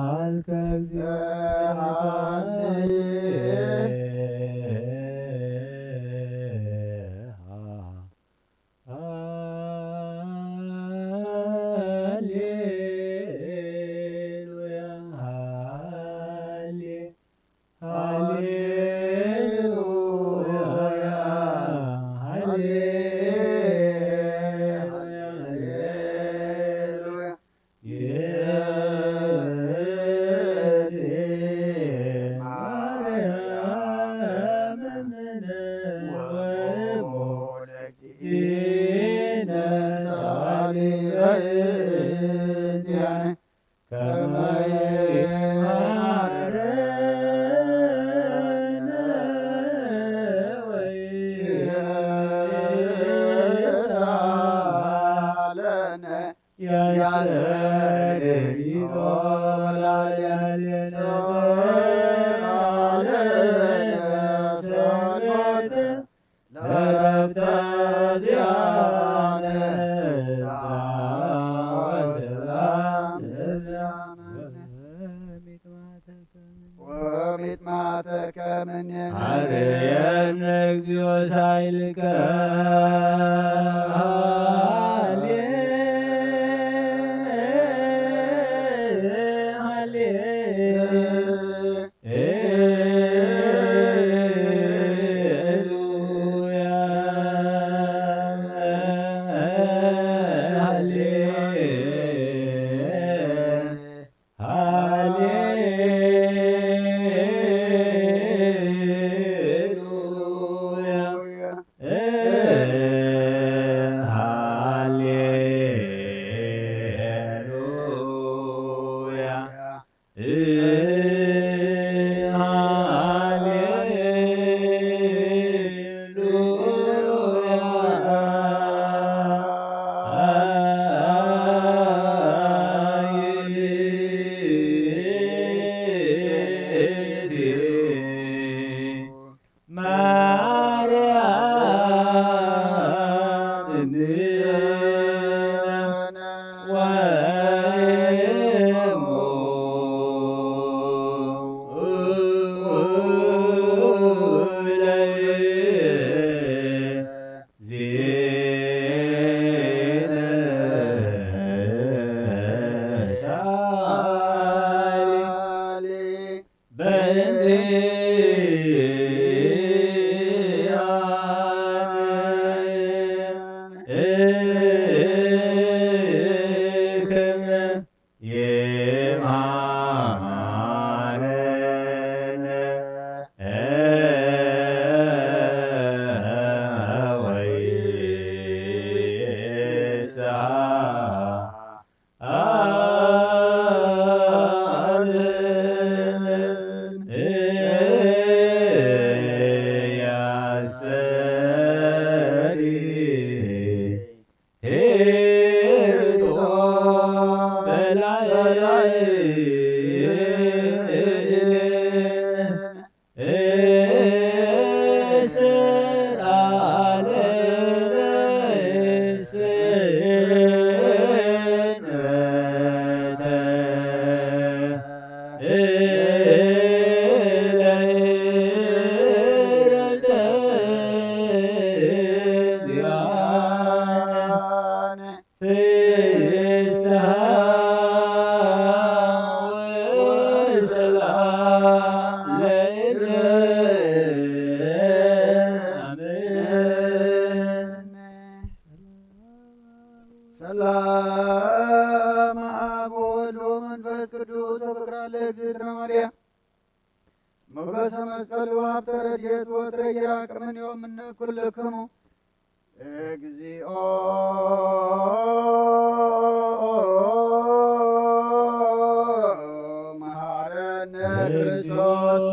ሃልከ እግዚኦ ሃሌሉያ ሃሌ ሃሌሉያ ሃሌሉያ ሃሌሉያ ወሚጥማተከ ምኔነ ሀበየነ እግዚኦ ሳይልከ ሃሌ ሃሌ ሉያ ሃሌ ሃሌሉያ ሃሌሉያ ሰላም አብ ወወልድ ወመንፈስ ቅዱስ ወፍቅራ ለእግዝእትነ ማርያም ሞገሰ መስቀሉ ሀብተ ረድኤቱ ወትረ ይራቅ እምኔሁ እምነ ኩልክሙ። እግዚኦ መሐረነ ክርስቶስ።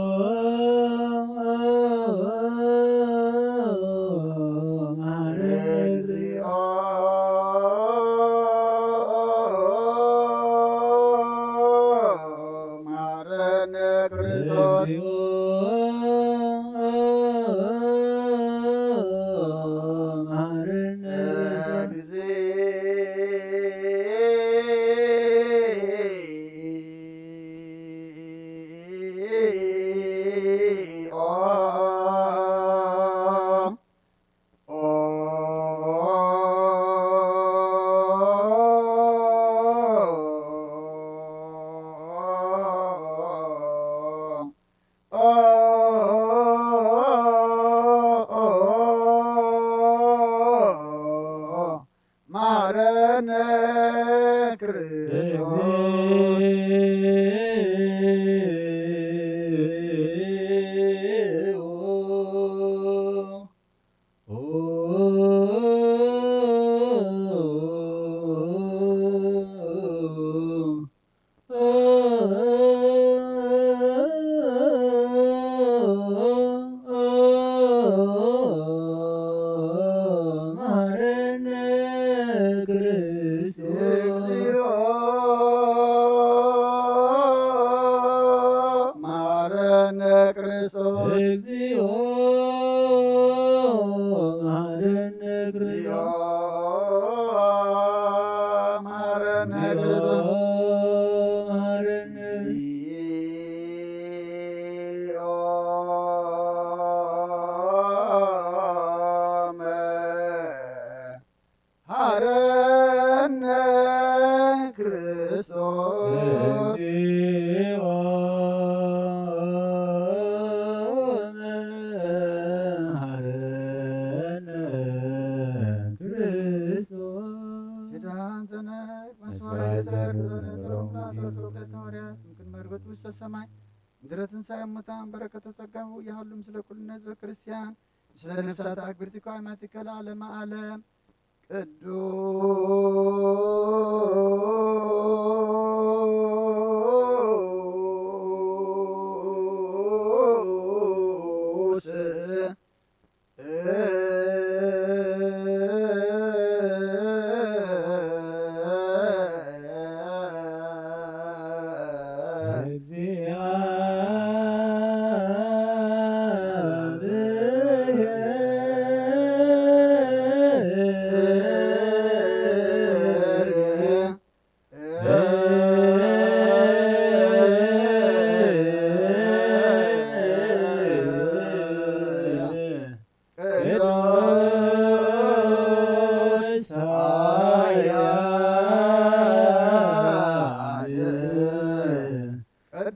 እግዚኦ መሐረነ ክርስቶስ። ክርስቶስ። እግዚኦ መሐረነ ክርስቶስ። መሐረነ። ሐረነ ክርስቶስ። እግዚኦ መሐረነ ክርስቶስ። ኪዳን ዘነክ መስዋዕት መስዋዕት ዘነክ ዘነክ ዘነክ ዘነክ ዘነክ ዘነክ ምክን መርገጥ ውስተ ሰማይ ምድረ ትንሣኤ ሙታን በረከተ ጸጋሁ ያህሉ ምስለ ኩልነ ህዝበ ክርስቲያን ምስለ ነፍሳት አክብርቲ ኳይማቲከ ለዓለመ ዓለም። ቅዱስ ቅዱስ ኃያል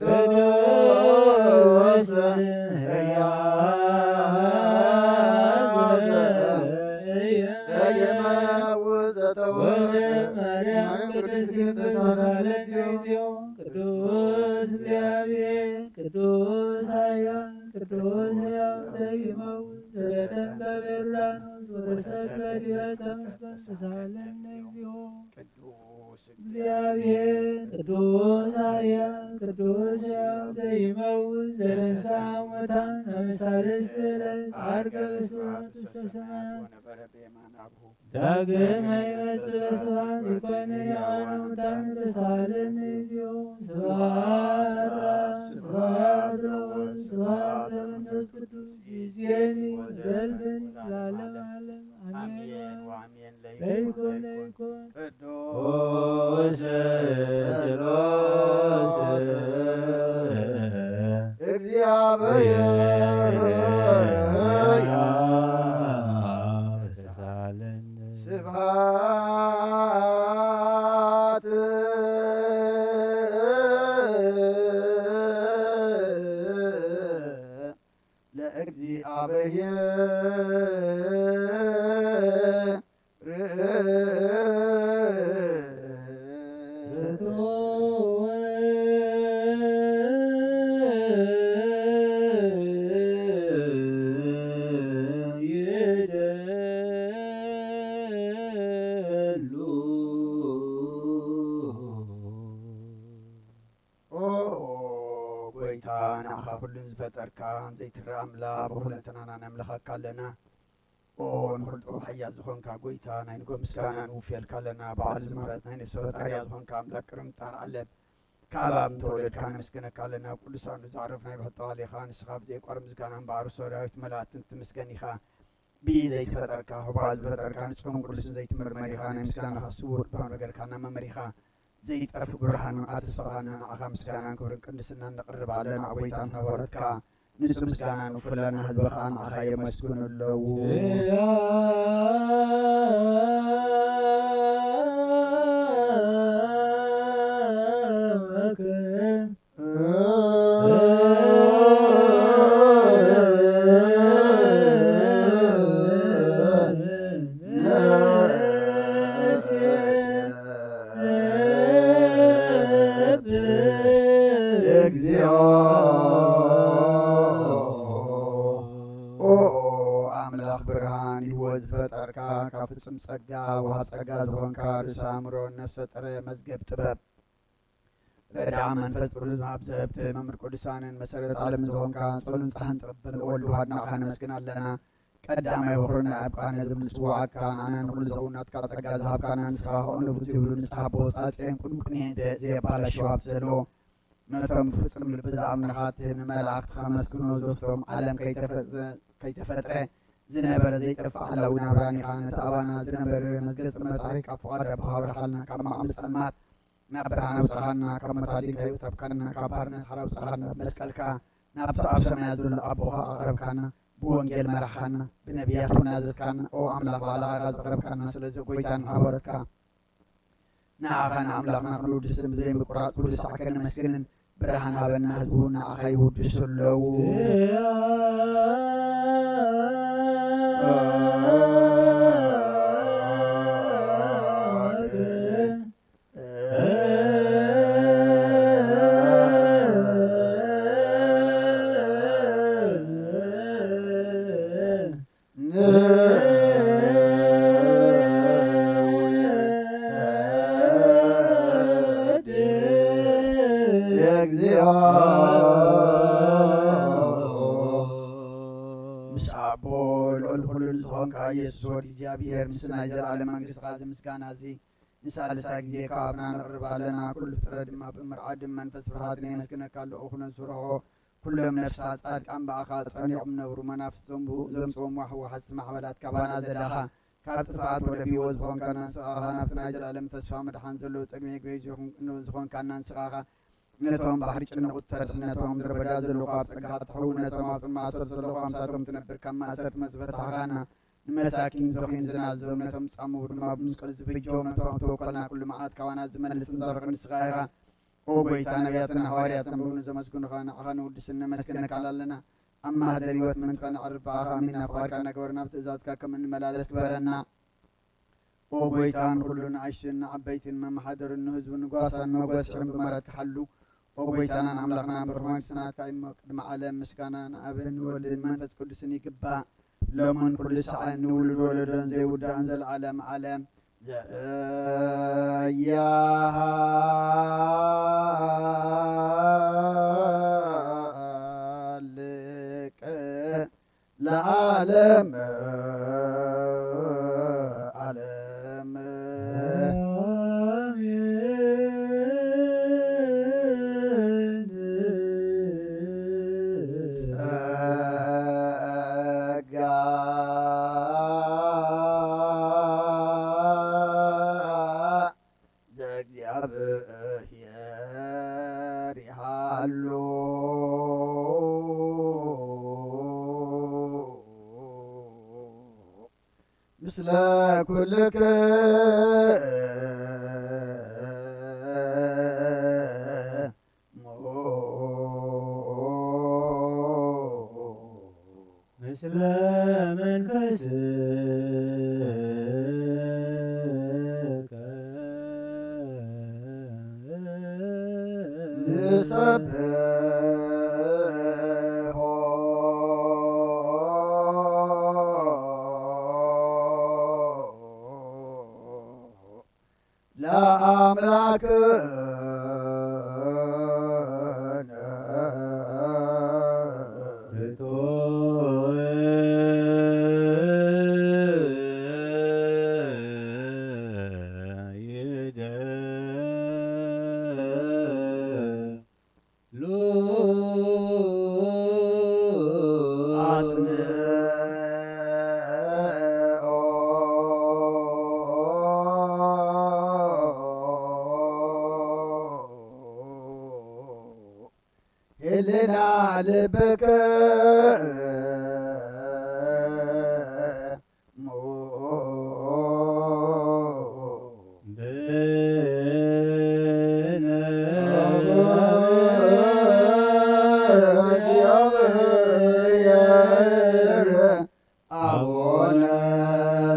ቅዱስ ሕያው ዘይመውት ዘተወልደ ማርያም ቅድስት ተሳለችው። ቅዱስ እግዚአብሔር ቅዱስ ኃያል ቅዱስ ሕያው ዘይመውት ዘተንበረ ዮርዳኖስ ወተሰቅለ ዲበ ዕፀ መስቀል ተሳለነ እግዚኦ። ቅዱስ እግዚአብሔር ቅዱስ ኃያል ቅዱስ ሕያው ዘይመውት ዘተንሥአ እሙታን በሳልስት ዕለት ዐርገ በስብሐት ውስተ ሰማያት ወነበረ በየማነ አብሁ። ዳግመ ይመጽእ በስብሐት ይኮነ ሕያዋን ሙታን ተሳለነ እግዚኦ። ስብሐት ለአብ ስብሐት ለወልድ ስብሐት ለመንፈስ ቅዱስ ይእዜኒ ወዘልፈኒ ለዓለመ ዓለም። አሜን ወአሜን። ለይኩን ለይኩን። ቅዱስ ስሉስ እግዚአብሔር ስብሐት ለእግዚአብሔር። ኦ ጎይታ፣ ንዓኻ ኩሉን ዝፈጠርካ ዘይትረኣ ኣምላኽ፣ ብኹለንተናና ነምልኸካ ኣለና። ኦ ንኹሉ ጥበብ ሓያል ዝኾንካ ጎይታ፣ ናይ ንጎ ምስጋና ንውፍየልካ ኣለና። በዓል ዝማረት ናይ ነፍሲ ፈጣሪያ ዝኾንካ ኣምላኽ ቅርምጣር ዓለም፣ ካብ ኣብ እንተወለድካ ነመስግነካ ኣለና። ኣብ ቅዱሳኑ ዘዕረፍ ናይ ብሕቶ ቃል ኢኻ። ንስኻ ብዘይቋር ምስጋና እምበኣር፣ ሰራዊት መላእክትን ትምስገን ኢኻ። ብኢድ ዘይተፈጠርካ፣ ህቡባት ዝፈጠርካ፣ ንጹህን ቅዱስን ዘይትምርመር ኢኻ። ናይ ምስጋናኻ ስውር ድባብ ነገርካ እናመመሪኻ፣ ዘይጠፍእ ብርሃን መዓት ተስፋኻና ንዓኻ ምስጋናን ክብርን ቅድስናን ነቕርብ ኣለና። ኣብ ጎይታን ሃዋርያትካ ንጹህ ምስጋና ንፉላና ህዝብኻ ንዓኻ የመስግኑ ኣለዉ። እግዚኦ ኦ ኣምላኽ ብርሃን ህይወት ዝፈጠርካ ካብ ፍጹም ጸጋ ወሃብ ጸጋ ዝኾንካ ርእሰ ኣእምሮ ነፍሰ ጥረ መዝገብ ጥበብ ረዳእ መንፈስ ቅዱስ መሃብ ዘህብቲ መምህር ቅዱሳንን መሰረት ዓለም ዝኾንካ ጸሎን ጻሕን ተቐበል ወልድ ዋህድ ንዓኻ ነመስግን ኣለና። ቀዳማይ ወኽርና ኣብ ቃነ ዝምንጽዋዓካ ንዓና ንኹሉ ዘውናትካ ጸጋ ዝሃብካና ንስኻ ከቕንቡ ትብሉ ንስኻ ቦጻጽኤን ቅድሚ ቅንኤን ዘየባላሸው ሃብቲ ዘለዎ ነቶም ፍጹም ልቢ ዝኣምንኻ ትህብ ንመላእኽትኻ መስግኖ። ዘፍቶም ዓለም ከይተፈ-፣ ከይተፈጥረ ዝነበረ ዘይጠፍእ ሓላዊ ናብራን ኢኻ። ነቲ ኣባና ዝነበረ መዝገብ ጽልመት ኣርሒቕካ ፍቓድ ኣቦኻ ኣብርሃልና። ካብ መቓብር ጸልማት ናብ ብርሃን ኣውጻኻና፣ ካብ ሞት ኣዲንካ የውጻብካና፣ ካብ ባርነት ሓራ ኣውጻኻና። ብመስቀልካ ናብቲ ኣብ ሰማያት ዘሎ ኣቦኻ ኣቕረብካና። ብወንጌል መራሕኻና፣ ብነቢያት እውን ኣዘዝካና። ኦ ኣምላኽ፣ ባዕልኻ ኢኻ ዘቕረብካና። ስለዚ ጎይታን ሓዋርያትካ ንዓኻ ንኣምላኽና ክንውድስን ብዘይ ምቁራጽ ኩሉ ሳዕ ከነመስግንን ብርሃን ሃበና፣ ህዝቡ ንዓኻ ይውድሱ ኣለዉ። እግዚኦ። ምስ ኣቦ ልዑል ኩሉ ዝኾንካ ኢየሱስ ወዲ እግዚኣብሔር፣ ምስ ናይ ዘለዓለም መንግስትኻ፣ እዚ ምስጋና እዚ ንሳልሳይ ግዜ ካብ ኣፍና ነቕርብ ኣለና። ኩሉ ፍጥረት ድማ ብምርዓድ መንፈስ ፍርሃትን የመስግነካ ኣለኹ። ኩነን ስርሖ ኩሎም ነፍሳት ጻድቃን ብኣኻ ጸኒዖም ነብሩ። መናፍስቶም ብኡ ዘምጽኦም ዋሕዋሓት ማዕበላት ካባና ዘዳኻ፣ ካብ ጥፍኣት ወደ ህይወት ዝኾንካና ንስኻ ኢኻ። ናብቲ ናይ ዘላለም ተስፋ መድሓን ዘለዎ ጸግሚ መግቢ ዝኾን-፣ ዝኾንካና ንስኻ ኢኻ። ነቶም ባሕሪ ጭንቑት ተድሕን፣ ነቶም ምድረ በዳ ዘለዉ ካብ ጸጋኻ ትሕው፣ ነቶም ኣብ ጽልመት ማእሰርቲ ዘለዉ ካብ ምሳቶም ትነብር፣ ካብ ማእሰርቲ መዝፈታሕኻና። ንመሳኪን ድኾይን ዝናዞም፣ ነቶም ጻምኡ ድማ ብመስቀል ዝብጆም፣ ነቶም ተወከልና ኩሉ መዓት ካባና ዝመልስ ንዘርቕ ንስኻ ኢኻ። ኦ ጎይታ፣ ነቢያትን ሃዋርያትን ብኡ ንዘመስግኑኻ ንዓኻ ንውድስን ነመስግነካ ኣለና። ኣብ ማህደር ህይወት ምእንቲ ከነዕርፍ ብኣኻ ኣሚንና ፍቓድካ እናገበርና ብትእዛዝካ ከም እንመላለስ ግበረና። ኦ ጎይታ፣ ንኹሉ ንኣሽቱን ንዓበይትን መመሓደርን ንህዝቡ ንጓሳን መጎስዕን ብምህረትካ ሓሉ። ኦ ጎይታናን ኣምላኽናን ብሩኽ መንግስቲ ናትካ እዩ እሞ፣ ቅድሚ ዓለም ምስጋና ንኣብን ንወልድን መንፈስ ቅዱስን ይግባእ፣ ሎምን ኩሉ ሰዓን ንውሉድ ወለዶን ዘይውዳእን ዘለዓለም ዓለም። ዘያሃልቅ ለዓለም ዓለም። ጸጋ ዘእግዚኣብሔር ይሃሉ ምስለ ኩልክሙ። ምስለ መንፈስከ ንሰብሖ። ለአምላክነ ህልና ልብክሙ። አቡነ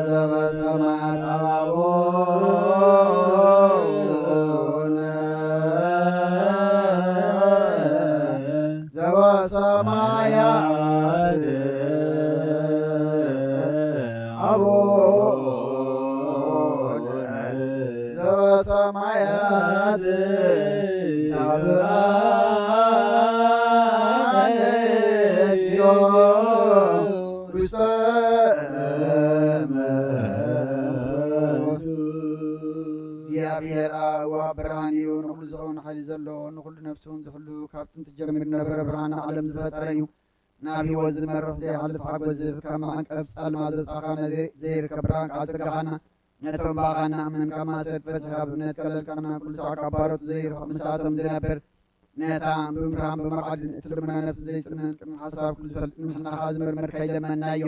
ዘበሰማያት፣ አቡነ ዘበሰማያት ነፍሱ እውን ዝሕሉ ካብ ጥንቲ ጀሚሩ ነበረ፣ ብርሃን ዓለም ዝፈጠረ እዩ። ናብ ህይወት ዝመርሕ ዘይሓልፍ ሓጎስ ዝህብ፣ ካብ መዓንቀፍ ጸልማት ዘውጻእካና፣ ዘይ-፣ ዘይርከብ ብርሃን ከኣ ዘጸጋኻና፣ ነቶም ብኣኻ እናኣመንካ ማሰር ፈቲሕካ ብእምነት ከለልካና፣ ኩሉ ሳዕ ካብ ባሮት ዘይርሕቕ ምስኣቶም ዝነብር፣ ነታ ብምብርሃን ብምርዓድን እትልምና ነፍሲ ዘይጽንን ቅድሚ ሓሳብ ኩሉ ዝፈልጥ ንሕና ከኣ ዝምርምር ከይለመንናዮ።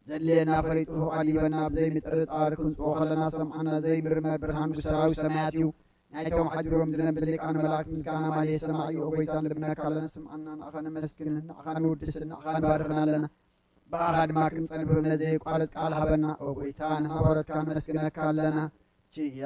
ዘድልየና ፈሊጡ ኣዲበና፣ ብዘይምጥርጣር ክንጽቦ ከለና ሰምዓና ዘይምርመር ብርሃን ውስራዊ ሰማያት እዩ። ናይቶም ሓዲሮም ዝነብር ሊቃነ መላእክት ምስጋና ማልየ ሰማዒ፣ ኦ ጎይታ፣ ንልምነካ ኣለና፣ ስምዓና፣ ንኣኻ ነመስግን፣ ንኣኻ ንውድስን፣ ንኣኻ ንባርኽን ኣለና። ብኣኻ ድማ ክንጸንዕ ብእምነት ዘየቋርጽ ቃል ሃበና፣ ኦ ጎይታ፣ ንናባረትካ ነመስግነካ ኣለና። ችያ።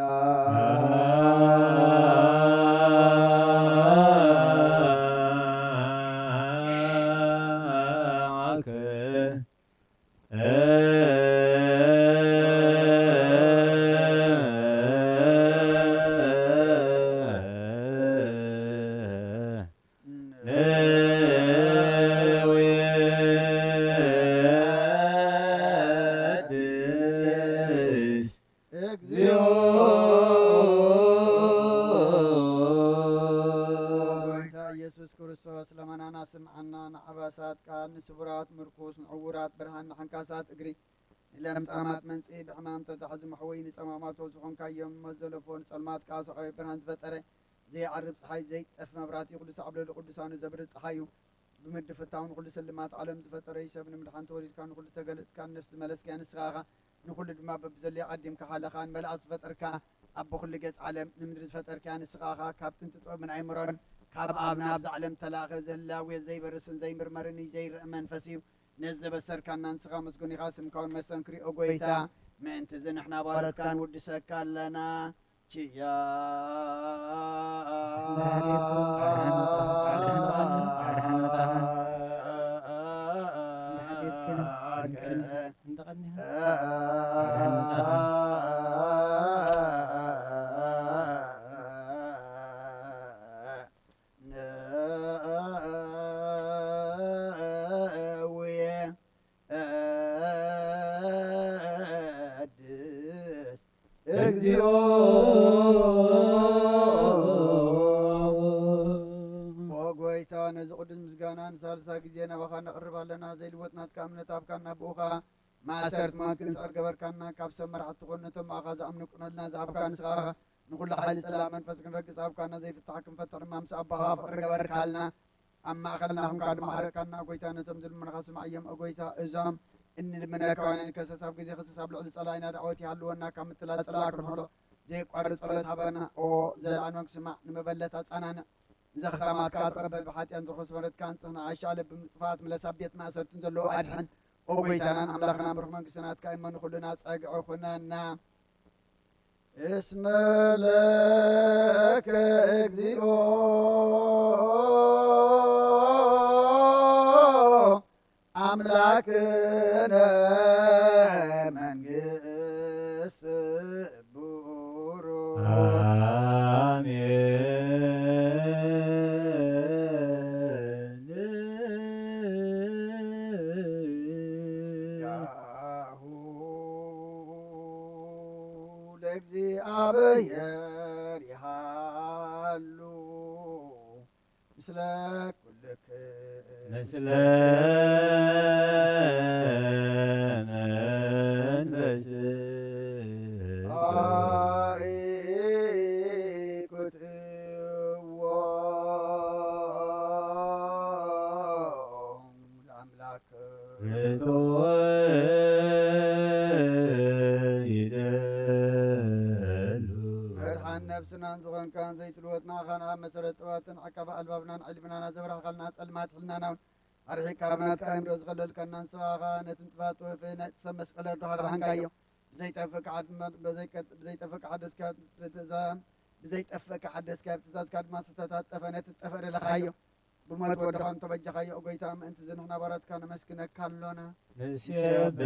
እግዚኦ። ጎይታ ኢየሱስ ክርስቶስ፣ ለመናና ስምዓና፣ ንዓባሳት ቃል፣ ንስቡራት ምርኩስ፣ ንዕውራት ብርሃን፣ ንሓንካሳት እግሪ፣ ንለምጻማት መንጽሂ፣ ብሕማም ተታሕዙ መሕወዪ፣ ንጸማማት ዝኾንካዮም ሞት ዘለፎ፣ ንጸልማት ከኣ ሰሓቢ ብርሃን ዝፈጠረ፣ ዘይዓርብ ጸሓይ፣ ዘይጠፍ መብራህቲ፣ ኩሉ ሳዕ ኣብ ልዕሊ ቅዱሳኑ ዘብርህ ጸሓይ እዩ። ብምድሪ ፍታው ንኹሉ ስልማት ዓለም ዝፈጠረ እዩ። ሰብ ንምድሓን ተወሊድካ፣ ንኹሉ ተገለጽካ፣ ንነፍሲ ዝመለስካያ ንስኻ ኢኻ። ንኹሉ ድማ በብዘድልዮ ዓዲምካ ሃለኻ፣ ንመላእኽቲ ዝፈጠርካ፣ ኣቦ ኩሉ ገጽ ዓለም ንምድሪ ዝፈጠርካያ ንስኻ ኢኻ። ካብ ጥንቲ ጥበብን ኣእምሮን ካብ ኣብ ናብዛ ዓለም ተላእኸ፣ ዘህላዌ ዘይበርስን ዘይምርመርን እዩ፣ ዘይርእ መንፈስ እዩ። ነዚ ዘበሰርካና ንስኻ ምስጉን ኢኻ፣ ስምካ እውን መስተንክር እዩ፣ ኦ ጎይታ። ምእንቲ እዚ ንሕና ባሮትካ ንውድሰካ ኣለና። ችያ። ነውየ። እግዚኦ። ኦ ጎይታ፣ ነዚ ቅዱስ ምስጋና ንሳልሳ ግዜ ናባኻ ነቕርብ ኣለና። ዘይልወጥ ናትካ እምነት ኣብካና፣ ብኡ ኸኣ ማእሰርቲ ሞት ክንስዕር ገበርካና። ካብ ሰብ መራሕቲ ትኹን፣ ነቶም ብኣኻ ዝኣምኑ ቅነልና ዝሃብካ ንስኻ ኢኻ። ንኹሉ ሓይሊ ጸላእ መንፈስ ክንረግጽ ኣብካና፣ ዘይፍታሕ ክንፈትሕ ድማ ምስ ኣቦኻ ፍቕሪ ገበርካልና። ኣብ ማእከልና ኹንካ ድማ ሓረካና፣ ጎይታ፣ ነቶም ዝልምኑኻ ስምዓዮም፣ ኦ ጎይታ። እዞም እንልምነካ ወይና ንከሰስ ኣብ ግዜ ክሰስ ኣብ ልዕሊ ጸላኢና ዳዕወት ይሃልወና፣ ካብ ምትላል ጸላእ ክንሕሎ ዘየቋርጽ ጸሎት ሃበና። ኦ ዘለኣለም ክስማዕ፣ ንመበለት ኣጸናንዕ፣ ንዘኽታማትካ ተቐበል፣ ብሓጢኣን ዝረኸሱ መረትካ ኣንጽህና፣ ኣሻለ ብምጥፋት ምለስ፣ ኣብ ቤት ማእሰርትን ዘለዉ ኣድሕን። ኦ ጎይታናን ኣምላኽናን ብሩኽ መንግስቲ ናትካ እመኑ፣ ኩልና ጸግዒ ኩነና። እስመ ለከ እግዚኦ አምላክነ መንግስት ቡሩ። አሜን። ያሁ ለእግዚአብሔር ይሃሉ ምስለ ኩልክ ምስለ መንፈስ አርኢክዎ ለአምላክ ርቱዕ ይደሉ። መድሓን ነብስናን ዝኾንካን ዘይትልወጥ ንኣኻን ኣብ መሰረት ጥበባትን ዓቃቢ ኣልባብናን ዕልምናና ዘብራህኻልና ጸልማት ሕልናና እውን ኣርሒቅካ ብናትካ ኣእምሮ ዝኸለልካና ንስኻ ኢኻ። ነቲ ንጥፋት ወፍሪ ናይቲ ሰብ መስቀል ኣርድኻ ኣድሓንካዮ። ብዘይጠፍእ ከሓድ-፣ ብዘይቀ-፣ ብዘይጠፍእ ከሓደስካ ብትእዛ-፣ ብዘይጠፍእ ከሓደስካ ብትእዛዝካ ድማ ዝተታጠፈ ነቲ ዝጠፍእ ደለኻዮ። ብሞት ወድኻ እንተበጃኻዮ፣ ኦ ጎይታ፣ ምእንቲ እዚ ንሕና ባሮትካ ነመስግነካ ኣሎና። ንሴብሐከ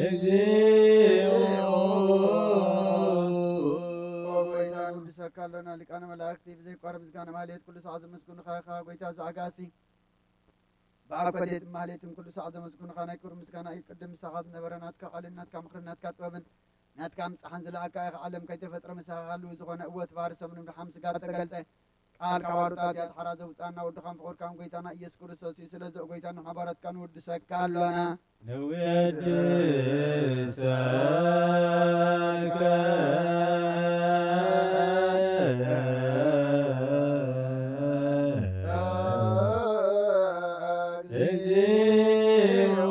እግዚኦ። ኦ ጎይታ፣ ንውድሰካ ኣሎና። ሊቃነ መላእክቲ ብዘይቋርብ ምስጋና ማህሌት ኩሉ ሰዓት ዘመስግኑኻ ኢኻ። ጎይታ ዘኣጋእዝቲ፣ ብኣኮቴትን ማህሌትን ኩሉ ሳዕ ዘመስግኑኻ ናይ ክብሪ ምስጋና እዩ። ቅድም ምሳኻ ዝነበረ ናትካ ቃልን ናትካ ምኽርን ናትካ ጥበብን ናትካ ምጻሕን ዝለኣካ ኢኻ። ዓለም ከይተፈጥረ ምሳኻ ክህልው ዝኾነ እወ ትባር ሰብ ንምድሓም ስጋ ተገልጸ። ቃል ካብ ኣዶታት ያትሓራ ዘውጻና ወድኻን ፍቑርካን ጎይታና ኢየሱስ ክርስቶስ እዩ። ስለዚ ኦ ጎይታ ንሓባራትካ ንውድሰካ ኣሎና። ንውድሰካ እግዚኦ።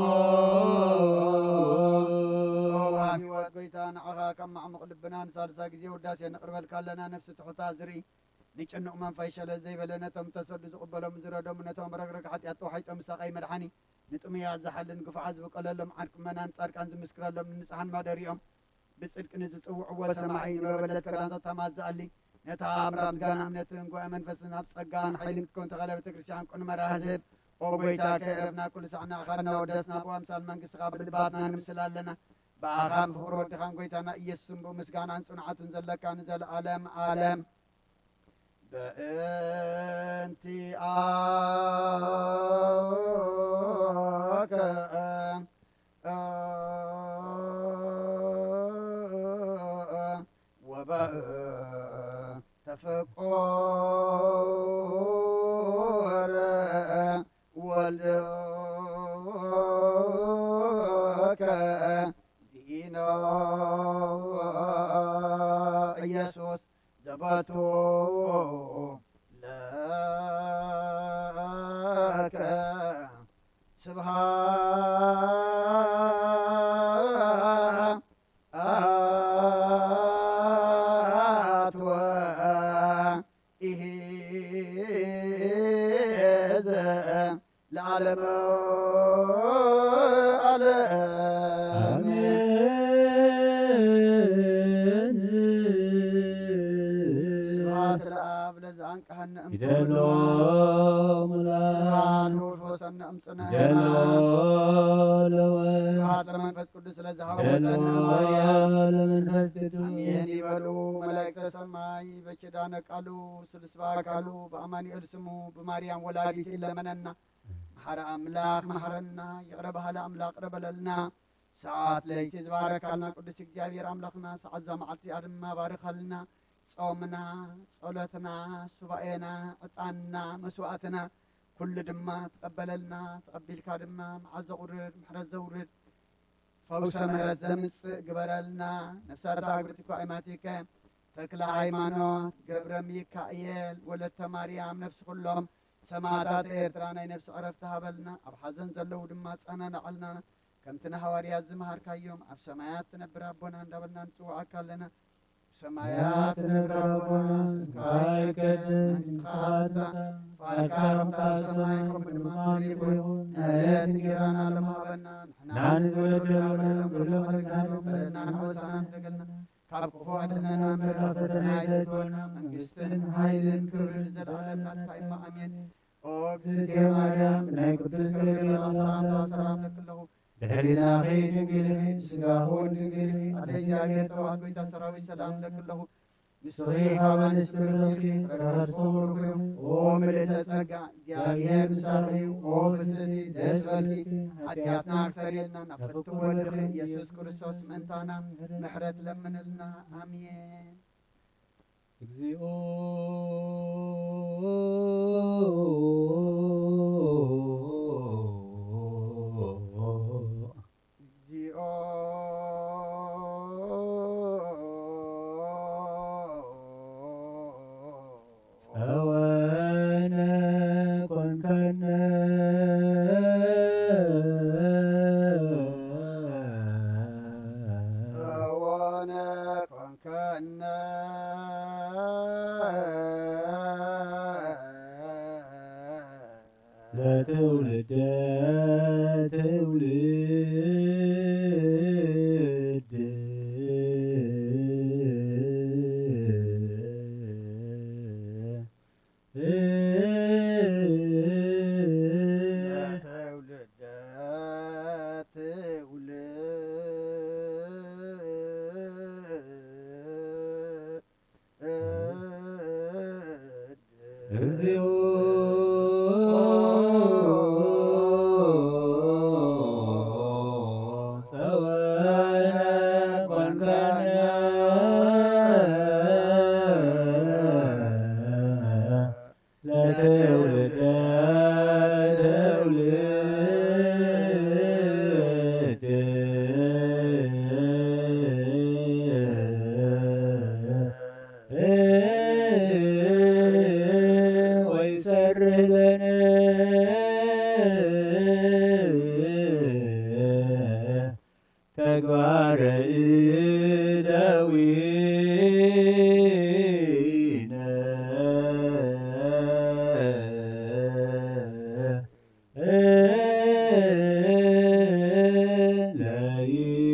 ኦ ወሃቢ ህይወት ጎይታ ንዓኻ ካብ ማዕሙቕ ልብና ንሳልሳ ግዜ ውዳሴ ነቕርበልካ ኣለና። ነፍሲ ትሑታ ዝርኢ ንጭኑቕ መንፈስ ሸለል ዘይበለ ነቶም ተሰዱ ዝቕበሎም ዝረዶም ነቶም ረግረግ ሓጢኣት ተዋሒጦም ምሳቐይ መድሓኒ ንጥሙያት ዝሓልን ግፉዓት ዝብቀለሎም ዓርኪ መናን ጻድቃን ዝምስክረሎም ንንጽሓን ማደሪኦም ብጽድቂ ንዝጽውዕዎ ሰማዒ ንመበለት ከዳን ዘታማዝ ዝኣሊ ነታ ኣምራ ምስጋና እምነትን ጉባኤ መንፈስን ኣብ ጸጋን ሓይልን ክትከውን ተኸለ ቤተ ክርስቲያን ቅኑመራ ህዝብ ኦ ጎይታ ከየረብና ኩሉ ሳዕ ንኣኻ እናወደስና ብኣምሳል መንግስትኻ ብልባትና ንምስል ኣለና። ብኣኻን ብፍቕሪ ወድኻን ጎይታና ኢየሱስን ብኡ ምስጋናን ጽንዓትን ዘለካ ንዘለኣለም ኣለም። በእንቲኣከ ወበእንተ ፍቁር ወልድከ ዚኖ ኢየሱስ ዘበቱ ለከ ስብሐት ወኢሂዘ ለዓለመ ዓለም። አሜን። ስብሐት ለአብ ለዘአንቀሐነ እምኩሉ። ይደሎ ሙላ። ስብሐት ለውሉድ ወሰነ እምጽነ። ይደሎ ለወልድ። ስብሐት ለመንፈስ ቅዱስ ይደሎ ለዘአንቀሐነ እምኩሉ። ለመንፈስ ቅዱስ። አሜን ይበሉ መላእክተ ሰማይ በኪዳነ ቃሉ ስልስባ ቃሉ በአማኑኤል ስሙ በማርያም ወላዲት ይለመነና። መሓሪ ኣምላኽ መሓረና፣ ይቕረ በሃሊ ኣምላኽ ይቕረ በለልና። ሰዓት ለይቲ ዝባረካልና ቅዱስ እግዚኣብሔር ኣምላኽና፣ ሰዓት እዛ መዓልቲ እዚኣ ድማ ባርኸልና። ጾምና፣ ጸሎትና፣ ሱባኤና፣ ዕጣንና፣ መስዋእትና ኩሉ ድማ ተቐበለልና። ተቐቢልካ ድማ መዓት ዘቑርድ፣ ምሕረት ዘውርድ፣ ፈውሰ ምሕረት ዘምጽእ ግበረልና። ነፍሳት ኣግብርቲ እኳ ኣይማቲከ፣ ተክለ ሃይማኖት፣ ገብረ ሚካኤል፣ ወለተ ማርያም፣ ነፍሲ ኩሎም ሰማዕታት ኤርትራ ናይ ነፍሲ ዕረፍቲ ሃበልና። ኣብ ሓዘን ዘለዉ ድማ ኣጸናንዓልና። ከምቲ ንሃዋርያት ዝመሃርካዮም፣ ኣብ ሰማያት ትነብር ኣቦና እንዳበልና ንጽውዓካ ኣለና። ሰማያት ትነብር ኣቦና፣ ስምካ ይቀደስ፣ መንግስትኻ ትምጻእ፣ ፍቓድካ ከምታ ኣብ ሰማይ ከምኡ ድማ ኣብ ምድሪ ይኹን። ዕለት እንጀራና ሎሚ ሃበና፣ ንሕና ንዝበደሉና ንበድለኩም፣ በደልና ንሕወሳና ንደገልና፣ ካብ ክፉ ኣድሕነና እምበር፣ ናብ ፈተና ኣይተእትወና፣ መንግስትን ሓይልን ክብርን ንዘለኣለም ናትካ እዩ እሞ፣ ኣሜን። ኦ እግዝእትየ ማርያም፣ ናይ ቅዱስ ገብርኤል ሰላምታ ሰላም እብለኪ ኣለኹ። ብሕሊናኺ ድንግል ኢኺ፣ ብስጋኺ እውን ድንግል ኢኺ። ኣደ እግዚኣብሔር፣ ጸባኦት፣ ጎይታ ሰራዊት፣ ሰላም እብለኪ ኣለኹ። ንስኺ ካብ ኣንስቲ ብሩኽ ኢኺ፣ ፍረ ከርስኺ ብሩኽ እዩ። ኦ ምልእተ ጸጋ፣ እግዚኣብሔር ምሳኺ እዩ። ኦ ፍስሕቲ፣ ደስ በልኪ፣ ሓጢኣትና ክሰርየልና ናብ ፍትው ወልድኺ ኢየሱስ ክርስቶስ ምእንታና ምሕረት ለምንልና። ኣሜን። እግዚኦ። እግዚኦ። ጸወነ ኮንከነ። ጸወነ ኮንከነ። ለትውልደ ትውልድ። ለትውልደ ትውልድ። እግዚኦ። ምግባረ እደዊነ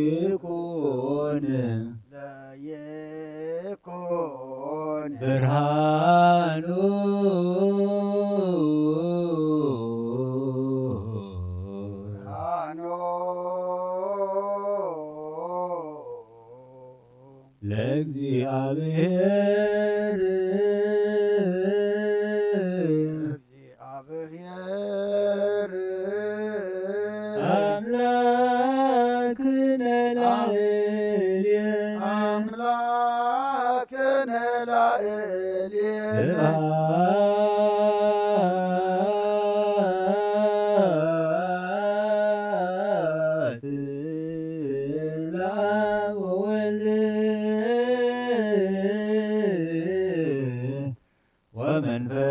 ለይኩን ለይኩን ብርሃኑ ብርሃኑ ለእግዚኣብሔር ለእግዚኣብሔር ኣምላክነ ላዕሌነ ኣምላክነ ላዕሌነ ስብሐት ለአብ ወወልድ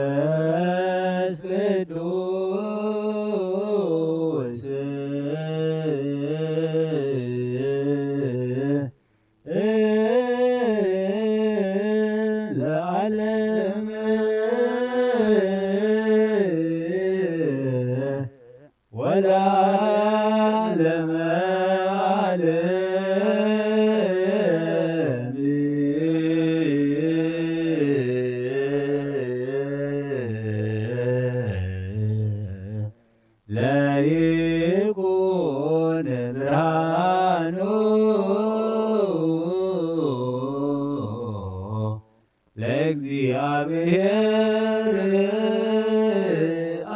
ወመንፈስ ቅዱስ ለዓለም ወለዓለመ ዓለም። ለይኩን ብርሃኑ ለእግዚኣብሔር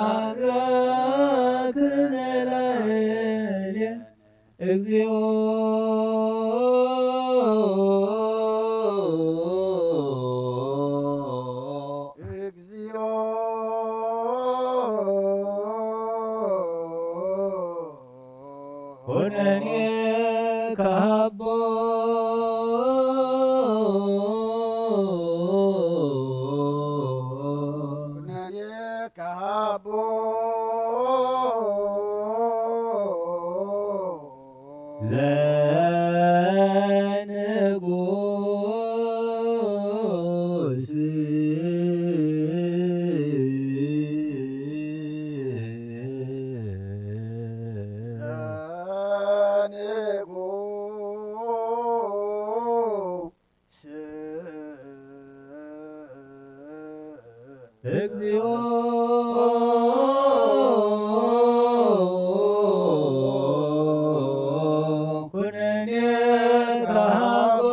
ኣምላክነ ላዕሌነ። እግዚኦ እግዚኦ ኩነኔ ከሃቦ ኩነኔ ከሃቦ ለንጉስ ለንጉስ እግዚኦ ኩነኔ ከሃቦ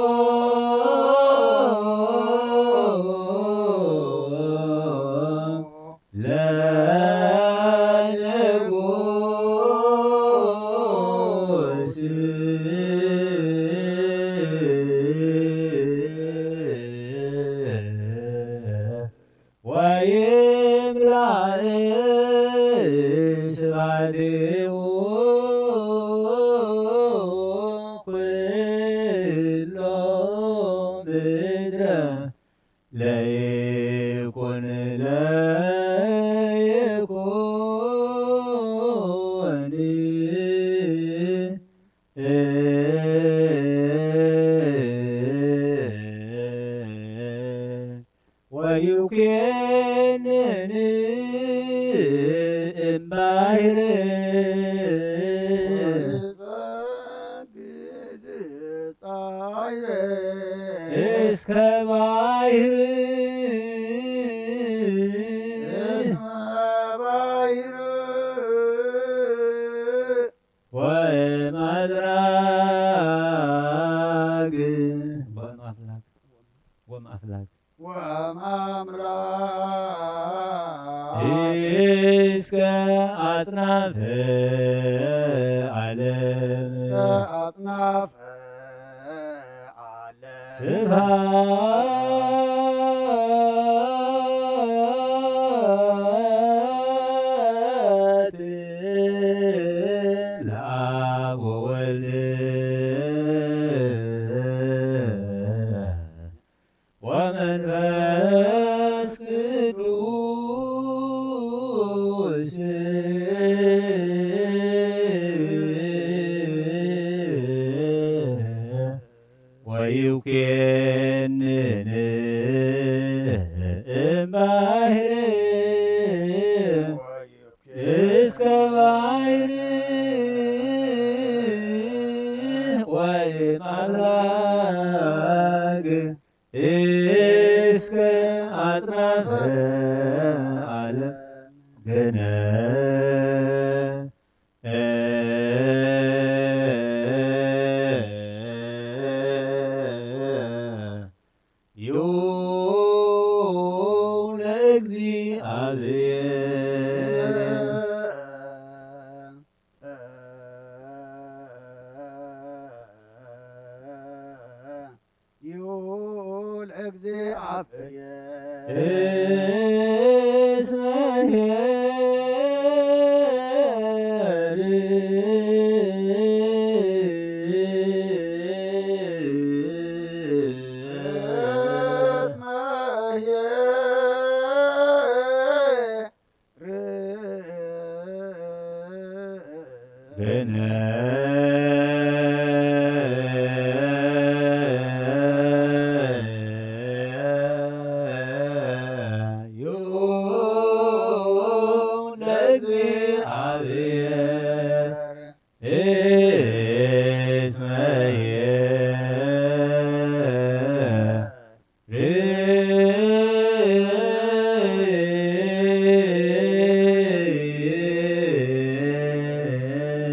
ለንጉስ ወይምላእ ስብሐቲሁ ኩሎ ምድረ ለይኩን ለይኩን ወይኩንን እምባይር እስከ ባይር እስከ ባይር ወማድራግ ወማፍላግ ወማፍላግ ወማምራግ እስከ አጽናፈ ዓለም እስከ አጽናፈ ዓለም ስብሐት ለአብ ወወልድ ወመንፈስ ቅዱስ ኬንን እምባሄ እስከ ባሕሪ ወይ ማላግ እስከ ኣጽናፈ ዓለም ገነ ዩ ለእግዚኣብሔር። ዩ ለእግዚኣብሔር። እስመ ኄር። እስመ ኄር። ገነ ዩ ለእግዚኣብሔር እስመ ኄር።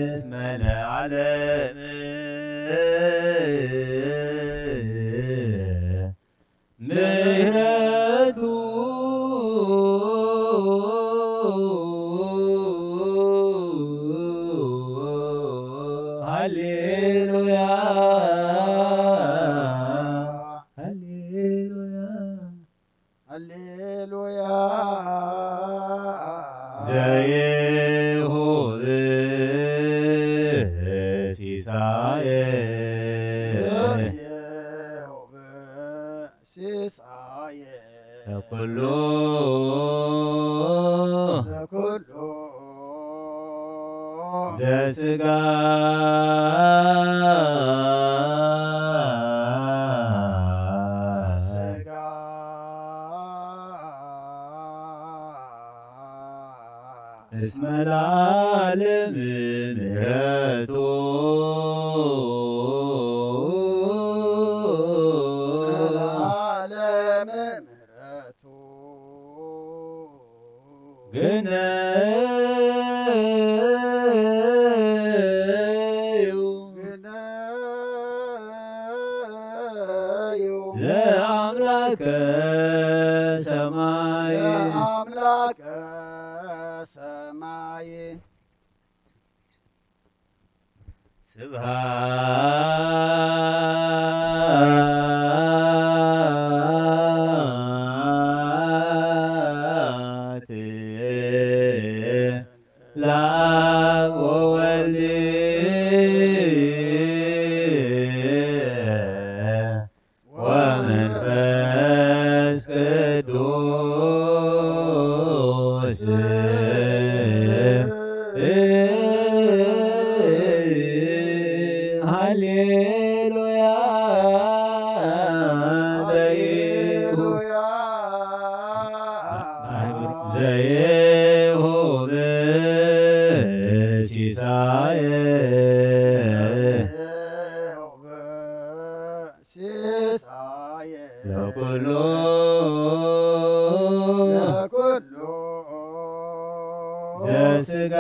እስመ ለዓለም ምሕረቱ ሃሌሉያ ሃሌሉያ ሃሌሉያ። ዘይሁብ ሲሳየ ዘይሁብ ሲሳየ ለኩሉ ለኩሉ ዘስጋ ስጋ እስመ ለዓለም ምሕረቱ ለዓለም ምሕረቱ ግነዩ ግነዩ ለአምላከ ሰማይ ለአምላከ ሰማይ። ስብሐት ለአብ ወወልድ ወመንፈስ ቅዱስ። ሃሌሉያ። ዘይሁብ ሃሌሉያ። ዘይሁብ ሲሳየ ዘይሁብ ሲሳየ ለኩሉ ለኩሉ ዘስጋ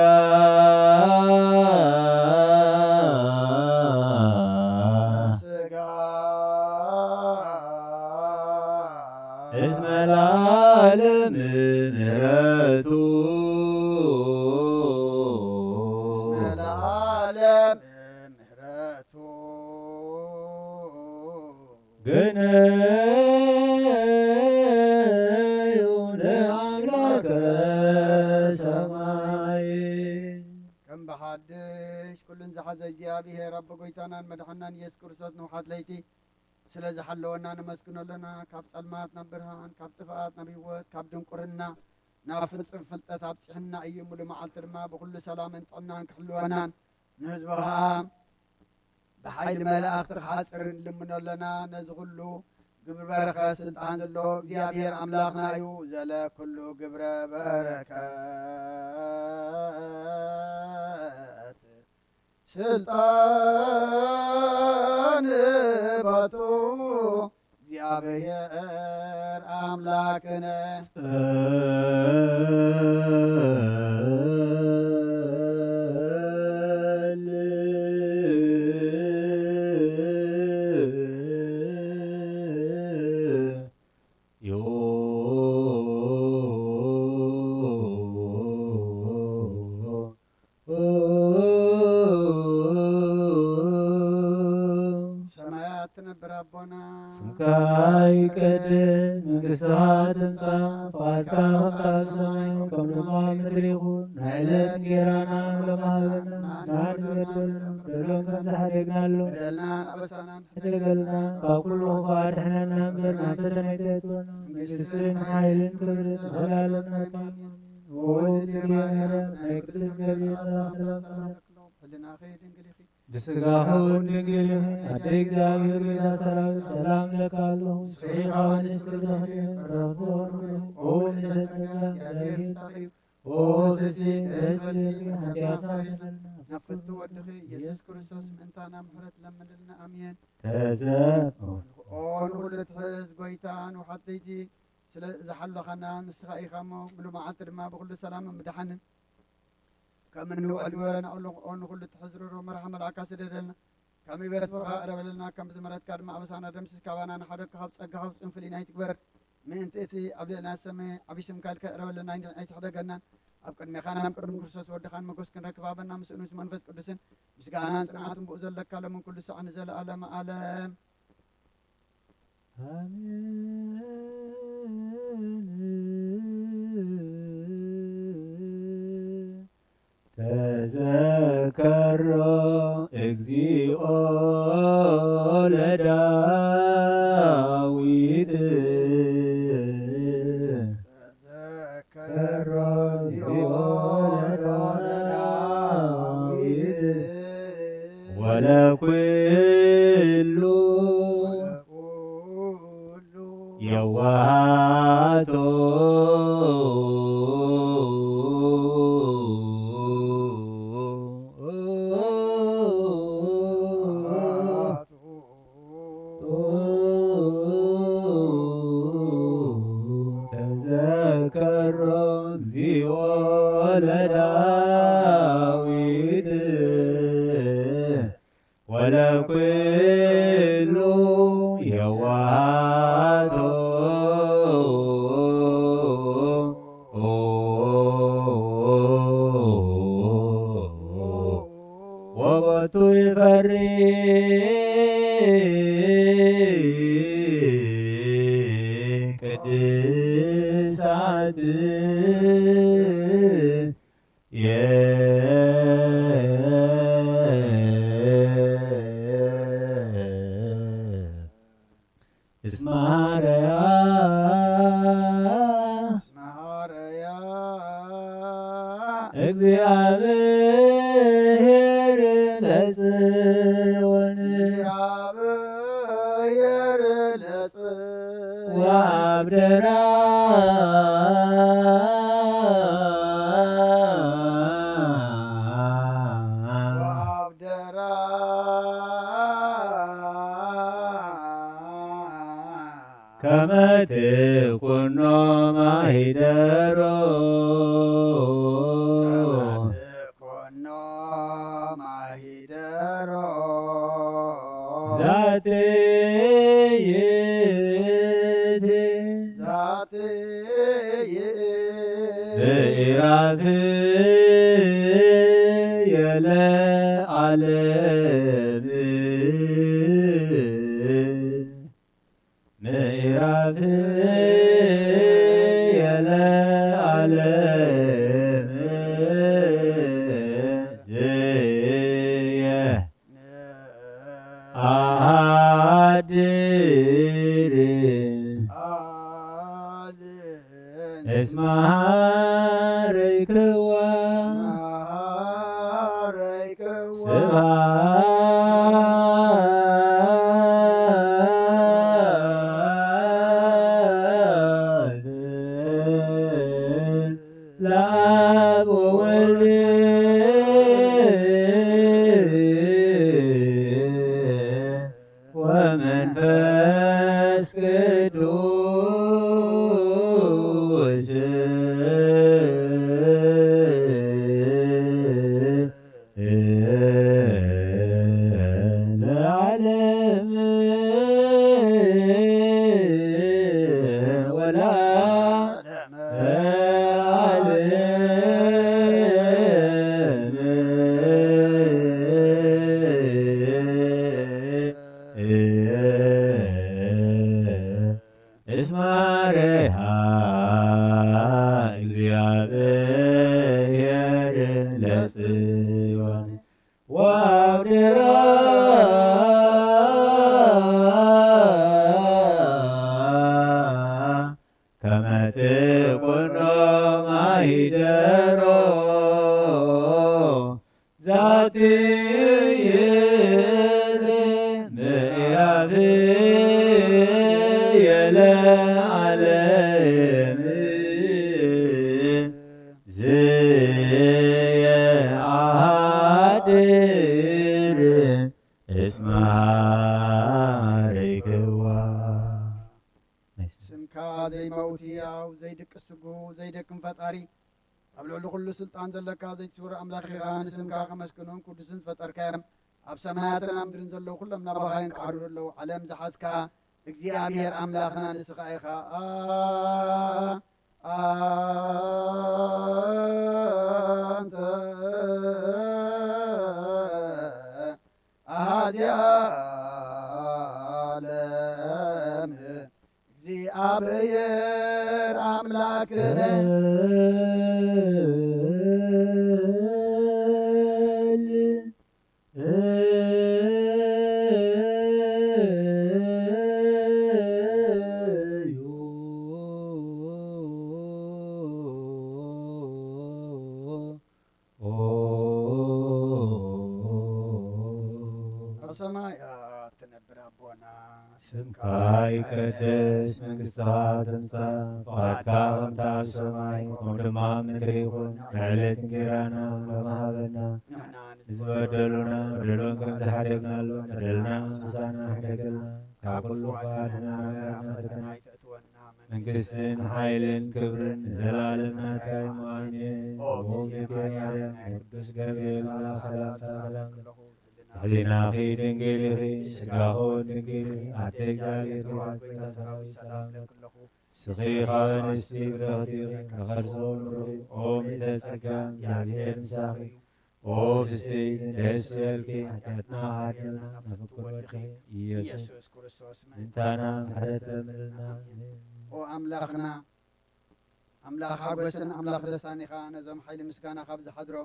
ስጋ እስመ ለዓለም ምሕረቱ እስመ ለዓለም ምሕረቱ ግነዩ ለአምላከ ሰማይ። ከም ብሓድሽ ኩሉን ዝሓዘ እግዚኣብሔር ኣቦ ጎይታናን መድሓናን ኢየሱስ ክርስቶስ ንውሓት ለይቲ ስለ ዝሓለወና ነመስግኖ ኣለና። ካብ ጸልማት ናብ ብርሃን፣ ካብ ጥፍኣት ናብ ህይወት፣ ካብ ድንቁርና ናብ ፍጹም ፍልጠት ኣብጺሕና እዩ። ሙሉ መዓልቲ ድማ ብኹሉ ሰላምን ጥዕናን ክሕልወናን ንህዝቡ ኸኣ ብሓይሊ መላእኽቲ ክሓጽር ንልምኖ ኣለና። ነዚ ኩሉ ግብሪ በረኸት ስልጣን ዘለዎ እግዚኣብሔር ኣምላኽና እዩ። ዘለ ኩሉ ግብረ በረከት ስልጣን ባቱ እግዚኣብሔር ኣምላክነ። ሰማያት ትነብር ኣቦና፣ ስምካ ይቀደስ፣ መንግስትኻ ትምጻእ፣ ፍቓድካ ከም ኣብ ሰማይ ከምኡ ኣብ ምድሪ ይኹን። ናይ ዕለት እንጌራና ሎሚ ሃበና፣ ንሕና ንበደልና፣ በደሎም ከም ዝሓደግናሎም፣ በደልና ኣበሳና ሕደገልና፣ ካብ ኩሉ ክፉእ ኣድሕነና እምበር ናብ ፈተነ ኣይተእትወና። መንግስትን ሓይልን ክብርን ንዘለኣለም ናትካ እዩ። ኣሜን። ኦ ድንግል ማርያም፣ ናይ ቅዱስ ገብርኤል መልኣኽ ሰላምታ ይብዛሓልኪ። ህልናኺ ድንግል ኢኺ። ብስጋኺ እውን ድንግል ኢኺ። ኣደ እግዚኣብሔር፣ ቤዛ ሰራዊት፣ ሰላም እለኪ ኣለኹ። ንስኺ ካብ ኣንስቲ ብሩኽቲ ኢኺ፣ ፍሬ ከርሥኺ ብሩኽ እዩ። ኦ ምልዕተ ጸጋ፣ እግዚኣብሔር ምሳኺ እዩ። ኦ ፍስሕቲ ደስ ይበልኪ፣ ሓጢኣትና ይማረልና። ናብ ፍትው ወድኺ ኢየሱስ ክርስቶስ ምእንታና ምሕረት ለምንልና። ኣሜን። ተዘ- ኦ ንኹሉ ትሕዝ ጐይታ፣ ንውሓት ለይቲ ስለ ዝሓለኻና ንስኻ ኢኻ እሞ፣ ምሉእ መዓልቲ ድማ ብኹሉ ሰላምን ብድሓንን ከም እንውዕል ግበረና። ኦ ንኹሉ ትሕዝ ርሮ መርሓ መልኣካ ስደደልና። ከም ኢበት ፍርኻ እረበለልና፣ ከም ብዚ ምሕረትካ ድማ ኣበሳና ደምስስ፣ ካባና ንሓደግ ካብ ጸጋ ካብ ጽንፍል ኢና ኣይትግበር። ምእንቲ እቲ ኣብ ልዕልና ዝሰመየ ዓቢ ስምካ ኢልካ እረበለና፣ ኣይትሕደገናን። ኣብ ቅድሜኻን ኣብ ቅድሚ ክርስቶስ ወድኻን ሞገስ ክንረክብ ሃበና፣ ምስኡን ምስ መንፈስ ቅዱስን ምስጋናን ጽንዓትን ብኡ ዘለካ ሎምን ኩሉ ሳዕ ንዘለኣለመ ዓለም። ኣሜን። ተዘከሮ እግዚኦ ለዳዊት። ተዘከሮ እግዚኦ ለዳዊት። ወለኩሉ የዋሃቶ። ተዘከሮ እግዚኦ ለዳዊት። ወለኩሉ የዋሃቶ። ወቦቱ ይፈሪ ቅድሳት። እስመሃረያ። እስመሃረያ። እግዚአብሔር ለጽዮን። እግዚአብሔር ለጽዮን። ወአብደራ። ወአብደራ። ከመ ትኩኖ ማሂደሮ። ከመ ትኩኖ ማሂደሮ። ዛቲ ይእቲ። ዛቲ ይእቲ። ምዕራፍ የለ ዓለም። ምዕራፍ የለ ዓለም ዘየ። ኣሃድር። እስመ ሀረይክዋ። እስመ ሀረይክዋ። ስብሐት እስመ ርሃ እግዚአብሔር ለጽዮን ወአብድራ ከመ ትኩኖ ማሂደሮ ዛቲ ይእቲ ምእያብየ ለዓለም ዝየአሃድር እስመ ሀረይክዋ። ስምካ ዘይመውት ህያው፣ ዘይድቅስ ስጉ፣ ዘይደክም ፈጣሪ፣ ኣብ ልዕሊ ኩሉ ስልጣን ዘለካ ዘይትስውር ኣምላኽ ኢኻ። ንስምካ ከመስግኑን ቅዱስን ዝፈጠርካዮም ኣብ ሰማያትን ኣብ ምድርን ዘለዉ ኩሎም ናባኻ ይንቃዕሩ ኣለዉ። ዓለም ዝሓዝካ እግዚኣብሔር ኣምላኽና ንስኻ ኢኻ። ኣ-፣ ኣንተ ኣሃዚ ዓለም እግዚኣብሔር ኣምላክነ። ኣብ ሰማያት ትነብር ኣቦና፣ ስምካ ይቀደስ፣ መንግስትኻ ትምጻእ፣ ፍቓድካ ከምታ ኣብ ሰማይ ከምኡ ድማ ኣብ ምድሪ ይኹን። ዕለት እንጌራና ሎሚ ሃበና፣ ንሕና ዝበደሉና በደሎም ከም ዝሓደግናሎም በደልና ምሳና ሕደግልና፣ ካብ ኩሉ ኣድሕነና፣ ናብ ፈተና ኣይተእትወና፣ መንግስትን ሓይልን ክብርን ንዘለኣለም ናትካ እዩ። ኣሜን። ኦ ቤተ ማርያም ናይ ቅዱስ ገብርኤል መልኣክ ሰላምታ ሰላም፣ ሕሊናኺ ድንግል ኢኺ፣ ስጋኺ እውን ድንግል እዩ። ኣደ እግዚኣብሔር፣ ተዋሕዶ ቤተ ሰራዊት ሰላም እለኪ ኣለኹ። ንስኺ ካብ ኣንስቲ ብርኽቲ ኢኺ፣ ካብ ከርሲ እውን ብሩኽ እዩ። ኦ ምልዕተ ጸጋ፣ እግዚኣብሔር ምሳኺ እዩ። ኦ ፍስሕቲ ደስ ይበልኪ፣ ሓጢኣትና ሓጢኣትና መፍቅር ወድኺ ኢየሱስ ኢየሱስ ክርስቶስ ምእንታና ምሕረት ለምንልና። ኦ ኣምላኽና፣ ኣምላኽ ሓጎስን ኣምላኽ ደስታን ኢኻ። ነዞም ሓይሊ ምስጋና ካብ ዝሓድሮ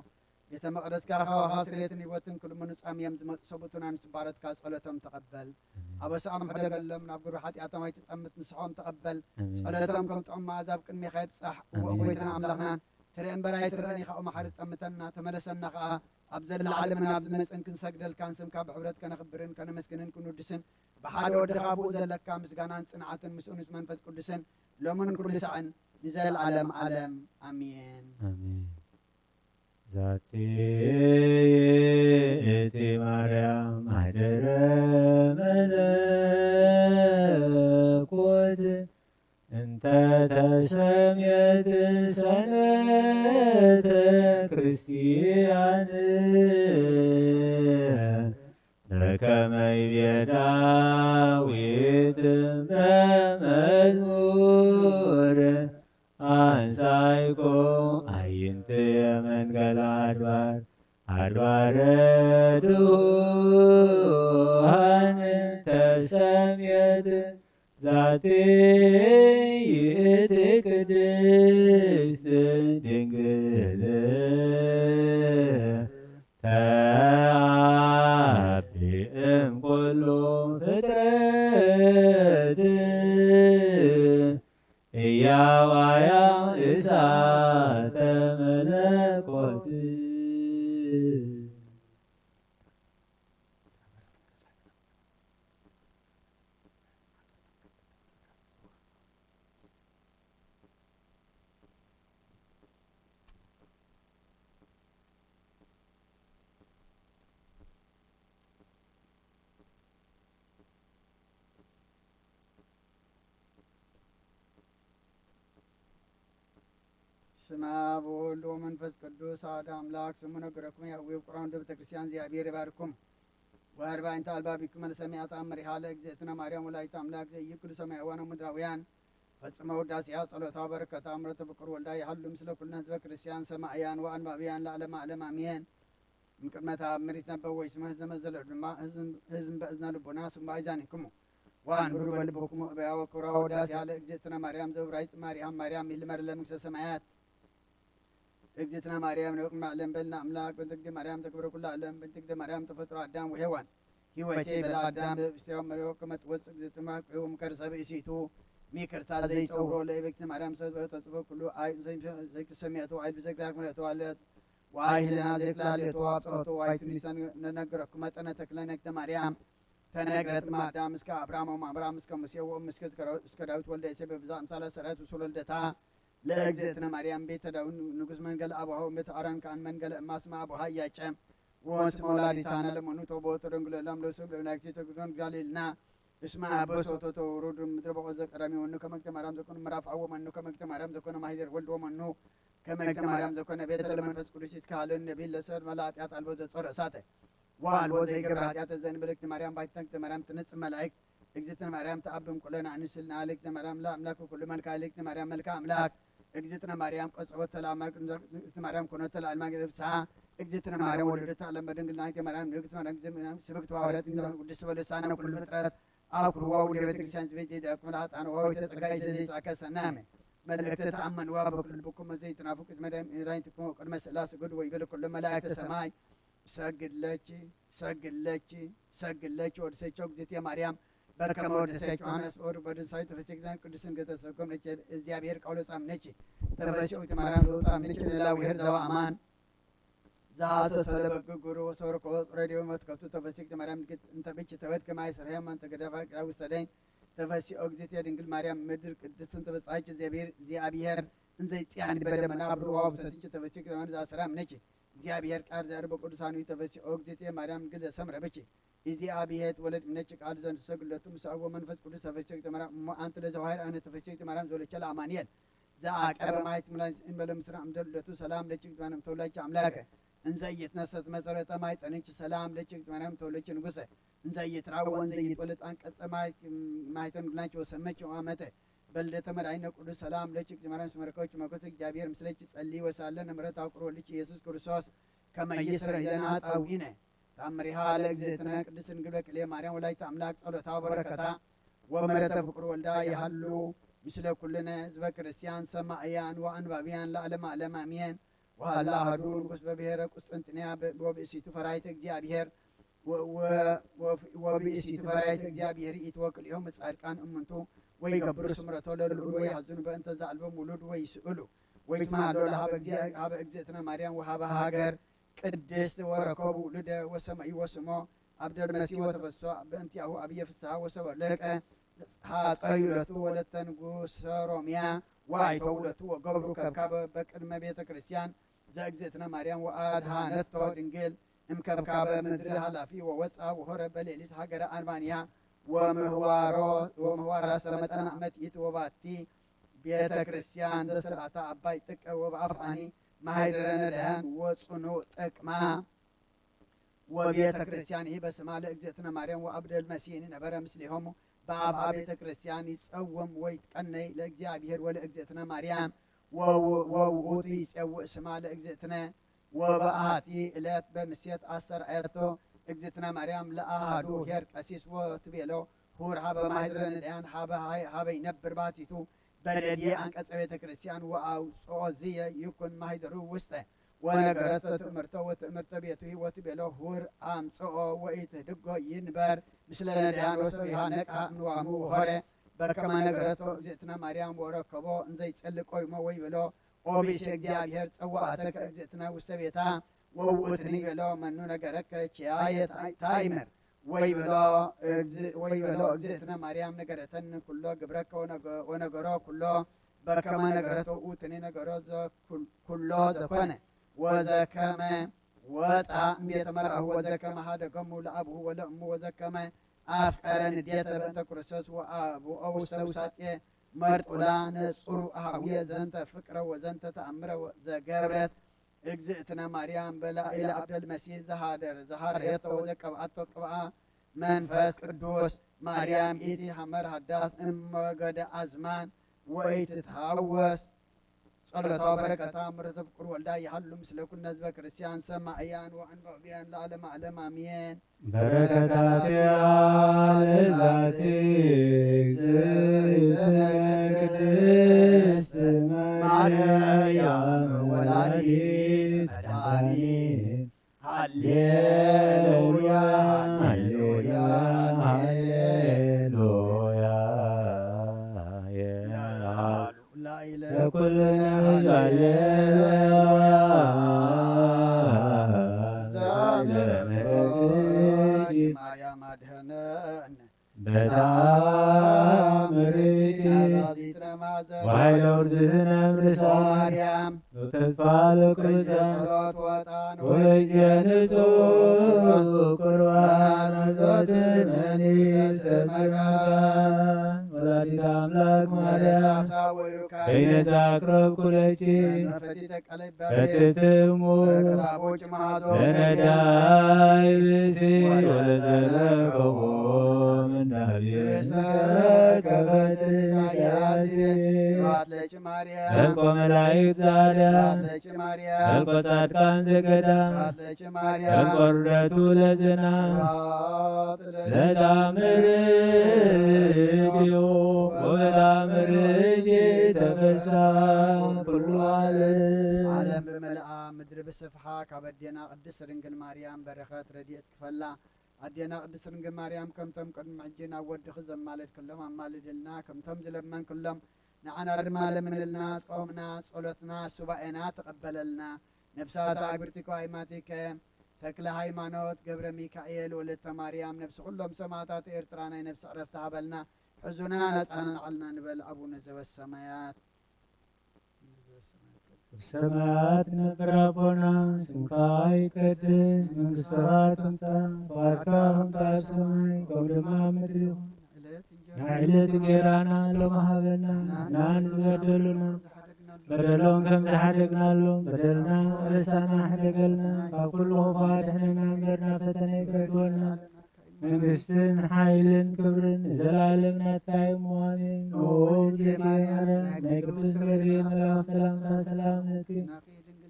ቤተ መቕደስካ ካባኻ ስርየትን ህይወትን ክልምኑ ጻምዮም ዝመጹ ሰብኡትን ኣንስቲ ባሮትካ ጸሎቶም ተቐበል። ኣሜን። ኣበሳኦም ሕደገሎም፣ ናብ ግብሪ ሓጢኣቶም ኣይትጠምት፣ ንስሖም ተቐበል። ኣሜን። ጸሎቶም ከም ጥዑም መኣዛ ኣብ ቅድሜኻ ይብጻሕ። እወ ኣሜን። ጎይታና ኣምላኽና፣ ትርኢ እምበር ኣይትረእን ኢኻ። ኦ መሓሪ፣ ጠምተና፣ ተመለሰና ኸኣ። ኣብ ዘለዓለምን ኣብ ዝመጽእን ክንሰግደልካን ስምካ ብሕብረት ከነኽብርን ከነመስግንን ክንውድስን ብሓደ ወድኻ ብኡ ዘለካ ምስጋናን ጽንዓትን ምስኡ ንመንፈስ ቅዱስን ሎምን ኩሉ ሳዕን ንዘለዓለም ዓለም ኣሜን። ኣሜን። ዛቲ ይእቲ ማርያም ማህደረ መለኮት እንተ ተሰምየት ሰነተ ክርስቲያን በከመ ይቤ ዳዊት በመዝሙር አንሳይኮ አይንትየ መንገለ አድባር አድባረ ድሁሃን ተሰምየት ዛቲ ይእቲ ቅድስት ድንግል ተአቢ እምኩሉ ፍጥረት እያዋያ እሳተ መለኮት። ስማ ብወልድ ወመንፈስ ቅዱስ አሐዱ አምላክ ስሙ ነገረኩም ያዊ ቁራን ወደ ቤተክርስቲያን እግዚአብሔር ይባርኩም። ወአርባዕንተ አልባቢኩም ለሰሚዐ ተአምሪሃ ለእግዝእትነ ማርያም ወላዲተ አምላክ ዘኢይክሉ ሰማያውያን ወምድራውያን ፈጽመ ውዳሴሃ ጸሎታ በረከታ ምረተ ፍቅር ወልዳ ይሃሉ ምስለ ኩልነ ህዝበ ክርስቲያን ሰማእያን ወአንባብያን ለዓለመ ዓለም አሜን። እምቅድመ ተአምር ይትነበብ ወይስመዕ ህዝበ መዘለሉ ድማ ህዝብ በእዝነ ልቡና ስምዑ አይዛኒክሙ። ወአንብሩ በልብክሙ እበያ ወክብራ ወዳሴ ያለ እግዝእትነ ማርያም ዘብራይት ማርያም ማርያም ይልመር ለመንግስተ ሰማያት። እግዝእትነ ማርያም ንቅድሚ ዓለም በልና ኣምላክ በእንተ እግዝእትነ ማርያም ተክብረ ኩሉ ዓለም በእንተ እግዝእትነ ማርያም ተፈጥሮ ኣዳም ወሔዋን ህይወቴ በላ ኣዳም በብስቲያው መሪዮ ከመ ትወፅእ እግዝእትነ ማርያም ከርሰ ብእሲቱ ሚክርታ ዘይፀውሮ ለእግዝእትነ ማርያም ሰብ ተፅፎ ኩሉ ኣይ ዘይክሰሚያቱ ኣይ ብዘግራ ክምረቱ ኣለት ዋይ ህልና ዘይክላለቱ ኣብፀወቱ ዋይ ቱኒሰን ነነግረኩ መጠነ ተክለ ነግተ ማርያም ተነግረት ማዳም እስከ አብርሃም ወማምራም እስከ ሙሴ ወእም እስከ እስከ ዳዊት ወልደ እሴ በብዛ አምሳለ ሰረት ውሱል ወልደታ ለእግዝእትነ ማርያም ቤተ ዳዊት ንጉስ መንገል አቡሃ ወቤተ አሮን ከአን መንገለ እማስማ አቡሃ እያጨም ወስም ወላዲታነ ለመኑ ተቦ ተደንግለላም ለሰብ ለብናግቲ ተግዞን ጋሊልና እስማ በሶቶ ተውሩድ ምድረ በቆ ዘቀዳሚ ወኑ ከመግተ ማርያም ዘኮነ ምዕራፍ አወ መኑ ከመግተ ማርያም ዘኮነ ማሂደር ወልድ ወመኑ ከመግተ ማርያም ዘኮነ ቤተ ለመንፈስ ቅዱስ ይትካልን ነቢል ለሰብ መላእጢያት አልቦ ዘጾረ እሳተ ወአልቦ ዘይገብር ኃጢአት ዘእንበለ እግዝእትነ ማርያም ባሕቲታ እግዝእትነ ማርያም ትነጽእ መላእክት እግዝእትነ ማርያም ተአብም ኩለን ኣንስልና ለእግዝእትነ ማርያም ለአምላክ ኩሉ መልካ ለእግዝእትነ ማርያም መልካ አምላክ እግዝእትነ ማርያም ቆጸወት ተለአማር እግዝእትነ ማርያም ኮኖት ተለአልማ ፍስሓ እግዝእትነ ማርያም ወለደት ዓለም በድንግልና እግዝእትነ ማርያም ንግዝእትነ ማርያም ስብክት ዋህረት እግዝእትነ ማርያም ቅድስት በለሳነ ኩሉ ፍጥረት አኩርዋ ውደ ቤተክርስቲያን ዝበይ ዘይዳኩም ለአጣን ዋዊ ተጸጋይ ዘይጻከ ሰናመ መልእክተ ተአመንዋ በኩል ብኩም ዘይትናፍቁት መድኃኒትኩም ቅድመ ስላሴ ስግድ ወይብል ኩሉ መላእክተ ሰማይ ሰግድ ለኪ ሰግድ ለኪ ሰግድ ለኪ ወድሰቸው እግዝእትየ ማርያም በከመ ወድሰ ዮሐንስ ወር በድንሳይ ተፈሲግዛን ቅዱስን ገተሰጎም ነች እግዚአብሔር ቃውሎ ጻምነች ተፈሲኦት ማርያም ዘውጻምነች ለላዊሄር ዘዋ አማን ዘአሰሰለ በግግሩ ወሰወርኮ ሬዲዮ መትከቱ ተፈሲግት ማርያም እንተ ብች ተበት ከማይ ስርሔም እንተ ገደፋ ውሰደኝ ተፈሲኦ እግዝእትየ ድንግል ማርያም ምድር ቅድስት እንተ በጻች እግዚአብሔር እንዘይጽያን በደመና ብርዋ ውሰትች ተፈሲግት ማርያም ዘአሰራም ነች እግዚአብሔር ቃል ዘር በቅዱሳኑ ተፈሲኦ እግዝእትየ ማርያም ድንግል ዘሰምረ ብች እግዚአብሔር ወለድ እምነች ቃል ዘንድ ሰግለቱ ምሳአቦ መንፈስ ቅዱስ ተፈሲኦ ተመራ እሞ አንተ ለዘዋህር አነ ተፈሲኦ ተመራም ዘወለቸ ለአማኑኤል ዘአቀበ ማየት ምላስ እንበለ ምስራ እምደለቱ ሰላም ለችግ ማንም ተወላጅ አምላከ እንዘ እየትነሰት መሰረተ ማይ ጸነች ሰላም ለችግ ማርያም ተወለች ንጉሰ እንዘ እየትራወ እንዘ እየትወለድ አንቀጸ ማይ ማይተም ግላች ወሰመች አመተ በልደተ መድኃኒነ ቅዱስ ሰላም ለችግ ማርያም ስመረከች መኮስ እግዚአብሔር ምስለች ጸሊ ወሳለ ንምረት አውቅሮ ልች ኢየሱስ ክርስቶስ ከመ ይስረ ለነ ኃጣውኢነ ታምሪሃ ለእግዝእትነ ቅድስት ድንግል በክልኤ ማርያም ወላዲተ አምላክ ጸሎታ ወበረከታ ወምሕረተ ፍቁር ወልዳ ይሃሉ ምስለ ኩልነ ህዝበ ክርስቲያን ሰማእያን ወአንባብያን ለዓለመ ዓለም አሜን። ወሃላ አሐዱ ንጉስ በብሔረ ቁስጥንጥንያ ወብእሲቱ ፈራይተ እግዚአብሔር ወብእሲቱ ፈራይተ እግዚአብሔር ይእቲ ወክልኤሆሙ ጻድቃን እሙንቱ ወይገብሩ ስምረቶ ለልዑል ወይሐዝኑ በእንተ ዘአልቦም ውሉድ ወይስእሉ ወይትመሃሎ ለሀበ እግዝእትነ ማርያም ወሀበ ሀገር ቅድስት ወረከቡ ውሉደ ወሰመይዎ ስሞ አብደል መሲህ ወተፈስሖ በእንቲአሁ አብየ ፍስሐ ወሰበ ለቀ ሐፀዩ ለቱ ወለተ ንጉሰ ሮሚያ ወአይተው ለቱ ወገብሩ ከብካበ በቅድመ ቤተ ክርስቲያን ዘእግዝእትነ ማርያም ወአድሃነቶ ድንግል እምከብካበ ምድር ኃላፊ ወወፃ ወሆረ በሌሊት ሀገረ አርማንያ ወምህዋሮ ወምህዋራ ሰመጠና መትኢት ወባቲ ቤተ ክርስቲያን ዘስርዓታ አባይ ጥቀ ወበአፍአኒ ማህደረ ነዳያን ወጽኑ ጥቅማ ወቤተ ክርስቲያን ይህ በስማ ለእግዝእትነ ማርያም ወአብደል መሲህን ነበረ ምስሌሆሙ በአፍአ ቤተ ክርስቲያን ይጸውም ወይ ትቀነይ ለእግዚአብሔር ወለእግዝእትነ ማርያም ወውእቱ ይጸውእ ስማ ለእግዝእትነ ወበአሐቲ እለት በምሴት አስተርአየቶ እግዝእትነ ማርያም ለአሃዱ ኄር ቀሲስ ወትቤሎ ሁር ሀበ ማህድረ ነዳያን ሀበ ይነብር ባቲቱ በደድየ አንቀጸ ቤተ ክርስቲያን ወአውፅኦ ዝየ ይኩን ማህደሩ ውስጠ ወነገረተ ትእምርተ ወትእምርተ ቤቱ ወትቤሎ ሁር አምፅኦ ወኢትህድጎ ይንበር ምስለ ነዳያን ወሰቢሃ ነቃ እምንዋሙ ወሆረ በከመ ነገረቶ እግዝእትነ ማርያም ወረከቦ እንዘይጸልእ ቆይሞ ወይብሎ ኦ ብእሲ እግዚኣብሔር ጸዋዓተከ እግዝእትነ ውስተ ቤታ ወውእትኒ ይቤሎ መኑ ነገረከ ኪያየ ታይመር ወይብሎ እግዝእትነ ማርያም ነገረተኒ ኩሎ ግብረከ ወነገሮ ኩሎ በከመ ነገረቶ ውእትኒ ነገሮ ኩሎ ዘኮነ ወዘከመ ወፃ እምቤተ መርአሁ ወዘከመ ሀደገሙ ለአብሁ ወለእሙ ወዘከመ አፍቀረ ንዴተ በእንተ ክርስቶስ ወአብኦ ውስተ ውሳጤ መርጡላ ነጹሩ አሃውየ ዘንተ ፍቅረ ወዘንተ ተአምረ ዘገብረት እግዝእትነ ማርያም በላዕለ አብደል መሲህ ዘሃደር ዘሃረየቶ ወዘቀብአቶ ቅብአ መንፈስ ቅዱስ ማርያም ኢቲ ሐመር ሀዳስ እመገደ አዝማን ወኢትትሃወስ ጸሎታ በረከታ ምሕረተ ፍቁር ወልዳ ይሃሉ ምስለ ኩልነ ህዝበ ክርስቲያን ሰማእያን ወኣንበብያን ለዓለመ ዓለም ኣሜን። በረከታቲሃ ለዛቲ እግዝእትነ ቅድስት ማርያም ወላዲት መድኃኒት። ሃሌሉያ፣ ሃሌሉያ፣ ሃሌሉያ። ላይለ ለኩልነ ሃሌሉያ። ሃሌሉያ። ዛለመ ማርያም አድህነን። በተአምርኪ ናዛዚት ረማዘ ወኃይለ ውርዝነ እምርሳ ማርያም ወተስፋ ለኩሉ ዘ ጸሎት ወጣን ወይዜ ንጹሕ ቁርባን ዘወትር ንግሥተ ሰማያት ወላዲተ አምላክ ማርያም መሳሳ ወይሩካ በይነዛ አቅረብኩ ለኪ መፈቲተ ቀለይ በትትሙ በረከታ ቦጭ መሃዞ ለነዳይ ብእሲ ወለዘረከቦ ምናብየ ከፈት ሳያሲ ስብሐት ለኪ ማርያም መልኮ መላእክት ዛዳ ስብሐት ለኪ ማርያም መልኮ ጻድቃን ዘገዳም ስብሐት ለኪ ማርያም መልኮ ርደቱ ለዝና ስብሐት ለኪ ለታምር እጅዮ ወበታምር እጅ ተፈሳ ኩሉ ዓለም። ዓለም ብምልኣ ምድሪ ብስፍሓ ካብ ኣዴና ቅድስት ድንግል ማርያም በረኸት ረድኤት ክፈላ። ኣዴና ቅድስት ድንግል ማርያም ከምቶም ቅድሚ ሕጂ ናብ ወድኺ ዘማለድክሎም ኣማልድልና፣ ከምቶም ዝለመንክሎም ንዓና ድማ ለምንልና። ጾምና፣ ጸሎትና፣ ሱባኤና ተቐበለልና። ነብሳት ኣግብርቲከ ኣይማቲከ ተክለ ሃይማኖት ገብረ ሚካኤል ወለተ ማርያም ነብሲ ኩሎም ሰማዕታት ኤርትራ ናይ ነብሲ ዕረፍቲ ሃበልና። ሕዙና ናጻና ንዓልና ንበል። ኣቡነ ዘበሰማያት ሰማያት ነበር ኣቦና፣ ስምካ ይቀደስ፣ መንግስትኻ ትምጻእ፣ ፍቓድካ ከምቲ ኣብ ሰማይ ከምኡ ድማ ኣብ ምድሪ ይኹን። ናይ ዕለት እንጌራና ሎሚ ሃበና፣ ንሕና ንዝበደሉና በደሎም ከም ዝሓደግናሎም በደልና ረሳና ሕደገልና፣ ካብ ኩሉ ክፉእ ኣድሕነና እምበር ናብ ፈተነ ኣይተእትወና። መንግስትን ሓይልን ክብርን ንዘለኣለም ናትካ እዩ እሞ ኣሜን። ኦ እግዝእትየ ማርያም ናይ ቅዱስ ገብርኤል መልኣክ ሰላምታ ሰላም ለኪ።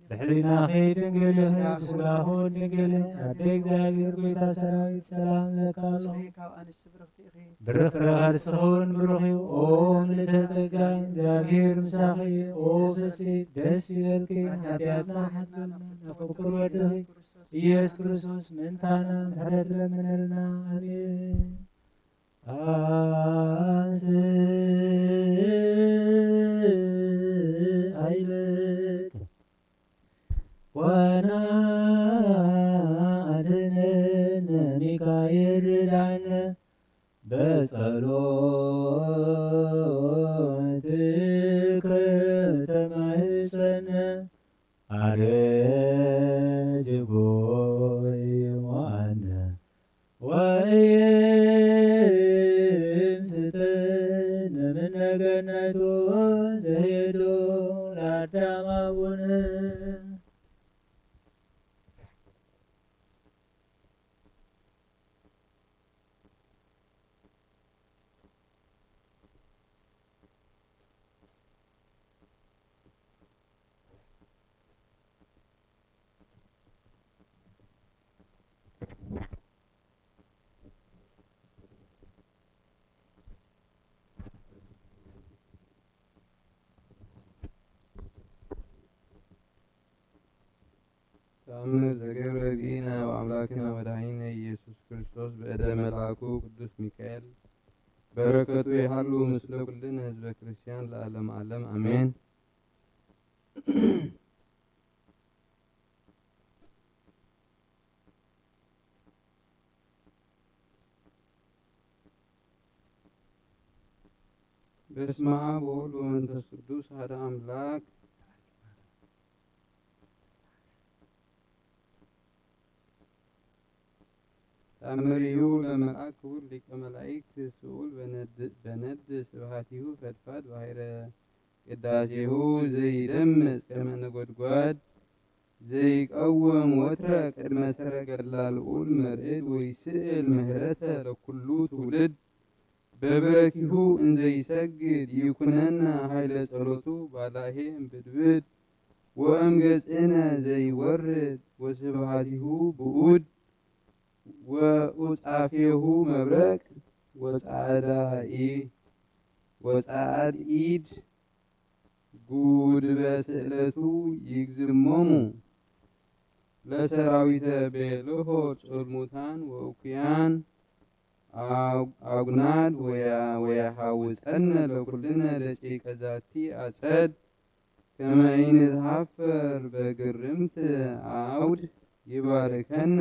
ብሕሊናኺ ድንግል ኢኺ፣ ብስጋኹ ድንግል ኢኺ፣ ኣደ እግዚኣብሔር ጎይታ ሰራዊት ሰላም ለካ ኣለኹ። ካብ ኣንስቲ ብርኽቲ ኢኺ። ብርኽ ፍረ ከርስኺ እውን ብሩኽ እዩ። ኦ ምልዕተ ጸጋ እግዚኣብሔር ምሳኺ እዩ። ኦ ፍስሕቲ ደስ ይበልኪ፣ ሓጢኣትና ሓጥእና ነፍቅር ወድኺ ኢየሱስ ክርስቶስ ምእንታና ምሕረት ለምነልና። ኣሜን። ኣንስ ኣይልክ ዋና ኣድነን ሚካኤል ርዳነ በጸሎትከ ተማህጸነ። ኣረጅ ጎይ ሞአነ ወይም ስተን እምነ ገነቱ ዘሄዶ ለአዳም አቡነ። ተኣምር ዘገብረ እግዚእነ ወአምላክነ ወመድኃኒነ ኢየሱስ ክርስቶስ በእደ መልአኩ ቅዱስ ሚካኤል። በረከቱ ይሃሉ ምስለ ኩልነ ህዝበ ክርስቲያን ለዓለመ ዓለም አሜን። በስመ አብ ወወልድ ወመንፈስ ቅዱስ አሐዱ አምላክ። ተአምሪሁ ለመልአክ ክቡር ሊቀ መላእክት ስኡል በነድ በነድ ስብሐቲሁ ፈድፋድ ባሕረ ቅዳሴሁ ዘይደምጽ ከመ ነጎድጓድ ዘይቀውም ወትረ ቅድመ ሰረገላ ልዑል መርዕድ ወይስእል ምህረተ ለኩሉ ትውልድ። በብረኪሁ እንዘይሰግድ ይኩነነ ኃይለ ጸሎቱ ባላሄ እምብድብድ ወእምገጽነ ዘይወርድ ወስብሃቲሁ ብኡድ ወኡጻፌሁ መብረቅ ወጻዕዳ ኢ- ወጻዕድ ኢድ ጉድበ ስእለቱ ይግዝሞሙ ለሰራዊተ ቤልሆ ጽልሙታን ወእኩያን አጉናድ ወያሃውፀነ ለኩልነ ደቂቀ ዛቲ አጸድ ከመ ኢንትሃፈር በግርምት አውድ ይባርከነ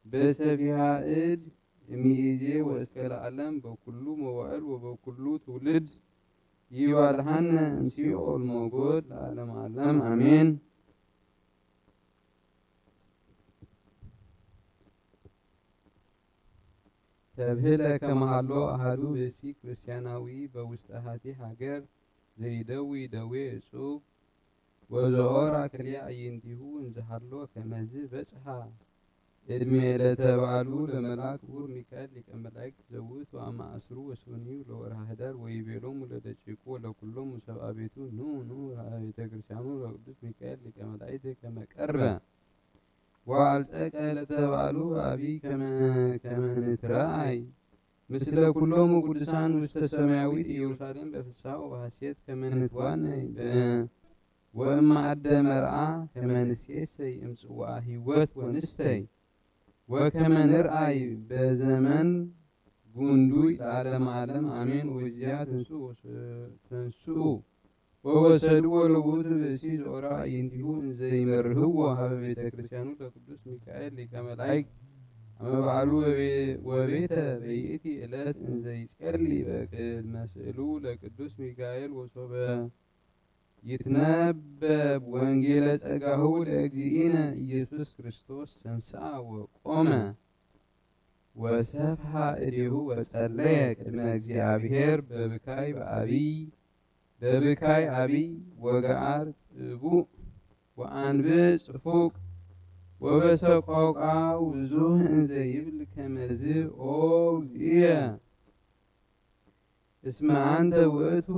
በሰፊሃ እድ እምይእዜ ወእስከ ለዓለም በኩሉ መዋእል ወበኩሉ ትውልድ ይባልሃነ እምሲኦል ሞጎድ ለዓለም ዓለም አሜን። ተብህለ ከመሃሎ አሃዱ ብእሲ ክርስቲያናዊ በውስጠ ሃቲ ሃገር ዘይደዊ ደዌ እጹብ ወዘኦራ ክልኤ አዕይንቲሁ እንዝሃሎ ከመዝ በጽሐ እድሜ ለተባሉ ለመልአክ ክቡር ሚካኤል ሊቀ መላእክት ዘውእቱ አማእስሩ ወሰኑዩ ለወርሃ ህዳር ወይቤሎሙ ለደቂቁ ወለኩሎሙ ሰብአ ቤቱ ኑ ኑ ሀበ ቤተ ክርስቲያኑ ለቅዱስ ሚካኤል ሊቀ መላእክት ከመ ቀርበ ወአልጸቀ ለተባሉ አቢ ከመ ንትረአይ ምስለ ኩሎሙ ቅዱሳን ውስተ ሰማያዊት ኢየሩሳሌም በፍስሐ ወበሐሴት ከመ ንትዋነይ ወእማአደ መርዓ ከመ ንሴሰይ እምጽዋአ ህይወት ወንስተይ ወከመ ንርአይ በዘመን ጉንዱይ ለዓለመ ዓለም አሜን። ወዚያ ተንስኡ ተንስኡ ወወሰዱ ወለውቱ ብእሲ ዘኦራ አዕይንቲሁ እንዘ ይመርህዎ ሀበ ቤተ ክርስቲያኑ ለቅዱስ ሚካኤል ሊቀ መላእክት አመ በዓሉ ወቤተ በይእቲ ዕለት እንዘ ይጸሊ በቅድመ ስእሉ ለቅዱስ ሚካኤል ወሶበ ይትነበብ ወንጌለ ጸጋሁ ለእግዚእነ ኢየሱስ ክርስቶስ ተንሥአ ወቆመ ወሰፍሐ እዴሁ ወጸለየ ቅድመ እግዚአብሔር በብካይ በአቢይ በብካይ አቢይ ወገአር ጥቡእ ወአንብዕ ጽፉቅ ወበሰቆቃ ውዙህ እንዘ ይብል ከመዝ ኦ እግዚእየ እስመ አንተ ውእቱ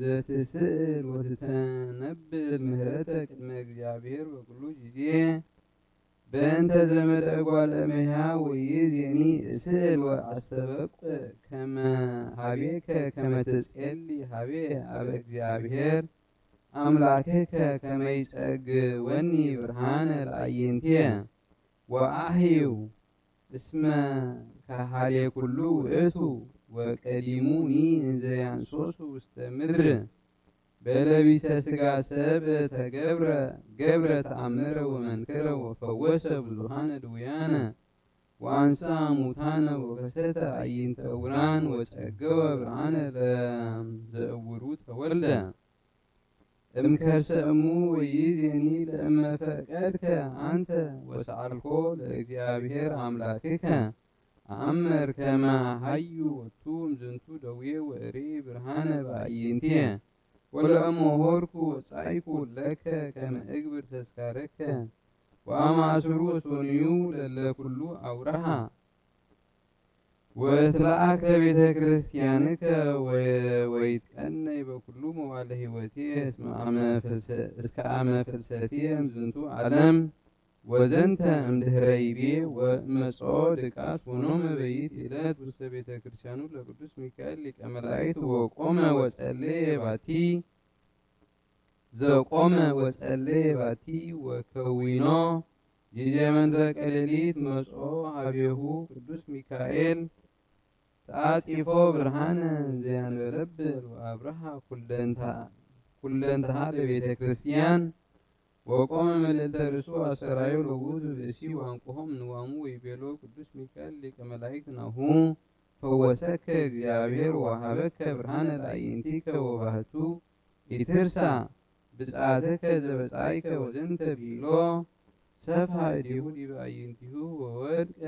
ዘትስእል ወትተነብል ምህረተ ቅድመ እግዚአብሔር በኩሉ ጊዜ በእንተ ዘመደ እጓለ እመሕያ ወይእዜኒ እስእል ወአስተበቁ ከመ ሀቤከ ከመ ትጼሊ ሀቤ አበ እግዚአብሔር አምላክከ ከመ ይጸግወኒ ብርሃነ ለአዕይንትየ ወአሕዩ እስመ ከሃሌ ኩሉ ውእቱ ወቀዲሙኒ እንዘ ያንሶሱ ውስተ ምድር በለቢሰ ስጋ ሰብ ተገብረ ገብረ ተአምረ ወመንክረ ወፈወሰ ብዙሃነ ድውያነ ወአንሳ ሙታነ ወከሰተ አዕይንተ ዕውራን ወጸገወ ብርሃነ ለዘእውሩ ተወልደ እምከርሰ እሙ ወይዜኒ ለእመ ፈቀድከ አንተ ወሰአልኮ ለእግዚአብሔር አምላክከ አአምር ከመ ሀዩ ወቱ እምዝንቱ ደዌ ወእሪ ብርሃነ በአዕይንትየ ወለእመ ሆርኩ ወጻይኩ ለከ ከመ እግብር ተስካረከ ወአማእስሩ ወሶንዩ ለለ ኩሉ አውራሃ ወእትለአከ ቤተ ክርስቲያንከ ወይትቀነይ በኩሉ መዋለ ህይወቴ እስከ አመ ፍልሰቴ እምዝንቱ ዓለም ወዘንተ እምድህረ ይቤ ወመጾ ድቃስ ወኖመ በይት ዕለት ውስተ ቤተ ክርስቲያኑ ለቅዱስ ሚካኤል ሊቀ መላእክት ወቆመ ወጸሌ ባቲ ዘቆመ ወጸሌ ባቲ ወከዊኖ ጊዜ መንፈቀ ሌሊት መጾ ሀቤሁ ቅዱስ ሚካኤል ተአጺፎ ብርሃነ ዘያንበለብል ወአብርሃ ኩለንታ- ኩለንተሃ ለቤተ ክርስቲያን ወቆመ ምልዕልተ ርእሱ አስተራዮ ለውእቱ ብእሲ ወአንቅሆም ንዋሙ ወይቤሎ ቅዱስ ሚካኤል ሊቀ መላእክት ናሁ ፈወሰከ እግዚአብሔር ወሃበከ ብርሃነ ለአዕይንቲከ ወባህቱ ኢትርሳ ብጽአትከ ዘበጻይከ ወዘንተ ቢሎ ሰፍሐ እዴሁ ዲበ አዕይንቲሁ ወወድቀ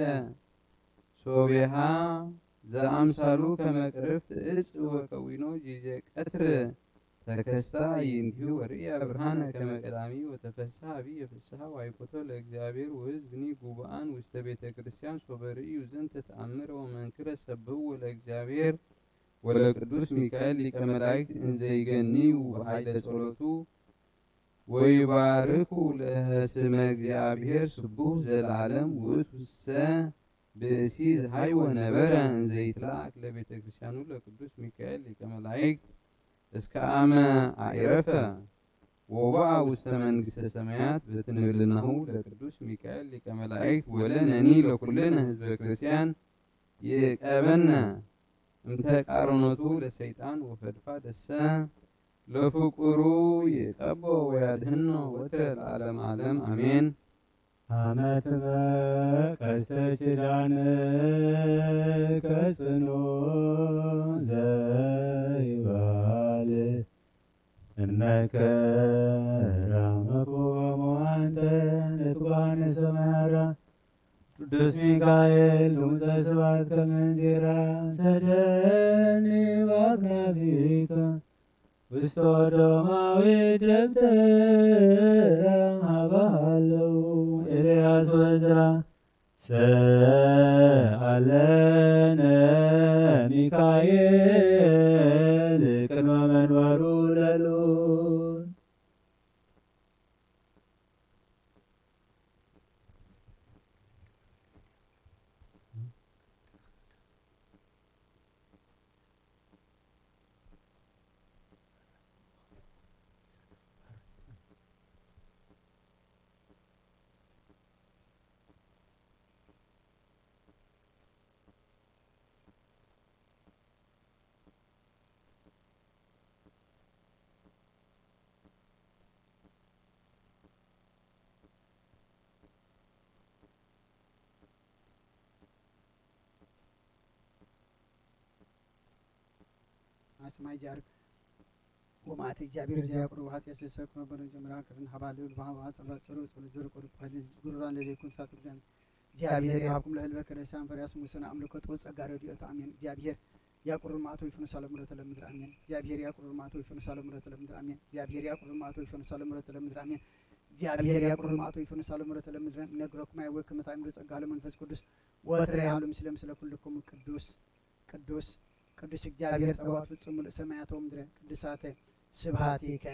ሶቤሃ ዘአምሳሉ ከመ ቅርፍት እጽ ወከዊኖ ጊዜ ቀትር ተከስታ አዕይንቲሁ ወርእያ ብርሃነ ከመ ቀዳሚ ወተፈስሐ አብየ ፍስሐ ወአይኮቶ ለእግዚአብሔር ወሕዝብኒ ጉቡአን ውስተ ቤተ ክርስቲያን ሶበ ርእዩ ዘንተ ተአምረ ወመንክረ ሰብህዎ ለእግዚአብሔር ወለቅዱስ ሚካኤል ሊቀ መላእክት እንዘይገንዩ በኃይለ ጸሎቱ ወይባርኩ ለስመ እግዚአብሔር ስቡሕ ዘለዓለም ውእቱሰ ብእሲ ዝሃይወ ነበረ እንዘይትለኣክ ለቤተ ክርስቲያኑ ለቅዱስ ሚካኤል ሊቀ መላእክት እስከ አመ አኢረፈ ወቦአ ውስተ መንግስተ ሰማያት በትንብልናሁ ለቅዱስ ሚካኤል ሊቀ መላእክት ወለነኒ ለኩልነ ህዝበ ክርስቲያን ይእቀበነ እምተቃርኖቱ ለሰይጣን ወፈድፋደሰ ለፍቁሩ ይእቀቦ ወያድህኖ ወትረ ለዓለም ዓለም አሜን። አመትመ ቀስተ ኪዳን ከጽኑ ዘይባል እነከ ራመኩ በሞአንተ ንትጓነ ሰማራ ቅዱስ ሚካኤል ድምፀ ስብሐት ከመንዚራ ሰደኒ ባክናፊከ ውስተ ወደማዊ ደብተራ ሀባሃለው ኤልያስ ወዝራ ሰአለነ ሚካኤል ቅድመ መንበሩ ለልዑል። አስማይ ጃርክ ወማእቲ እግዚኣብሔር ዘያቅሩ ውሃት የስሰክ መበረ ጀምራ ክርን ሀባሉ ልባሃዋ ጸሎት ጸሎት ጸሎት ጀርቆ ልኳል ጉሩራን ለሌኩም ሳትርዳን እግዚኣብሔር ይሃብኩም ለህልበ ከረሳን ፈሪያስ ሙሰን አምልኮት ወጸጋ ረድኤት አሜን። እግዚኣብሔር ያቁር ማእቶ ይፍኑ ሳለ ምሕረት ለምድር አሜን። እግዚኣብሔር ያቁር ማእቶ ይፍኑ ሳለ ምሕረት ለምድር አሜን። እግዚኣብሔር ያቁር ማእቶ ይፍኑ ሳለ ምሕረት ለምድር አሜን። እግዚኣብሔር ያቁር ማእቶ ይፍኑ ሳለ ምሕረት ለምድር አሜን። ነግረኩም አይወክም ታይምር ጸጋ ለመንፈስ ቅዱስ ወትረ ያህሉ ምስለ ምስለ ኩልኩም ቅዱስ ቅዱስ ቅዱስ እግዚኣብሔር ጸባኦት ፍጹም ምሉእ ሰማያት ወምድረ ቅዱሳተ ስብሐቲከ።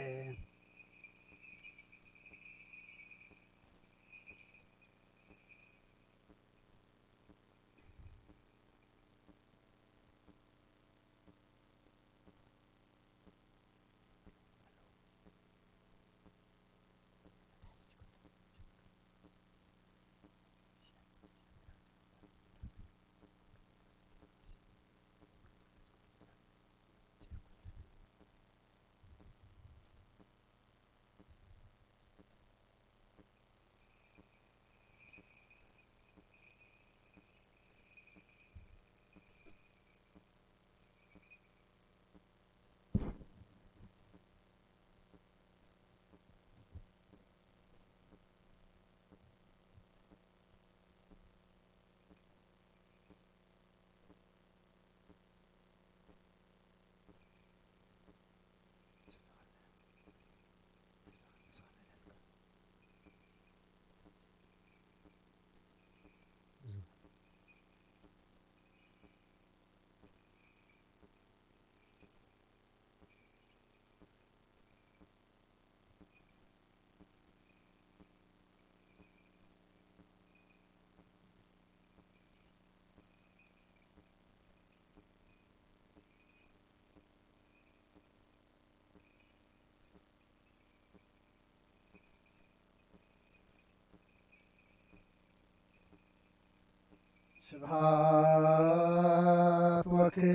ስብሐት ወክብር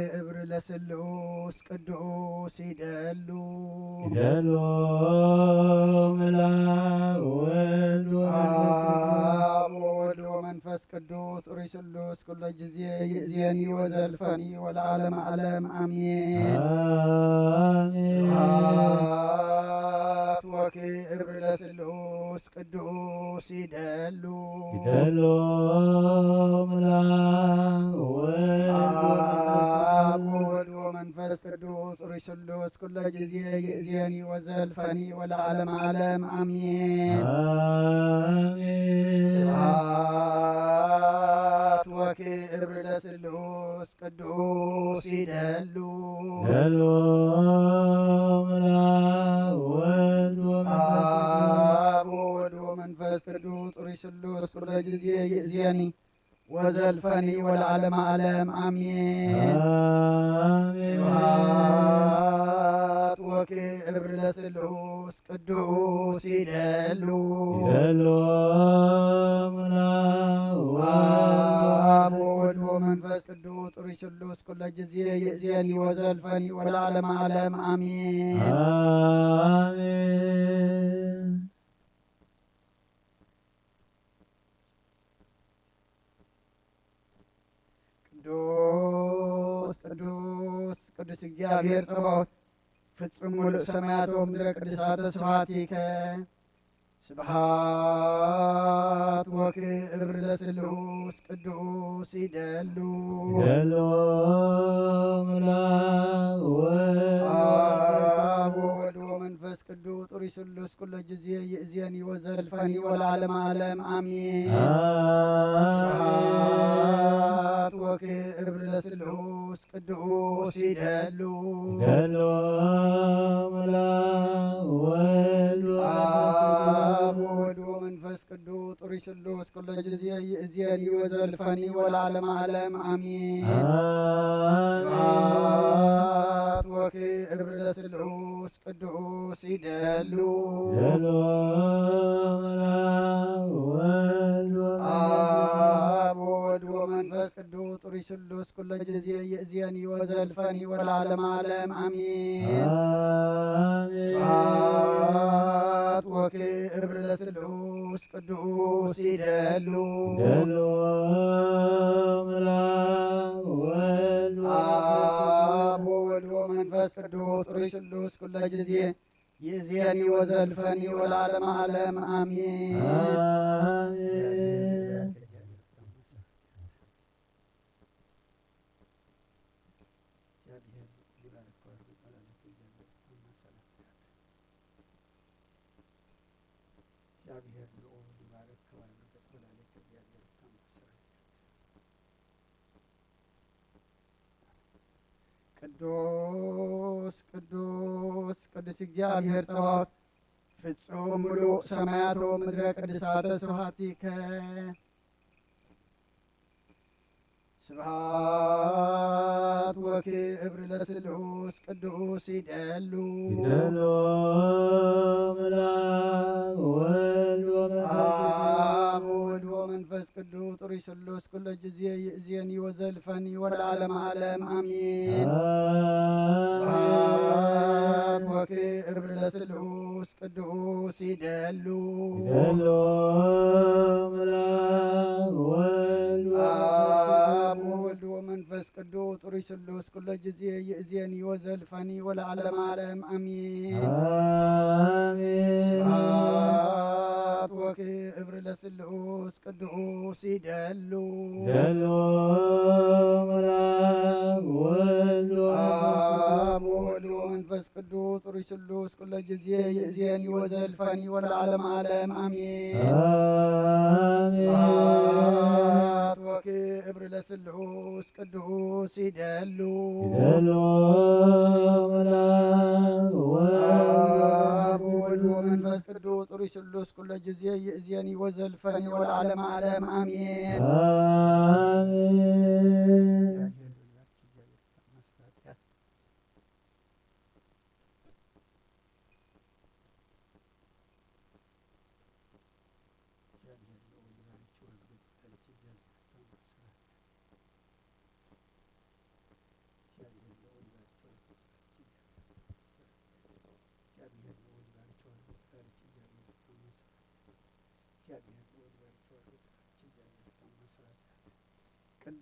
ለስሉስ ቅዱስ ይደሉ። ይደሉ ምላክ ወወልድ ወመንፈስ ቅዱስ። አብ ወወልድ ወመንፈስ ቅዱስ ሩይ ስሉስ ኩሎ ጊዜ ይእዜኒ ወዘልፈኒ ወለዓለመ ዓለም አሜን። አሜን። ስብሐት ወክብር ለስሉስ ቅዱስ ይደሉ። ይደሉ ምላክ ወወልድ ወመንፈስ አብ ወወልድ ወመንፈስ ቅዱስ ሩይ ስሉስ ኩሎ ጊዜ ይእዜኒ ወዘልፈኒ ወለዓለመ ዓለም አሜን። አሜን። ስብሐት ክብር ለስሉስ ቅዱስ ይደሉ። ደሎ ምላእ ወልድ ወመንፈስ አብ ወወልድ ወመንፈስ ቅዱስ ጥሩይ ስሉስ ኩሎ ጊዜ ይእዜኒ ወዘልፈኒ ወለዓለመ ዓለም አሜን። አሜን። ስብሐት ወክብር ለስሉስ ቅዱስ ይደሉ። ይደሎ ምላእ ወልድ አብ ወወልድ ወመንፈስ ቅዱስ ጥሩይ ስሉስ ኩሎ ጊዜ ይእዜኒ ወዘልፈኒ ወለዓለመ ዓለም አሜን። አሜን። ቅዱስ ቅዱስ ቅዱስ እግዚአብሔር ጸባኦት ፍጹም ሙሉእ ሰማያት ወምድረ ቅዱሳተ ስብሐቲከ። ስብሐት ወክብር ለስሉስ ቅዱስ ይደሉ። ይደሎ ምላእ ወልድ አብ ወወልድ ወመንፈስ ቅዱስ ጥሩይ ስሉስ ኩሎ ጊዜ ይእዜኒ ወዘልፈኒ ወለዓለመ ዓለም አሜን። አሜን። ስብሐት ወክብር ለስሉስ ቅዱስ ይደሉ። ይደሎ ምላእ ወልድ አብ ወወልድ ወመንፈስ ቅዱስ ጥሩይ ስሉስ ኩሎ ጊዜ ይእዜኒ ወዘልፈኒ ወለዓለመ ዓለም አሜን። አሜን። ስብሐት ወክብር ለስሉስ ቅዱስ ይደሉ። ይደሎ ምላእ ወልድ አብ ወወልድ ወመንፈስ ቅዱስ ጥሩይ ስሉስ ኩሎ ጊዜ ይእዜኒ ወዘልፈኒ ወለዓለመ ዓለም አሜን። አሜን። ስብሐት ወክብር ለስሉስ ቅዱስ ይደሉ። ይደሎ ምላእ ወልድ አብ ወወልድ ወመንፈስ ቅዱስ ጥሩይ ስሉስ ኩሎ ጊዜ ይእዜኒ ወዘልፈኒ ወለዓለመ ዓለም አሜን። አሜን። እግዚአብሔር ልዑል ይባርክ። ክብር ለእግዚአብሔር። ቅዱስ ቅዱስ ቅዱስ እግዚአብሔር ጸባኦት ፍጹም ሙሉእ ሰማያት ወምድረ ቅድሳተ ስብሐቲከ። ስብሐት ወክብር ለስሉስ ቅዱስ ይደሉ። ይደሎ ምላእ ወልድ ወመንፈስ አብ ወወልድ ወመንፈስ ቅዱስ ጥሩይ ስሉስ ኩሎ ጊዜ ይእዜኒ ወዘልፈኒ ወለዓለመ ዓለም አሜን። አሜን። ስብሐት ወክብር ለስሉስ ቅዱስ ይደሉ። ይደሎ ምላእ ወልድ አብ ወወልድ ወመንፈስ ቅዱስ ጥሩይ ስሉስ ኩሎ ጊዜ ይእዜኒ ወዘልፈኒ ወለዓለመ ዓለም አሜን። አሜን። ስብሐት ወክብር ለስሉስ ቅዱስ ይደሉ። ይደሎ ምላእ ወልድ አብ ወወልድ ወመንፈስ ቅዱስ ጥሩይ ስሉስ ኩሎ ጊዜ ይእዜኒ ወዘልፈኒ ወለዓለመ ዓለም አሜን። አሜን። ስብሐት ወክብር ለስሉስ ቅዱስ ይደሉ። ይደሎ ምላእ ወልድ አብ ወወልድ ወመንፈስ ቅዱስ ጥሩይ ስሉስ ኩሎ ጊዜ ይእዜኒ ወዘልፈኒ ወለዓለመ ዓለም አሜን። አሜን።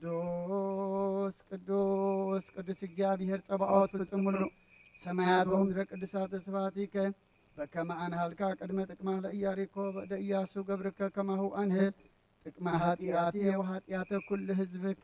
ቅዱስ ቅዱስ ቅዱስ እግዚአብሔር ጸባኦት ፍጹም ሙሉእ ሰማያት ወምድረ ቅዱሳተ ስብሐቲከ። በከመ አንሃልካ ቅድመ ጥቅማ ለኢያሪኮ በእደ ኢያሱ ገብርከ ከማሁ አንህል ጥቅመ ኃጢአቴ ወኃጢአተ ኩሉ ህዝብከ።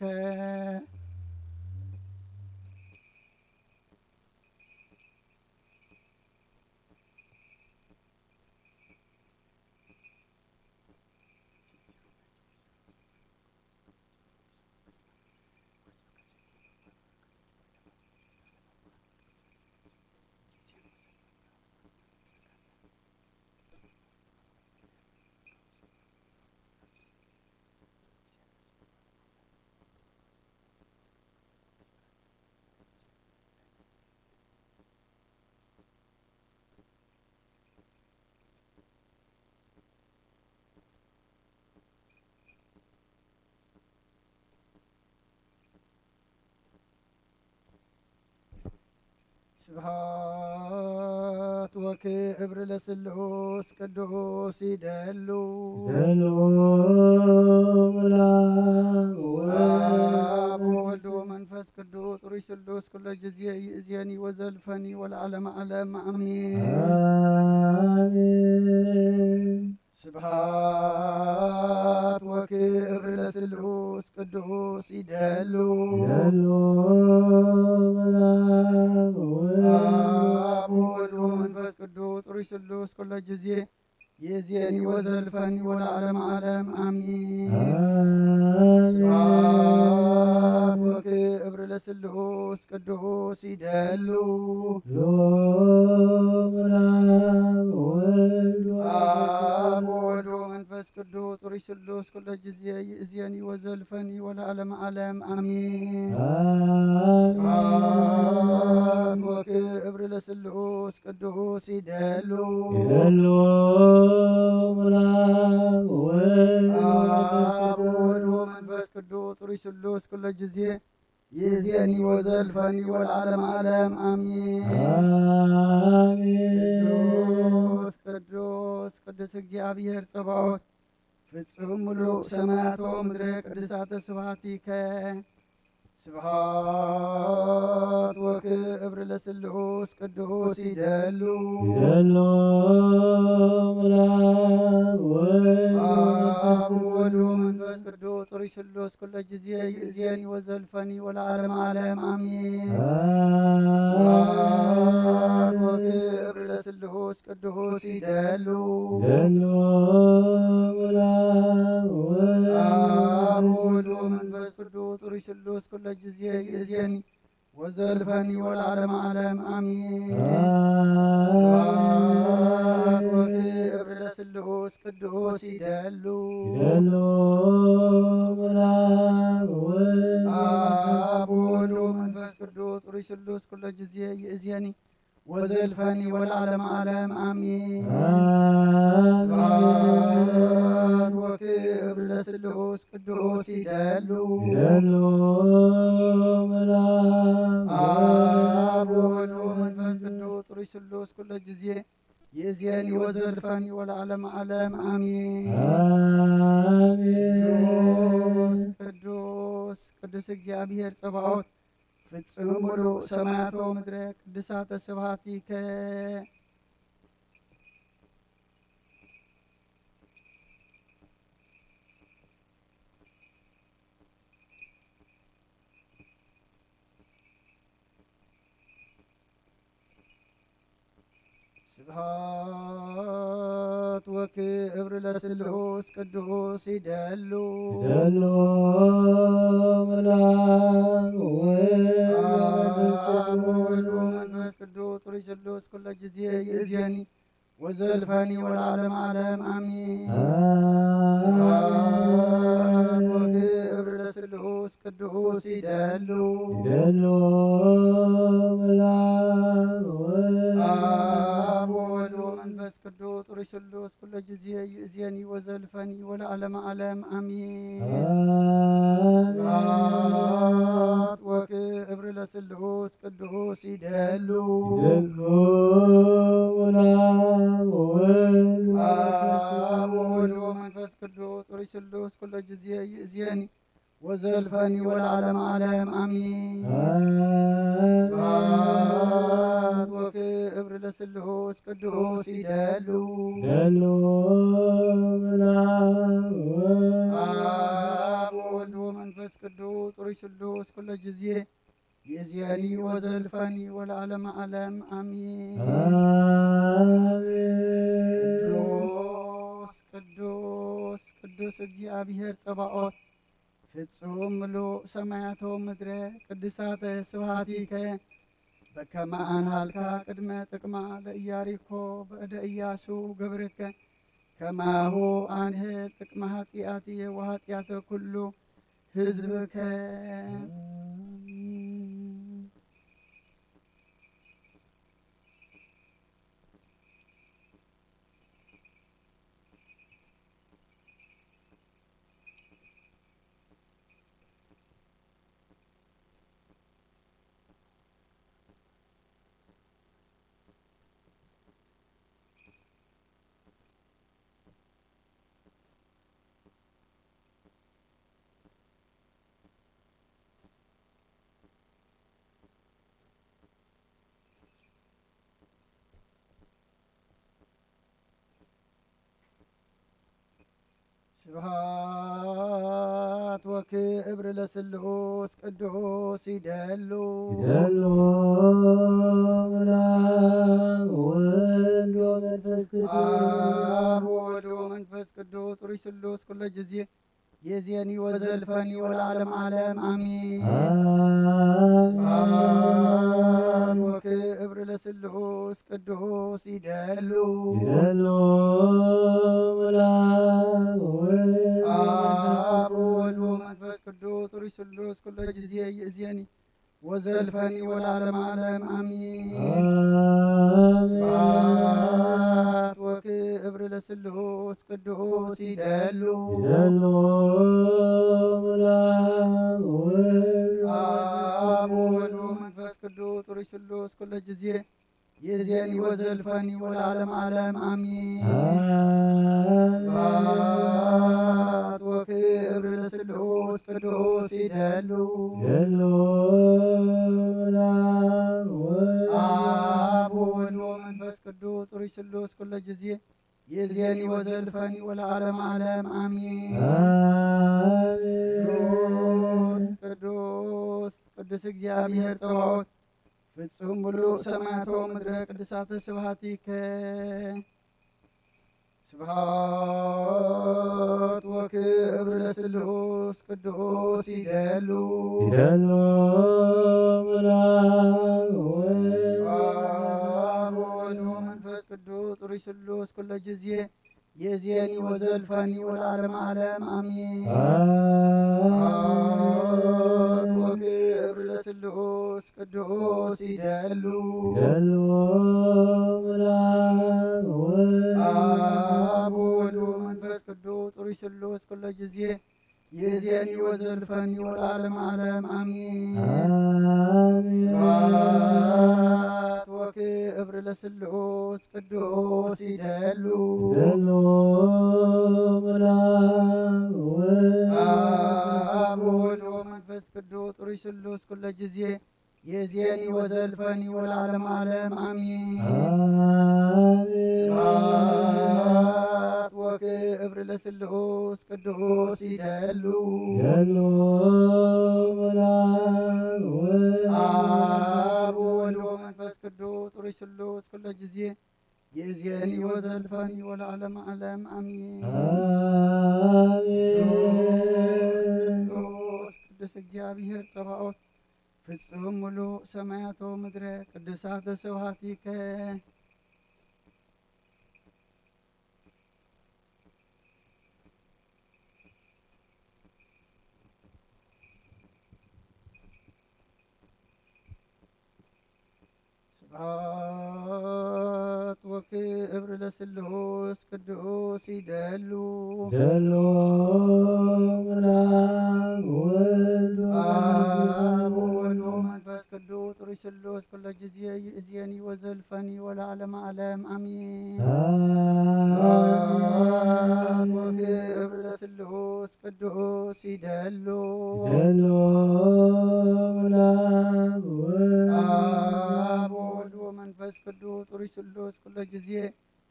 ስብሐት ወክብር ለስሉስ ቅዱስ ይደሉ። ይደሉ ምላክ አብ ወወልድ ወወልድ ወመንፈስ ቅዱስ ጥሩይ ስሉስ ኩሎ ጊዜ ይእዜኒ ወዘልፈኒ ወለዓለመ ዓለም አሜን። አሜን። ስብሐት ወክብር ለስሉስ ቅዱስ ይደሉ። ይደሉ ምላክ ወወልድ አብ ወወልድ ወመንፈስ ቅዱስ ጥሩይ ስሉስ ኩሎ ጊዜ ይእዜኒ ወዘልፈኒ ወለዓለመ ዓለም አሜን። አሜን። ስብሐት ወክብር ለስሉስ ቅዱስ ይደሉ። ይደሉ ምላክ ወወልድ አብ ወወልድ ወመንፈስ ቅዱስ ጥሩይ ስሉስ ኩሎ ጊዜ ይእዜኒ ወዘልፈኒ ወለዓለመ ዓለም አሜን። አሜን። ስብሐት ወክብር ለስሉስ ቅዱስ ይደሉ። ይደሉ ምላክ ወወልድ አብ ወወልድ ወመንፈስ ቅዱስ ጥሩይ ስሉስ ኩሎ ጊዜ ይእዜኒ ወዘልፈኒ ወለዓለመ ዓለም አሜን። አሜን። ቅዱስ ቅዱስ ቅዱስ እግዚአብሔር ጸባኦት ፍጹም ምሉእ ሰማያት ወምድረ ቅድሳተ ስብሐቲከ። ስብሐት ወክብር ለስሉስ ቅዱስ ይደሉ። ይደሉ ምላክ ወወልድ አብ ወወልድ ወመንፈስ ቅዱስ ጥሩይ ስሉስ ኩሎ ጊዜ ይእዜኒ ወዘልፈኒ ወለዓለመ ዓለም አሜን። አሜን። ስብሐት ወክብር ለስሉስ ቅዱስ ይደሉ። ይደሉ ምላክ ወወልድ አብ ወወልድ ወመንፈስ ቅዱስ ጥሩይ ስሉስ ኩሎ ጊዜ ይእዜኒ ወዘልፈኒ ወለዓለመ ዓለም አሜን። ስብሐት አሜን። ወክብር ለስሉስ ቅዱስ ይደሉ። ይደሉ ምላክ ወወልድ አብ ወወልድ ወመንፈስ ቅዱስ ጥሩይ ስሉስ ኩሎ ጊዜ ይእዜኒ ወዘልፈኒ ወለዓለመ ዓለም አሜን። አሜን። ስብሐት ወክብር ለስሉስ ቅዱስ ይደሉ። ይደሉ ምላክ አብ ወወልድ ወመንፈስ ቅዱስ ጥሩይ ስሉስ ኩሎ ጊዜ ይእዜኒ ወዘልፈኒ ወለዓለመ ዓለም አሜን። አሜን። ቅዱስ ቅዱስ ቅዱስ እግዚአብሔር ጸባኦት ፍጹም ምሉእ ሰማያት ወምድረ ቅድሳተ ስብሐቲከ። ስብሐት ወክብር ለስሉስ ቅዱስ ይደሉ። ይደሉ ምላክ ወወልድ አብ ወወልድ ወመንፈስ ቅዱስ ጥሩይ ስሉስ ኩሎ ጊዜ ይእዜኒ ወዘልፈኒ ወለዓለመ ዓለም አሜን። ስብሐት አሜን። ወክብር ለስሉስ ቅዱስ ይደሉ። ይደሉ ምላክ ወወልድ አብ ወወልድ ወመንፈስ ቅዱስ ጥሩይ ስሉስ ኩሎ ጊዜ ይእዜኒ ወዘልፈኒ ወለዓለመ ዓለም አሜን። አሜን። ስብሐት ወክብር ለስሉስ ቅዱስ ይደሉ። ይደሉ ምላክ ወወልድ አብ ወወልድ ወመንፈስ ቅዱስ ጥሩይ ስሉስ ኩሎ ጊዜ ይእዜኒ ወዘልፈኒ ወለዓለመ ዓለም አሜን። አሜን። ስብሐት ወክብር ለስሉስ ቅዱስ ይደሉ። ይደሉ ምላክ ወወልድ አብ ወወልድ ወመንፈስ ቅዱስ ጥሩይ ስሉስ ኩሎ ጊዜ ይእዜኒ ወዘልፈኒ ወለዓለመ ዓለም አሜን። አሜን። ቅዱስ ቅዱስ ቅዱስ እግዚአብሔር ጸባኦት ፍጹም ምሉእ ሰማያት ወምድረ ቅድሳተ ስብሐቲከ በከመ አንሃልካ ቅድመ ጥቅማ ለኢያሪኮ በእደ ኢያሱ ገብርከ ከማሁ አንሄ ጥቅመ ኃጢአትየ ወኃጢአተ ኩሉ ሕዝብከ። ስብሐት ወክብር ለስሉስ ቅዱስ ይደሉ። ይደሉ ላብ ወወልድ ወመንፈስ ቅዱስ። አብ ወወልድ ወመንፈስ ቅዱስ ጥሩይ ስሉስ ኩለ ጊዜ የዜኒ ወዘልፈኒ ወለዓለም ዓለም አሜን። አሜን። ስብሐት ወክብር ለስሉስ ቅዱስ ይደሉ። ይደሉ ላብ ወወልድ አብ ወወልድ ወመንፈስ ቅዱስ ጥሩይ ስሉስ ኩለ ጊዜ ይእዜኒ ወዘልፈኒ ወለዓለም ዓለም አሜን። አሜን። ስብሐት ወክብር ለስሉስ ቅዱስ ይደሉ። ይደሉ ላብ ወወልድ አብ ወወልድ ወመንፈስ ቅዱስ ጥሩይ ስሉስ ኩለ ጊዜ ይእዜኒ ወዘልፈኒ ወለዓለም ዓለም አሜን። አሜን። ስብሐት ወክብር ለስሉስ ቅዱስ ይደሉ። ይደሉ ላብ ወወልድ አብ ወወልድ ወመንፈስ ቅዱስ ጥሩይ ስሉስ ኩለ ጊዜ ይእዜኒ ወዘልፈኒ ወለዓለም ዓለም አሜን። አሜን። ቅዱስ ቅዱስ ቅዱስ እግዚአብሔር ጸባኦት ፍጹም ሙሉእ ሰማያቶ ምድረ ቅዱሳተ ስብሐቲከ። ስብሐት ወክብር ለስሉስ ቅዱስ ይደሉ። ይደሉ ላብ ወወልድ አብ ወወልድ ወመንፈስ ቅዱስ ጥሩይ ስሉስ ኩለ ጊዜ የዜኒ ወዘልፈኒ ወለዓለም ዓለም አሜን። አሜን። ስብሐት ወክብር ለስሉስ ቅዱስ ይደሉ። ይደሉ ላብ ወወልድ አብ ወወልድ ወመንፈስ ቅዱስ ጥሩይ ስሉስ ኩለ ጊዜ ይእዜኒ ወዘልፈኒ ወለዓለም ዓለም አሜን። አሜን። ስብሐት ወክብር ለስሉስ ቅዱስ ይደሉ። ይደሉ ላብ ወወልድ አብ ወወልድ ወመንፈስ ቅዱስ ጥሩይ ስሉስ ኩለ ጊዜ የዜኒ ወዘልፈኒ ወለዓለም ዓለም አሜን። አሜን። ስብሐት ወክብር ለስሉስ ቅዱስ ይደሉ። ይደሉ ላብ ወወልድ አብ ወወልድ ወመንፈስ ቅዱስ ጥሩይ ስሉስ ኩለ ጊዜ የዜኒ ወዘልፈኒ ወለዓለም ዓለም አሜን። አሜን። ቅዱስ ቅዱስ እግዚአብሔር ጸባኦት ፍጹም ሙሉእ ሰማያቶ ምድረ ቅዱሳተ ስብሐቲከ። ስብሐት ወክብር ለስሉስ ቅዱስ ይደሉ። ይደሉ ላብ ወወልድ አብ ወመንፈስ ወወልድ ወመንፈስ ቅዱስ ጥሩይ ስሉስ ኩለ ጊዜ ይእዜኒ ወዘልፈኒ ወለዓለመ ዓለም አሜን። አሜን። ስብሐት ወክብር ለስሉስ ቅዱስ ይደሉ። ይደሉ ላብ ወወልድ አብ ወወልድ ወመንፈስ ቅዱስ ጥሩይ ስሉስ ኩለ ጊዜ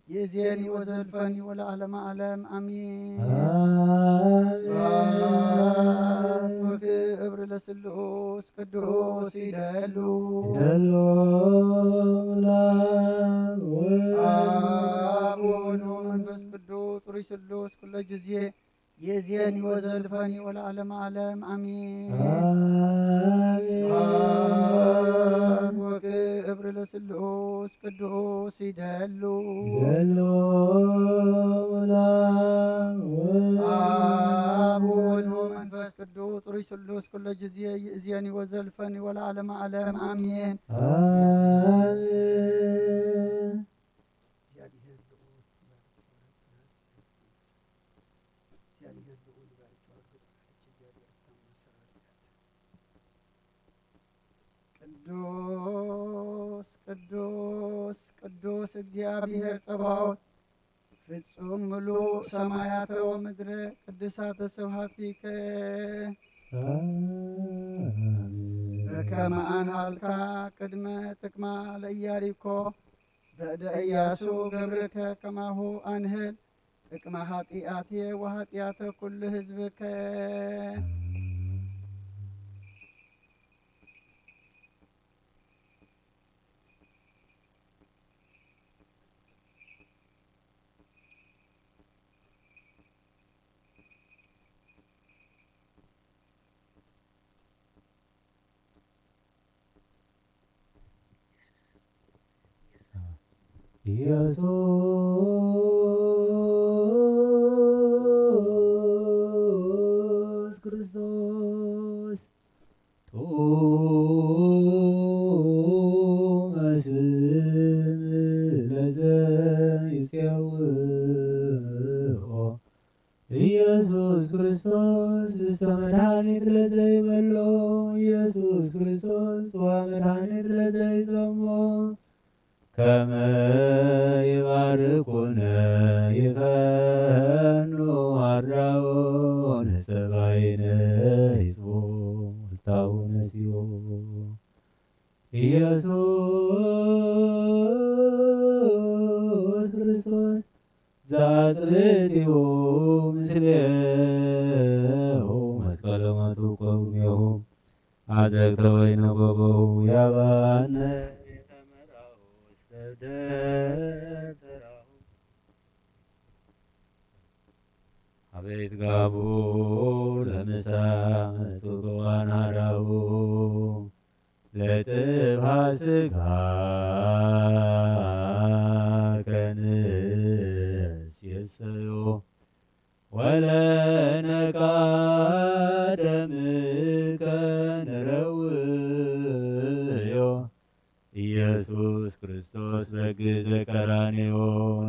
ይእዜኒ ወዘልፈኒ ወለዓለመ ዓለም አሜን። አሜን። ስብሐት ወክብር ለስሉስ ቅዱስ ይደሉ። ይደሉ ላብ ወወልድ አብ ወወልድ ወመንፈስ ቅዱስ ጥሩይ ስሉስ ኩለ ጊዜ ይእዜኒ ወዘልፈኒ ወለዓለመ ዓለም አሜን። አሜን። ስብሐት ወክብር ለስሉስ ቅዱስ ይደሉ። ይደሉ ላብ ወወልድ አብ ወወልድ ወመንፈስ ቅዱስ ጥሩይ ስሉስ ኩለ ጊዜ ይእዜኒ ወዘልፈኒ ወለዓለመ ዓለም አሜን። አሜን። እግዚአብሔር ልዑል ይባርክ። እግዚአብሔር ልዑል ይባርክ። እግዚአብሔር ታምር ሰራዊት። ቅዱስ ቅዱስ ቅዱስ እግዚአብሔር ጸባኦት ፍጹም ምሉእ ሰማያተ ወምድረ ቅዱሳተ ስብሐቲከ። አሜን። በከመ አንሃልካ ቅድመ ጥቅማ ለኢያሪኮ በእደ ኢያሱ ገብርከ ከማሁ አንህል ጥቅመ ኃጢአትየ ወኃጢአተ ኩሉ ሕዝብከ። ኢየሱስ ክርስቶስ ጡመ ስም ለዘይጼውኦ ኢየሱስ ክርስቶስ እስተ መድኃኒት ለዘይበሎ ኢየሱስ ክርስቶስ ዋ መድኃኒት ለዘይጾሞ ከመ ይባርኩነ ይፈኑ አራው ነጸባይነ ይጽቦ ልታው ነሲዮ ኢየሱስ ክርስቶስ ዘአጽብእቲሁ ምስሌሁ መስቀለ ሞቱ ቅድሜሁ አዘግተ ወይነ ጎበሁ ያባነ ቤተ መራሁ እስተ ደብተራሁ። አቤት ጋቡ ለምሳ መጹቱ አናራሁ ለጥፋ ስጋ ከንስ የሰዮ ወለነቃ ደምከ ንረውዮ ኢየሱስ ክርስቶስ በግ ዘቀራንዮ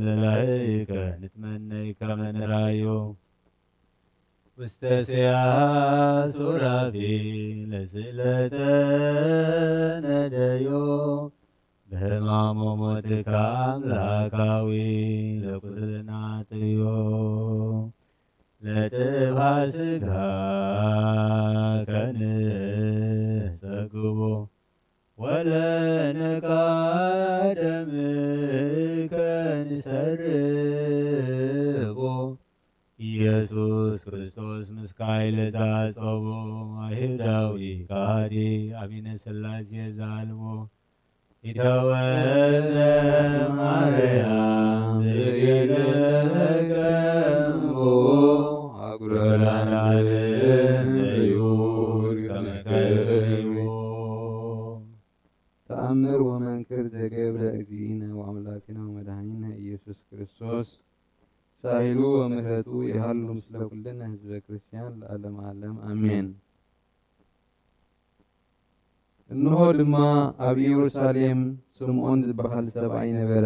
ለላህይከ ንትመነይ ከመ ንራዮ ውስተ ስያ ሱራፊ ለስእለተ ነደዮ በህማሞ ሞትካ አምላካዊ ለቁስልና ጥዮ ለጥፋ ስጋ ከንጸግቦ ወለነቃ ደምከ ንሰርቦ ኢየሱስ ክርስቶስ ምስካይ ለዛጸቦ አይሁዳዊ ከሃዲ አሚነ ሥላሴ ዘአልቦ ኢተወልደ ማርያም ብእግርከሙ አጉረላናልን እዩ ከመከልዎ። ተአምር ወመንክር ዘገብረ እግዚእነ ወአምላክነ ወመድኃኒነ ኢየሱስ ክርስቶስ ሳህሉ ወምህረቱ ይሃሉ ምስለ ኩልነ ህዝበ ክርስቲያን ለዓለመ ዓለም አሜን። እንሆ ድማ ኣብ ኢየሩሳሌም ስምዖን ዝበሃል ሰብኣይ ነበረ።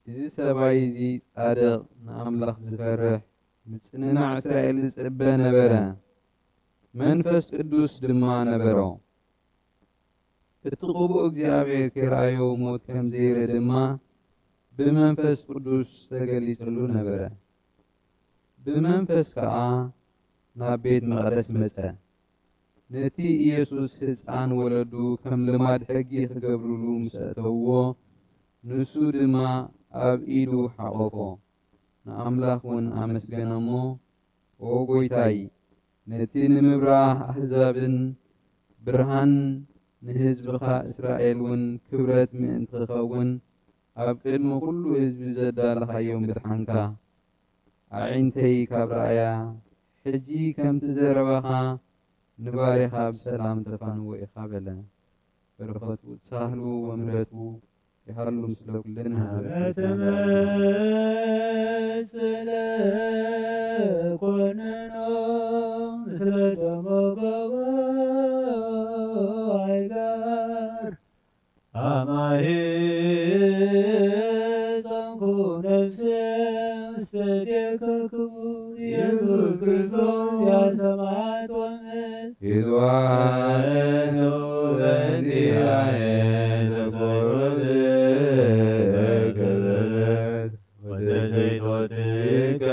እዚ ሰብኣይ እዚ ጻድቕ፣ ንኣምላኽ ዝፈርሕ፣ ምጽንናዕ እስራኤል ዝጽበ ነበረ። መንፈስ ቅዱስ ድማ ነበሮ። እቲ ቅቡእ እግዚኣብሔር ኪራዮ ሞት ከም ዘይረ ድማ ብመንፈስ ቅዱስ ተገሊጹሉ ነበረ። ብመንፈስ ከኣ ናብ ቤት መቕደስ መጸ። ነቲ ኢየሱስ ህጻን ወለዱ ከም ልማድ ሕጊ ክገብሩሉ ምስ ኣእተውዎ፣ ንሱ ድማ ኣብ ኢዱ ሓቖፎ፣ ንኣምላኽ እውን ኣመስገነ እሞ፣ ኦ ጐይታይ፣ ነቲ ንምብራህ ኣህዛብን ብርሃን ንህዝብኻ እስራኤል እውን ክብረት ምእንቲ ክኸውን፣ ኣብ ቅድሚ ኵሉ ህዝቢ ዘዳለኻዮ ምድሓንካ፣ ኣዒንተይ ካብ ረኣያ፣ ሕጂ ከምቲ ዘረባኻ ንባሪኻ ብሰላም ተፋንዎ ኢኻ በለ። በረኸቱ ሳህሉ ወምሕረቱ ይሃሉ ምስለ ኩልነ ህዝበ ክርስቲያን። ትመጽእ ለኮነኖ ምስለ ደሞ ገቦ አይጋር አማሂ ጸንኩ ነፍሴ ምስተ ዴከ ክቡር ኢየሱስ ክርስቶስ ያሰማዕት ወምት ይትዋረሱ በእንቲአየ ተቆርጥ ክብርት ወተሰይጦትከ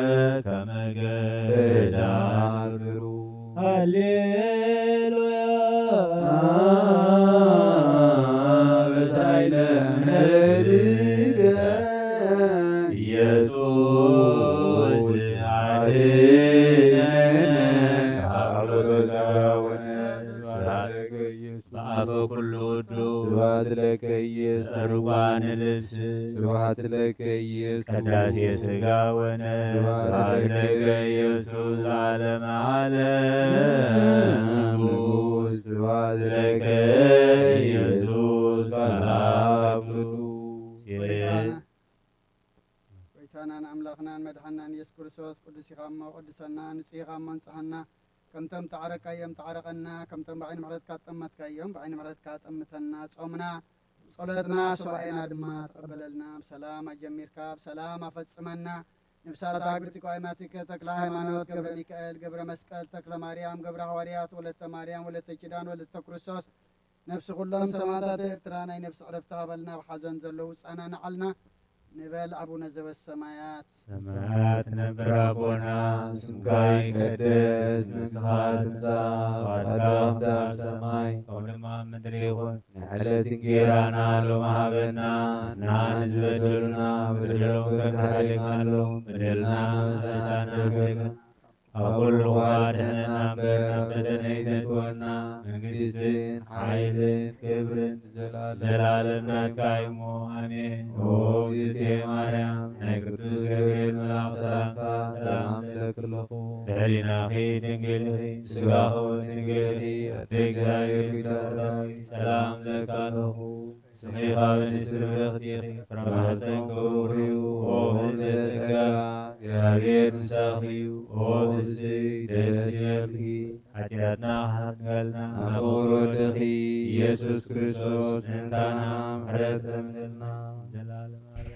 ከመ ገዳም ብሩክ። ሃሌሉያ። በሳይለ ምሕረትከ ኢየሱስ ውዱ ስብሐት ለከ ኢየሱስ። ርጓን ልብስ ስብሐት ለከ ኢየሱስ። ቅዳሴ ሥጋ ወነፍስ ስብሐት ለከ ኢየሱስ ለዓለመ ዓለም። ንጉሥ ስብሐት ለከ ኢየሱስ። መልአክ ቅዱስ ጎይታናን ኣምላኽናን መድሓናን ኢየሱስ ክርስቶስ፣ ቅዱስ ኢኻ እሞ ቅድሰና፣ ንጹህ ኢኻ እሞ ንጽሃና። ከምቶም ተዓረካዮም ተዓረቐና፣ ከምቶም ብዓይኒ ምሕረትካ ጠመትካዮም ብዓይኒ ምሕረትካ ጠምተና። ጾምና ጸሎትና ሱባኤና ድማ ተቐበለልና። ብሰላም ኣጀሚርካ ብሰላም ኣፈጽመና። ነፍሳት ኣግብርቲ ቀዋይማቲከ ተክለ ሃይማኖት፣ ገብረ ሚካኤል፣ ገብረ መስቀል፣ ተክለ ማርያም፣ ገብረ ሃዋርያት፣ ወለተ ማርያም፣ ወለተ ኪዳን፣ ወለተ ክርስቶስ፣ ነፍሲ ኩሎም ሰማዕታት ኤርትራ ናይ ነፍሲ ዕረፍቲ ሃበልና። ኣብ ሓዘን ዘለዉ ጸናንዓልና ንበል። ኣቡነ ዘበሰማያት። ሰማያት ነብር ኣቦና፣ ስምካ ይቀደስ፣ መንግስትኻ ትምጻእ፣ ፈቃድካ ከምቲ ኣብ ሰማይ ከምኡ ድማ ኣብ ምድሪ ይኹን። ንዕለት እንጌራና ሎሚ ሃበና፣ ንዓና ንዝበደሉና በደሎም ከም ዝሓደግናሎም በደልና ምሳና ሓደገና። ካብ ኩሉ ክፉእ ኣድሕነና እምበር፣ ናብ ፈተነ ኣይተእትወና። መንግስትን ሓይልን ክብርን ንዘለኣለም ናትካ እዩ እሞ፣ ኣሜን። ኦ እግዝእትየ ማርያም፣ ናይ ቅዱስ ገብርኤል መልኣኽ ሰላምታ ሰላም እብለኪ ኣለኹ። ብሕሊናኺ ድንግል ኢኺ፣ ብስጋኺ እውን ድንግል ኢኺ። ኣደ እግዚኣብሔር፣ ጎይታ ሰራዊት፣ ሰላም እብለኪ ኣለኹ። ስምዒ ካብ ኣንስቲ ብርኽቲ ኢኺ፣ ፍረ ማህፀንኪ ብሩኽ እዩ። ኦ ምልዕተ ጸጋ፣ እግዚኣብሔር ምሳኺ እዩ። ኦ ፍስሕቲ ደስ ይበልኪ፣ ሓጢኣትና ክሓድገልና፣ ናብ ፍቑር ወድኺ ኢየሱስ ክርስቶስ ምእንታና ምሕረት ለምንልና። ዘላለማዊ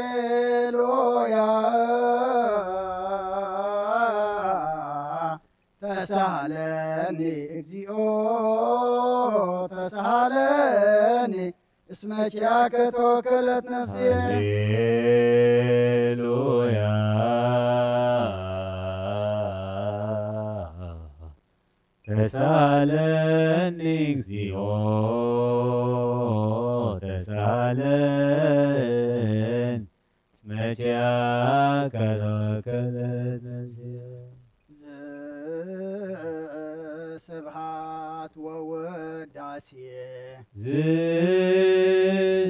ሃሌሉያ። ተሳሃለኒ እግዚኦ፣ ተሳሃለኒ እስመ ኪያከ ተወከለት ነፍስየ። ሃሌሉያ። ተሳለኒ እግዚኦ ተሳለን፣ መቼ አከለከለት ነፍሴ። ስብሐት ወውዳሴ።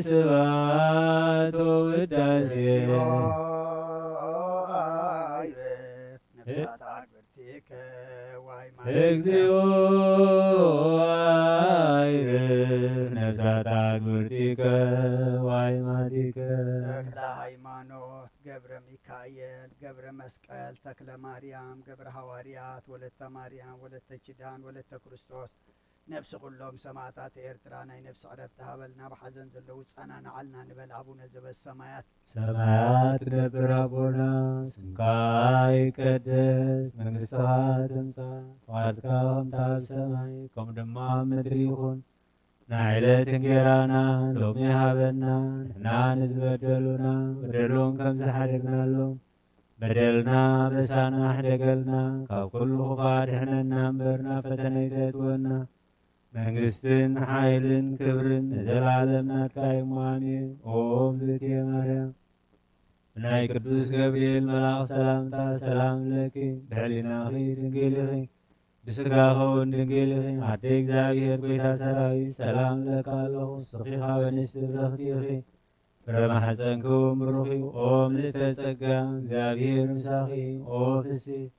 ስብሐት ወውዳሴ። ነፍሳት አግብርቲከ ዋይ ማቲከ። እግዚኦ አይርፍ ነፍሳት አግብርቲከ ዋይ ማቲከ። ተክለ ሃይማኖት፣ ገብረ ሚካኤል፣ ገብረ መስቀል፣ ተክለ ማርያም፣ ገብረ ሃዋርያት፣ ወለተ ማርያም፣ ወለተ ኪዳን፣ ወለተ ክርስቶስ፣ ነፍሲ ኩሎም ሰማእታት ኤርትራ ናይ ነፍሲ ዕረፍቲ ሃበልና። ብሓዘን ዘለዉ ጸናንዓልና ንበል ኣቡነ ዘበሰማያት። ሰማያት ትነብር ኣቦና፣ ስምካ ይቀደስ፣ መንግስትኻ ትምጻእ፣ ፍቓድካ ከምታ ኣብ ሰማይ ከምኡ ድማ ኣብ ምድሪ ይኹን። ናይ ዕለት እንጌራና ሎሚ ሃበና፣ ንሕና ንዝበደሉና በደሎም ከም ዝሓደግናሎም፣ በደልና በሳና ሕደገልና፣ ካብ ኩሉ ክፉእ ኣድሕነና እምበር ናብ ፈተነ ኣይተእትወና። መንግስትን ሓይልን ክብርን ንዘላለም ናትካ እዩ እሞ ኣሜን። ኦ እግዝእትየ ማርያም፣ ብናይ ቅዱስ ገብርኤል መልኣኽ ሰላምታ ሰላም ለኪ፣ ብሕሊናኺ ድንግል ኢኺ፣ ብስጋኺ እውን ድንግል ኢኺ። ኣደ እግዚኣብሔር ጎይታ ሰራዊት ሰላም ለካ ኣለኹ፣ ንስኺ ካብ ኣንስቲ ብርኽቲ ኢኺ። ፍረ ማሕፀንኪ እውን ብሩኽ እዩ። ኦ ምልዕተ ጸጋ፣ እግዚኣብሔር ምሳኺ እዩ። ኦ ፍስሕቲ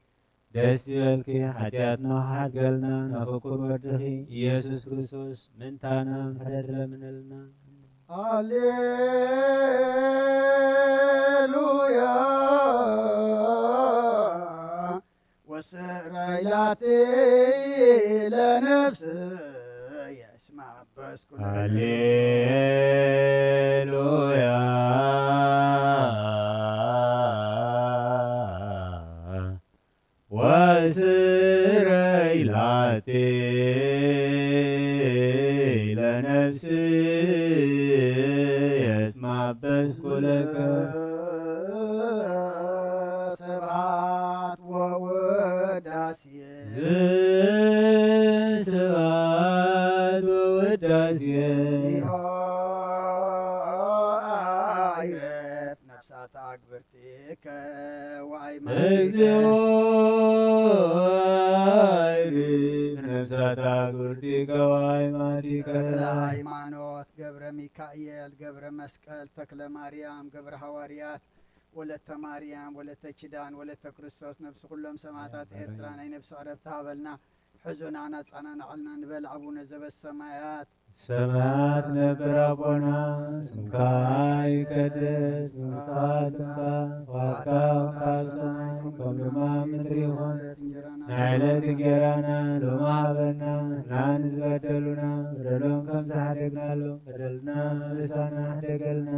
ደስ ይበልኪ፣ ሓጢኣትና ክሓድገልና ናብ ፍቁር ወድኺ ኢየሱስ ክርስቶስ ምእንታና ምሕረት ለምነልና። ሃሌሉያ። ወስረይላቲ ለነፍስየ እስመ አበስኩ። ሃሌሉያ። ወስረይላቲ ለነፍስየ እስመ አበስኩ ለከ። ስብሐት ወውዳሴ። ስብሐት ወውዳሴ። እግዚኦ አይረፍ ነፍሳት አግብርቲከ። እግዚኦ ነፍሳታ ክብርቲ ቀዋይ ማቲከ ተክለ ሃይማኖት፣ ገብረ ሚካኤል፣ ገብረ መስቀል፣ ተክለ ማርያም፣ ገብረ ሃዋርያት፣ ወለተ ማርያም፣ ወለተ ኪዳን፣ ወለተ ክርስቶስ፣ ነፍሲ ኩሎም ሰማዕታት ኤርትራ ናይ ነፍሲ ዕረፍቲ ሃበልና። ሕዙና ናጻና ንዓልና ንበል። ኣቡነ ዘበሰማያት። ሰማያት ነብር ኣቦና፣ ስምካ ይቀደስ፣ መንግስትኻ ትምጻእ፣ ፍቓድካ ኣብ ሰማይ ከም ድማ ኣብ ምድሪ ይኹን። ንዕለት እንጀራና ሎሚ ሃበና፣ ንዓን ዝበደሉና በደሎም ከም ዝሓደግናሎም በደልና ምሳና ሕደገልና።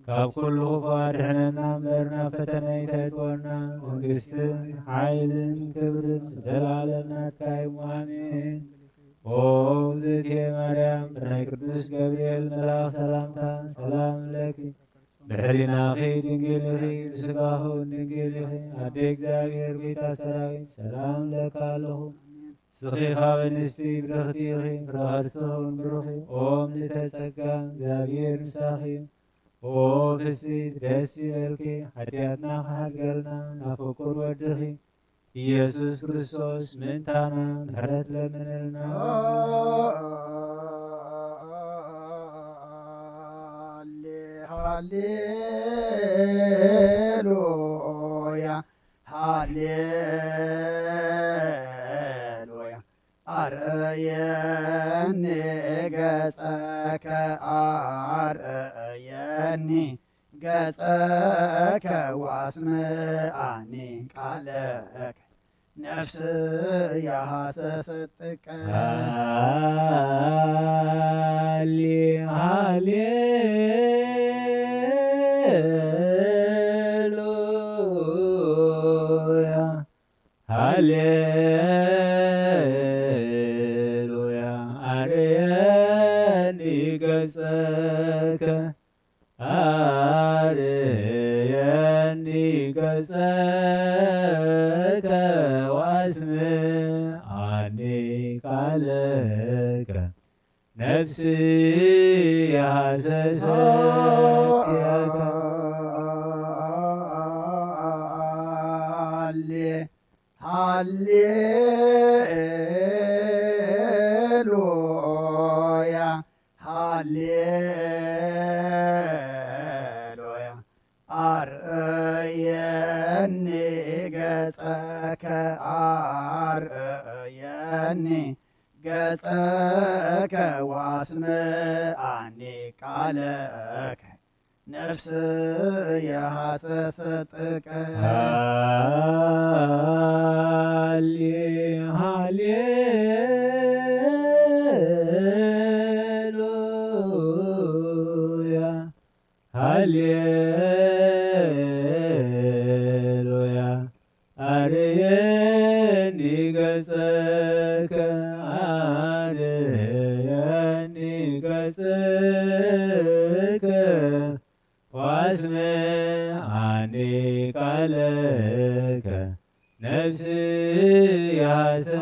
ካብ ኩሉ ክፉእ ኣድሕነና እምበር ናብ ፈተነ ኣይተእትወና። መንግስትን ሓይልን ክብርን ዘለዓለም ናትካ እዩ። ኣሜን። ኦ እግዝእትየ ማርያም፣ ብናይ ቅዱስ ገብርኤል መልኣኽ ሰላምታ ሰላም እብለኪ። ብሕሊናኺ ድንግል ኢኺ፣ ብስጋኺ እውን ድንግል ኢኺ። ኣደ እግዚኣብሔር፣ ጎይታ ሰራዊት፣ ሰላም እብለካ ኣለኹ። ንስኺ ካብ ኣንስቲ ብርኽቲ ኢኺ፣ ፍረ ከርስኺ እውን ብሩኽ እዩ። ኦ ምልዕተ ጸጋ፣ እግዚኣብሔር ምሳኺ እዩ። ኦ ፍስሕቲ ደስ ይበልኪ፣ ሓጢኣትና ክሓድገልና ናብ ፍቁር ወድኺ ኢየሱስ ክርስቶስ ምእንታና ምሕረት ለምንልና። ሃሌ ሃሌሉያ፣ ሃሌሉያ። ኣርእየኒ ገጸከ፣ ኣርእየኒ ገጸከ፣ ወኣስምዓኒ ቃለከ፣ ነፍስየ ሃሰሰት ጥቀ። ሃሌ ሃሌሉያ፣ ሃሌሉያ። ኣርእየኒ ገጸከ፣ ኣርእየኒ ገጸከ፣ ወኣስምዓኒ ቃለከ፣ ነፍስየ ሃሰሰት ያታ። ሃሌ ሃሌሉያ፣ ሃሌሉያ። ኣርእየኒ ገጸከ፣ ኣርእየኒ ገጸከ፣ ወኣስምዓኒ ቃለከ፣ ነፍስየ ሃሰሰት ጥቀ። ሃሌ ሃሌሉያ፣ ሃሌሉያ። ኣርእየኒ ገጸከ፣ ኣርእየኒ ገጸከ፣ ወኣስምዓኒ ቃለከ፣ ነፍስየ ሃሰሰት።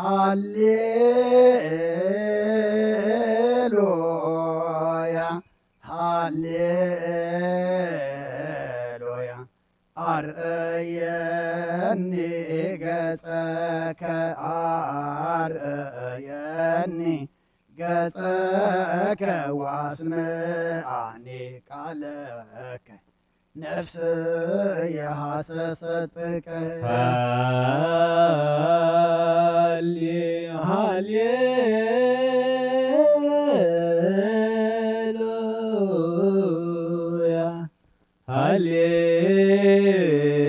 ሃሌ ሃሌሉያ፣ ሃሌሉያ። ኣርእየኒ ገጸከ፣ ኣርእየኒ ገጸከ፣ ወኣስምዓኒ ቃለከ፣ ነፍስየ ሃሰሰት ጥቀ። ሃሌ ሃሌሉያ፣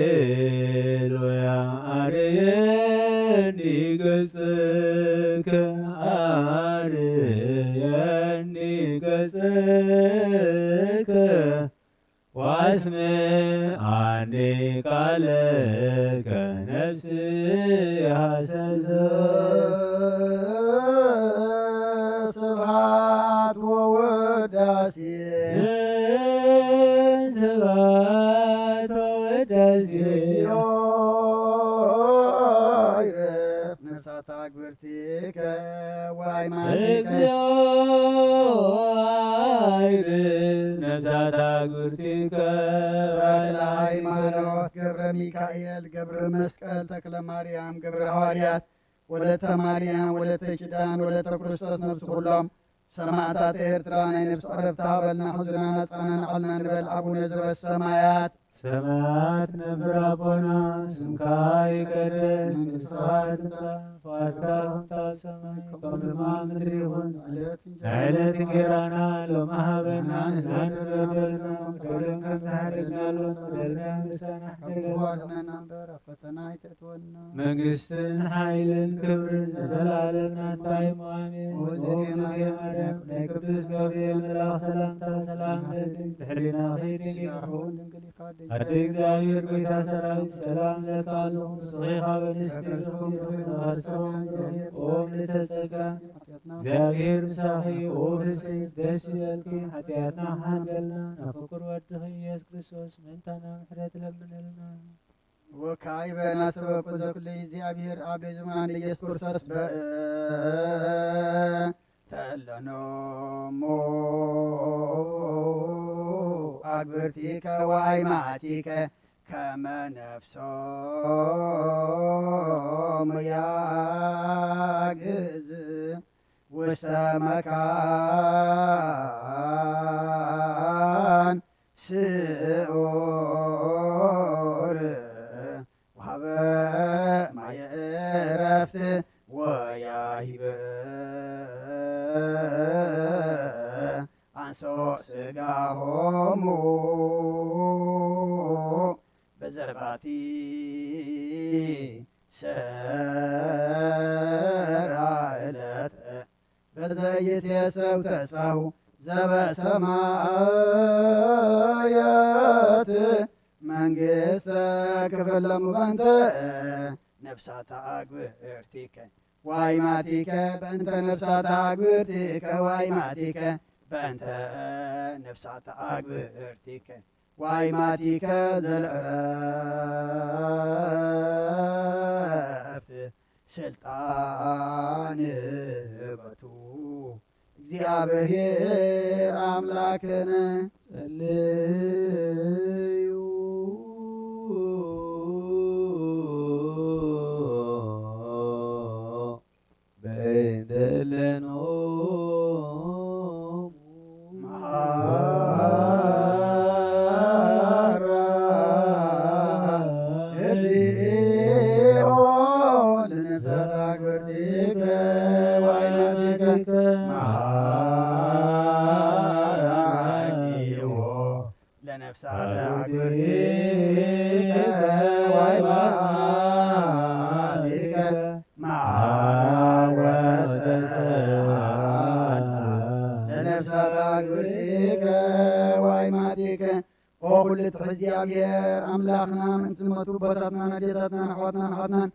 ሃሌሉያ። ኣርእየኒ ገጸከ፣ ኣርእየኒ ገጸከ፣ ወኣስምዓኒ ቃለከ፣ ነፍስየ ሃሰሰት። ስብሐት ወውዳሴ። ስብሐት ወውዳሴ። እግዚኦ ይረፍ ነፍሳታ ግብርቲከ ወአይማኒከ። እግዚኦ ተክለ ሃይማኖት፣ ገብረ ሚካኤል፣ ገብረ መስቀል፣ ተክለ ማርያም፣ ገብረ ሃዋርያት፣ ወለተ ማርያም፣ ወለተ ኪዳን፣ ወለተ ክርስቶስ፣ ነፍሲ ኩሎም ሰማዕታት ኤርትራ ናይ ነፍሲ ዕረፍቲ ሃበልና። ሕዙናን ኣጽናናን ንዓልና ንበል። ኣቡነ ዘበሰማያት። ሰማያት ነብር ኣቦና፣ ስምካ ይቀደስ፣ መንግስትኻ ትምጻእ፣ ፍቓድካ ትኹን፣ ኣብ ሰማይ ከም ድማ ኣብ ምድሪ ይኹን። ዕለት እንጀራና ሎሚ ሃበና፣ ንሕና ንበደልና፣ ንበደልና ከም ዝሓደግና፣ ንበደልና ንሳና ሕደገና፣ ፈተና ኣይተእትወና። መንግስትን ሓይልን ክብርን ንዘለኣለም ናትካ እዩ። ኣሜን። ኦ እግዝእትየ ማርያም፣ ናይ ቅዱስ ገብርኤል መልኣኽ ሰላምታ፣ ሰላም እልኪ፣ ብሕሊናኺ ድንግል ኢኺ፣ ኣደ እግዚኣብሔር ጎይታ ሰራዊት፣ ሰላም ለኪ፣ ንስኺ ካብ ኣንስቲ ብሩኽቲ ኢኺ፣ ኦ ምልዕተ ጸጋ፣ እግዚኣብሔር ምሳኺ፣ ኦ ፍስሕቲ፣ ደስ ይበልኪ፣ ሓጢኣትና ክሓድገልና፣ ናብ ፍቁር ወድኺ ኢየሱስ ክርስቶስ ምእንታና ምሕረት ለምንልና። ወካዕበ ናሰበ ኩሉ ዘኩሉ እግዚኣብሔር ኣብ ልጅ ማን ኢየሱስ ክርስቶስ በ-፣ ተለኖሙ ኣግብርቲከ ወኣይማቲከ ከመ ነፍሶሙ ያግዝ ውስተ መካን ስዑር ወሀበ ማየ ዕረፍት ወያሂብር አንሶ ስጋሆሙ በዘባቲ ሰራ ዕለት በዘይትየሰብ ተስፋሁ ዘበሰማያት መንግስተ ክፍለሙ በእንተ ነፍሳታ አግብርቲከ ዋይማቲከ በእንተ ነፍሳታ አግብርቲከ ዋይማቲከ በእንተ ነፍሳታ አግብርቲከ ዋይማቲከ ዘለዕረፍት ስልጣን በቱ እግዚኣብሔር አምላክነ ጸልዩ። በእንተ ለኖሙ መሐራ እግዚኦ ለነፍሳት አግብርቲከ ዋይማቲከ መሐራ እግዚኦ ለነፍሳተ አግብርቲከ ዋይማቲከ መሐራ ወተሰአላ ለነፍሳተ አግብርቲከ ዋይማቲከ። ኦ ኩሉ ትሕት እግዚኣብሔር ኣምላኽና፣ ምእንቲ ዝሞቱ ኣቦታትናን ኣዴታትናን ኣሕዋትናን ኣሓትናን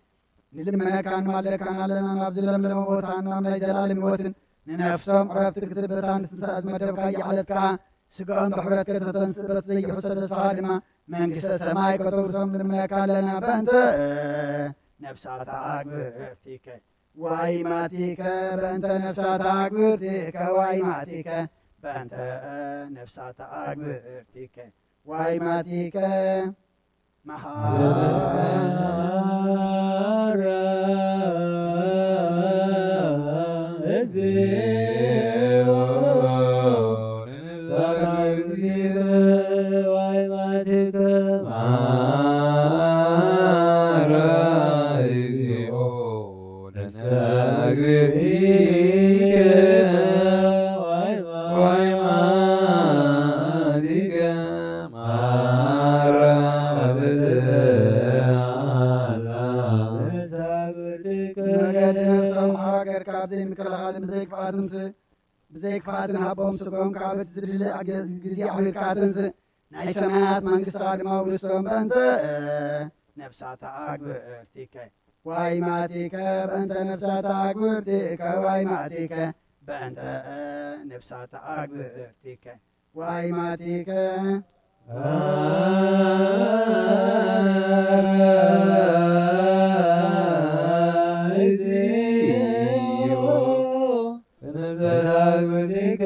ንልመነካን ንማልደካን ኣለና። ናብ ዝለምለመ ቦታን ናብ ናይ ዘላለም ህይወትን ንነፍሶም ዕረፍቲ ክትህብ በታ ንትንሳኤ ዝመደብካያ ዕለት ከኣ ስጋኦም ብሕብረት ከተተንስእ በቲ ዘይሕሰብ ተስፋኻ ድማ መንግስተ ሰማይ ከተውርሶም ንልምነካ ኣለና። በእንተ ነፍሳታ ኣግብርቲከ ዋይማቲከ በእንተ ነፍሳታ ኣግብርቲከ ዋይማቲከ በእንተ ነፍሳታ ኣግብርቲከ ዋይማቲከ መሓራ እግዚኦ ለነፍሳት አግብርቲከ ዋይማቲከ መሓራ እግዚኦ ለነፍሳት አግብርቲከ ዋይማቲከ መሓራ ወተሰአላ ለነፍሳት አግብርቲከ። መገዲ ነፍሶም ሓራ ጌርካ ብዘይ ምክልኻልን ብዘይ ክፍኣትን ስ-፣ ብዘይ ክፍኣትን ሃቦም። ስጋኦም ከኣ በቲ ዝድለ ኣገ-፣ ግዜ ኣኽቢርካ ተንስእ። ናይ ሰማያት መንግስቲ ድማ ውርስቶም በእንተ ነፍሳት አግብርቲከ ዋይማቲከ በእንተ ነፍሳት አግብርቲከ ዋይማቲከ በእንተ ነፍሳት አግብርቲከ ዋይማቲከ እግዚኦ ለነፍሳት አግብርቲከ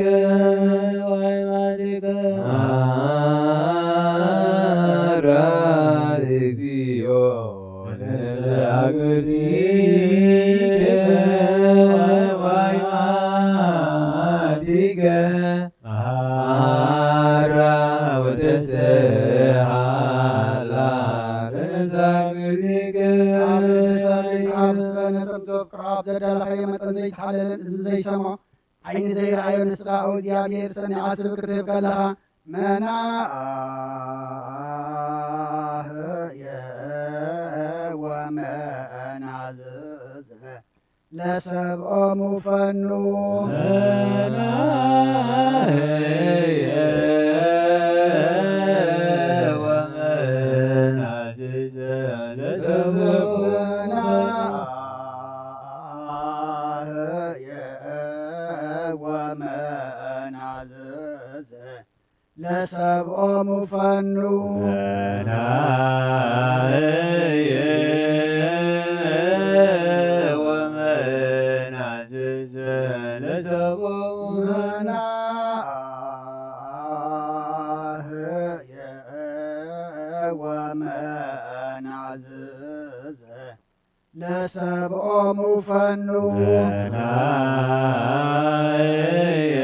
ዋይማቲከ መሃራ ወተስሓላ ርእሳ ግዜከ። ኣብ ቅድስት ሳሌ ካብ ዝበነ ጥንቶ ፍቅርኻ ብዘዳለኻዮ መጠን ዘይተሓለለን እዝኒ ዘይሰምዖ ዓይኒ ዘይረኣዮ ንስኻ፣ ኦ እግዚኣብሔር፣ ሰኒዓ ስብ ክትህብ ከለኻ፣ መናህ ወመናዝዝ ለሰብኦሙ ፈኑ። መናህየ ወመናዝዘ ለሰብኦሙ ፈኑ። መናህየ ወመናዝዘ ለሰብኦሙ ፈኑ። መናህየ ወመናዝዘ ለሰብኦሙ። መናህየ ወመናዝዘ ለሰብኦሙ ፈኑ። መናህየ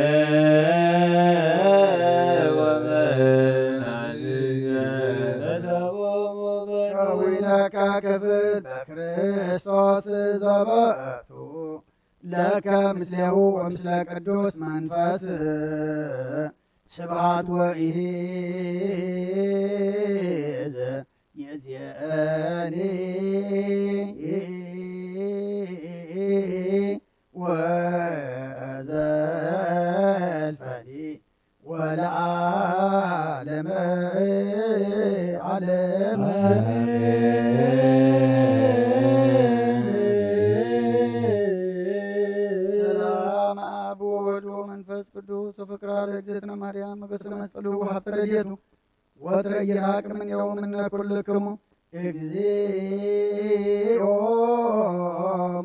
ወመናዝዘ ለሰብኦሙ ፈኑ። ከዊነከ ክብል በክርስቶስ ዘበቱ ለከ ምስሌሁ ወምስለ ቅዱስ መንፈስ ስብሐት ወኢሂዝ ይእዜኒ ወዘልፈኒ ወለዓለመ ዓለም። ሰላም አብ ወወልድ ወመንፈስ ቅዱስ ወፍቅራ ለእግዝእትነ ማርያም ወገሰ መስቀሉ ወሀብተ ረድኤቱ ወትረ ይራቅ እምኔሁ እምነ ኩልክሙ። እግዚኦ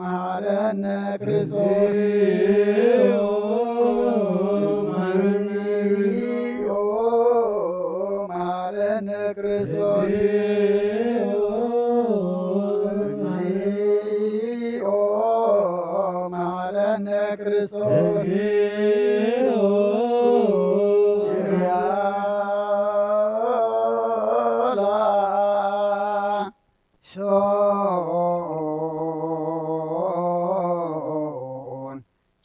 መሐረነ ክርስቶስ። እግዚኦ መሐረነ ክርስቶስ። እግዚኦ መሐረነ ክርስቶስ።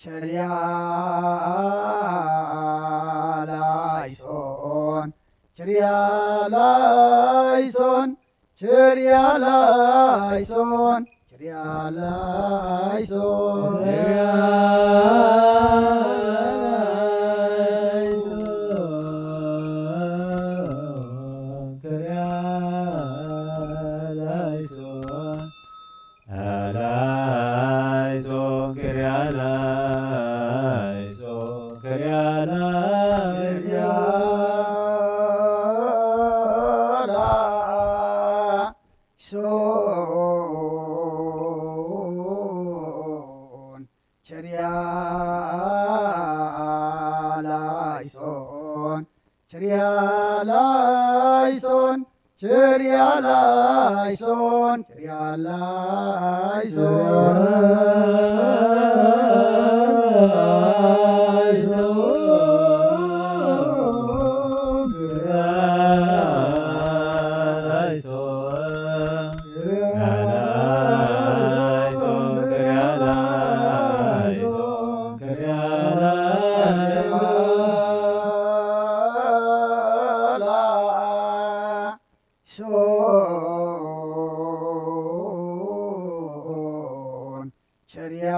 ኪርያ ላይሶን ቸርያ ላይሶን ቸርያ ላይሶን ቸርያ ላይሶን ቸርያ ላይሶን። ላይሶን ቸርያ ላይሶን ቸርያ ላይሶን ቸርያ ላይሶን ቸርያ ላይሶን። ሶን ቸርያ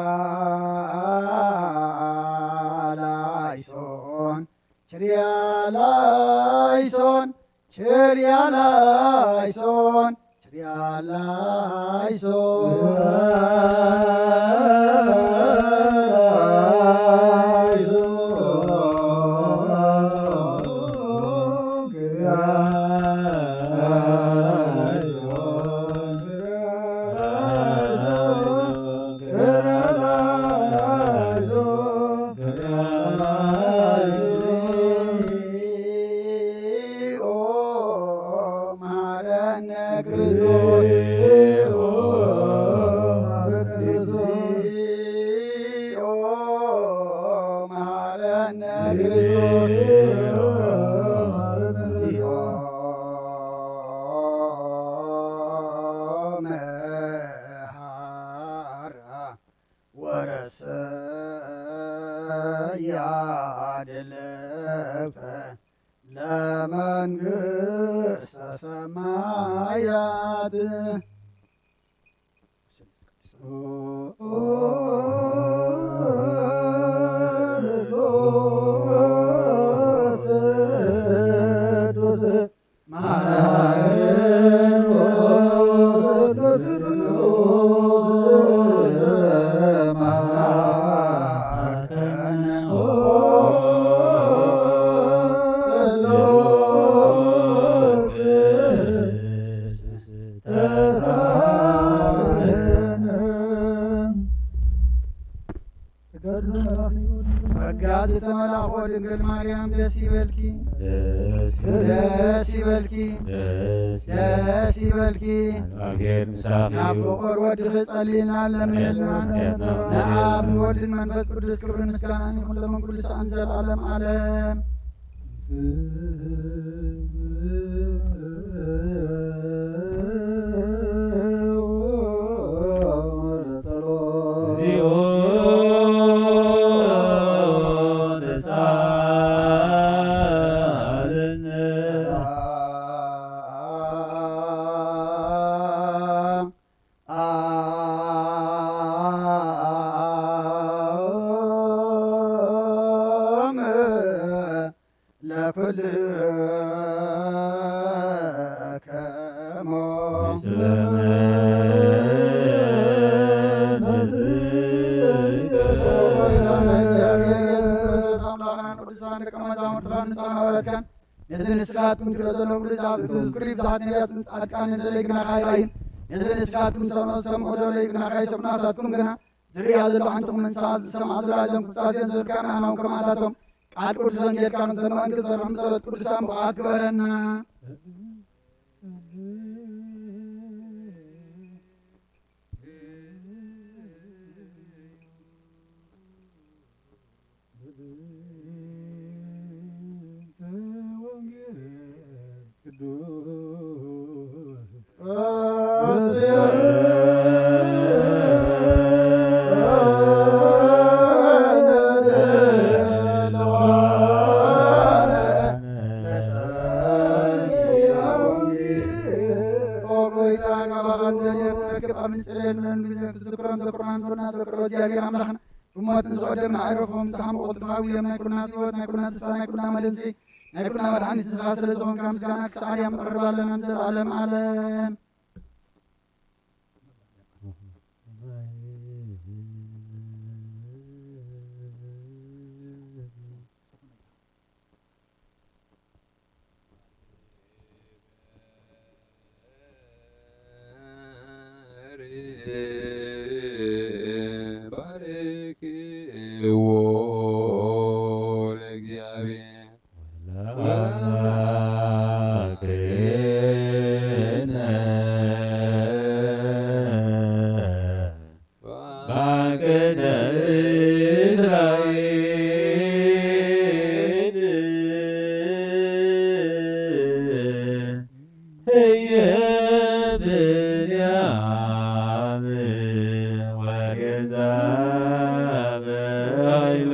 ላይሶን ቸርያ ላይሶን ቸርያ ላይሶን ቸርያ ላይሶን። መሐራ ወረሰያ ድልክተ ለመንግስተ ሰማያት። ጸጋ ዝተመላእኮ ድንግል ማርያም ደስ ይበልኪ፣ ደስ ይበልኪ፣ ደስ ይበልኪ። እግዚኣብሔር ምሳኺ እዩ። ናብ ፍቁር ወድኺ ጸልይልና ለምንልና። ኃጢአትና ንኣብ ንወልድን መንፈስ ቅዱስ ክብርን ምስጋናን ይኹን ለመን ቅዱሳን ዘለዓለም ዓለም። እግዚኦ ተሳሃለነ። ለኩልክሙ። ምስለ መንፈስከ። ነዚ ንስኻትኩም ትሪኦ ዘለኹም ኩሉ ዝሃብ-፣ ክብሪ ብዙሓት ነቢያትን ጻድቃንን ደለይ ግናኻ ኣይረኣይን። ነዚ ንስኻትኩም ትሰምዑ ዝሰምዑ ደለይ ግናኻ ኣይሰምዑ። ናታትኩም ግና ዝርእያ ዘለኹ ሓንቲ እኹም፣ ንስኻ ዝሰምዓ ዘለዋ እዞም ክብጻት እዚኦም ዘብልካና፣ ንሕና እውን ከማታቶም ቃል ቅዱስ ወንጌልካ ክንሰምዕ እንክንሰርሕ ብጸሎት ቅዱሳን ብቕዓት ግበረና። ኦ ጎይታ፣ ካብ ኣኻል ዘድየኑ ረክብ ኣብ ንጽለየሉ ጊዜ ክትዝክሮም ዘክሮና ንዘክሮ እግዚኣብሔር ኣምላኽና ብሞትን ዝቐደምና ኣይረኽቦም። ዝሓመቑ ጥፋዊ እዮም። ናይ ኩልና ህይወት፣ ናይ ኩልና ተስፋ፣ ናይ ኩልና መደንሲ፣ ናይ ኩልና መድሓኒት ንስኻ ስለ ዝኾንካ ምስጋና ክሳዕ ኣርያም ነቕርብ ኣለና ንዘለኣለም ዓለም። ባርክዎ ለእግዚአብሔር ወለአምላክነ። ባንክነ እስራኤል ህየ ብንያም ወገዛ በኃይሉ።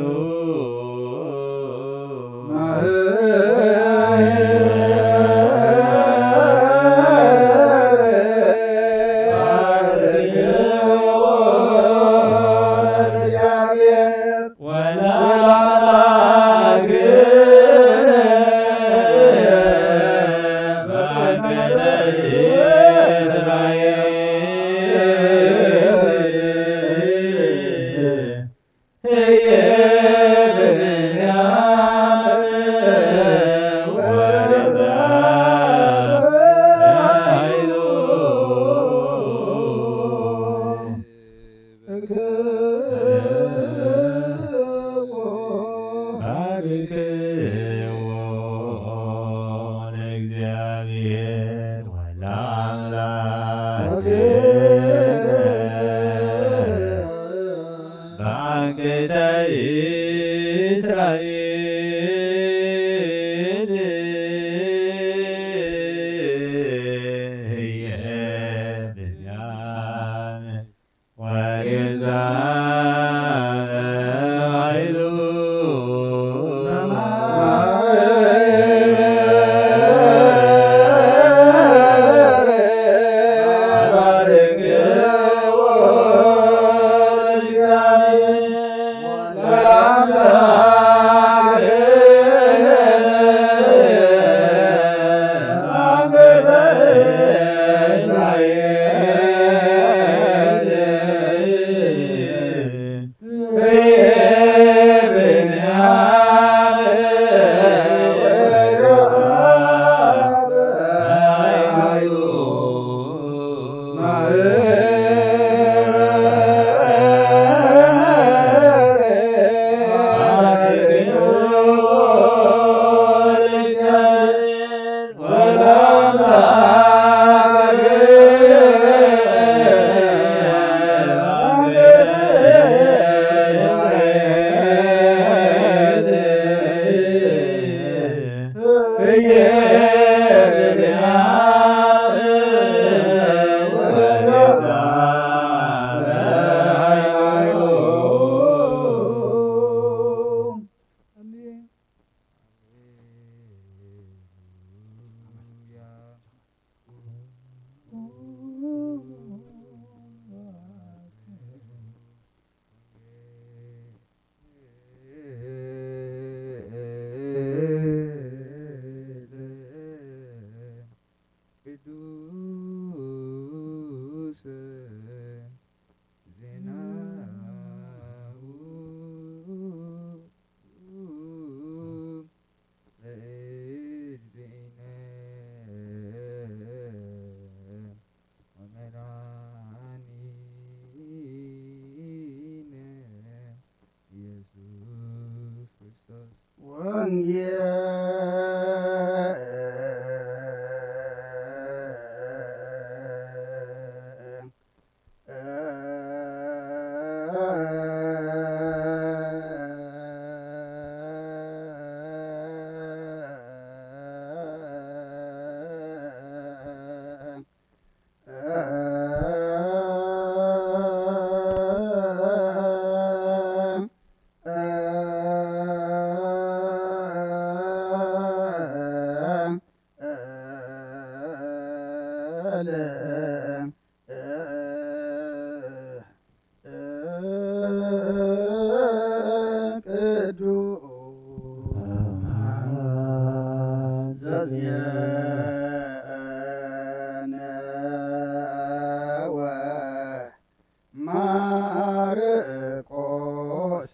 ማርቆስ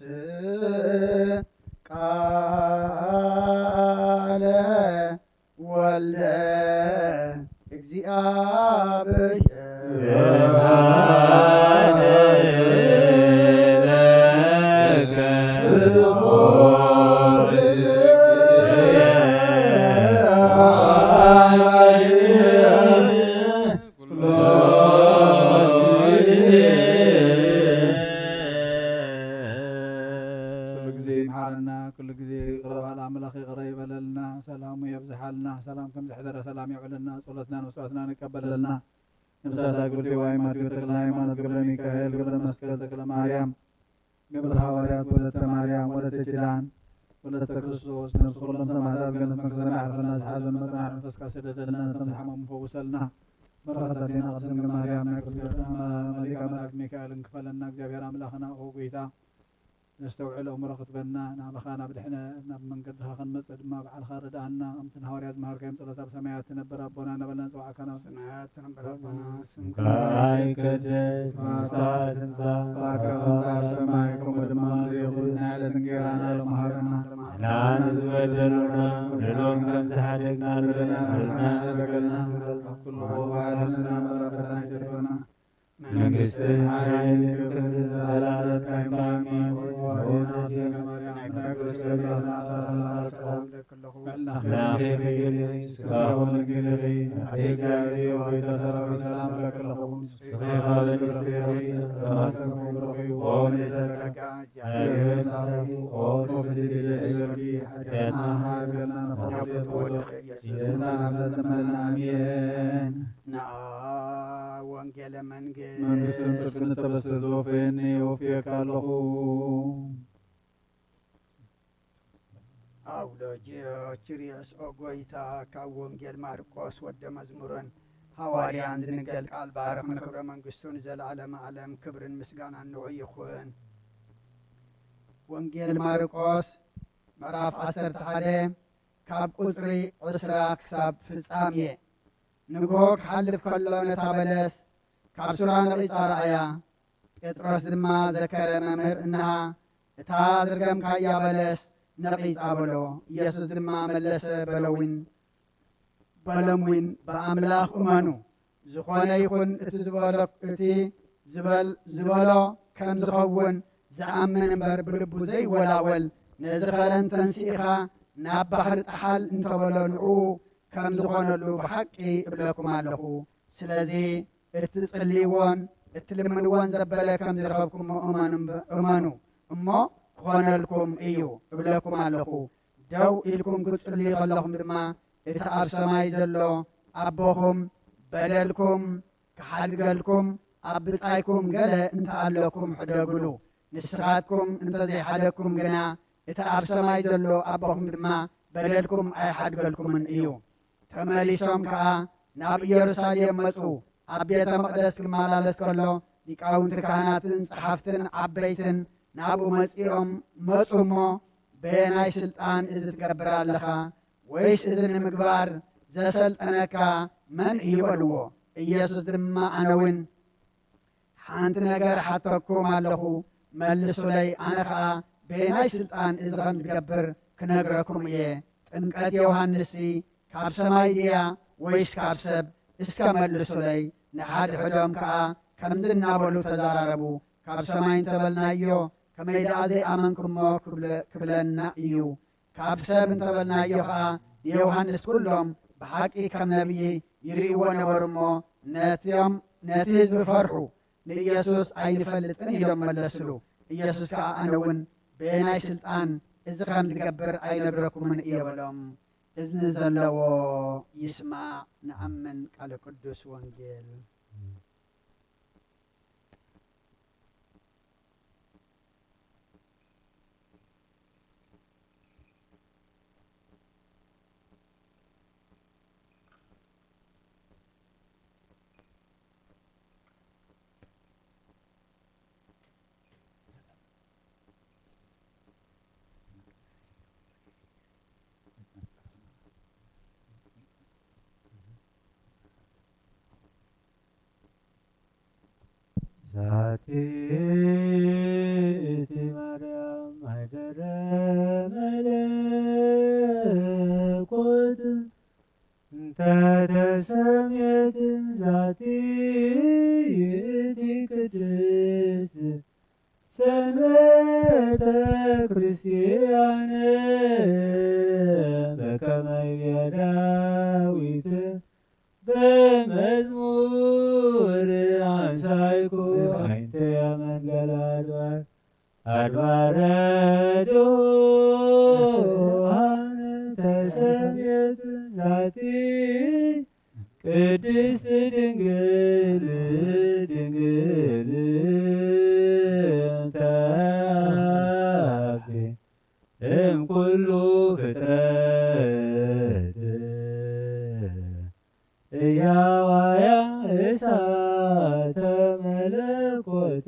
ቃለ ወልደ እግዚኣብሔር። ኩሉ ግዜ ይምሓረና፣ ኩሉ ግዜ ይቕረ በል ኣምላኽ፣ ይቕረ ይበለልና፣ ሰላሙ የብዝሓልና፣ ሰላም ከም ዝሕደረ ሰላም የውዕለና፣ ጸሎትናን መስዋዕትናን ይቀበለልና። ነብሳት ኣገልግሎት ዋይ ማቴዎ ተክለ ሃይማኖት ገብረ ሚካኤል ገብረ መስቀል ተክለ ማርያም ገብረ ሃዋርያት ወለተ ማርያም ወለተ ኪዳን ወለተ ክርስቶስ ነብሲ ኩሎም ሰማዕታት ገነት መንግስተ ሰማይ ያዕርፈልና። ዝሓዘን መጽናዕቲ መንፈስካ ስደደልና፣ ነቶም ዝሓመሙ ፈውሰልና። በረኸታ ኣዴና ቅድስት ድንግል ማርያም ናይ ቅዱስ ገብረ መሊካ መልኣክ ሚካኤልን ክፈለና። እግዚኣብሔር ኣምላኽና ኦ ጎይታ ነስተውዕል ኣእምሮ ክትበና ናብኻ ናብ ድሕነ ናብ መንገድኻ ክንመጽእ ድማ ባዕልኻ ርድኣና። ከምቲ ንሃዋርያ ዝመሃርካዮም ጸሎት ኣብ ሰማያት ትነብር ኣቦና እናበልና ንጽውዓካ ናብ ሰማያት ትነብር ኣቦና ስምካ ይቀደስ፣ መንግስትኻ ትምጻእ፣ ፈቃድካ ኣብ ሰማይ ከምኡ ድማ ምድሪ ይኹን። ናይ ዕለት እንጌራና ሎሚ ሃበና። ንሕና ንዝበደሉና ንሎም ከም ዝሓደግና ንበደልና ንበደልና ንበደልና ኩሉ ኣድሕነና መላእ ፈተና ኣይተግብረና። መንግስትን ሓይልን ክብርን ዘላለምካ ኢኻ። ኣሜን። ወእናቴ ማርያም ናይ ቅዱስ ገብርኤል ሰላም ለኪ፣ ስጋሁ ለኪ፣ ስጋሁ ለኪ፣ ኣዴ እግዚኣብሔር ሆይ፣ ተሰረዊ ሰላም ለኪ ለኹም። ስጋሁ ለኪ፣ ተማሰንኩ ብሩኽ እዩ። ኦ ምልዕተ ጸጋ፣ እግዚኣብሔር ምሳኺ፣ ኦ ፍስሕቲ ደስ ይበልኪ፣ ኃጢአትና ይቅር ይበለና፣ ንፈውስ ወልድኪ ኢየሱስ ክርስቶስ ይማረና። ኣሜን። ንዓ ወንጌለ መንግስት። መንግስትን ጽድቅን እተበስር ዘወፈየኒ ወፍየካ ኣለኹ። ኣውሎጅዮ ኪርዮስ ኦ ጎይታ፣ ካብ ወንጌል ማርቆስ ወደ መዝሙርን ሃዋርያን ዝንገል ቃል ባርኽ፣ ንክብረ መንግስቱ ንዘለዓለመ ዓለም ክብርን ምስጋናን ንዑ ይኹን። ወንጌል ማርቆስ ምዕራፍ ዓሰርተ ሓደ ካብ ቁጽሪ ዕስራ ክሳብ ፍጻሜ። ንግሆ ክሓልፍ ከሎ ነታ በለስ ካብ ሱራ ነቒጻ ረኣያ። ጴጥሮስ ድማ ዘከረ፣ መምህር፣ እንሃ እታ ዝርገምካያ በለስ ነቒጻ በሎ። ኢየሱስ ድማ መለሰ፣ በሎዊን በሎምዊን፣ ብኣምላኽ እመኑ። ዝኾነ ይኹን እቲ ዝበሎ፣ እቲ ዝበል-፣ ዝበሎ ከም ዝኸውን ዝኣምን እምበር ብልቡ ዘይወላወል፣ ነዚ ኸረን ተንሲእኻ ናብ ባሕሪ ጥሓል እንተበሎ ንዕኡ ከም ዝኾነሉ ብሓቂ እብለኩም ኣለኹ። ስለዚ እትጽልይዎን እትልምንዎን ዘበለ ከም ዝረኸብኩሞ እመኑ እምበ-፣ እመኑ እሞ ክኾነልኩም እዩ እብለኩም ኣለኹ። ደው ኢልኩም ክትጽልዩ ከለኹም ድማ እቲ ኣብ ሰማይ ዘሎ ኣቦኹም በደልኩም ክሓድገልኩም ኣብ ብጻይኩም ገለ እንተ ኣለኩም ሕደግሉ። ንስኻትኩም እንተ ዘይሓደግኩም ግና እቲ ኣብ ሰማይ ዘሎ ኣቦኹም ድማ በደልኩም ኣይሓድገልኩምን እዩ። ተመሊሶም ከኣ ናብ ኢየሩሳሌም መጹ። ኣብ ቤተ መቕደስ ክመላለስ ከሎ ሊቃውንቲ ካህናትን ጸሓፍትን ዓበይትን ናብኡ መጺኦም፣ መጹ እሞ፣ በየናይ ስልጣን እዚ ትገብር ኣለኻ? ወይስ እዚ ንምግባር ዘሰልጠነካ መን እዩ? በልዎ። ኢየሱስ ድማ፣ ኣነ እውን ሓንቲ ነገር ሓተኩም ኣለኹ፣ መልሱለይ፣ ኣነ ኸኣ በየናይ ስልጣን እዚ ኸም ዝገብር ክነግረኩም እየ። ጥምቀት ዮሃንስሲ ካብ ሰማይ ድያ ወይስ ካብ ሰብ? እስከ መልሱለይ። ንሓድሕዶም ከኣ ከምዚ እናበሉ ተዛራረቡ፣ ካብ ሰማይ እንተበልናዮ፣ ከመይ ደኣ ዘይኣመንኩሞ ክብለ-፣ ክብለና እዩ። ካብ ሰብ እንተበልናዮ ኸኣ ንዮሃንስ ኩሎም ብሓቂ ከም ነብዪ ይርእይዎ ነበሩ እሞ ነቲኦም ነቲ ህዝቢ ፈርሑ፣ ንኢየሱስ ኣይንፈልጥን ኢሎም መለስሉ። ኢየሱስ ከኣ ኣነ እውን በየናይ ስልጣን እዚ ከም ዝገብር ኣይነግረኩምን እየ በሎም። እዝኒ ዘለዎ ይስማዕ። ንኣምን ቃለ ቅዱስ ወንጌል። ዛቲ እቲ ማርያም ማይደረ መለኮት እንተ ተሰምየት ዛቲ እቲ ቅድስት ሰንበተ ክርስቲያን በከመ ይቤ ዳዊት በመዝሙር አንሳይኩ አይንቴ መንገለ አድባር አድባረ ዶሃን ተሰምየት ዛቲ ቅድስት ድንግል ድንግል ተአቢ እምኩሉ ፍጥረት እያዋያ እሳተ መለኮት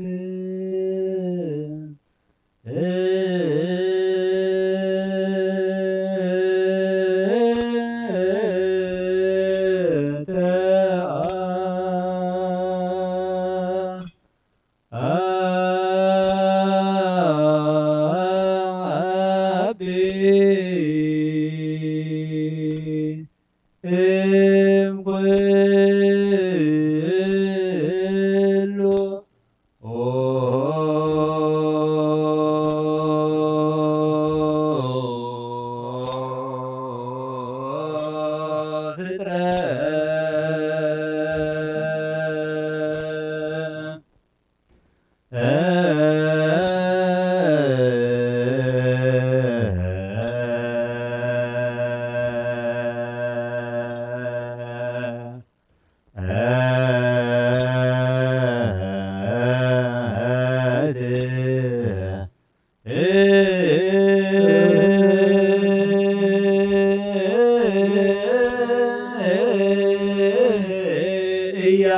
እያ።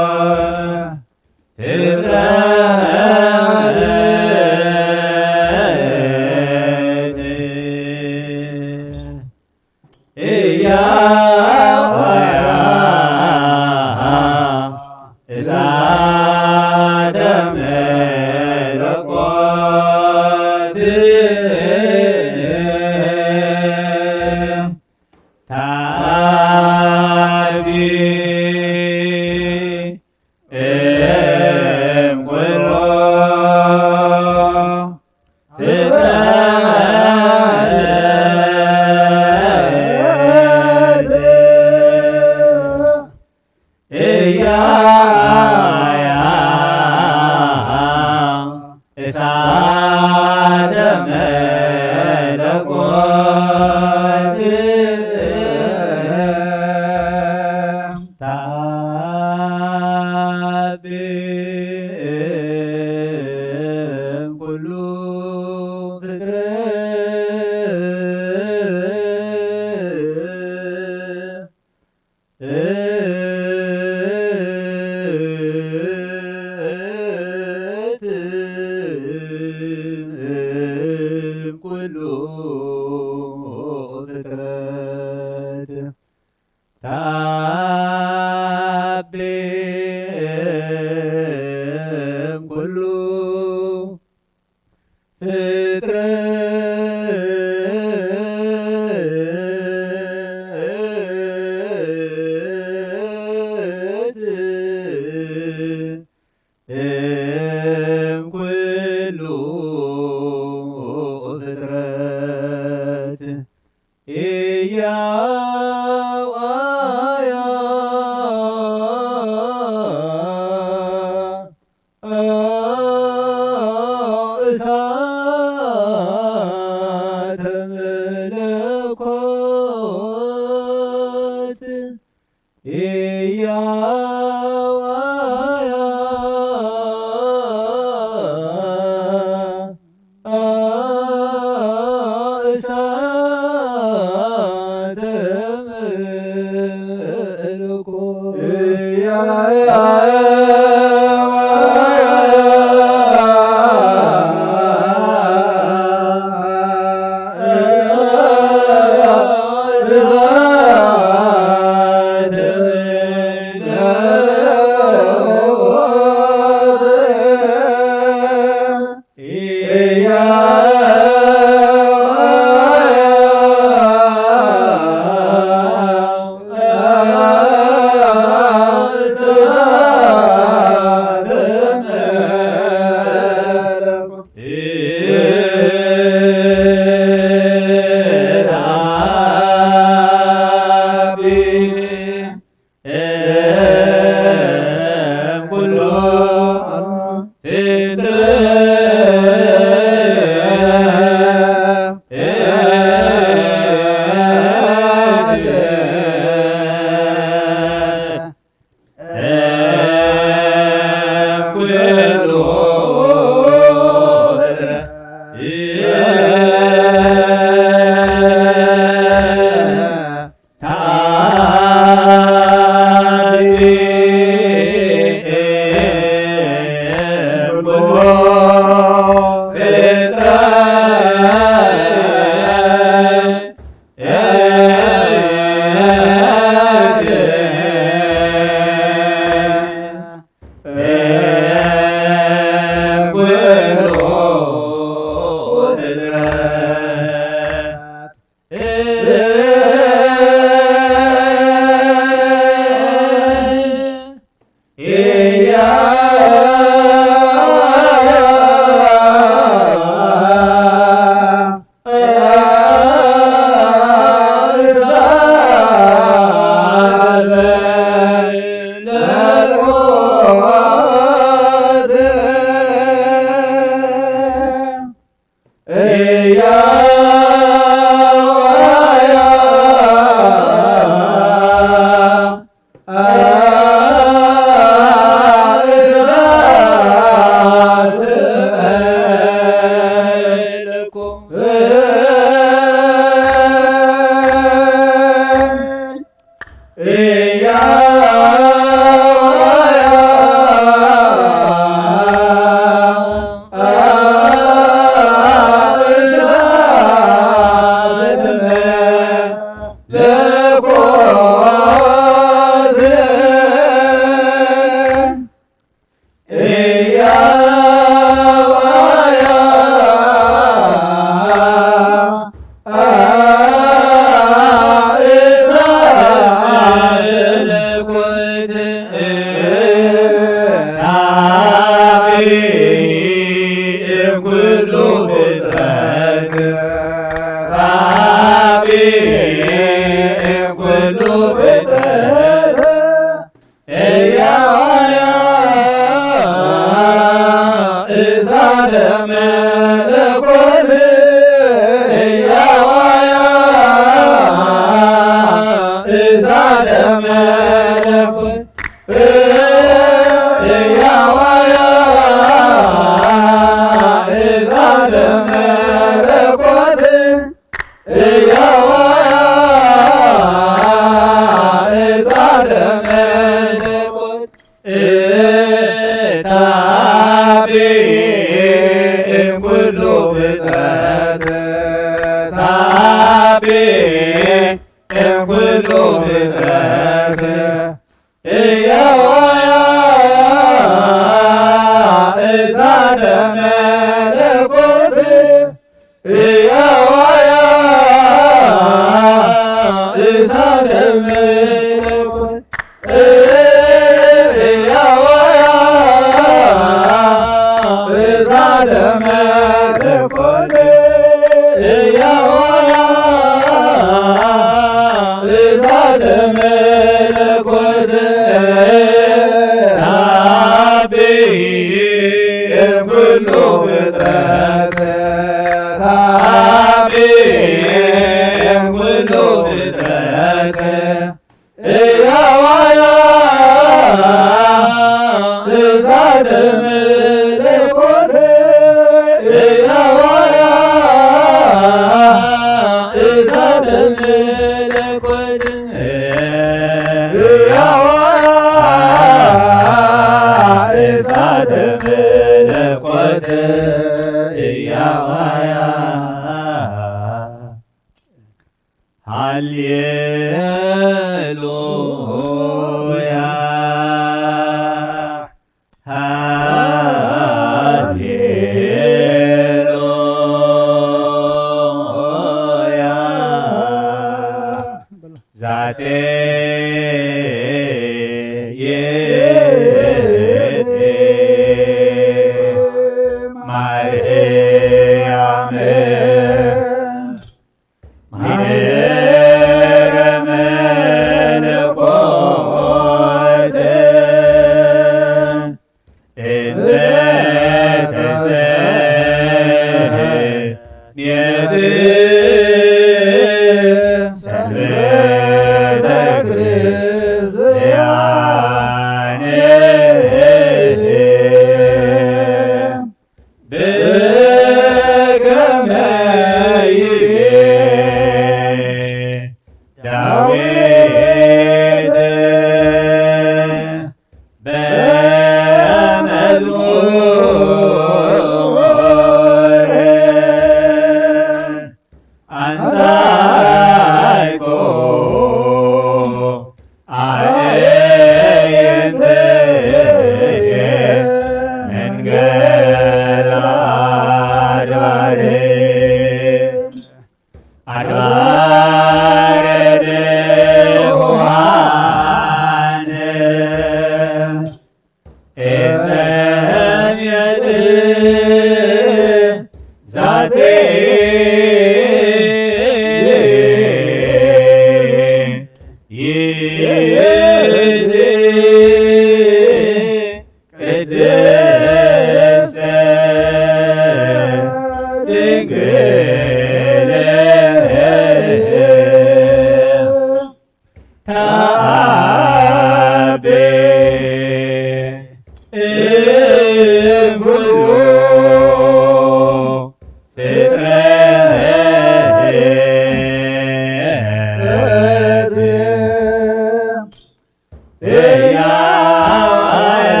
ሕያው ኣያ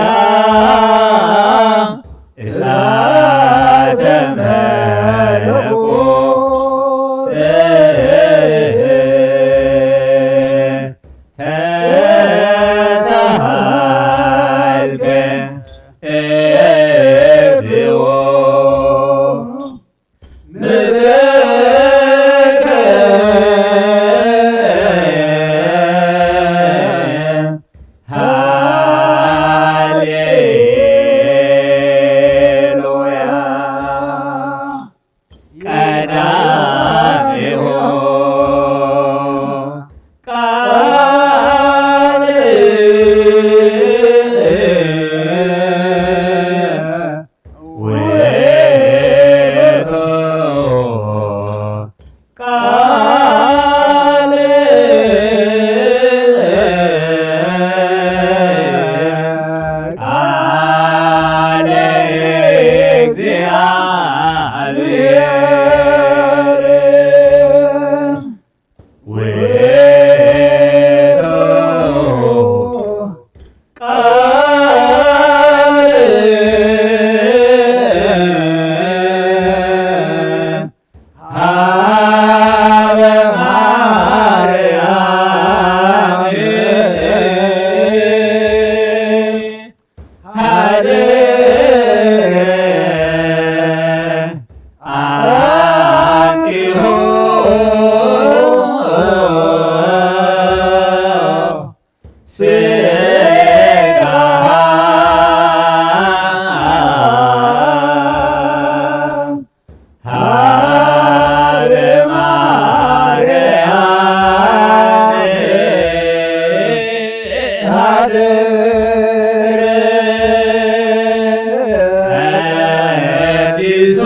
እሳተ መለኮት ተሳሃልከ እግዚኦ። ምድርከ ሃሌሉያ። ቀዳሚሁ ቃል ውእቱ ቃል ቃለ እግዚአብሔር። ውእቱ ቃል ሀበ ማርያም ሀደረ አንጽሖ ሥጋሃ ሀበ ማርያም ሀደረ ቀዲሶ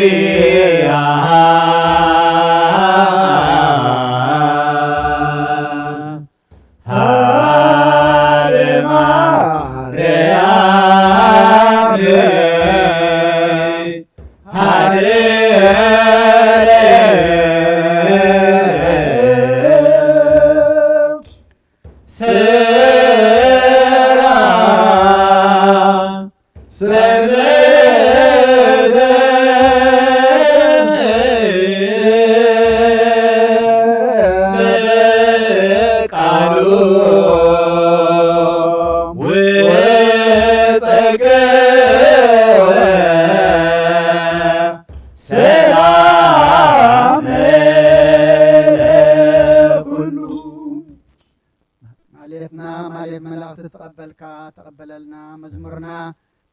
ኪያሃ ሀበ ማርያም ሀደረ ሰርዐ ሰንበተ በቃሉ ወጸገወ ሰላመ ለኩሉ። ማሌትና ማሌት መላእክቲ ተቐበልካ፣ ተቐበለልና። መዝሙርና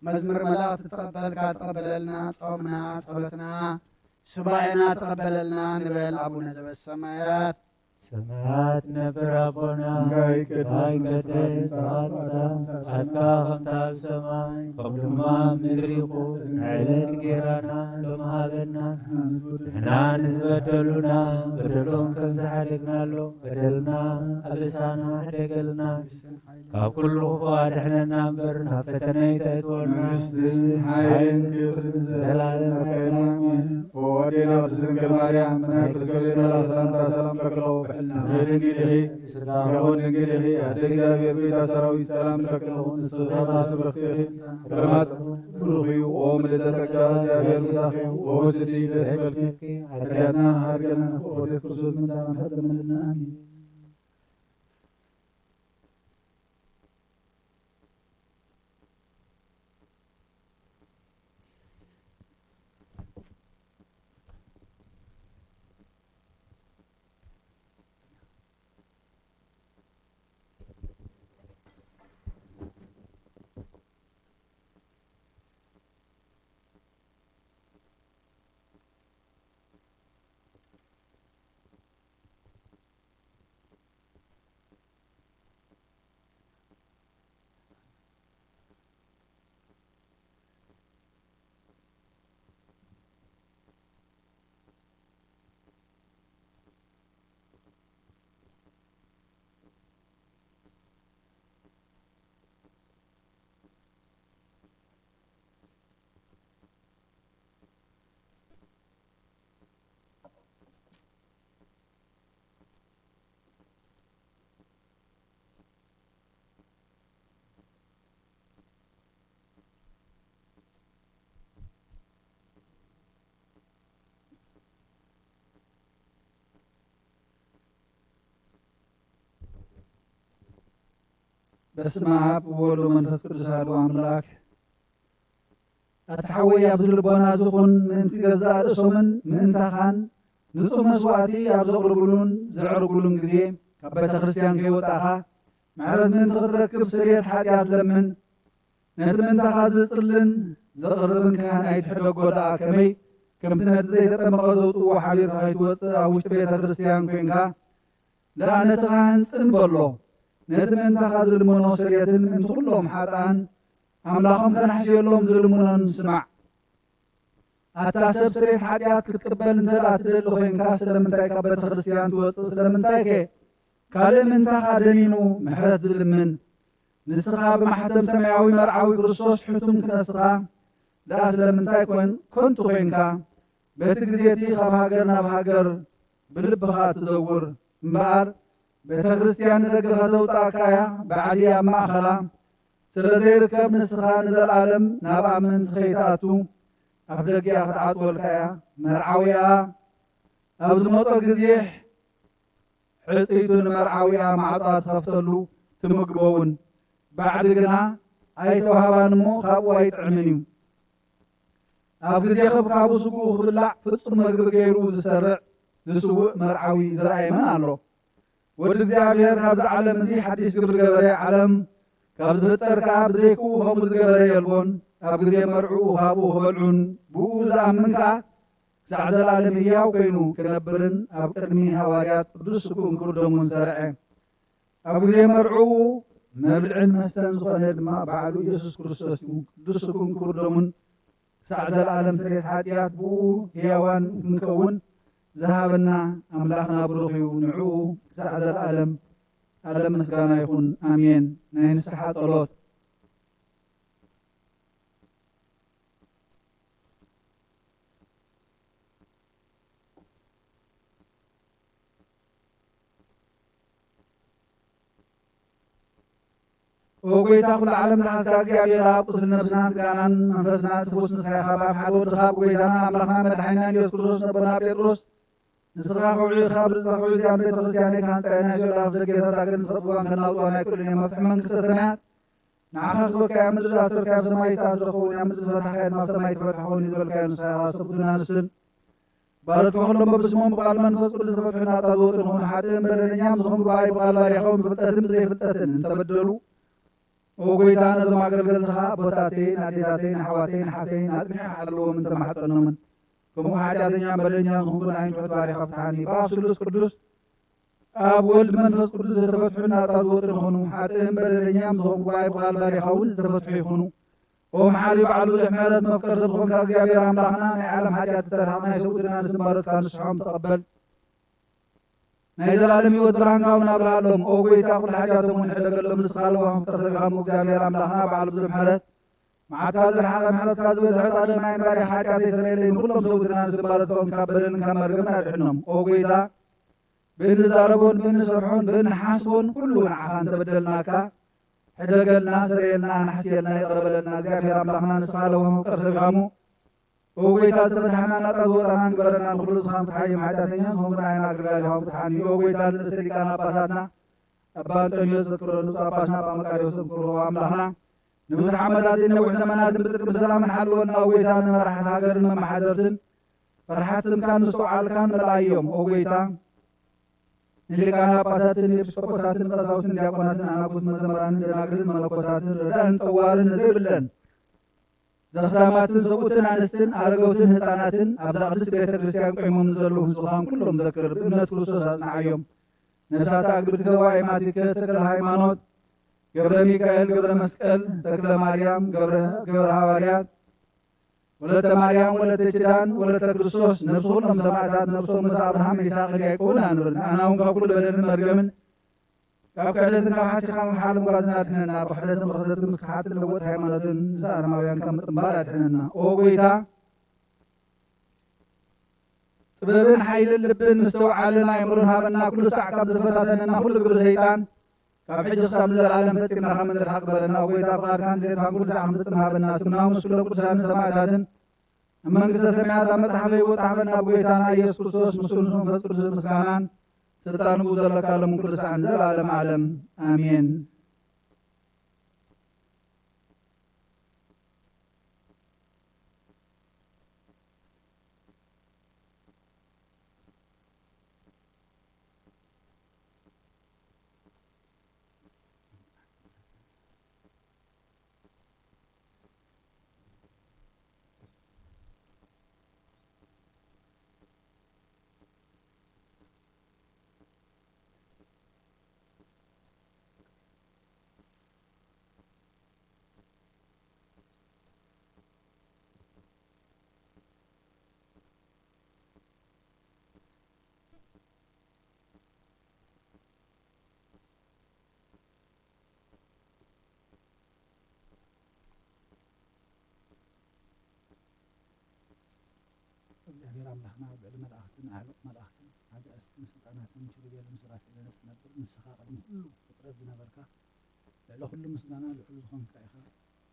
መዝሙር መላእክቲ ተቐበልካ፣ ተቐበለልና። ጾምና ጸሎትና ሱባኤና ተቐበለልና ንበል። ኣቡነ ዘበሰማያት። ሰማያት ነብር ኣቦና፣ ስምካ ይቀደስ፣ ስምካ ይቀደስ፣ ይምጻእ፣ ትምጻእ፣ ትምጻእ፣ ቃልካ ከምታ ኣብ ሰማይ ከምኡ ድማ ኣብ ምድሪ ይኹን። ዕለት እንጌራና ሎም ሃበና፣ ንሕና ንዝበደሉና በደሎም ከም ዝሓደግናሎም በደልና ኣበሳና ሕደገልና፣ ካብ ኩሉ ክፉእ ኣድሕነና እምበር ናብ ፈተነ ኣይተእትወና። መንግስትን ሓይልን ክብርን ንዘለዓለም ናትካ እዩ። ኣሜን። ኦ ኣዴና ቅድስት ድንግል ማርያም፣ ብናይ ቅዱስ ገብርኤል መልኣክ ሰላምታ ሰላም እብለኪ ኣለኹ። ብሕልና ድንግል ኢኺ፣ ስጋኺ እውን ድንግል ኢኺ። ኣደ እግዚኣብሔር፣ ቤዛ ሰራዊት፣ ሰላም እብለኪ ኣለኹ። ንስኺ ቅድስት ኢኺ፣ ፍሬ ከርሥኺ ብሩኽ እዩ። ኦ ምልዕተ ጸጋ፣ እግዚኣብሔር ምሳኺ እዩ። ኦ ስቲ ደስ ይበልኪ። ኃጢአትና ሀርገና፣ ኦ ክርስቶስ ምንታ ምሕረት ለምንልና። ኣሜን። በስመ አብ ወወልድ ወመንፈስ ቅዱስ አሐዱ አምላክ። ኣታ ሓወይ፣ ኣብዚ ልቦና እዚ ኹን፣ ምእንቲ ገዛእ ርእሶምን ምእንታኻን ንጹህ መስዋእቲ ኣብ ዘቕርብሉን ዘዕርጉሉን ግዜ፣ ካብ ቤተ ክርስቲያን ከይወጻእኻ ምሕረት ምእንቲ ክትረክብ ስርየት ሓጢኣት ለምን። ነቲ ምእንታኻ ዝጽልን ዘቕርብን ካህን ኣይትሕደጎ ደኣ፣ ከመይ ከምቲ ነቲ ዘይተጠመቐ ዘውጽእዎ ሓቢርካ ከይትወጽእ ኣብ ውሽጢ ቤተ ክርስቲያን ኮይንካ ደኣ ነቲ ካህን ጽን በሎ። ነቲ ምእንታኻ ዝልምኖ ስርየትን ምእንቲ ኩሎም ሓጥኣን ኣምላኾም ከነሕሽየሎም ዝልምኖን ስማዕ። ኣታ ሰብ፣ ስርየት ሓጢኣት ክትቅበል እንተ ደኣ ትደሊ ኮይንካ፣ ስለምንታይ ካብ ቤተ ክርስቲያን ትወጽእ? ስለምንታይከ ካልእ ምእንታኻ ደኒኑ ምሕረት ዝልምን? ንስኻ ብማሕተም ሰማያዊ መርዓዊ ክርስቶስ ሕቱም ክነስኻ ደኣ ስለምንታይ ኮን-፣ ኮንቱ ኮይንካ? በቲ ግዜ እቲ ካብ ሃገር ናብ ሃገር ብልብኻ ትዘውር እምበኣር፣ ቤተ ክርስቲያን ንደገ ከተውጽኣካ እያ፣ ባዕዲ ኣብ ማእኸላ ስለ ዘይርከብ፣ ንስኻ ንዘለኣለም ናብኣ ምእንቲ ከይትኣቱ ኣፍ ደጊኣ ክትዓጽወልካ እያ። መርዓዊኣ ኣብ ዝመጾ ግዜ፣ ሕጽይቱ ንመርዓዊኣ ማዕጾኣ ትኸፍተሉ፣ ትምግቦ እውን። ባዕዲ ግና ኣይተዋህባን እሞ ካብኡ ኣይጥዕምን እዩ። ኣብ ግዜ ከብካቡ ስግኡ ክብላዕ ፍጹም መግቢ ገይሩ ዝሰርዕ ዝስውእ መርዓዊ ዝረኣየ መን ኣሎ? ወዲ እግዚኣብሔር ካብዚ ዓለም እዚ ሓድሽ ግብሪ ገበረ። ዓለም ካብ ዝፍጠር ከኣ ብዘይክኡ ከምኡ ዝገበረ የልቦን። ኣብ ግዜ መርዕኡ ካብኡ ክበልዑን ብኡ ዝኣምን ከኣ ክሳዕ ዘለኣለም ህያው ኮይኑ ክነብርን ኣብ ቅድሚ ሃዋርያት ቅዱስ ስግኡን ክቡር ደሙን ሰርዐ። ኣብ ግዜ መርዕኡ መብልዕን መስተን ዝኾነ ድማ ባዕሉ ኢየሱስ ክርስቶስ እዩ። ቅዱስ ስግኡን ክቡር ደሙን ክሳዕ ዘለኣለም ስርየት ሓጢኣት ብኡ ህያዋን ክንከውን ዝሃበና ኣምላኽና ብሩኽ እዩ። ንዕኡ ክሳዕ ዘለኣለም ዓለም ምስጋና ይኹን፣ ኣሜን። ናይ ንስሓ ጸሎት። ኦ ጎይታ ኩሉ ዓለም ዝሓዝካ እግዚኣብሔር ኣብ፣ ቁስል ነብስና ስጋናን መንፈስና ትኩስ ንስኻ ኢኻ። ብኣብ ሓደ ወድኻ፣ ብጎይታና ኣምላኽና መድሓኒና ኢየሱስ ክርስቶስ፣ ነቦና ጴጥሮስ፣ ንስኻ ክውዒ ካብ ዝጸኽዑ እዚኣም ቤተ ክርስቲያነይ ክሃንጻ እየ፣ ናይ ሸላ ኣፍ ደገታት ኣገድን ዝፈትዋን ከናውጽዋ ናይ ክእሉን እዮም። መፍትሒ መንግስተ ሰማያት ንዓኻ ክህበካ እያ። ምድሪ ዝኣሰርካዮ ኣብ ሰማይ ይተኣስረ ክኸውን እያ፣ ምድሪ ዝፈታሕካዮ ድማ ኣብ ሰማይ ይተፈትሐ ክኸውን እዩ ዝበልካዮ ንስኻ ኢኻ። ሰብኡትን ኣንስትን ባረትካ ኩሎም በብስሞም ብቃል መንፈስ ቅዱስ ዝተፈትሑ ናጻ ዝወጡ ንኾኑ፣ ሓጥእን በደለኛን ዝኾንኩ ብኣይ ብቃል ባሪያኻ እውን ብፍልጠትን ብዘይፍልጠትን እንተበደሉ፣ ኦ ጎይታ፣ ነዞም ኣገልገልትኻ ኣቦታተይን ኣዴታተይን ኣሕዋተይን ኣሓተይን ኣጽኒዕኻ ሓልዎም እንተማሕጸኖምን፣ ከምኡ ሓጢኣተኛን በደለኛን ዝኾንኩ ንኣይን ትሑት ባሪያኻ ፍትሓኒ። ብኣብ ስሉስ ቅዱስ ኣብ ወልድ መንፈስ ቅዱስ ዝተፈትሑ ናጻ ዝወጡ ንኾኑ፣ ሓጥእን በደለኛን ዝኾንኩ ብኣይ ብቃል ባሪያኻ እውን ዝተፈትሑ ይኹኑ። ኦ መሓሪ ባዕሉ ብዙሕ ምሕረት መፍቀር ሰብ ዝኾንካ እግዚኣብሔር ኣምላኽና፣ ናይ ዓለም ሓጢኣት ተተርሃቕ ናይ ሰብኡትን ኣንስትን ባሮትካ ንስሖም ተቐበል። ናይ ዘላለም ህይወት ብርሃንካ እውን ኣብርሃሎም። ኦ ጎይታ፣ ኩሉ ሓጢኣቶም እውን ሕደገሎም። ንስኻ ለዋህ መፍቀር ሰብ ኢኻ እሞ እግዚኣብሔር ኣምላኽና ባዕሉ ብዙሕ ምሕረት፣ መዓትካ ዝረሓቐ ምሕረትካ ዝበዝሐ ጻድቕ ናይ ባሪያ ሓጢኣተይ ሰረየለይ። ንኹሎም ሰብኡትን ኣንስትን ባሮትካ እውን ካብ በደልን ካብ መርገምን ኣድሕኖም። ኦ ጎይታ፣ ብእንዛረቦን ብእንሰርሖን ብእንሓስቦን ኩሉ ንዓኻ እንተበደልናካ፣ ሕደገልና፣ ስረየልና፣ ኣናሕስየልና፣ ይቕረ በለልና። እግዚኣብሔር ኣምላኽና ንስኻ ለዋህ መፍቀር ሰብ ኢኻ እሞ፣ ኦ ጎይታ፣ ዝተፈታሕናን ናጻ ዝወጣናን ግበረና። ንኹሉ ዝኻም ፍትሓይ ሓጢኣተኛ ዝኾንኩ ንዓይን ኣገልጋሊ ኢኻ ፍትሓኒ። ኦ ጎይታ፣ ንርእሰ ሊቃነ ጳጳሳትና ኣባ ኣንጠንዮስ ዘክረሉ፣ ጳጳስና ኣባ መቃርዮስ ዘክርዎ ኣምላኽና ንብዙሕ ዓመታትን ነዊሕ ዘመናትን ብጽድቂ ብሰላምን ሓልወና። ኦ ጎይታ፣ ንመራሕቲ ሃገርን መመሓደርትን ፍርሓት ስምካን ምስትውዓልካን መልኣዮም። ኦ ጎይታ፣ ንሊቃነ ጳጳሳትን ኤጲስቆጶሳትን ቀሳውስትን ዲያቆናትን ኣናብስት መዘምራንን ደናግልን መነኮሳትን ረዳእን ጠዋርን ዘይብለን ዘኽታማትን ሰብኡትን ኣንስትን ኣረገውትን ህፃናትን ኣብዛ ቅድስት ቤተ ክርስቲያን ቆይሞም ንዘለዉ ህዝብኻን ኩሎም ዘክር። ብእምነት ክርስቶስ ኣጽንዓዮም። ነፍሳት ኣግብርቲከ ወኣይማቲከ ተክለ ሃይማኖት፣ ገብረ ሚካኤል፣ ገብረ መስቀል፣ ተክለ ማርያም፣ ገብረ፣ ገብረ ሃዋርያት፣ ወለተ ማርያም፣ ወለተ ኪዳን፣ ወለተ ክርስቶስ፣ ነፍሲ ኩሎም ሰማዕታት ነፍሶም ምስ ኣብርሃም ይስሐቅን ያዕቆብን ኣኑር። ንኣና እውን ካብ ኩሉ በደልን መርገምን ካብ ክሕደትን ካብ ሓሲኻን ሓልም ጓዝን ኣድሕነና። ብክሕደትን ብኽሰትን ምስ ክሓትን ለወጥ ሃይማኖትን ምስ ኣረማውያን ካብ ምጥንባር ኣድሕነና። ኦ ጎይታ፣ ጥበብን ሓይልን ልብን ምስትውዓልን ኣእምሮን ሃበና። ኩሉ ሳዕ ካብ ዝፈታተነና ኩሉ ግብሪ ሰይጣን ካብ ሕጂ ክሳብ ንዘለኣለም ፈጺምና ከም እንርሓቕ ግበረና። ኦ ጎይታ፣ ፍቓድካን ድሌትካን ኩሉ ሳዕ ክንፍጽም ሃበና። ስምና እውን ምስ ኩሎም ቅዱሳንን ሰማዕታትን ኣብ መንግስተ ሰማያት ኣብ መጽሓፈ ህይወት ጸሓፈና። ብጎይታና ኢየሱስ ክርስቶስ ምስሉ መንፈስ ቅዱስ ምስጋናን ስልጣን ብኡ ዘለካ ሎም ኩሉ ሳዕን ዘላለም ዓለም ኣሜን። ኣምላኽና ኣብ ልዕሊ መላእኽትን ኣዕሩኽ መላእኽትን ኣጋእዝትን ስልጣናትን ኪሩቤልን ሱራፌልን እትነብር፣ ንስኻ ቅድሚ ኩሉ ፍጥረት ዝነበርካ፣ ልዕሊ ኩሉ ምስጋና ልዑል ዝኾንካ ኢኻ።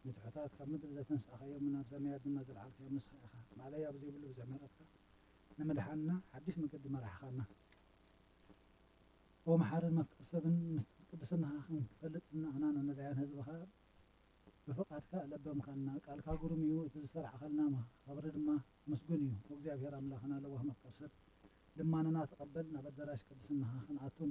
ንትሑታት ካብ ምድሪ ዘተንሳእካዮምን ናብ ሰማያት ድማ ዘልዓልካዮም ንስኻ ኢኻ። ማእለያ ብዘይብሉ ብዙሕ ምሕረትካ ንምድሓንና ሓድሽ መገዲ መራሕኻና። ኦ መሓርን መፍቀር ሰብን ምስጢር ቅድስናኻ ክንፈልጥ ንሕና ንነዳያን ህዝብኻ ብፍቓድካ ኣለበምካና። ቃልካ ግሩም እዩ፣ እቲ ዝሰርዓኻልና ክብሪ ድማ ምስጉን እዩ። ኦ እግዚኣብሔር ኣምላኽና ለዋህ መፍቀር ሰብ፣ ልማንና ተቐበል፣ ናብ ኣዳራሽ ቅድስናኻ ክንኣቱን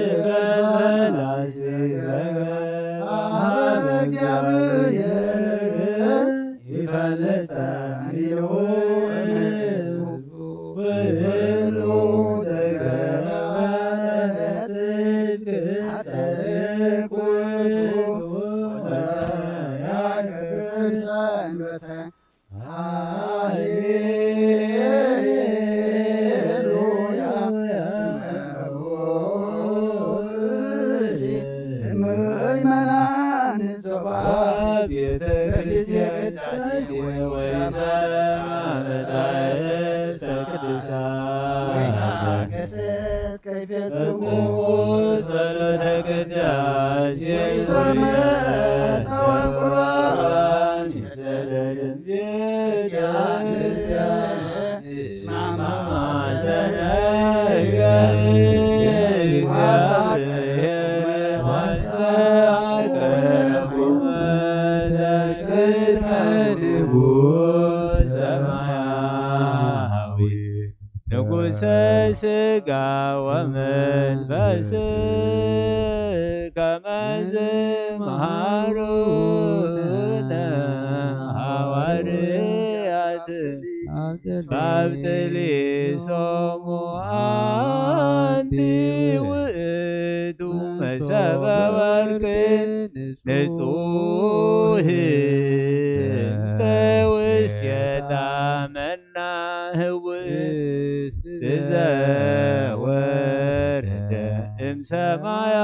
ይበላል ስጋብ እግዚአብሔር ይፈልጥ እንዲሁ እምሕዝቡ ኩሉ ዘገባረ ጽድቅ ጻድቅ ውእቱ ወዘያከብር ሰንበተ። ሃሌሉያ። ምእመናን ጸባኦት ቤተ ክርስቲያን ቅዳሴ ወይሳ መጻሕፍተ ቅዱሳን ወይታ ከሰስ ከይፈጽሙ ጸሎተ ቅዳሴ ወይታ መጣወን ቁርባን ንጉሰ ስጋ ወመንፈስ ከመ ዝመሃሩነ ሃዋርያት ባብጥሊሶሙ አንቲ ውእቱ መሰበ ወርቅ ንጹህ እንተ ውስቴታ መና ህውስት ዘወረደ እምሰማያት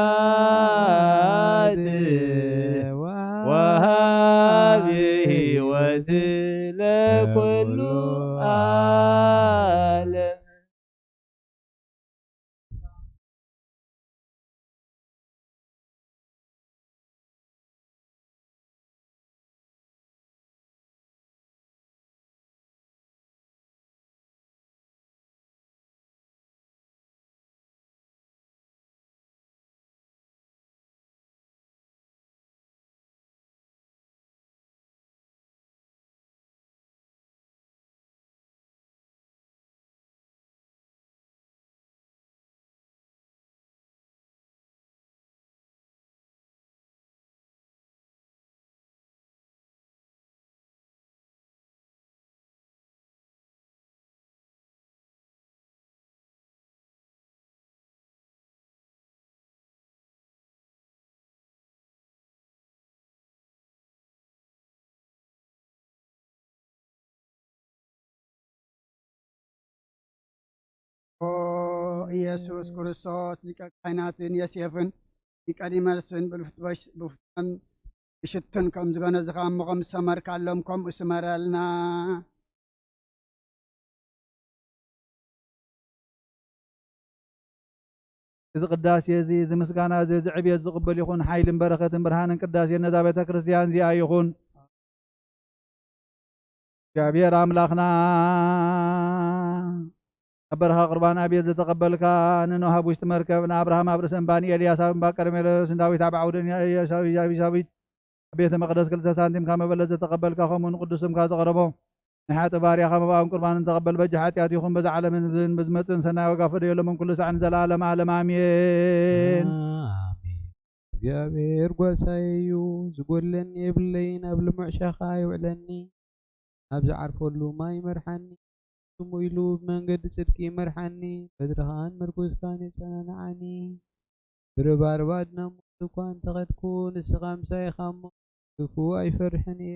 ወሃቢ ሕይወት ለኩሉ ዓለም። ኦ ኢየሱስ ክርስቶስ ሊቀ ካህናትን ዮሴፍን ኒቆዲሞስን ብፍትወሽ-፣ ብፍትወን ብሽቱን ከም ዝገነዝኻ እሞ ከም ዝሰመርካሎም ከምኡ ስመረልና። እዚ ቅዳሴ እዚ፣ እዚ ምስጋና እዚ፣ እዚ ዕብየት ዝቕበል ይኹን። ሓይልን በረኸትን ብርሃንን ቅዳሴን ነዛ ቤተ ክርስቲያን እዚኣ ይኹን። እግዚኣብሔር ኣምላኽና፣ ኣብ በረኻ ቁርባን ኣብየት ዝተቐበልካ፣ ንኖህ ኣብ ውሽጢ መርከብ፣ ንኣብርሃም ኣብ ርእሲ እምባ፣ ንኤልያስ ኣብ እምባ ቀርሜሎስ፣ ንዳዊት ኣብ ዓውዲ፣ ንኢያሱ ኣብ ኢያቢስ ኣብ ቤተ መቕደስ ክልተ ሳንቲም ካብ መበለት ዝተቐበልካ፣ ከምኡ ንቅዱስ ስምካ ዘቕረቦ ንሓጥእ ባርያኻ መባእን ቁርባንን ተቐበል። በጃ ሓጢኣት ይኹን፣ በዛ ዓለምን ህዝብን ብዝመጽእን ሰናይ ዋጋ ፍደዮ፣ ሎምን ኩሉ ሳዕ ንዘለዓለም ዓለም። ኣሜን። ኣሜን። እግዚኣብሔር ጓሳይ እዩ፣ ዝጎድለኒ የብለይን። ኣብ ልሙዕ ሻኻ የውዕለኒ፣ ኣብ ዝዓርፈሉ ማይ ይመርሓኒ። ስሙ ኢሉ ብመንገዲ ጽድቂ ይመርሓኒ፣ በትርኻን ምርኩስካን የጸናንዓኒ። ብርባርባት ናብ ሞት እኳ እንተኸድኩ፣ ንስኻ ምሳይ ኢኻ እሞ፣ ክፉእ ኣይፈርሕን እየ።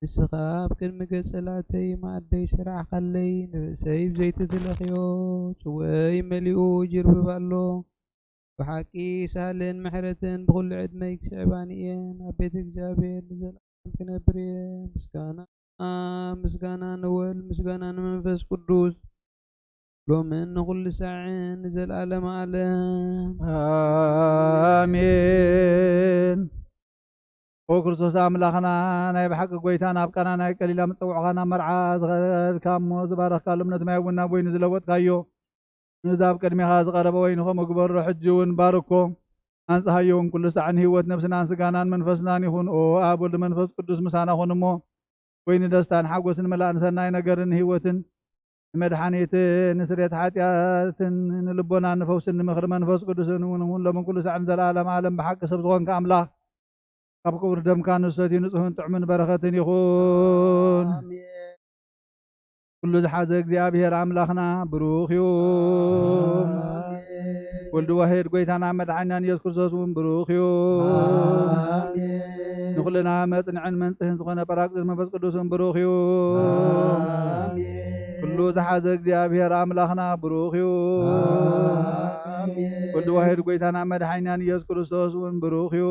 ንስኻ ኣብ ቅድሚ ገጸላተይ መኣደይ ሰራዕካለይ፣ ንርእሰይ ብዘይቲ ትለኽዮ፣ ጽዋይ መሊኡ ይጅርብብ ኣሎ። ብሓቂ ሳህልን ምሕረትን ብኹሉ ዕድመይ ክስዕባኒ እየን። ኣብ ቤት እግዚኣብሔር ንዘለዓለም ክነብር እየ። ምስጋና፣ ምስጋና ንወልድ፣ ምስጋና ንመንፈስ ቅዱስ፣ ሎምን ንኹሉ ሳዕን ንዘለዓለመ ዓለም። ኣሜን። ኦ ክርስቶስ ኣምላኽና፣ ናይ ብሓቂ ጐይታ፣ ናብ ቃና ናይ ቀሊላ ምጽውዕኻ ናብ መርዓ ዝኸድካ እሞ፣ ዝባረኽካሎም ነቲ ማይ እውን ናብ ወይኒ ዝለወጥካዮ፣ ነዚ ኣብ ቅድሜኻ ዝቐረበ ወይኒ ከምኡ ግበሮ፣ ሕጂ እውን ባርኮ። ኣንጽሃዮ እውን ኩሉ ሳዕ ንህይወት ነፍስናን ስጋናን መንፈስናን ይኹን። ኦ ኣብ ወልድ መንፈስ ቅዱስ ምሳና ኩን እሞ፣ ወይኒ ደስታን ሓጎስን መላእን ሰናይ ነገርን ህይወትን ንመድሓኒትን ንስርየት ሓጢኣትን ንልቦናን ንፈውስን ንምኽሪ መንፈስ ቅዱስን እውን እውን ሎምን ኩሉ ሳዕን ዘለዓለም ዓለም ብሓቂ ሰብ ዝኾንካ ኣምላኽ፣ ካብ ክቡር ደምካ ንሰትዩ ንጹህን ጥዑምን በረኸትን ይኹን። ኣሜን። ኩሉ ዝሓዘ እግዚኣብሔር ኣምላኽና ብሩኽ እዩ። ኣሜን። ወልድ ዋሕድ ጎይታና መድሓኒናን ኢየሱስ ክርስቶስ እውን ብሩኽ እዩ። ኣሜን። ንኹልና መጽንዕን መንጽህን ዝኾነ ጳራቅሊጦስ መንፈስ ቅዱስ እውን ብሩኽ እዩ። ኣሜን። ኩሉ ዝሓዘ እግዚኣብሔር ኣምላኽና ብሩኽ እዩ። ኣሜን። ወልድ ዋሕድ ጎይታና መድሓኒናን ኢየሱስ ክርስቶስ እውን ብሩኽ እዩ።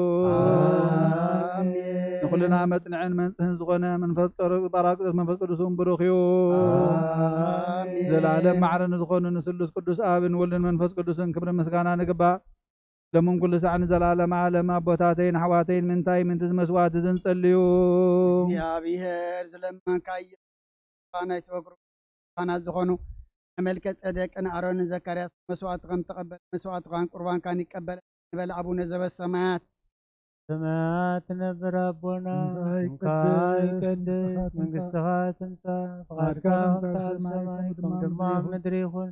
ኣሜን። ንኹልና መጽንዕን መንጽህን ዝኾነ መንፈስ ቅር-፣ ጳራቅሊጦስ መንፈስ ቅዱስ እውን ብሩኽ እዩ። ኣሜን። ዘላለም ማዕረ ንዝኾኑ ንስሉስ ቅዱስ ኣብን ወልድን መንፈስ ቅዱስን ክብርን ምስጋና ንግባእ። ሎምን ኩሉ ሳዕ ንዘላለም ዓለም። ኣቦታተይን ኣሕዋተይን፣ ምንታይ ምንቲ ዝመስዋዕት ዝንጸልዩ እግዚኣብሔር ዝለመንካዮ ናይቲ ወግሩ ካህናት ዝኾኑ መልከ ጸደቅን ኣሮንን ዘካርያስ መስዋዕትኻን ተቐበል፣ መስዋዕትኻን ቁርባንካን ይቀበል ንበል። ኣቡነ ዘበሰማያት ሰማያት ትነብር ኣቦና፣ ስምካ ይቀደስ፣ መንግስትኻ ትምጻእ፣ ፍቓድካ ከም ኣብ ሰማይ ከም ድማ ኣብ ምድሪ ይኹን።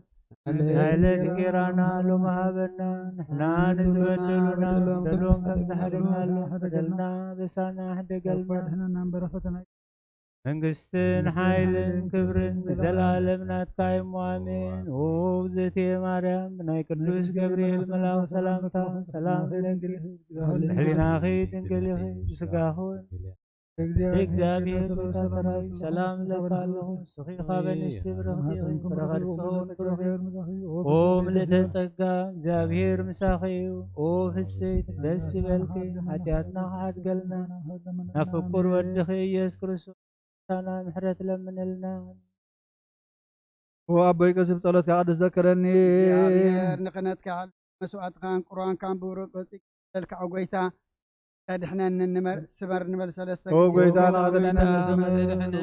ናይ ዕለት እንጌራና ሎሚ ሃበና፣ ንሕና ንዝበደሉና በደሎም ከም ዝሓደግናሎም በደልና በሳና ሕደገልና። መንግስትን ሓይልን ክብርን ንዘለኣለም ናትካ እሞ ኣሜን። ኦ እግዝእትየ ማርያም፣ ብናይ ቅዱስ ገብርኤል መልኣኽ ሰላምታ ሰላም ይብለኪ፣ ብሕሊናኺ ድንግል ኢኺ፣ ብስጋኺ እውን እግዚኣብሔር ጎይታ ሰራዊት ሰላም እለካ ኣለኹ። ንስኺ ካብ ኣንስቲ ብርኽቲ ኢኺ፣ ፍረ ከርሥኺ እውን ብሩኽ እዩ። ኦ ምልእተ ጸጋ፣ እግዚኣብሔር ምሳኺ እዩ። ኦ ፍስሕቲ ደስ ይበልኪ፣ ሓጢኣትና ክሓድገልና ናብ ፍቁር ወድኺ ኢየሱስ ክርስቶስ ምሕረት ለምንልና። ኦ ኣቦይ ቀሲብ ጸሎትካ ቅዱስ ዘክረኒ። እግዚኣብሔር ንክነትካ መስዋዕትካን ቁርባንካን ብብሩር ቆጺ ለልካ ኦ ጎይታ ተድሕነኒ ንመር-፣ ስመር ንበል ሰለስተ ኦ ግዜ። ጎይታ ኦ ንኽድሕነኒ ጎይታ ስመር። ንኽድሕነኒ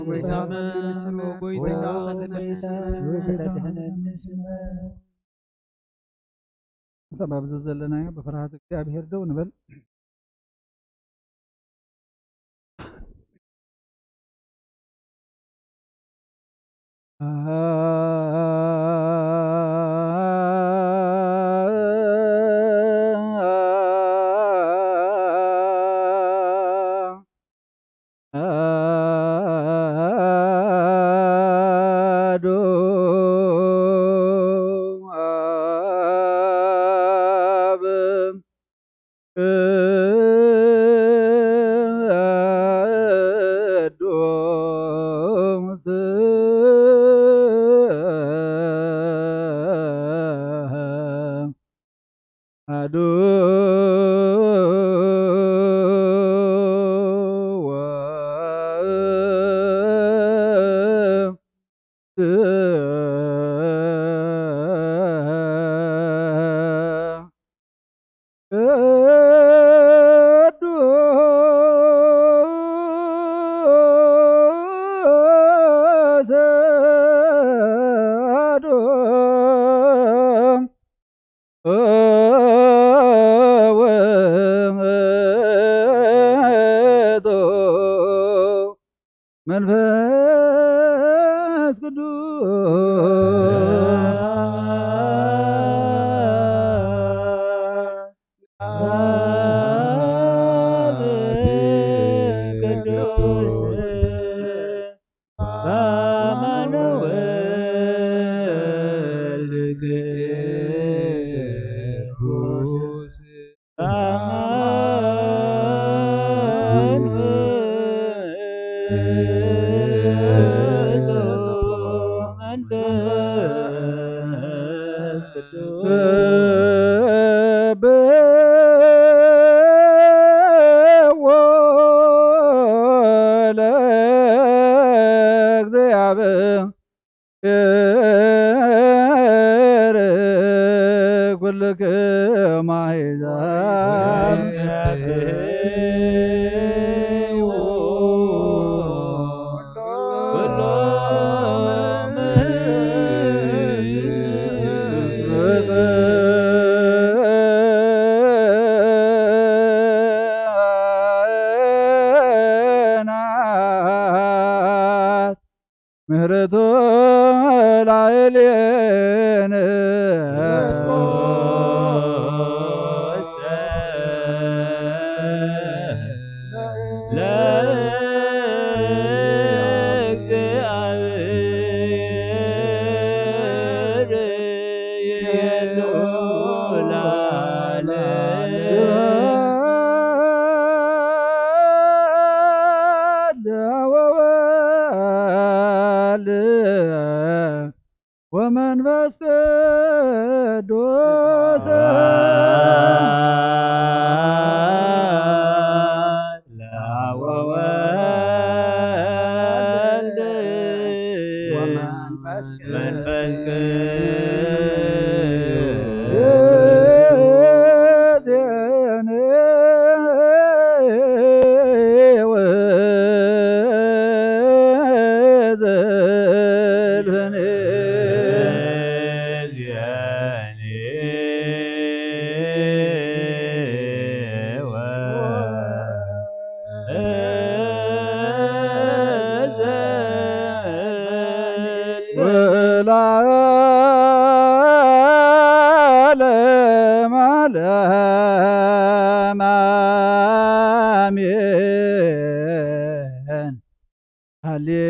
ስመር። ኦ ጎይታ ንኽድሕነኒ ስመር። ኦ ጎይታ ንኽድሕነኒ ስመር። ንኽድሕነኒ ስመር። ሰብ ኣብዚ ዘለናዮ ብፍርሃት እግዚኣብሔር ደው ንበል። መንፈስ ቅዱስ ቅዱስ በአማኑኤል ቅዱስ ኩልክም ኣሕዛብ ምሕረቱ ላዕሌነ ወወልድ ወመንፈስ ቅዱስ ወወልድ ወመንፈስ ቅዱስ ወለዓለመ ዓለም አሜን። ሃሌሉያ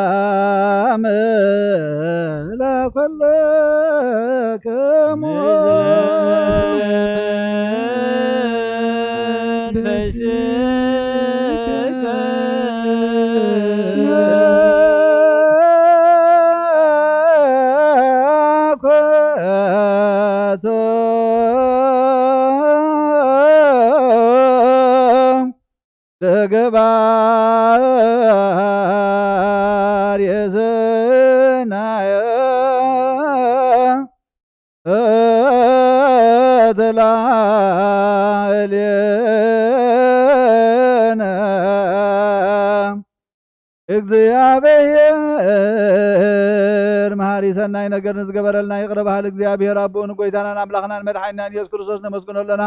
ሰላም ለኩልክሙ ለገባር የሰናየ እግዚኣብሔር መሃሪ ሰናይ ነገር ንዝገበረልና ይቕረ በሃሊ እግዚኣብሔር ኣቦኡ ንጎይታናን ኣምላኽናን መድሓኒናን ኢየሱስ ክርስቶስ ነመስግኖ ኣለና።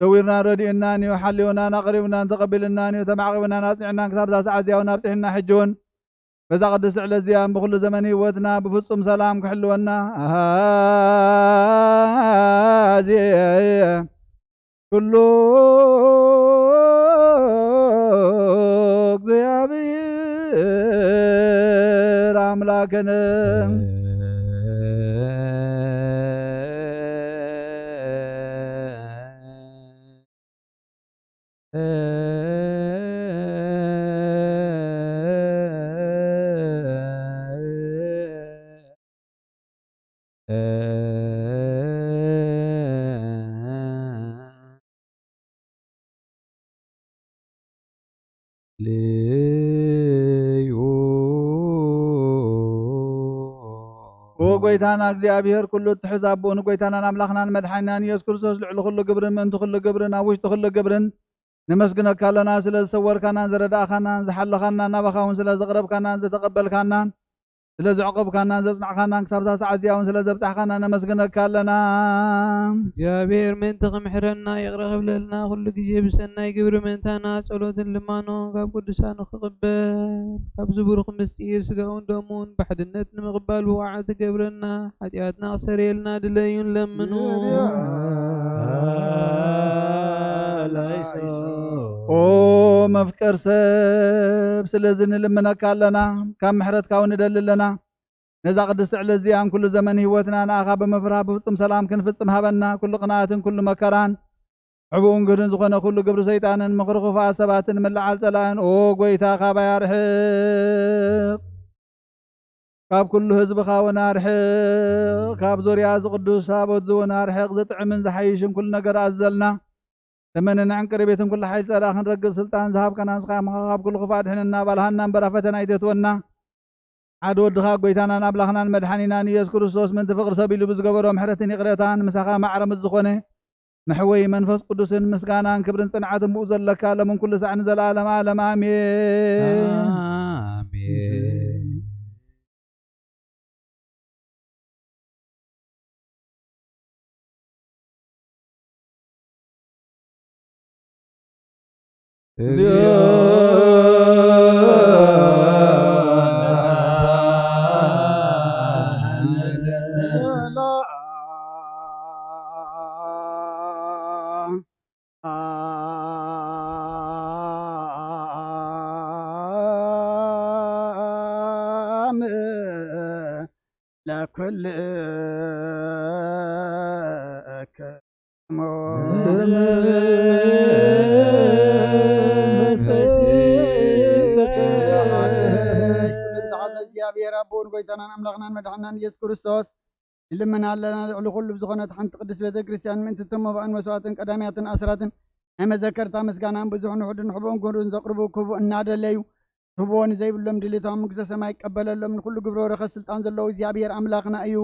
ሰዊርናን ረዲኡናን እዩ፣ ሓልዩናን ኣቕሪቡናን ተቐቢሉናን እዩ፣ ተማዕቂቡናን ኣጽኒዑናን ክሳብ እዛ ሰዓት እዚኣ እውን ኣብጺሑና። ሕጂ እውን በዛ ቅድስቲ ዕለት እዚኣ ብኹሉ ዘመን ህይወትና ብፍጹም ሰላም ክሕልወና ኣዜ ኩሉ እግዚኣብሔር ኣምላክነ ልዩ። ኦ ጎይታና እግዚኣብሔር፣ ኩሉ እትሕዝ ኣቦኡ ንጎይታናን ኣምላኽናን መድሓኒናን ኢየሱስ ክርስቶስ፣ ልዕሊ ኩሉ ግብርን ምእንቲ ኩሉ ግብርን ኣብ ውሽጢ ኩሉ ግብርን ነመስግነካ ኣለና። ስለ ዝሰወርካናን ዝረዳእካናን ዝሓለኻናን፣ ናባኻ እውን ስለ ዘቕረብካናን ዝተቐበልካናን ስለ ዘዕቆብካናን ዘጽናዕካናን ክሳብ እዛ ሰዓት እዚኣ እውን ስለ ዘብጻሕካና ነመስግነካ ኣለና። እግዚኣብሔር ምእንቲ ክምሕረና ይቕረ ክብለልና ኩሉ ግዜ ብሰናይ ግብሪ ምእንታና ጸሎትን ልማኖን ካብ ቅዱሳኑ ክቕበል ካብዚ ብሩኽ ምስጢር ስጋውን ደሙን ብሓድነት ንምቕባል ብቑዓት ክገብረና ሓጢኣትና ክሰርየልና ድለዩን ለምኑ። ኦ መፍቀር ሰብ፣ ስለዚ ንልምነካ ኣለና፣ ካብ ምሕረትካ እውን ንደሊ ኣለና። ነዛ ቅድስቲ ዕለት እዚኣን ኩሉ ዘመን ህይወትና ንኣኻ ብምፍራህ ብፍጹም ሰላም ክንፍጽም ሃበና። ኩሉ ቅንኣትን ኩሉ መከራን ሕቡእን ግህድን ዝኾነ ኩሉ ግብሪ ሰይጣንን ምኽሪ ክፉኣት ሰባትን ምልዓል ጸላእን፣ ኦ ጎይታ፣ ካባይ ኣርሕቕ። ካብ ኩሉ ህዝብኻ እውን ኣርሕቕ። ካብ ዙርያ እዚ ቅዱስ ታቦት እዚ እውን ኣርሕቕ። ዝጥዕምን ዝሓይሽን ኩሉ ነገር ኣዘልና። ተመነን ዕንቅርቤትን ኩሉ ሓይሊ ጸላእ ክንረግጽ ስልጣን ዝሃብካና ንስኻ ኢኻ። ካብ ኩሉ ክፉእ ኣድሕነና፣ ኣባልሃና እምበር ኣብ ፈተና ኣይተእትወና። ሓደ ወድኻ ጎይታናን ኣምላኽናን መድሓኒናን ኢየሱስ ክርስቶስ ምእንቲ ፍቕሪ ሰብ ኢሉ ብዝገበሮ ምሕረትን ይቕሬታን ምሳኻ ማዕረ ምስ ዝኾነ መሕወይ መንፈስ ቅዱስን ምስጋናን ክብርን ጽንዓትን ብኡ ዘለካ ሎምን ኩሉ ሳዕ ንዘለዓለም ዓለም ኣሜን። ኣሜን። እግዚኣብሔር ኣቦን ጎይታናን ኣምላኽናን መድሓናን ኢየሱስ ክርስቶስ ንልምን ኣለና። ልዕሊ ኩሉ ብዝኾነት ሓንቲ ቅድስት ቤተ ክርስቲያን ምእንቲ እቶም መባእን መስዋእትን ቀዳሚያትን ኣስራትን ናይ መዘከርታ ምስጋናን ብዙሕን ውሑድን ሕቡእን ግህዱን ዘቕርቡ ክህቡ እናደለዩ ክህብዎ ንዘይብሎም ድሌቶም መንግስተ ሰማይ ይቀበለሎም። ንኩሉ ግብረ በረኸት ስልጣን ዘለዎ እግዚኣብሔር ኣምላኽና እዩ።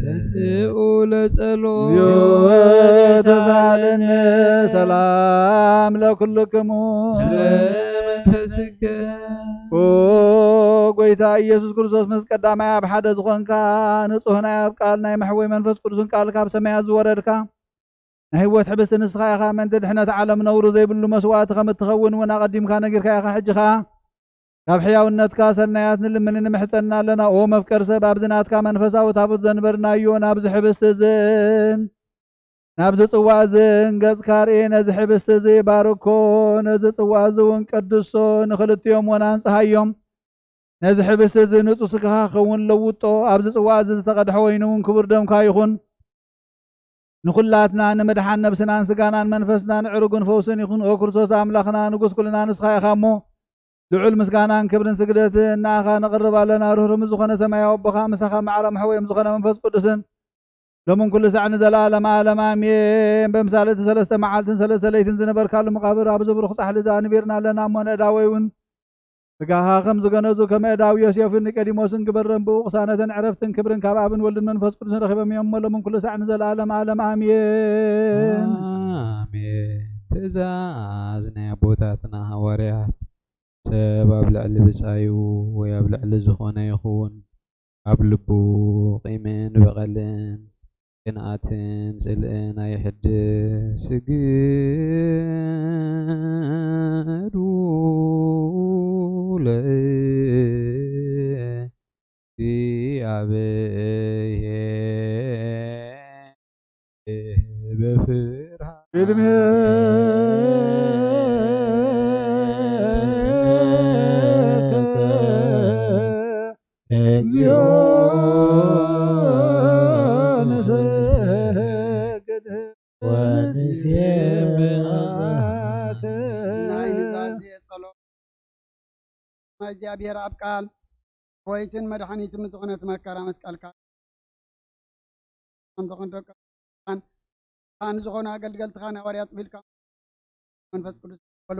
ተስኡ ለጸሎት ተሳለነ ሰላም ለኩልክሙ። ስለ መንፈስከ። ኦ ጎይታ ኢየሱስ ክርስቶስ፣ ምስ ቀዳማይ ኣብ ሓደ ዝኾንካ፣ ንጹህ ናይ ኣብ ቃል ናይ መሕወይ መንፈስ ቅዱስን ቃል ካብ ሰማያት ዝወረድካ፣ ናይ ህይወት ሕብስቲ ንስኻ ኢኻ። ምእንቲ ድሕነት ዓለም ነውሪ ዘይብሉ መስዋእቲ ከም እትኸውን እውን ኣቐዲምካ ነጊርካ ኢኻ። ሕጂ ኸኣ ካብ ሕያውነትካ ሰናያት ንልምን ንምሕጸና ኣለና። ኦ መፍቀር ሰብ፣ ኣብዚ ናትካ መንፈሳዊ ታቦት ዘንበርናዮ ናብዚ ሕብስቲ እዝን ናብዚ ጽዋ እዝን ገጽካ ርኤ። ነዚ ሕብስቲ እዚ ባርኮ፣ ነዚ ጽዋ እዚ እውን ቀድሶ፣ ንኽልቲኦም ወናን ጸሃዮም። ነዚ ሕብስቲ እዚ ንጹህ ስጋኻ ክኸውን ለውጦ። ኣብዚ ጽዋ እዚ ዝተቐድሐ ወይኒ እውን ክቡር ደምካ ይኹን። ንኹላትና ንምድሓን ነብስናን ስጋናን መንፈስናን ዕሩግን ፈውስን ይኹን። ኦ ክርስቶስ ኣምላኽና ንጉስ ኩልና ንስኻ ኢኻ እሞ፣ ልዑል ምስጋናን ክብርን ስግደትን ንኣኻ ነቕርብ ኣለና። ርህሩህ ምስ ዝኾነ ሰማያዊ ኣቦኻ፣ ምሳኻ ማዕረ መሕወዮም ዝኾነ መንፈስ ቅዱስን፣ ሎምን ኩሉ ሳዕ ንዘለኣለም ዓለም ኣሜን። በምሳሌ እቲ ሰለስተ መዓልትን ሰለስተ ለይትን ዝነበርካሉ መቓብር፣ ኣብዚ ብሩኽ ጻሕሊ እዚ ኣንቢርና ኣለና እሞ፣ ንእዳወይ እውን ስጋኻ ከም ዝገነዙ፣ ከም እዳዊ ዮሴፍን ኒቆዲሞስን ግበረን። ብኡ ቅሳነትን ዕረፍትን ክብርን ካብ ኣብን ወልድን መንፈስ ቅዱስን ረኺቦም እዮም እሞ፣ ሎምን ኩሉ ሳዕ ንዘለኣለም ዓለም ኣሜን። ኣሜን። ትእዛዝ ናይ ኣቦታትና ሃዋርያት፣ ሰብ ኣብ ልዕሊ ብጻዩ ወይ ኣብ ልዕሊ ዝኾነ ይኹን፣ ኣብ ልቡ ቂምን በቐልን ቅንኣትን ጽልእን ኣይሕድስ። ስግዱ ለእግዚኣብሔር በፍርሃት። ቅድሜ እግዚኦ ንሰግድ ወንሴብሐከ። ናይ ኑዛዜ ጸሎት። እግዚኣብሔር ኣብ ቃል ሕወይትን መድሓኒትን ዝኾነት መከራ መስቀልካ ኣንተ ኾን ደቀ ኣን ዝኾነ ኣገልገልትኻ ናይ ሃዋርያት ቢልካ መንፈስ ቅዱስ በሉ።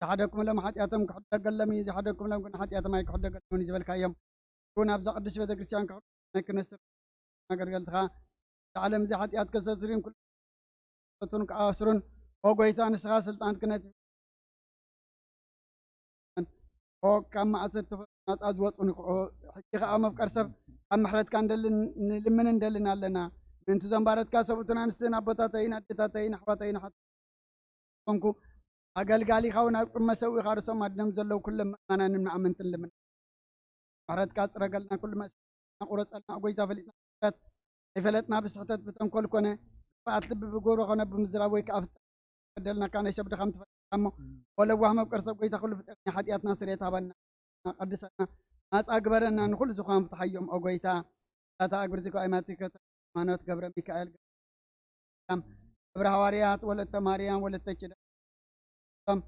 ዝሓደግኩምሎም ሓጢኣቶም ክሕደገሎም እዩ፣ ዝሓደግኩምሎም ግን ሓጢኣቶም ኣይክሕደገሎምን እዩ ዝበልካዮም። እውን ኣብዛ ቅድስት ቤተክርስትያን ክነስር ኣገልገልትኻ ዓለም እዚ ሓጢኣት ከሰስርን ኩሉ ክኣስሩን፣ ኦ ጎይታ፣ ንስኻ ስልጣን ክነት ኦ ካብ ማእሰርቲ ናጻ ዝወጹን ይኹ-፣ ኦ፣ ሕጂ ከኣ መፍቀር ሰብ ካብ ምሕረትካ ንደልን ንልምንን እንደልን ኣለና። ምእንቲ እዞም ባረትካ ሰብኡትን ኣንስትን ኣቦታተይን ኣዴታተይን ኣሕዋተይን ሓት-፣ ኮንኩ ኣገልጋሊኻ እውን ኣብ ቅድመ ሰብእኻ ርእሶም ኣድኖም ዘለዉ ኩሎም ምእመናንን መኣመንትን ልምና። ምሕረትካ ጽረገልና፣ ኩሉ መእሰሪትና ቁረጸልና፣ ኦ ጎይታ፣ ፈሊጥና ብፍጥረት፣ ዘይፈለጥና ብስሕተት ብተንኮል ኮነ፣ ክፍኣት ልቢ ብግብሪ ኮነ ብምዝራብ ወይ ከኣ ፍጥረት በደልናካ ናይ ሰብ ድኻም ትፈልጥ እሞ፣ ወለዋህ መብቀር ሰብ ጎይታ፣ ኩሉ ፍጥረት ናይ ሓጢኣትና ስርየት ሃበና፣ ቀድሰና፣ ናጻ ግበረና፣ ንኹሉ ዝኾኑ ፍትሓዮም፣ ኦ ጎይታ። ታታ ኣግብርቲ ከኣይማቲ ሃይማኖት ገብረ ሚካኤል፣ ገብረ ሃዋርያት፣ ወለተ ማርያም፣ ወለተ ኪዳን፣ እቶም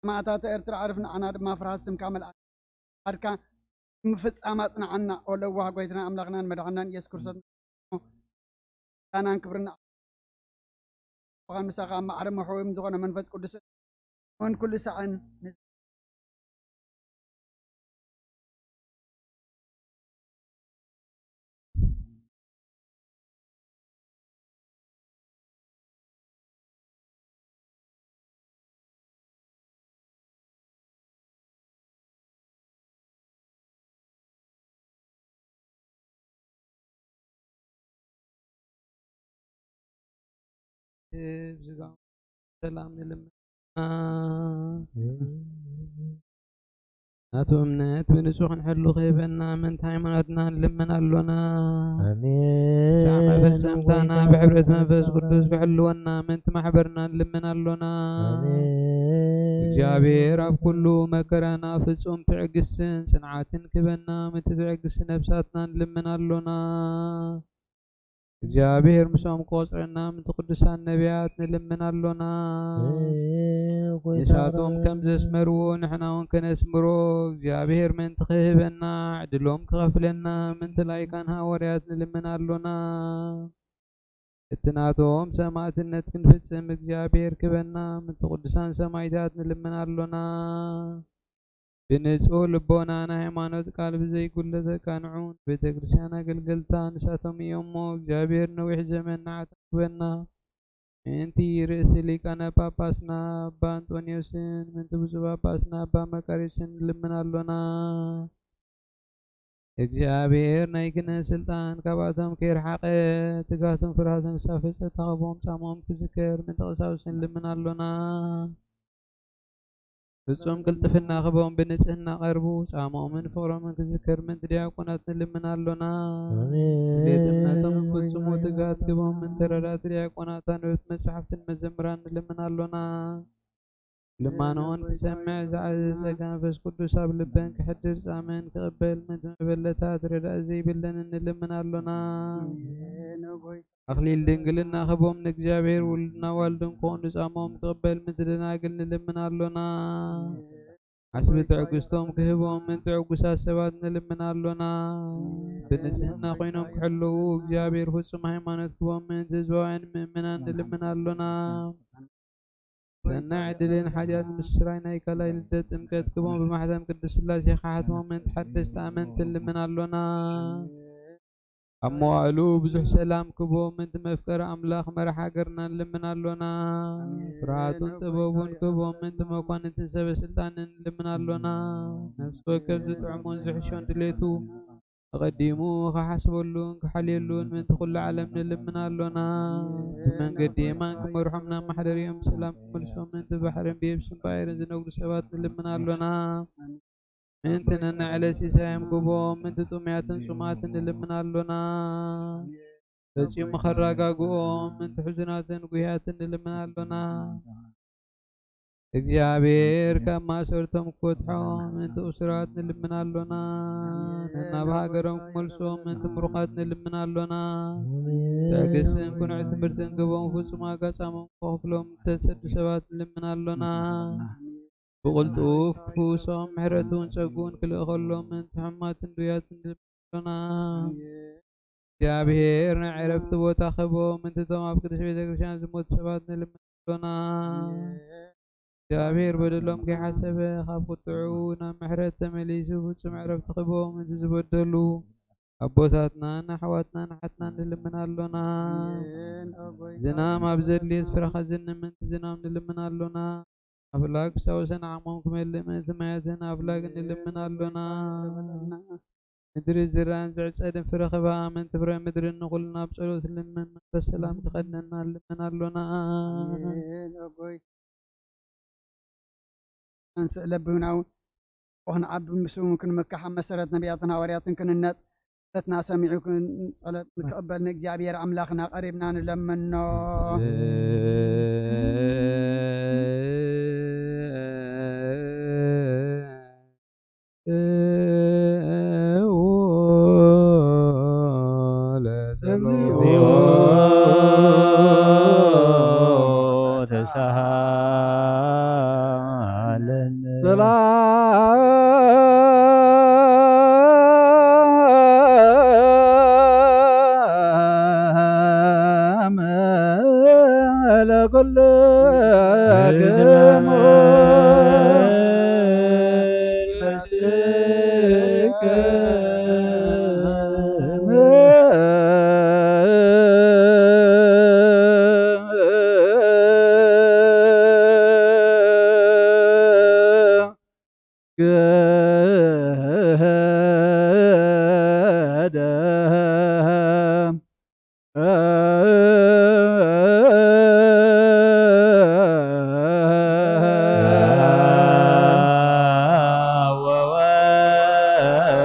ሰማእታት ኤርትራ ዕርፍ ንዓና ድማ ፍርሃት ስምካ መልኣካ። ምፍጻም ኣጽንዓና፣ ኦ ለዋህ ጎይታና ኣምላኽናን መድሓናን ኢየሱስ ክርስቶስ። ምስጋናን ክብርን ንዓኻ፣ ምሳኻ ኣብ ማዕረ መሕወዮም ዝኾነ መንፈስ ቅዱስ እውን ኩሉ ሳዕን ብዝጋም ሰላም ንልምና። ናቱ እምነት ብንጹህ ክንሕሉ ክህበና ምእንቲ ሃይማኖትና ንልምን ኣሎና። ኣሜን። ሳዕ መፈጸምታና ብሕብረት መንፈስ ቅዱስ ክሕልወና ምእንቲ ማሕበርና ንልምን ኣሎና። ኣሜን። እግዚኣብሔር ኣብ ኩሉ መከራና ፍጹም ትዕግስትን ጽንዓትን ክህበና ምእንቲ ትዕግስቲ ነፍሳትና ንልምን ኣሎና። እግዚኣብሔር ምሶም ክቆጽረና ምእንቲ ቅዱሳን ነቢያት ንልምን ኣሎና። ንሳቶም ከም ዘስመርዎ ንሕና እውን ከነስምሮ እግዚኣብሔር ምእንቲ ክህበና ዕድሎም ክኸፍለና ምእንቲ ላይካን ሃዋርያት ንልምን ኣሎና። እቲ ናቶም ሰማዕትነት ክንፍጽም እግዚኣብሔር ክበና ምእንቲ ቅዱሳን ሰማይታት ንልምን ኣሎና። ብንጹህ ልቦና ናይ ሃይማኖት ቃል ብዘይጉለት ኣቃንዑ ንቤተ ክርስቲያን ኣገልገልታ ንሳቶም እዮም እሞ፣ እግዚኣብሔር ነዊሕ ዘመን ንዓቶም ክበና። ምእንቲ ርእሲ ሊቃነ ጳጳስና ኣባ ኣንጦንዮስን ምእንቲ ብፁዕ ጳጳስና ኣባ መቃርዮስን ንልምን ኣሎና። እግዚኣብሔር ናይ ክህነት ስልጣን ካብኣቶም ከይርሓቐ፣ ትግሃቶም ፍርሃቶም ሳፈጸ ታቕቦም ጻሞም ክዝከር ምእንቲ ቀሳውስትን ንልምን ኣሎና። ፍጹም ቅልጥፍና ክቦም ብንጽህና ቀርቡ፣ ጻምኦምን ፍቕሮምን ክዝከር ምእንቲ ዲያቆናት ንልምን ኣሎና። ኣሜን። ድሌት እምነቶም ክፍጽሙ ትግሃት ክቦም ምእንቲ ረዳእቲ ዲያቆናት ኣንበብቲ መጻሕፍትን መዘምራን ንልምን ኣሎና። ልማኖን ክሰምዕ ዝዓዘዘ ጸጋ መንፈስ ቅዱስ ኣብ ልበን ክሕድር ጻመን ክቕበል ምእንቲ መበለታት ረዳእ ዘይብለን ንልምን ኣሎና። ኣሜን። ኣኽሊል ድንግልና ክቦም ንእግዚኣብሔር ውሉድና ዋልድን ክኾኑ ጻምኦም ክቕበል ምእንቲ ደናግል ንልምን ኣሎና። ዓስቢ ትዕግስቶም ክህቦም ምእንቲ ዕጉሳት ሰባት ንልምን ኣሎና። ብንጽህና ኮይኖም ክሕልዉ እግዚኣብሔር ፍጹም ሃይማኖት ክቦም ምእንቲ ህዝባውያን ምእመናን ንልምን ኣሎና። ሰናይ ዕድልን ሓጢኣት ምስራይ ናይ ካልኣይ ልደት ጥምቀት ክቦም ብማሕተም ቅድስት ሥላሴ ክሓትሞም ምእንቲ ሓደስቲ ኣመንቲ ንልምን ኣሎና። ኣብ መዋእሉ ብዙሕ ሰላም ክቦም ምእንቲ መፍቀሪ ኣምላኽ መራሕ ሃገርና ንልምን ኣሎና። ኣሜን። ፍርሃቱን ጥበቡን ክቦም ምእንቲ መኳንንትን ሰበ ስልጣንን ንልምን ኣሎና። ነፍሲ ወከፍ ዝጥዕሙን ዝሕሾን ድሌቱ ኣቐዲሙ ክሓስበሉን ክሓልየሉን ምእንቲ ኩሉ ዓለም ንልምን ኣሎና። ብመንገዲ የማን ክመርሖም ናብ ማሕደሪኦም ብሰላም ክመልሶም ምእንቲ ባሕርን ብየብስን ባይርን ዝነግዱ ሰባት ንልምን ኣሎና። ምእንቲ ነንዕለት ሲሳዮም ግቦም፣ ምእንቲ ጥሙያትን ጽሙኣትን ንልምን ኣሎና። ፈጺሙ ከረጋግኦም፣ ምእንቲ ሕዙናትን ጉህያትን ንልምን ኣሎና። እግዚኣብሔር ካብ ማእሰርቶም ክፈትሖም፣ ምእንቲ እሱራት ንልምን ኣሎና። ነናብ ሃገሮም ክመልሶም፣ ምእንቲ ምሩኻት ንልምን ኣሎና። ትዕግስትን ቅኑዕ ትምህርትን ግቦም፣ ፍጹም ዋጋ ጻሞም ክኸፍሎም፣ እተሰዱ ሰባት ንልምን ኣሎና። ብቕልጡፍ ክፍውሶም ምሕረቱን ጸግኡን ክልእኸሎም ምእንቲ ሕሙማትን ድውያትን ንልምን ኣሎና። እግዚኣብሔር ናይ ዕረፍቲ ቦታ ክህቦም ምእንቲ እቶም ኣብ ቅድስት ቤተ ክርስቲያን ዝሞቱ ሰባት ንልምን ኣሎና። እግዚኣብሔር በደሎም ከይሓሰበ ካብ ቁጥዑ ናብ ምሕረት ተመሊሱ ፍጹም ዕረፍቲ ክህቦም፣ እቲ ዝበደሉ ኣቦታትናን ኣሕዋትናን ኣሓትናን ንልምን ኣሎና። ዝናም ኣብ ዘድልየ ስፍራ ከዝንብ ምእንቲ ዝናም ንልምን ኣሎና። ኣፍላግ ክሳወሰን ዓቕሞም ክመልእ ምእንቲ ማያትን ኣፍላግ ንልምን ኣሎና። ምድሪ ዝራእን ዝዕጸድን ፍረ ክባ ምእንቲ ፍረ ምድርን ንኹልና ብጸሎት ልምን መንፈስ ሰላም ክኸድነና ንልምን ኣሎና። ኣንስእ ለብህናው ወኽንዓቢ ምስኡ ክንምካሕ ኣብ መሰረት ነቢያትን ሃዋርያትን ክንነጽ፣ ጸሎትና ሰሚዑ ክን-፣ ጸሎት ንክቕበል ንእግዚኣብሔር ኣምላኽና ቀሪብና ንለምኖ።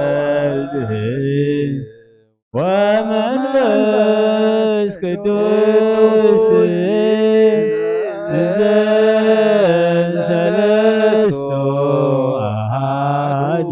ወወልድ ወመንፈስ ቅዱስ ዘሰለስቱ ኣሃዱ።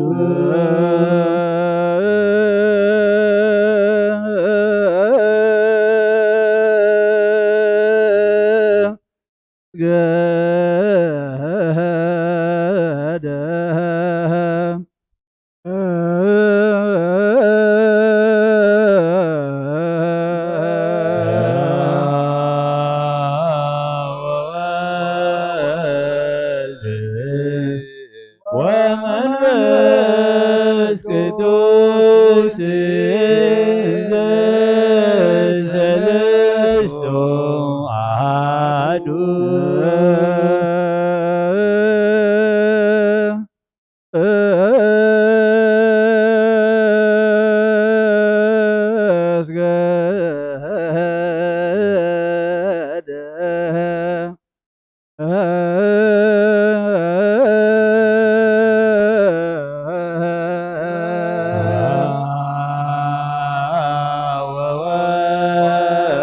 ወመንፈስ ቅዱስ ዘሰለስቱ ኣሃዱ።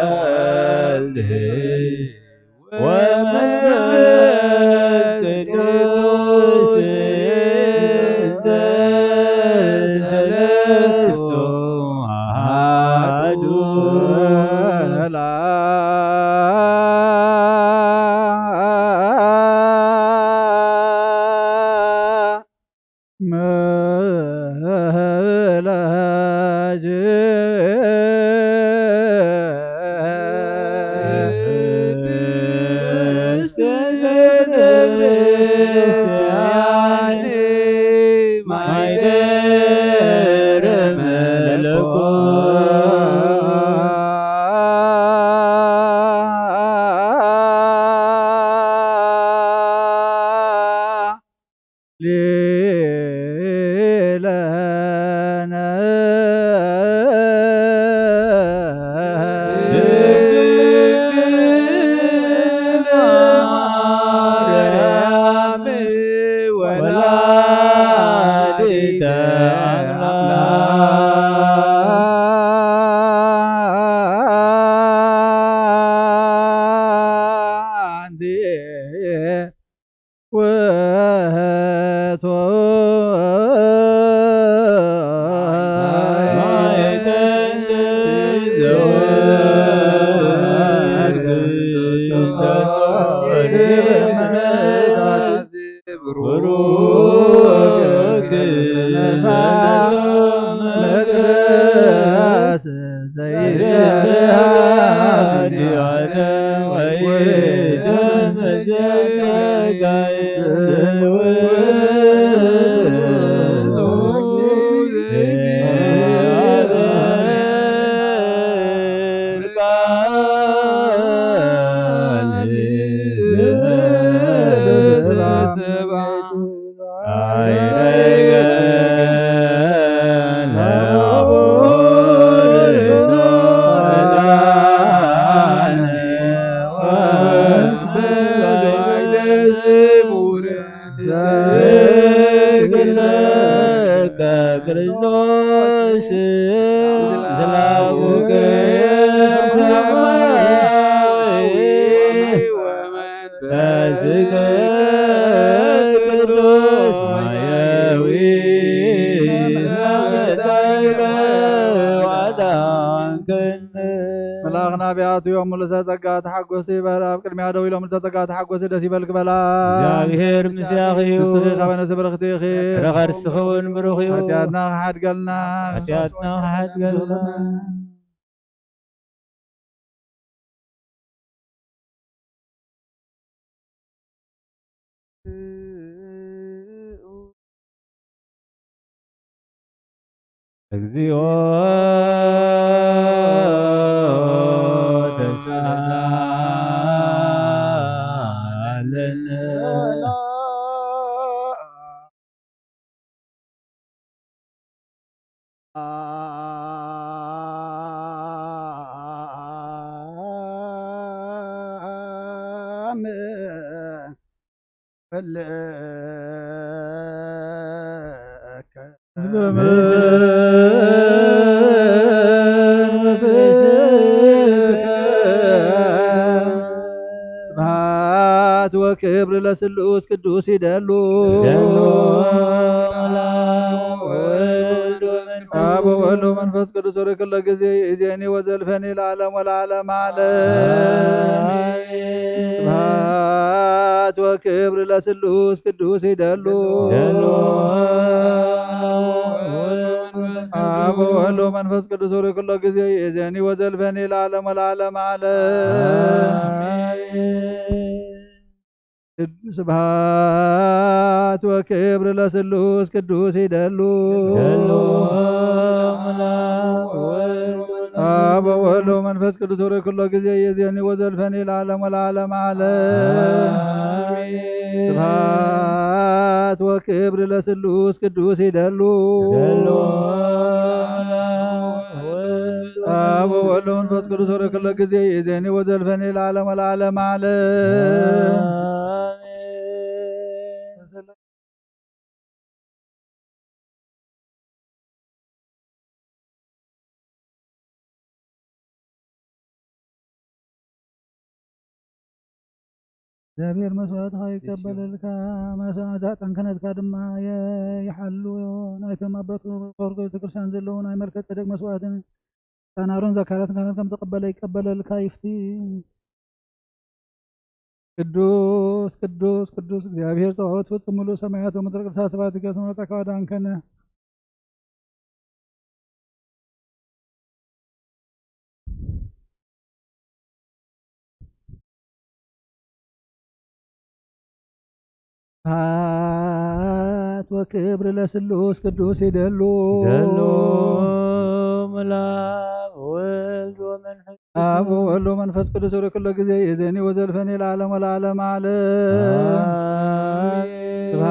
ወወልድ ወመንፈስ ቅዱስ ዘሰለስቱ ኣሃዱ። ስግደለከ ክርስቶስ ምስለ አቡከ ሰማያዊ በስጋ ቅዱስ ማያዊ ሰማያዊ ዋዳንከን መልኣኽ ናቢያቱ ዮም ምሉተ ጸጋ ተሓጎሲ በል። ኣብ ቅድሚያ ደው ኢሎም ምሉተ ጸጋ ተሓጎሲ ደስ ይበልክ በላ። እግዚኣብሔር ምስያኺ እዩ። ንስኺ ካበነ ብርኽቲ ኢኺ። ፍረ ከርስኺ እውን ብሩኽ እዩ። ሓጢኣትና ክሓድገልና። ሓጢኣትና ክሓድገልና። እግዚኦ ተሳለነ። ስብሐት ወክብር ለስሉስ ቅዱስ ይደሉ። ይደሉ። አብ ወወልድ ወመንፈስ ቅዱስ ርክለ ጊዜ ይእዜኒ ወዘልፈኒ ለዓለም ወለዓለም ዓለም። አሜን። ስብሐት ወክብር ለስሉስ ቅዱስ ይደሉ። ይደሉ። አብ ወወልድ ወመንፈስ ቅዱስ ርክለ ጊዜ ይእዜኒ ወዘልፈኒ ለዓለም ወለዓለም ዓለም። አሜን። ስብሐት ወክብር ለስሉስ ቅዱስ ይደሉ። ይደሉ። አብ ወወልድ ወመንፈስ ቅዱስ ርክሎ ጊዜ ይእዜኒ ወዘልፈኒ ለዓለም ወለዓለም ዓለም። አሜን። ስብሐት ወክብር ለስሉስ ቅዱስ ይደሉ። ይደሉ። አብ ወወልድ ወመንፈስ ቅዱስ ርክሎ ጊዜ ይእዜኒ ወዘልፈኒ ለዓለም ወለዓለም ዓለም። እግዚኣብሔር መስዋዕትኻ ይቀበለልካ፣ መዓዛ ዕጣን ክህነትካ ድማ የ-፣ ይሓሉ። ናይቶም ኣቦታት ወርቂ ቤተክርስትያን ዘለዉ ናይ መልከ ጸደቅ መስዋዕትን ዕጣን ኣሮን ዘካርያስን ክህነት ከም ተቐበለ ይቀበለልካ ይፍቲ። ቅዱስ፣ ቅዱስ፣ ቅዱስ እግዚኣብሔር ጸባኦት ፍጹም ምሉእ ሰማያት ወምድሪ ቅዱሳት ስብሐትከ ስመ መጻእከ ወአዳንከነ። ስብሐት ወክብር ለስሉስ ቅዱስ ይደሉ። ይደሉ። መልአክ ወልድ ወመንፈስ አብ ወወልድ ወመንፈስ ቅዱስ ርክሎ ጊዜ ይእዜኒ ወዘልፈኒ ለዓለም ወለዓለም ዓለም። አሜን። ስብሐት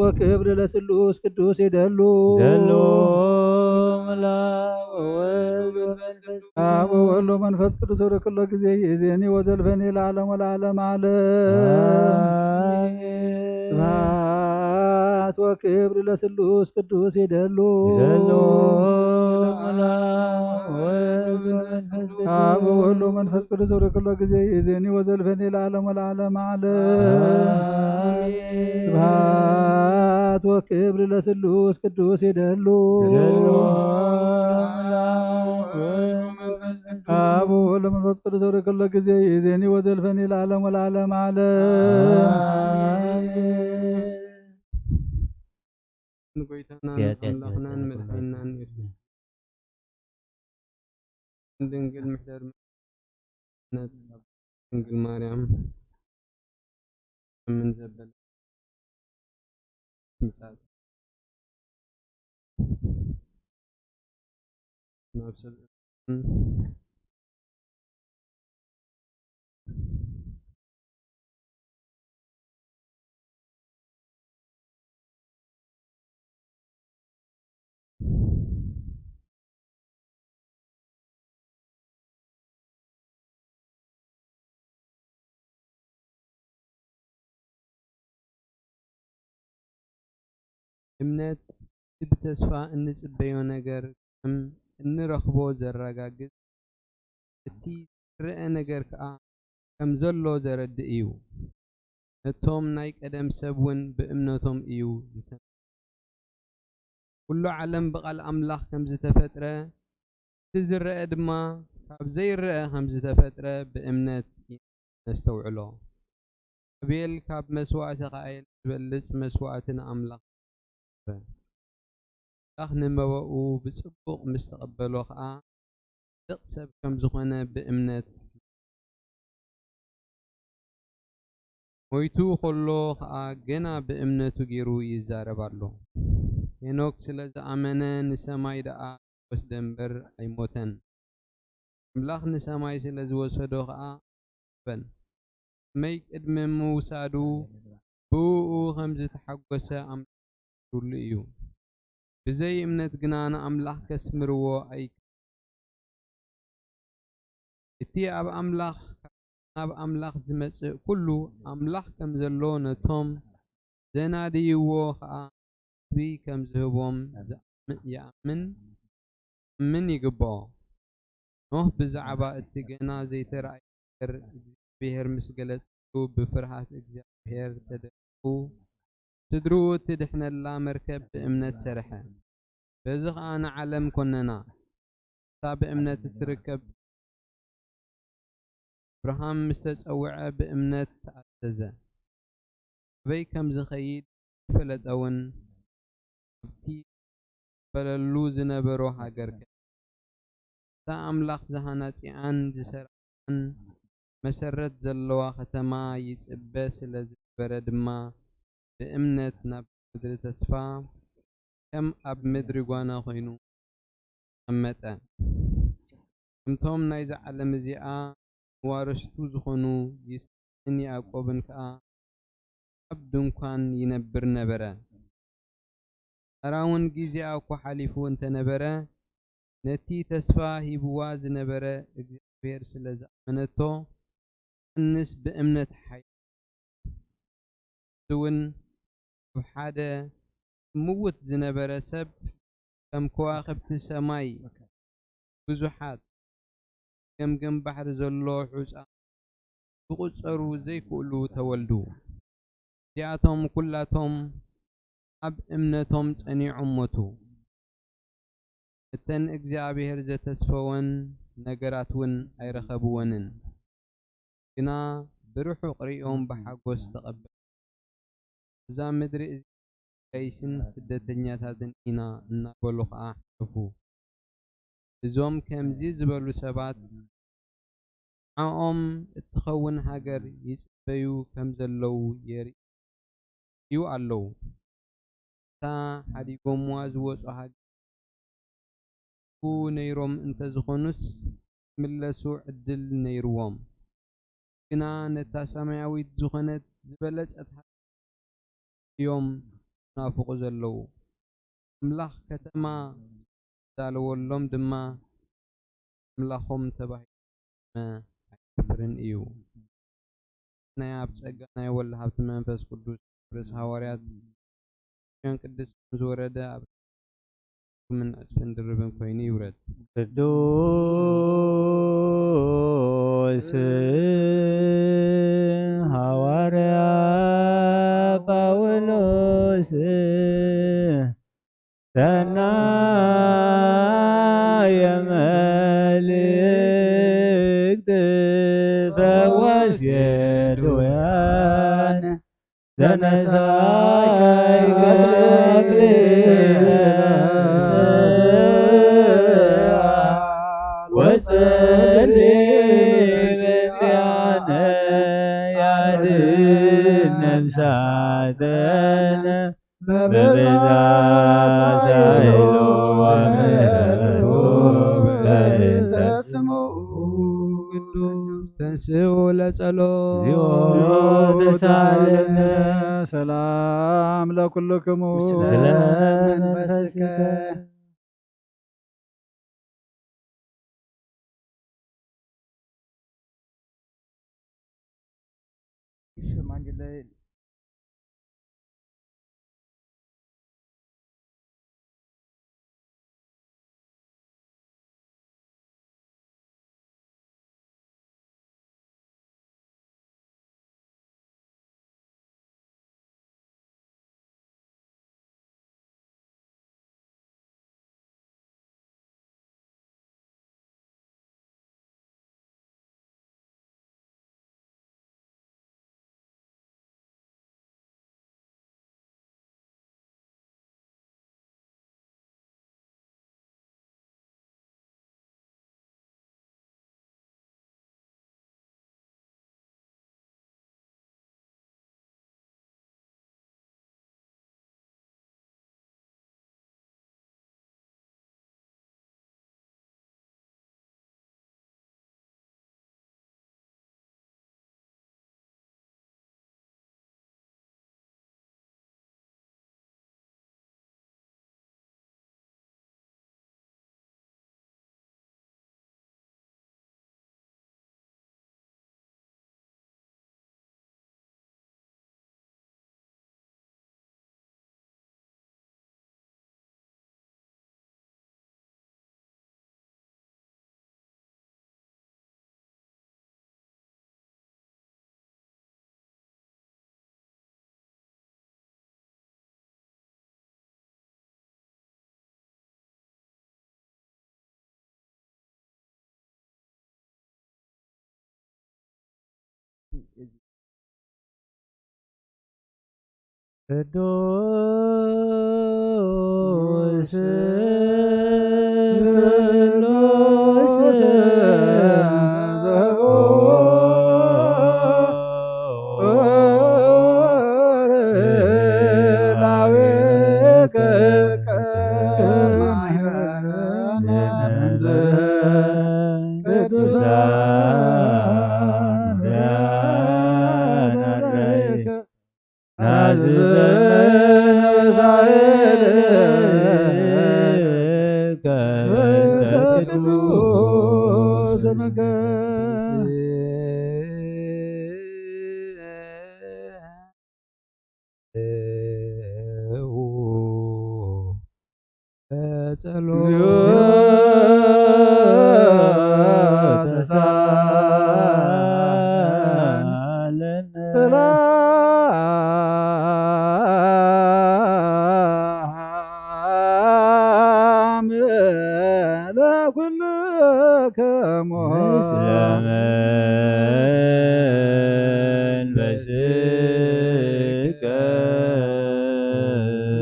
ወክብር ለስሉስ ቅዱስ ይደሉ። ይደሉ። መልአክ ወወልድ ወመንፈስ አብ ወወልድ ወመንፈስ ቅዱስ ርክሎ ጊዜ ይእዜኒ ወዘልፈኒ ለዓለም ወለዓለም ዓለም። አሜን። ስብሐት ወክብር ለስሉስ ቅዱስ ይደሉ። ይደሉ። መልአክ ወወልድ ወመንፈስ ቅዱስ አብ ወወልድ ወመንፈስ ቅዱስ ርክሎ ጊዜ ይእዜኒ ወዘልፈኒ ለዓለም ወለዓለም ዓለም። አሜን። ስብሐት ወክብር ለስሉስ ቅዱስ ይደሉ። ይደሉ። አብ ወወልድ ወመንፈስ ቅዱስ ወደ ኩሎ ጊዜ ይእዜኒ ወዘልፈኒ ለዓለም ወለዓለም ዓለም። አሜን። ንጎይታናን ኣምላኽናን መድሓኒናን ኢየሱስ ድንግል ምሕደር ድንግል ማርያም ምን ዘበለ ምጻት ናብ ሰብ እምነት እቲ ብተስፋ እንጽበዮ ነገር ከም እንረኽቦ ዘረጋግጽ፣ እቲ ዝረኣ ነገር ከኣ ከም ዘሎ ዘረድእ እዩ። ነቶም ናይ ቀደም ሰብ እውን ብእምነቶም እዩ ዝተመ ኩሉ ዓለም ብቓል ኣምላኽ ከም ዝተፈጥረ፣ እቲ ዝረአ ድማ ካብ ዘይረአ ከም ዝተፈጥረ ብእምነት ነስተውዕሎ። ኣቤል ካብ መስዋእቲ ቃየል ዝበልጽ መስዋእቲ ንኣምላኽ ኣቕረበ። ኣምላኽ ንመባኡ ብጽቡቕ ምስ ተቐበሎ ኸኣ፣ ጽድቕ ሰብ ከም ዝኾነ ብእምነት ሞይቱ ኸሎ ኸኣ ገና ብእምነቱ ገይሩ ይዛረብ ኣሎ። ሄኖክ ስለ ዝኣመነ ንሰማይ ደኣ ወስደ እምበር ኣይሞተን። ኣምላኽ ንሰማይ ስለ ዝወሰዶ ኸኣ ኣበን። ከመይ ቅድሚ ምውሳዱ ብእኡ ከም ዝተሓጎሰ ኣምላኽ ምስክርሉ እዩ። ብዘይ እምነት ግና ንኣምላኽ ከስምርዎ ኣይከኣልን። እቲ ኣብ ኣምላኽ፣ ናብ ኣምላኽ ዝመጽእ ኩሉ ኣምላኽ ከም ዘሎ ነቶም ዘናድይዎ ኸኣ ህዝቢ ከም ዝህቦም ዝኣምን፣ ይኣምን፣ ክኣምን ይግብኦ። ኖህ ብዛዕባ እቲ ገና ዘይተራእየ ነገር እግዚኣብሔር ምስ ገለጸሉ ብፍርሃት እግዚኣብሔር ተደሪኹ ስድርኡ እትድሕነላ መርከብ ብእምነት ሰርሐ። በዚ ኸኣ ንዓለም ኮነና። እታ ብእምነት እትርከብ ኣብርሃም ምስ ተጸውዐ ብእምነት ተኣዘዘ። ኣበይ ከም ዝኸይድ ከይፈለጠ እውን ኣብቲ ዝበለሉ ዝነበሮ ሃገር ከደ። እታ ኣምላኽ ዝሃናጺኣን ዝሰርዓን መሰረት ዘለዋ ከተማ ይጽበ ስለ ዝነበረ ድማ ብእምነት ናብ ምድሪ ተስፋ ከም ኣብ ምድሪ ጓና ኮይኑ ተቐመጠ። ከምቶም ናይዛ ዓለም እዚኣ መዋርስቱ ዝኾኑ ይስሐቅን ያዕቆብን ከኣ ኣብ ድንኳን ይነብር ነበረ። ሳራ እውን ጊዜኣ እኳ ሓሊፉ እንተነበረ፣ ነቲ ተስፋ ሂብዋ ዝነበረ እግዚኣብሔር ስለ ዝኣመነቶ፣ ትሓንስ ብእምነት ሓይል እውን ኣብ ሓደ ምውት ዝነበረ ሰብ ከም ከዋኽብቲ ሰማይ ብዙሓት ገምገም ባሕሪ ዘሎ ሑጻ ክቑጸሩ ዘይክእሉ ተወልዱ። እዚኣቶም ኩላቶም ኣብ እምነቶም ጸኒዖም ሞቱ። እተን እግዚኣብሔር ዘተስፈወን ነገራት እውን ኣይረኸብወንን። ግና ብርሑቕ ሪኦም ብሓጎስ ተቐበሉ። እዛ ምድሪ እዚ ጋይስን ስደተኛታትን ኢና እናበሉ ኸዓ ሓለፉ። እዞም ከምዚ ዝበሉ ሰባት ንዓኦም እትኸውን ሃገር ይጽበዩ ከም ዘለዉ የርእዩ ኣለዉ። እታ ሓዲጎምዋ ዝወጹ ሃገር ነይሮም እንተዝኾኑስ ክምለሱ ዕድል ነይርዎም። ግና ነታ ሰማያዊት ዝኾነት ዝበለጸት ሃገር እዮም ዝናፍቑ ዘለዉ። ኣምላኽ ከተማ ዝዳለወሎም ድማ ኣምላኾም ተባሂሉ ኣይሕፍርን እዩ። ናይ ኣብ ጸጋ ናይ ወልድ ሃብቲ መንፈስ ቅዱስ ርእስ ሃዋርያት ጽዮን ቅድስት ከም ዝወረደ ኣብ ምን ዕጽፍን ድርብን ኮይኑ ይውረድ። ቅዱስ ሃዋርያ ጳውሎስ ሰናየ መልእክት ፈወስ የድውያን ዘነሳይ ወጽሊ ያነ ያድነ በበዛ ሳይሎ ወመለሉ በእንተ ስሙ ቅዱስ ተንስኡ ለጸሎት። እግዚኦ ተሳለነ። ሰላም ለኩልክሙ። ምስለ መንፈስከ። ቅዱስ ስሉስ ላዌከ ማህበረነ ቅዱሳን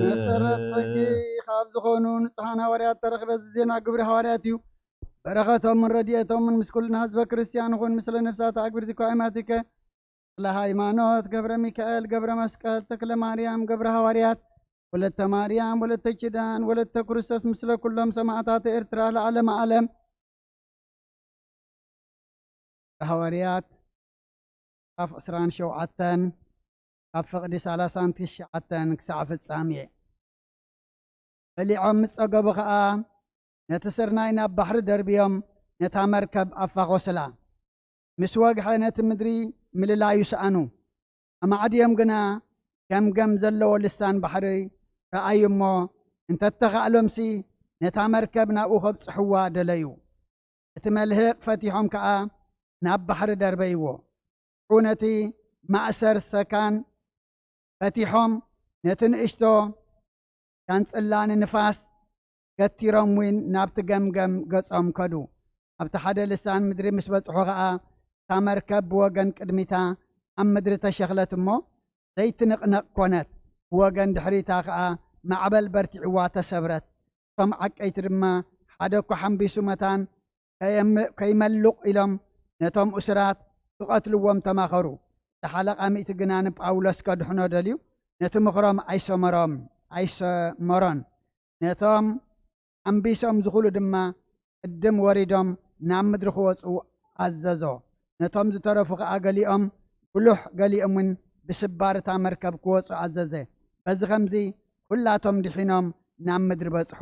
መሰረት ሕጊ ካብ ዝኾኑ ንጹሓን ሃዋርያት ተረኽበ። እዚ ዜና ግብሪ ሃዋርያት እዩ። በረኸቶምን ረድኤቶምን ምስ ኩልና ህዝበ ክርስቲያን ይኹን፣ ምስለ ነፍሳት ኣግብርቲ ኳይማቲከ፣ ተክለ ሃይማኖት፣ ገብረ ሚካኤል፣ ገብረ መስቀል፣ ተክለ ማርያም፣ ገብረ ሃዋርያት፣ ወለተ ማርያም፣ ወለተ ኪዳን፣ ወለተ ክርስቶስ፣ ምስለ ኩሎም ሰማዕታት ኤርትራ ለዓለመ ዓለም። ሃዋርያት ምዕራፍ ዕስራን ሸውዓተን ካብ ፍቕዲ ሰላሳን ትሽዓተን ክሳዕ ፍጻሜ። በሊዖም ምስ ጸገቡ ኸኣ ነቲ ስርናይ ናብ ባሕሪ ደርብዮም ነታ መርከብ ኣፋኾስላ። ምስ ወግሐ ነቲ ምድሪ ምልላዩ ሰኣኑ። ኣማዕድዮም ግና ገምገም ዘለዎ ልሳን ባሕሪ ረኣዩ እሞ፣ እንተተኻእሎምሲ ነታ መርከብ ናብኡ ከብጽሕዋ ደለዩ። እቲ መልህቕ ፈቲሖም ከኣ ናብ ባሕሪ ደርበይዎ። ሽዑ ነቲ ማእሰር ሰካን ፈቲሖም፣ ነቲ ንእሽቶ ጃንጽላ ንንፋስ ገቲሮም እውን ናብቲ ገምገም ገጾም ከዱ። ኣብቲ ሓደ ልሳን ምድሪ ምስ በጽሑ ኸኣ፣ እታ መርከብ ብወገን ቅድሚታ ኣብ ምድሪ ተሸኽለት እሞ፣ ዘይትንቕነቕ ኮነት። ብወገን ድሕሪታ ኸኣ ማዕበል በርቲዕዋ ተሰብረት። እቶም ዓቀይቲ ድማ፣ ሓደ እኳ ሓምቢሱ መታን ከየም-፣ ከይመልቕ ኢሎም ነቶም እሱራት ክቐትልዎም ተማኸሩ። እቲ ሓለቓ ሚእቲ ግና ንጳውሎስ ከድሕኖ ደልዩ፣ ነቲ ምኽሮም ኣይሰመሮም ኣይሰመሮን። ነቶም ኣንቢሶም ዝኹሉ ድማ ቅድም ወሪዶም ናብ ምድሪ ክወፁ ኣዘዞ። ነቶም ዝተረፉ ኸዓ ገሊኦም ብሉሕ ገሊኦም እውን ብስባር እታ መርከብ ክወፁ ኣዘዘ። በዚ ኸምዚ ኩላቶም ድሒኖም ናብ ምድሪ በጽሑ።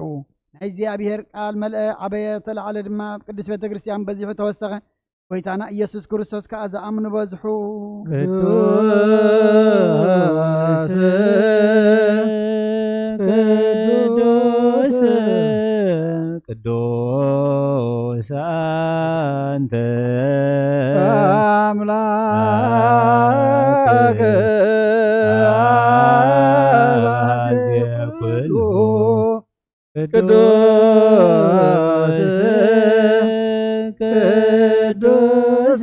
ናይ እግዚኣብሔር ቃል መልአ፣ ዓበየ፣ ተላዕለ ድማ ኣብ ቅድስት ቤተ ክርስቲያን በዚሑ ተወሰኸ። ጎይታና ኢየሱስ ክርስቶስ ከኣ ዝኣምኑ በዝሑ። ቅዱስ ቅዱስ ቅዱስ ኣንተ ኣምላክ ኣባዜ ኩሉ ቅዱስ ቅዱስ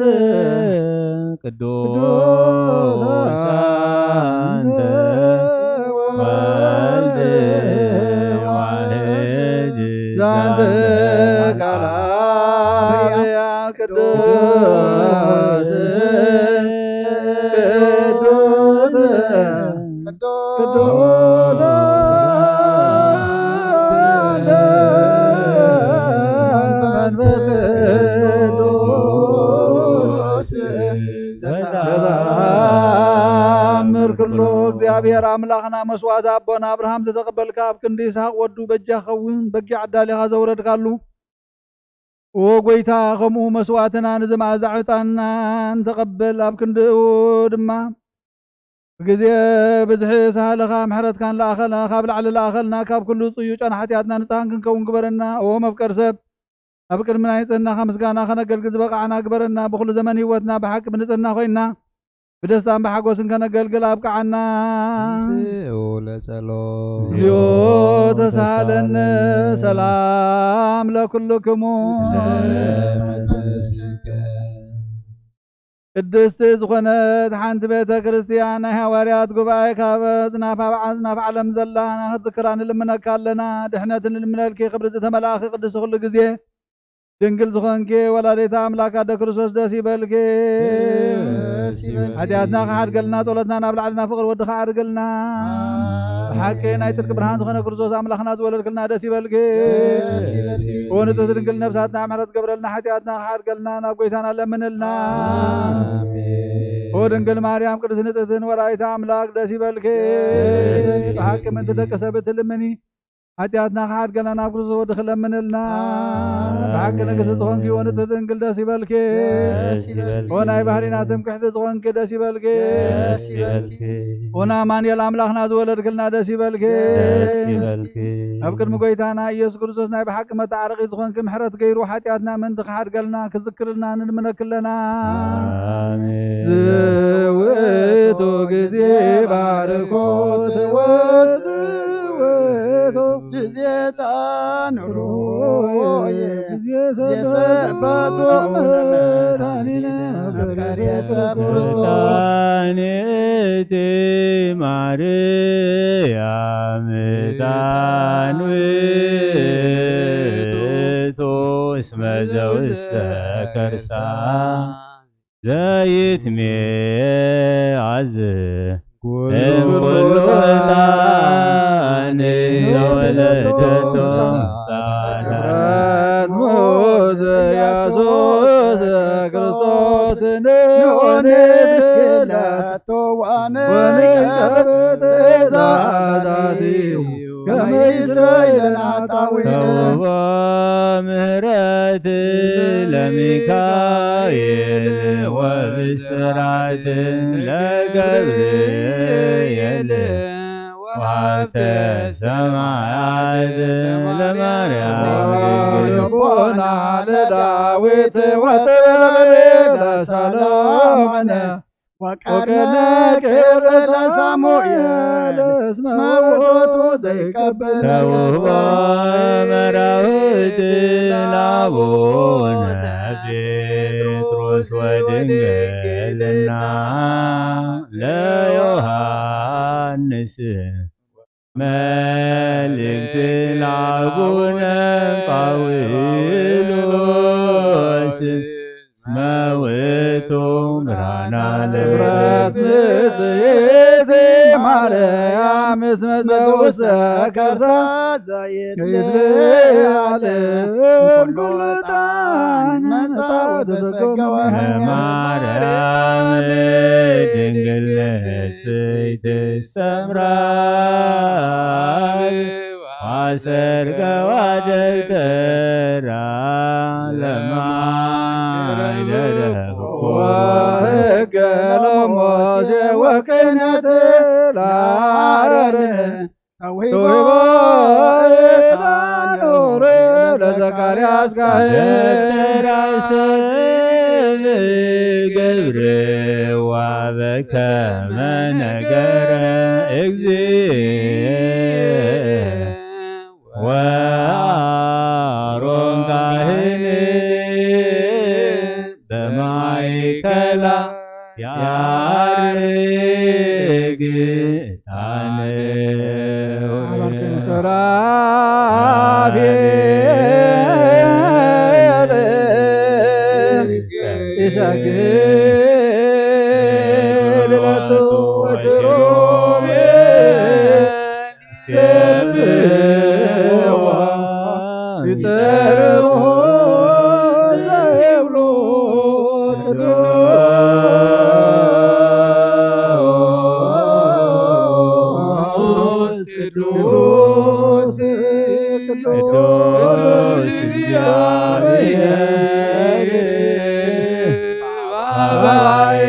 ቅዱስ ኣንተ ወልድ ዋሕድ ዛንተ ቃል ቅዱስ ቅዱስ ቅዱስ መንፈስ ቅዱስ ዘተአምር ኩሉ እግዚኣብሔር ኣምላኽና መስዋዕቲ ኣቦና ኣብርሃም ዝተቐበልካ ኣብ ክንዲ ይስሐቅ ወዱ በጃ ኸውን በጊዕ ኣዳሊኻ ዘውረድካሉ ኦ ጎይታ፣ ከምኡ መስዋዕትና ንዚ መኣዛ ዕጣንና እንተቐብል፣ ኣብ ክንድኡ ድማ ብግዜ ብዝሒ ሳህልኻ ምሕረትካን ለኣኸልና፣ ካብ ላዕሊ ለኣኸልና፣ ካብ ኩሉ ጽዩጫን ሓጢኣትና ንጽሃን ክንከውን ግበረና። ኦ መፍቀር ሰብ፣ ኣብ ቅድሚ ናይ ንጽህናኻ ምስጋና ከነገልግል ዝበቓዕና ግበረና። ብኹሉ ዘመን ህይወትና ብሓቂ ብንጽህና ኮይንና ብደስታን ብሓጎስን ከነገልግል ኣብቅዓና። ንስኡ ለጸሎት። እግዚኦ ተሳሃለነ። ሰላም ለኩልክሙ። ቅድስቲ ዝኾነት ሓንቲ ቤተ ክርስቲያን ናይ ሃዋርያት ጉባኤ ካብ ኣጽናፍ ኣብ ኣጽናፍ ዓለም ዘላ ንኽትዝክራ ንልምነካ ኣለና። ድሕነት ንልምነልኪ፣ ክብሪ ዝተመላእኺ ቅድስቲ ኩሉ ግዜ ድንግል ዝኾንኪ ወላዲተ ኣምላክ ኣደ ክርስቶስ ደስ ይበልኪ። ደስ ይበልኪ። ሓጢኣትና ክሓድገልና፣ ጸሎትና ናብ ላዕሊ ናብ ፍቕሪ ወድኻ ኣዕርግልና። ኣሜን። ብሓቂ ናይ ጽድቂ ብርሃን ዝኾነ ክርስቶስ ኣምላኽና ዝወለድክልና ደስ ይበልኪ። ደስ ይበልኪ። ኦ ንጽሕቲ ድንግል ነፍሳትና ምሕረት ገብረልና፣ ሓጢኣትና ክሓድገልና ናብ ጎይታና ለምንልና። ኣሜን። ኦ ድንግል ማርያም ቅድስት ንጽሕትን ወላዲተ ኣምላክ ደስ ይበልኪ። ደስ ይበልኪ። ብሓቂ ምእንቲ ደቂ ሰብ እትልምኒ ሓጢኣትና ክሓድገልና ናብ ክርስቶስ ወድኺ ለምንልና። ኣሜን። ብሓቂ ንግስቲ ዝኾንኪ ወንጽሕቲ ድንግል ደስ ይበልኪ። ደስ ይበልኪ። ወናይ ባህሪና ትምክሕቲ ዝኾንኪ ደስ ይበልኪ። ደስ ይበልኪ። ወና ኣማኑኤል ኣምላኽና ዝወለድክልና ደስ ይበልኪ። ደስ ይበልኪ። ኣብ ቅድሚ ጎይታና ኢየሱስ ክርስቶስ ናይ ብሓቂ መተዓረቒ ዝኾንኪ ምሕረት ገይሩ ሓጢኣትና ምእንቲ ክሓድገልና ክዝክርልና ንልምነኪ ኣለና። ኣሜን። ዝውእቱ ግዜ ባርኮት ወዝውእቱ ግዜ ጣኑሮየ ግዜ ሰባቶ መድኃኒነ መድኃኒነ መድኃኒነ ክርስቶስ። መድኃኒት ማርያም ጣን ውእቱ እስመ ዘውስተ ከርሳ ዘይትሜዓዝ እምኩሉ ዕጣን ዘወለደቶ ሳዳት ሞት ኢየሱስ ክርስቶስ ንኦንስ ክለቶ ዋነ ትእዛዛት እዩ። ከመ ይስረይ ለነ ኃጣውኢነ። ተውቦ ምህረት ለሚካኤል ወብስራት ለገብርኤል ወሀብተ ሰማያት ለማርያም ድንግል። ልቦና ለዳዊት ወጥበብ ለሰሎሞን ወቀርነ ክብር ለሳሙኤል እስመ ውእቱ ዘይቀብል ተውቦ መራዊት ለአቡነ ጴጥሮስ ወድንግልና ለዮሐንስ። መልእክት ለአቡነ ጳውሎስ እስመ ውእቱ ብርሃና ለምሕረት ንጽሕት ማርያም እስመ ዘውስተ ከርሳ ዘይትልዓል ኩሉ ዕጣን መጻ ወተሰገወ ማርያም ድንግል ንጽሕት ሰምራ አሰርገዋ ደብተራ ለማይደረኩ ወሕገ ለሙሴ ወክህነት ለአሮን ተውሂቦ ዕጣን ለዘካርያስ ካህን። ደብተራ ስም ገብርዋ በከመ ነገረ እግዚእ ወአሮን ካህን በማእከላ ያርግ ዕጣን። ሱራፌል ይሰግድ ለቱ ወኪሩቤል ይሴብሕዋ ይጸርሑ ዘይብሉ ቅዱስ ቅዱስ ቅዱስ እግዚአብሔር አባይ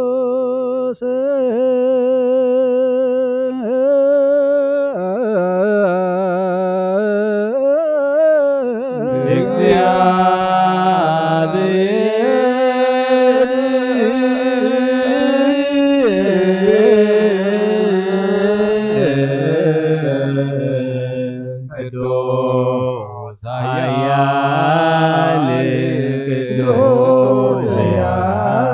ቅዱስ እግዚአብሔር ቅዱስ ኃያል ቅዱስ ሕያው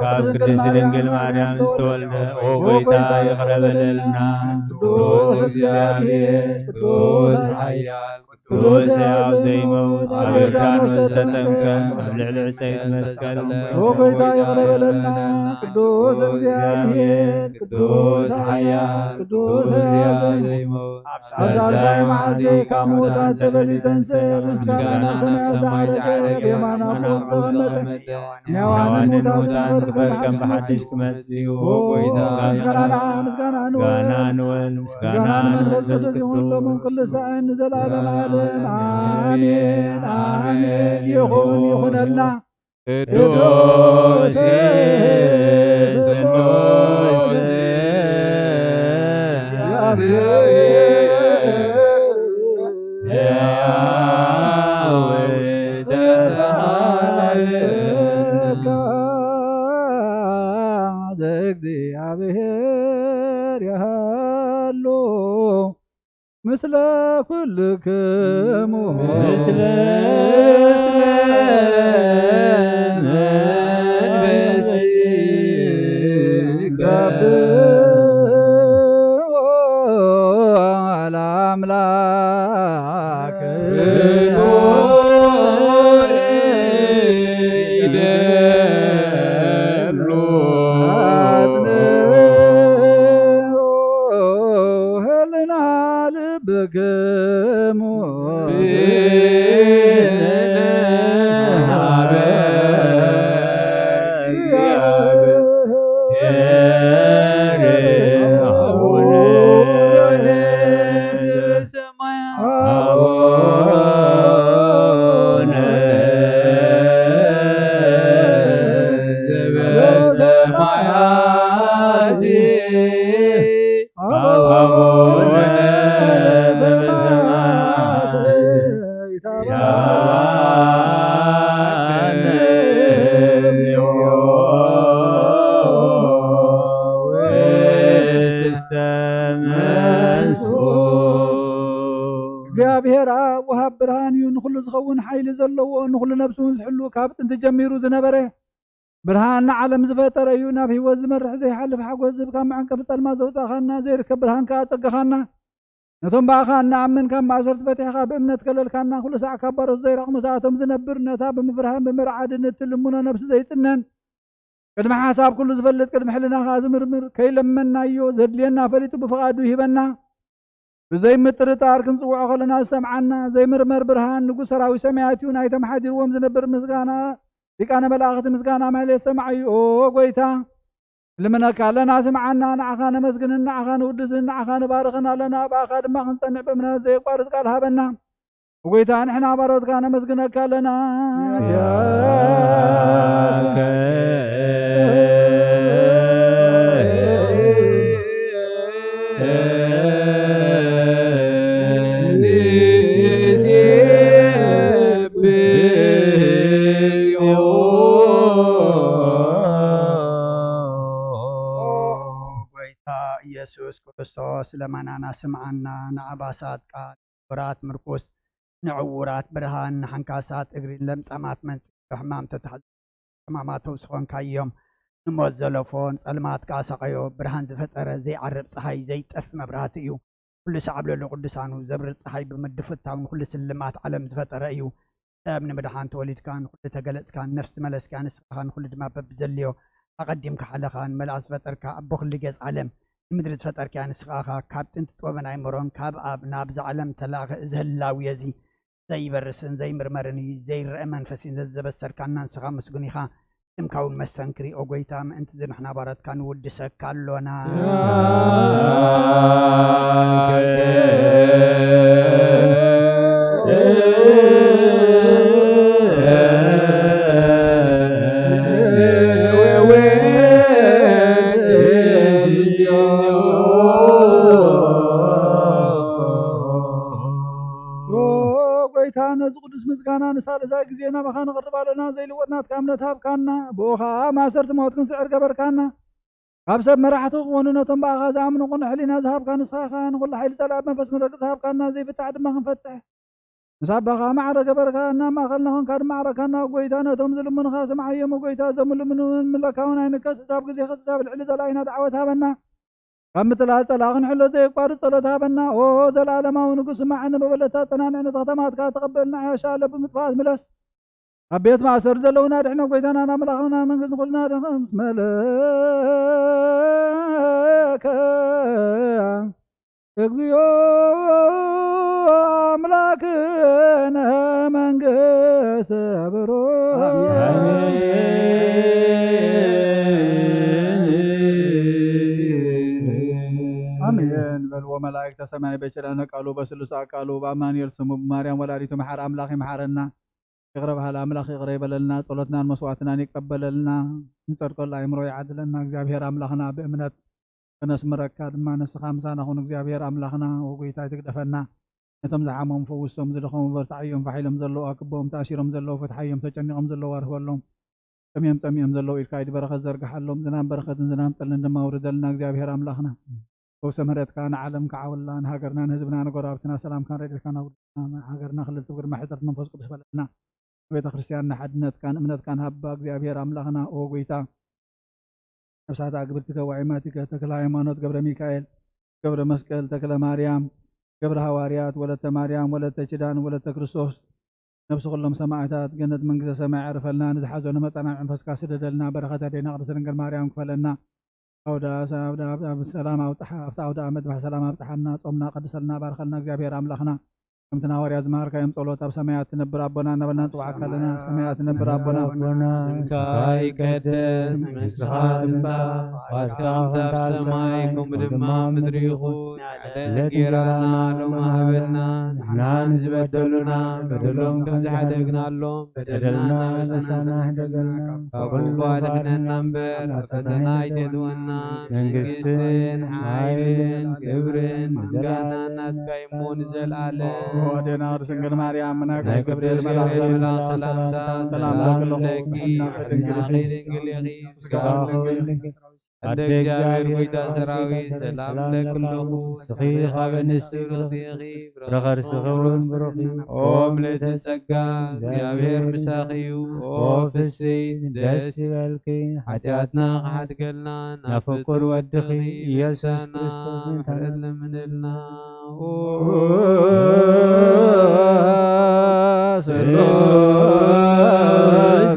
ካብ ቅድስት ድንግል ማርያም ዝተወልደ፣ ኦ ጎይታ፣ ይቕረ በለልና። ቅዱስ እግዚኣብሔር፣ ቅዱስ ኃያል፣ ቅዱስ ሕያው ዘይመውት፣ ኣብ ዮርዳኖስ ዝተጠምቀ፣ ኣብ ልዕሊ ዕፀይቲ መስቀል ኦ ጎይታ፣ ይቕረ በለልና። ቅዱስ እግዚኣብሔር፣ ቅዱስ ኃያል፣ ቅዱስ ሕያው ዘይመውት፣ ኣብ ሳልሳይ መዓልቲ ካብ ምዉታት ተፈልዩ ተንሥአ፣ ምስጋና ናብ ሰማይ ዝዓረገ፣ የማነ ኣቦ ዝተቐመጠ፣ ንሕያዋንን ንሙታን ክፈርድ ከም ብሓድሽ ክመጽእ እዩ። ኦ ጎይታ፣ ምስጋና፣ ምስጋና ንወልድ፣ ምስጋና ንወልድ፣ ምስጋና ንመንፈስ ቅዱስ ይኹን፣ ሎምን ኩሉ ሳዕን ንዘለዓለመ ዓለም። ኣሜን፣ ኣሜን። ይኹን፣ ይኹነልና። ቅዱስ ስሉስ ሕያው ተሳሃለነ። ዘእግዚኣብሔር ያህሉ ምስለ ኩልክሙ። ምስለ መንፈስከ። ለአምላክ ህልና ልብክሙ። ንኹሉ ዝኸውን ሓይሊ ዘለዎ፣ ንኹሉ ነብሱ እውን ዝሕሉ፣ ካብ ጥንቲ ጀሚሩ ዝነበረ፣ ብርሃን ንዓለም ዝፈጠረ እዩ። ናብ ህይወት ዝመርሕ ዘይሓልፍ ሓጎስ ዝህብ፣ ካብ መዐንቀፊ ጸልማት ዘውጻእኻና፣ ዘይርከብ ብርሃን ከኣ ኣጸጋኻና። ነቶም ብኣኻ እንኣምን ካብ ማእሰርቲ ፈቲሕኻ ብእምነት ከለልካና፣ ኩሉ ሳዕ ካብ ባሮት ዘይረቕሙ ሰኣቶም ዝነብር፣ ነታ ብምፍርሃን ብምርዓድን እትልምኖ ነብሲ ዘይጽነን፣ ቅድሚ ሓሳብ ኩሉ ዝፈልጥ፣ ቅድሚ ሕልና ከኣ ዝምርምር፣ ከይለመናዮ ዘድልየና ፈሊጡ ብፍቓዱ ይህበና። ብዘይምጥርጣር ክንጽውዖ ከለና ዝሰምዓና፣ ዘይምርመር ብርሃን ንጉስ ሰራዊት ሰማያት እዩ። ናይቶም ሓዲርዎም ዝነብር ምስጋና፣ ሊቃነ መላእኽቲ ምስጋና ማህሌት ሰማዕ እዩ። ኦ ጎይታ፣ ንልምነካ ኣለና፣ ስምዓና። ንዓኻ ነመስግንን ንዓኻ ንውድስን ንዓኻ ንባርኽን ኣለና። ብኣኻ ድማ ክንጸንዕ ብእምነት ዘየቋርጽ ቃል ሃበና። ጎይታ፣ ንሕና ባሮትካ ነመስግነካ ኣለና። ጎይታ ኢየሱስ ክርስቶስ፣ ለመናና ስምዓና። ንዓባሳት ቃል፣ ንዕውራት ምርኩስ፣ ንዕውራት ብርሃን፣ ንሓንካሳት እግሪ፣ ለምጻማት መንጽሂ፣ ብሕማም ተታሒዙ ሕማማት ተውስኾ እንካዮም። ንሞት ዘለፎ፣ ንጸልማት ከኣ ሰቐዮ። ብርሃን ዝፈጠረ፣ ዘይዓርብ ጸሓይ፣ ዘይጠፍ መብራህቲ እዩ። ኩሉ ሳዕ ኣብ ልዕሊ ቅዱሳኑ ዘብርህ ጸሓይ ብምድፍታው፣ ንኹሉ ስልማት ዓለም ዝፈጠረ እዩ። ሰብ ንምድሓን ተወሊድካ፣ ንኹሉ ተገለጽካ፣ ነፍሲ መለስካ፣ ንስኻ ኸኣ ንኹሉ ድማ በብዘድልዮ ኣቐዲምካ ሓለኻ። ንመላእኽቲ ዝፈጠርካ፣ ኣቦ ኩሉ ገጽ ዓለም፣ ንምድሪ ዝፈጠርካያ ንስኻ ኢኻ። ካብ ጥንቲ ጥበብን ኣይምሮን፣ ካብ ኣብ ናብዛ ዓለም ተላእኸ። እዚ ህላዌ እዚ ዘይበርስን ዘይምርመርን እዩ፣ ዘይረአ መንፈስ እዩ። ነዚ ዘበሰርካና ንስኻ ምስጉን ኢኻ። ስምካ እውን መሰንክሪ፣ ኦ ጎይታ፣ ምእንቲ እዚ ንሕና ባሮትካ ንውድሰካ ኣሎና። ኦ ጎይታ፣ ነዚ ቅዱስ ምስጋና ንሳልሳይ ግዜ ናባኻ ነቕርብ ኣለና። ዘይልወጥ ናትካ እምነት ሃብካና፣ ብኡ ኸኣ ማእሰርቲ ሞት ክንስዕር ገበርካና። ካብ ሰብ መራሕቲ ክኾኑ ነቶም ብኣኻ ዝኣምኑ ቅኑዕ ሕሊና ዝሃብካ ንስኻ ኢኻ። ንኹሉ ሓይሊ ጸላኢ መንፈስ ክንረግጽ ዝሃብካና፣ ዘይፍታሕ ድማ ክንፈትሕ ምስ ኣባኻ ማዕረ ገበርካ። እናማእኸልና ኾንካ ድማ ኣዕረካና። ጎይታ፣ ነቶም ዝልምኑኻ ስምዓዮም። ጎይታ፣ እዞም ልምኑ ንምለካ እውን ኣይንከስ። እዛብ ግዜ ክስሳብ ልዕሊ ጸላኢና ደዓወት ሃበና። ካብ ምትላል ጸላኢ ክንሕሎ ዘየቋርጽ ጸሎት ሃበና። ኦ ዘለኣለማዊ ንጉስ፣ ስማዕ፣ ንመበለታ ጸናንዕ፣ ነቲ ከተማትካ ተቐበልና፣ ዓሻ ኣለቡ ምጥፋኣት ምለስ። ኣብ ቤት ማእሰር ዘለዉና ድሕነ ጎይታናን ኣምላኽና መንግስቲ ንኹልና ድንቕ ምስ መለከ። እግዚኦ ኣምላክነ መንግስተ ብሩክ። ኣሜን በልዎ መላእክተ ሰማይ በኪዳነ ቃሉ በስሉስ ኣቃሉ በኣማኑኤል ስሙ ብማርያም ወላዲቱ መሓር ኣምላኽ ይምሓረና። ይቕረ በሃሊ ኣምላኽ ይቕረ ይበለልና፣ ጸሎትናን መስዋዕትናን ይቀበለልና። ንጸድቀሉ ኣእምሮ ይዓድለና። እግዚኣብሔር ኣምላኽና ብእምነት ከነስምረካ ድማ ንስኻ ምሳና ኩን። እግዚኣብሔር ኣምላኽና ወጎይታ ይትግደፈና። ነቶም ዝሓመሙ ፈውሶም፣ ዝደኸሙ በርትዓዮም፣ ፋሕ ኢሎም ዘለዉ ኣክቦም፣ ተኣሲሮም ዘለዉ ፍትሓዮም፣ ተጨኒቖም ዘለዉ ኣርህበሎም፣ ጠምዮም ጸሚኦም ዘለዉ ኢድካ ኢድ በረኸት ዘርግሓሎም። ዝናም በረኸትን ዝናም ጠልን ድማ ኣውርደልና እግዚኣብሔር ኣምላኽና። ፈውሰ ምሕረትካ ንዓለም ክዓውላ፣ ንሃገርና፣ ንህዝብና፣ ንጎረባብትና ሰላምካን ረድኤትካን ኣውርደልና። ንሃገርና ክልል ትብግር ማሕፀርት መንፈስ ቅዱስ በለልና። ቤተ ክርስቲያን ንሓድነትካን እምነትካን ሃባ እግዚኣብሔር ኣምላኽና። ኦ ጎይታ፣ ነፍሳት ኣግብርቲ ተዋዒማቲከ ተክለ ሃይማኖት ገብረ ሚካኤል፣ ገብረ መስቀል፣ ተክለ ማርያም፣ ገብረ ሃዋርያት፣ ወለተ ማርያም፣ ወለተ ኪዳን፣ ወለተ ክርስቶስ፣ ነፍሲ ኩሎም ሰማዕታት ገነት መንግስተ ሰማይ ኣዕርፈልና። ንዝሓዘኑ መጻናዕ መንፈስካ ስደደልና። በረኸት ኣዴና ቅድስት ድንግል ማርያም ክፈለና። ኣውደ ኣሰ-፣ ኣውደ ኣብ-፣ ኣብ ሰላም ኣብጽሓ፣ ኣብቲ ኣውደ ዓመት ብሰላም ኣብጽሓና። ጾምና ቀድሰልና፣ ባርኸልና እግዚኣብሔር ኣምላኽና። ከምቲ ንሃዋርያት ዝመሃርካዮም ጸሎት፣ ኣብ ሰማያት ትነብር ኣቦና እናበልና ንጽውዓካ ኣለና። ኣብ ሰማያት ትነብር ኣቦና፣ ኣቦና፣ ስምካ ይቀደስ፣ መንግስትኻ ትምጻእ፣ ፍቓድካ ከምቲ ኣብ ሰማይ ከምኡ ድማ ኣብ ምድሪ ይኹን። ዕለት እንጀራና ሎሚ ሃበና፣ ንሕና ንዝበደሉና በደሎም ከም ዝሓደግናሎም፣ በደልና መሳና ሕደገልና፣ ካብ ክፉ ኣድሕነና እምበር፣ ኣብ ፈተና ኣይተእትወና። መንግስትን ሓይልን ክብርን ምስጋናን ናትካ እሞ ንዘለኣለም። ኦ ኣዴና ቅድስት ድንግል ማርያም፣ ናይ ቅዱስ ገብርኤል መልኣክ ሰላምታ፣ ሰላም ለኪ፣ ድንግል ኢኺ፣ ስጋኺ ድንግል ኢኺ። ኣደ እግዚኣብሔር ጎይታ ሰራዊት፣ ሰላም ንብለኪ ኣለኹ። ንስኺ ካብ ኣንስቲ ብርኽቲ ኢኺ፣ ፍረ ከርስኺ እውን ብሩኽ እዩ። ኦ ምልእተ ጸጋ፣ እግዚኣብሔር ምሳኺ እዩ። ኦ ፍስሕቲ፣ ደስ ይበልኪ። ሓጢኣትና ክሓድገልና ናብ ፍቁር ወድኺ ኢየሱስ ክርስቶስ ምሕረት ለምንልና። ኦ ስሉስ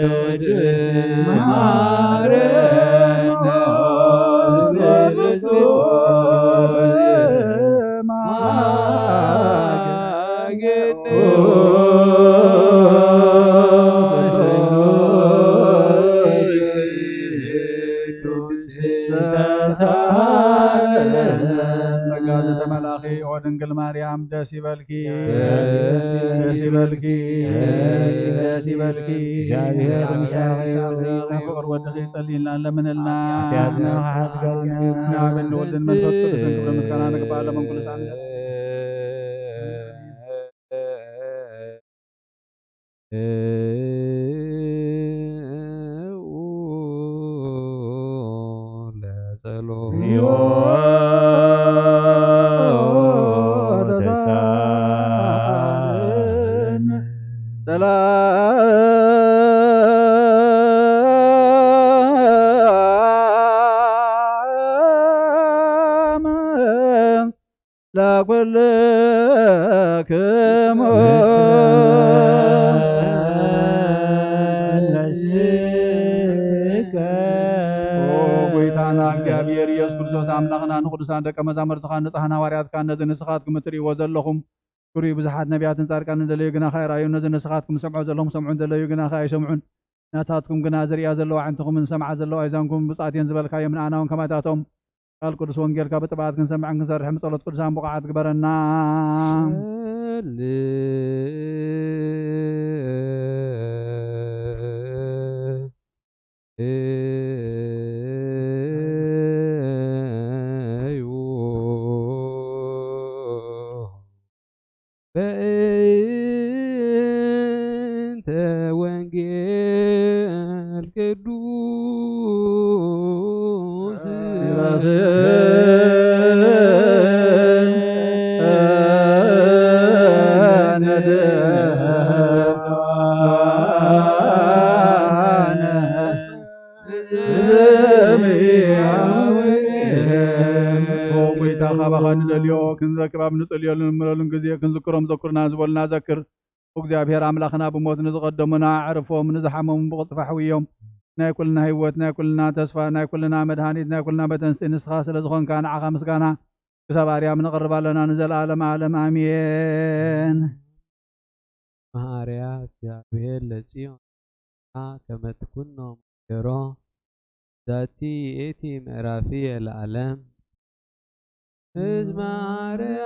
ቅዱስ መሐረነ፣ ኦ ስሉስ ቅዱስ ጸጋ ዝተመላኺ ኦ ድንግል ማርያም ደስ ይበልኪ፣ ደስ ይበልኪ፣ ደስ ይበልኪ። እግዚኣብሔር ምሳኺ ይኹን። ፍቅር ወድኺ ጸልይልና ለምንልና። ሓጢኣትና ሓድገልና። ናብ እንወድን መንፈስ ቅዱስን ክብሪ ምስጋና ንግባእ ለመንኩሉ ሳንደ ለኩልክሙ ኦ ጎይታና እግዚኣብሔር ኢየሱስ ክርስቶስ ኣምላኽና ንቅዱሳን ደቀ መዛሙርትኻ ንጹሓን ሃዋርያትካ ነዚ ንስኻትኩም እትርእይዎ ዘለኹም ክሩይ ብዙሓት ነቢያትን ጻድቃንን ደለዩ ግናኸ ኣይረኣዩን። ነዚ ንስኻትኩም ዝሰምዖ ዘለኹም ሰምዑን ደለዩ ግናኸ ኣይሰምዑን። ናታትኩም ግና ዝርእያ ዘለዋ ኣዕንትኹምን ዝሰምዓ ዘለዋ ኣእዛንኩም ብጻት እየን ዝበልካዮም ንኣና እውን ከማታቶም ቃል ቅዱስ ወንጌልካ ብጥብዓት ክንሰምዕን ክንሰርሕን ብጸሎት ቅዱሳን ብቑዓት ግበረና። በእንተ ወንጌል ቅዱስ ኦ ጎይታ፣ ካባኻ ንደልዮ ክንረክብ ኣብ ንጽልየሉን ንምረሉን ግዜ ክንዝክሮም ዘኩርና ዝበሉና ዘክር። እግዚኣብሔር ኣምላኽና ብሞት ንዝቐደሙና ኣዕርፎም፣ ንዝሓመሙ ብቕልጥፋ ሕውዮም። ናይ ኩልና ህይወት፣ ናይ ኩልና ተስፋ፣ ናይ ኩልና መድሃኒት፣ ናይ ኩልና መተንስኢ ንስኻ ስለ ዝኾንካ ንዓኻ ምስጋና ክሳብ ኣርያም ነቕርብ ኣለና ንዘለኣለም ኣለም ኣሜን። መሃርያ እግዚኣብሔር ለጽዮን ከመ ትኩኖ ማሕደሮ ዛቲ ይእቲ ምዕራፍየ ለዓለም። እዝማርያ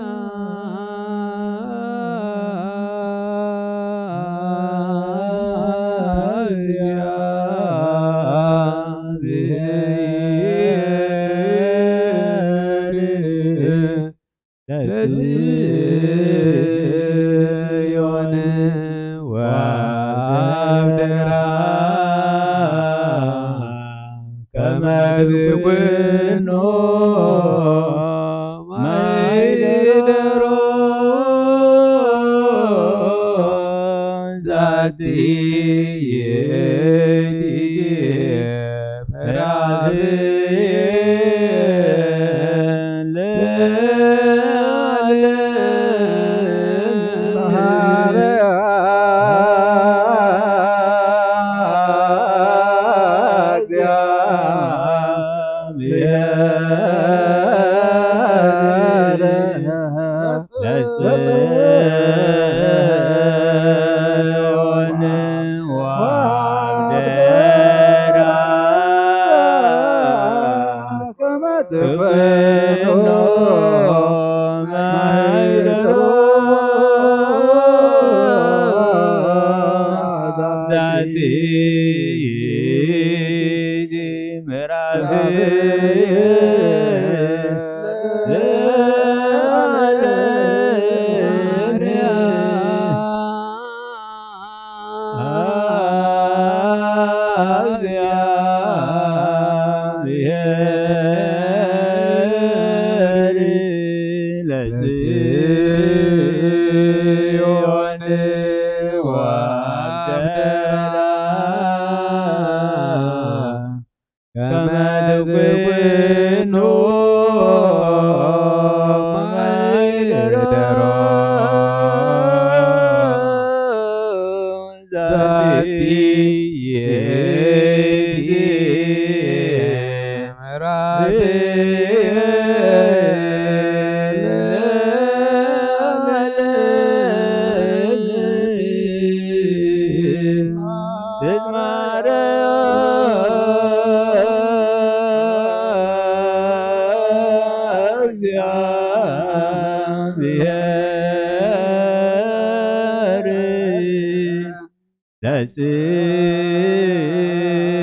እግዚአብሔር ለጽዮን ወአብደራ ከመ ትኩኖ ማይደሮ ዛቲ ይእቲ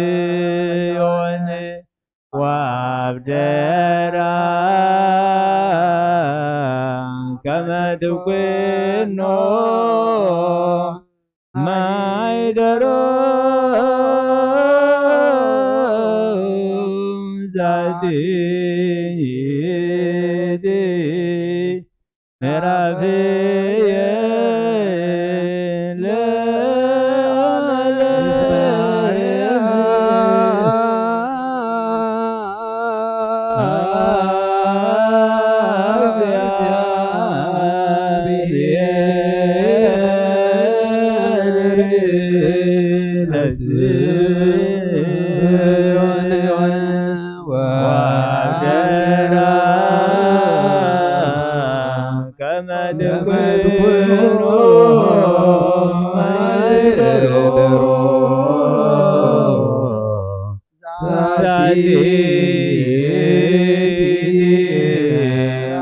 ለጽዮን ወአብደራ ከመ ትኩኖ ማይደሮ ዛቲ ምዕራፍየ ለዓለም። ከመ ትኩኖ ማይደሮ ዛቲ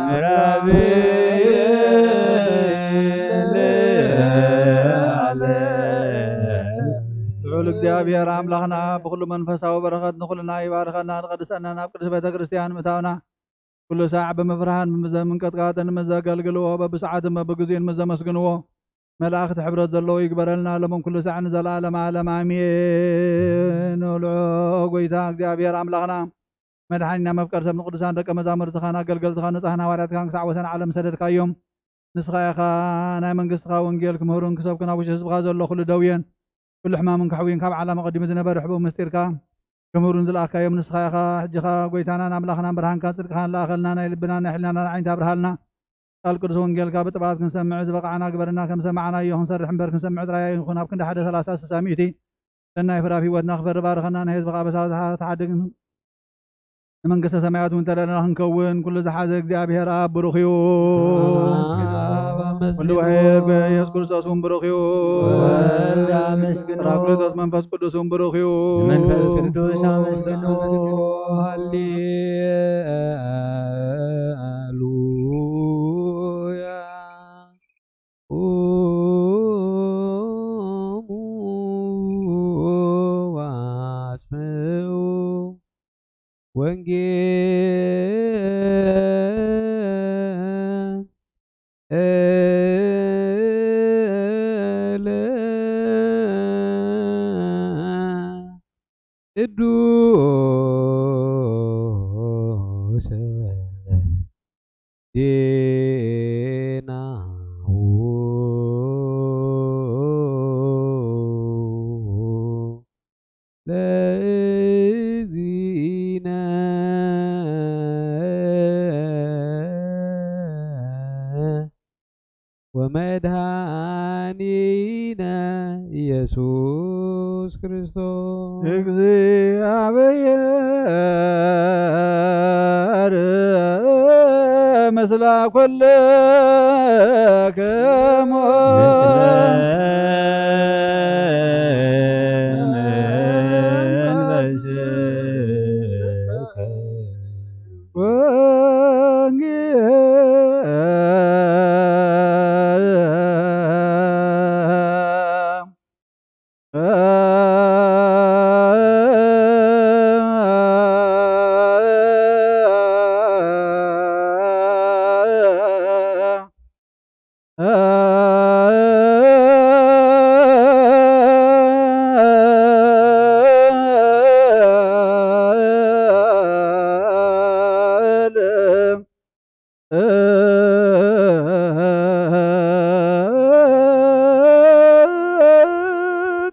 ምዕራፍየ ለዓለም። ልዑል እግዚኣብሔር ኣምላኽና ብኹሉ መንፈሳዊ በረኸት ንኹልና ይባርኸና፣ ንቐድሰና፣ ናብ ቅድስት ቤተ ክርስቲያን ምእታውና፣ ኩሉ ሳዕ ብምፍርሃን ብምዘ-፣ ምንቅጥቃጥን ምስ ዘገልግልዎ፣ በብሰዓትን በብግዜኡን ምስ ዘመስግንዎ፣ መላእኽቲ ሕብረት ዘለዎ ይግበረልና፣ ሎምን ኩሉ ሳዕ ንዘለዓለመ ዓለም ኣሜን። ንልዑል ጎይታ እግዚኣብሔር ኣምላኽና፣ መድሓኒና፣ መፍቀር ሰብ፣ ንቅዱሳን ደቀ መዛሙርትኻን ኣገልገልትኻን ንጹሓን ሃዋርያትካን ክሳዕ ወሰን ዓለም ሰደድካዮም። ንስኻ ኢኻ ናይ መንግስትኻ ወንጌል ክምህሩን ክሰብኩን ኣብ ውሽጢ ህዝብኻ ዘሎ ኩሉ ደውየን ኩሉ ሕማምን ከሕውይን ካብ ዓለም ኣቐዲሙ ዝነበረ ሕቡእ ምስጢርካ ክምህሩን ዝለኣኽካዮም ንስኻ ኢኻ። ሕጂኻ ጎይታናን ኣምላኽናን ብርሃንካ ጽድቅኻን ለኣኸልና፣ ናይ ልብናን ናይ ሕልናናን ዓይኒ ኣብርሃልና። ቃል ቅዱስ ወንጌልካ ብጥብዓት ክንሰምዕ ዝበቓዕና ግበረና። ከም ሰማዕናዮ ክንሰርሕ እምበር ክንሰምዕ ጥራይ ኣይኹን። ኣብ ክንዲ ሓደ ሰላሳ ስሳ ሚእቲ ሰናይ ፍረ ኣብ ህይወትና ክፈሪ ባርኸና። ናይ ህዝብኻ ኣበሳ ተሓድግ ንመንግስተ ሰማያት እውን ተደለና ክንከውን ኩሉ ዝሓዘ እግዚኣብሔር ኣብ ብሩኽ እዩ። ኣመስግን ኣብ፣ ኣመስግን ኩሉ ውሒድ ብኢየሱስ ክርስቶስ እውን ብሩኽ እዩ። ወልድ ኣመስግኖ። ጳራቅሊጦስ መንፈስ ቅዱስ እውን ብሩኽ እዩ። መንፈስ ቅዱስ ኣመስግኖ። ሃሌሉያ። ቁሙ ወአስምዑ ወንጌል እለ ቅዱስ ዜናሁ ለእግዚእነ ወመድኃኒነ ኢየሱስ ክርስቶስ። እግዚአብሔር ምስለ ኩልክሙ። ምስለ መንፈስከ። ወንጌል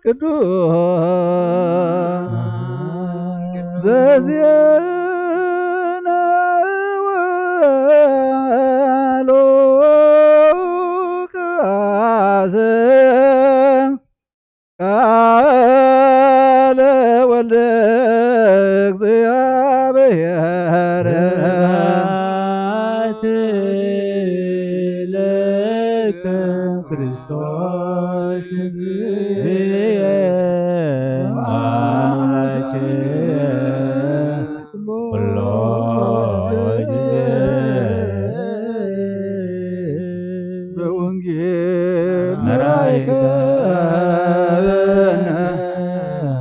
ቅዱስ ዘዜነወ ሉቃስ። ወልደ እግዚኣብሔር ስብሐት ለከ ክርስቶስ። በወንጌል መራይከነ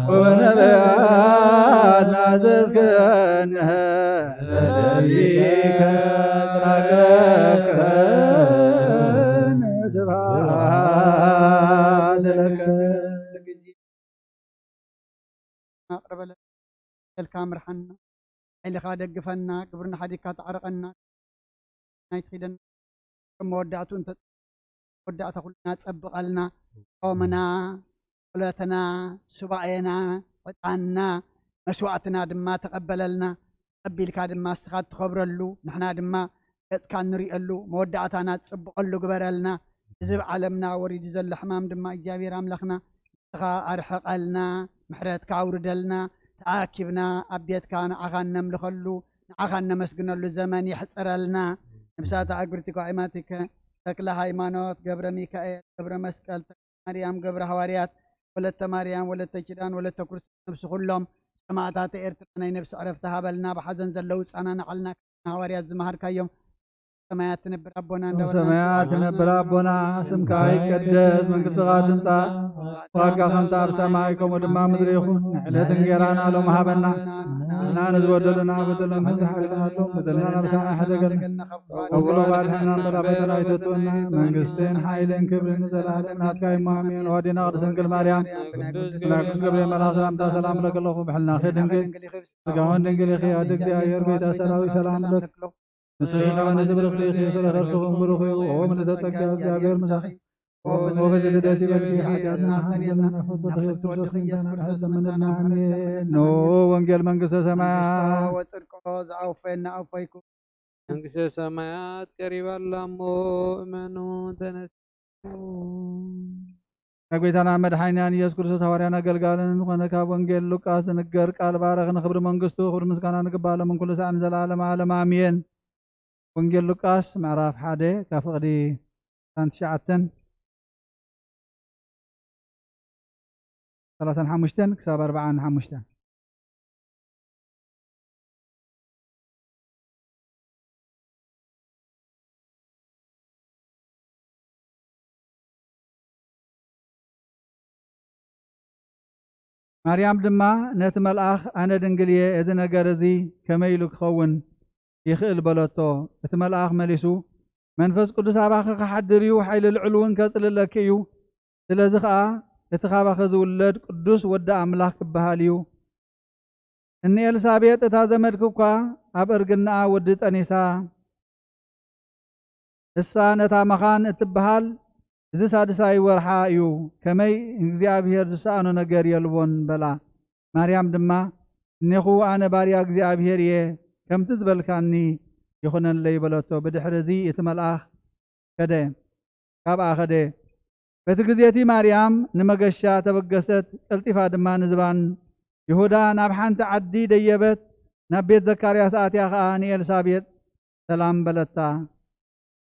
ወበነቢያት ናዘዝከነ ዘለሊከ ተናገርከነ። ስብሐት ለከ። ኣቕርበለልካ ምርሓና፣ ሓይልኻ ደግፈና፣ ግብርና ሓዲግካ ተዓረቐና፣ ናይቲ ኺደና ከም መወዳእቱ እንተ መወዳእታ ኩልና ጸብቐልና። ጾምና፣ ጸሎትና፣ ሱባኤና፣ ዕጣንና፣ መስዋዕትና ድማ ተቐበለልና። ተቐቢልካ ድማ እስኻ እትኸብረሉ፣ ንሕና ድማ ገጽካ እንርእየሉ፣ መወዳእታና ትጽብቐሉ ግበረልና። ህዝብ ዓለምና ወሪዱ ዘሎ ሕማም ድማ እግዚኣብሔር ኣምላኽና ንስኻ ኣርሕቐልና፣ ምሕረትካ ኣውርደልና። ተኣኪብና ኣብ ቤትካ ንዓኻ እነምልኸሉ፣ ንዓኻ እነመስግነሉ ዘመን የሕጽረልና። ነብሳት ኣግብርቲ ጓይማቲከ ተክለ ሃይማኖት፣ ገብረ ሚካኤል፣ ገብረ መስቀል፣ ማርያም፣ ገብረ ሃዋርያት፣ ወለተ ማርያም፣ ወለተ ኪዳን፣ ወለተ ኩርሲ፣ ነብሲ ኩሎም ሰማዕታት ኤርትራ ናይ ነብሲ ዕረፍቲ ሃበልና። ብሓዘን ዘለዉ ጻና ንዓልና ሃዋርያት ዝመሃርካዮም። ሰማያት ትነብር ኣቦና፣ እንዳ ሰማያት ትነብር ኣቦና፣ ስምካ ይቀደስ፣ መንግስትኻ ትምጻእ፣ ፍቓድካ ከምቲ ኣብ ሰማይ ከምኡ ድማ ምድሪ ይኹን። ዕለት እንጌራና ሎም ሃበና፣ ንሕና ንዝበደሉና በደሎም ከም ዝሓለና በደልና ናብ ሰማይ ሓደገልና፣ ካብ ኩሉ ባድሕና እምበር ኣብ ፈተና ኣይተእትወና። መንግስትን ሓይልን ክብርን ንዘለኣለም ናትካ እዩ። ኣሜን። ወዲና ቅድስት ድንግል ማርያም፣ ናይ ቅዱስ ገብርኤል መልኣክ ሰላምታ ሰላም እለክለኹ። ብሕልናኺ ድንግል፣ ስጋውን ድንግል ኢኺ። ኣደ እግዚኣብሔር፣ ጎይታ ሰራዊት፣ ሰላም እለኪ። ንስኺ ከበነ ዝብርኽቲ ኢኺ፣ ፍረ ከርስኹም ብሩኽ እዩ። ኦ ምልዕተ ጸጋ፣ እግዚኣብሔር ምሳኺ፣ ኦ በዚ ደስ ይበልኪ፣ ሓጢኣትና ኣስተሰርየልና፣ ናብ ፍትወት ወድኺ ኢየሱስ ክርስቶስ መድሓኒና። ኣሜን። ኖ ወንጌል መንግስተ ሰማያት። ወጽድቆ ዝኣውፈየና ኣውፈይኩ። መንግስተ ሰማያት ቀሪባ ኣላ እሞ እመኑ ተነስኡ። ናይ ጎይታና መድሓኒናን ኢየሱስ ክርስቶስ ሃዋርያን ኣገልጋልን ዝኾነ ካብ ወንጌል ሉቃስ ዝንገር ቃል ባረኽ። ንኽብሪ መንግስቱ ክብሪ ምስጋና ንግባእ ሎምን ኩሉ ሳዕ ንዘለዓለመ ዓለም ኣሜን። ወንጌል ሉቃስ ምዕራፍ ሓደ ካብ ፍቕዲ ዕስራን ትሽዓተን ሰላሳን ሓሙሽተን ክሳብ ኣርባዓን ሓሙሽተን። ማርያም ድማ ነቲ መልኣኽ፣ ኣነ ድንግል እየ፣ እዚ ነገር እዚ ከመይ ኢሉ ክኸውን ይኽእል? በለቶ። እቲ መልኣኽ መሊሱ፣ መንፈስ ቅዱስ ኣባኺ ክሓድር እዩ፣ ሓይሊ ልዑል እውን ከጽልለኪ እዩ። ስለዚ ኸኣ እቲ ካባኺ ዝውለድ ቅዱስ ወዲ ኣምላኽ ክበሃል እዩ። እኒ ኤልሳቤጥ እታ ዘመድኪ እኳ ኣብ እርግናኣ ወዲ ጠኒሳ፣ እሳ ነታ መኻን እትበሃል እዚ ሳድሳይ ወርሓ እዩ፣ ከመይ ንእግዚኣብሔር ዝሰኣኖ ነገር የልቦን በላ። ማርያም ድማ፣ እኔኹ ኣነ ባርያ እግዚኣብሔር እየ፣ ከምቲ ዝበልካኒ ይኹነለይ በለቶ። ብድሕሪ እዚ እቲ መልኣኽ ከደ፣ ካብኣ ከደ። በቲ ግዜ እቲ ማርያም ንመገሻ ተበገሰት፣ ቀልጢፋ ድማ ንዝባን ይሁዳ ናብ ሓንቲ ዓዲ ደየበት። ናብ ቤት ዘካርያስ ኣትያ ኸኣ ንኤልሳቤጥ ሰላም በለታ።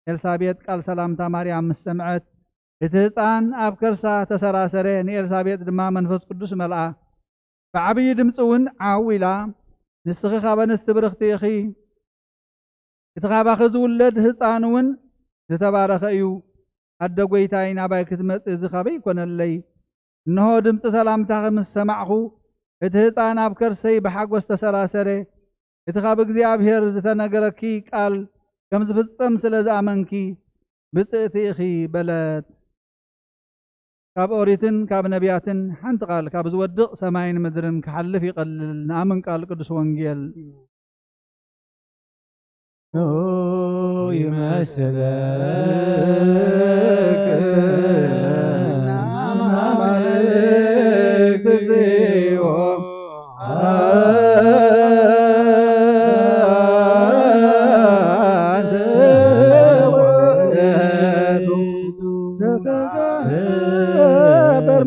ኤልሳቤጥ ቃል ሰላምታ ማርያም ምስ ሰምዐት፣ እቲ ህፃን ኣብ ከርሳ ተሰራሰረ፣ ንኤልሳቤጥ ድማ መንፈስ ቅዱስ መልኣ። ብዓብዪ ድምፂ እውን ዓው ኢላ፣ ንስኺ ካብ ኣንስቲ ብርኽቲ ኢኺ፣ እቲ ካባኺ ዝውለድ ህፃን እውን ዝተባረኸ እዩ። ኣደ ጐይታይ፣ ናባይ ክትመፂ እዚ ካበይ ይኮነለይ? እንሆ ድምፂ ሰላምታኺ ምስ ሰማዕኹ፣ እቲ ህፃን ኣብ ከርሰይ ብሓጎስ ተሰራሰረ። እቲ ካብ እግዚኣብሔር ዝተነገረኪ ቃል ከም ዝፍጸም ስለ ዝኣመንኪ ብፅእቲ ኢኺ በለት። ካብ ኦሪትን ካብ ነቢያትን ሓንቲ ቃል ካብ ዝወድቕ ሰማይን ምድርን ክሓልፍ ይቐልል። ንኣምን ቃል ቅዱስ ወንጌል። ይመስለክ ኣማልክት እዚኦም ኣንተ ውእቱ ዘተጋህበር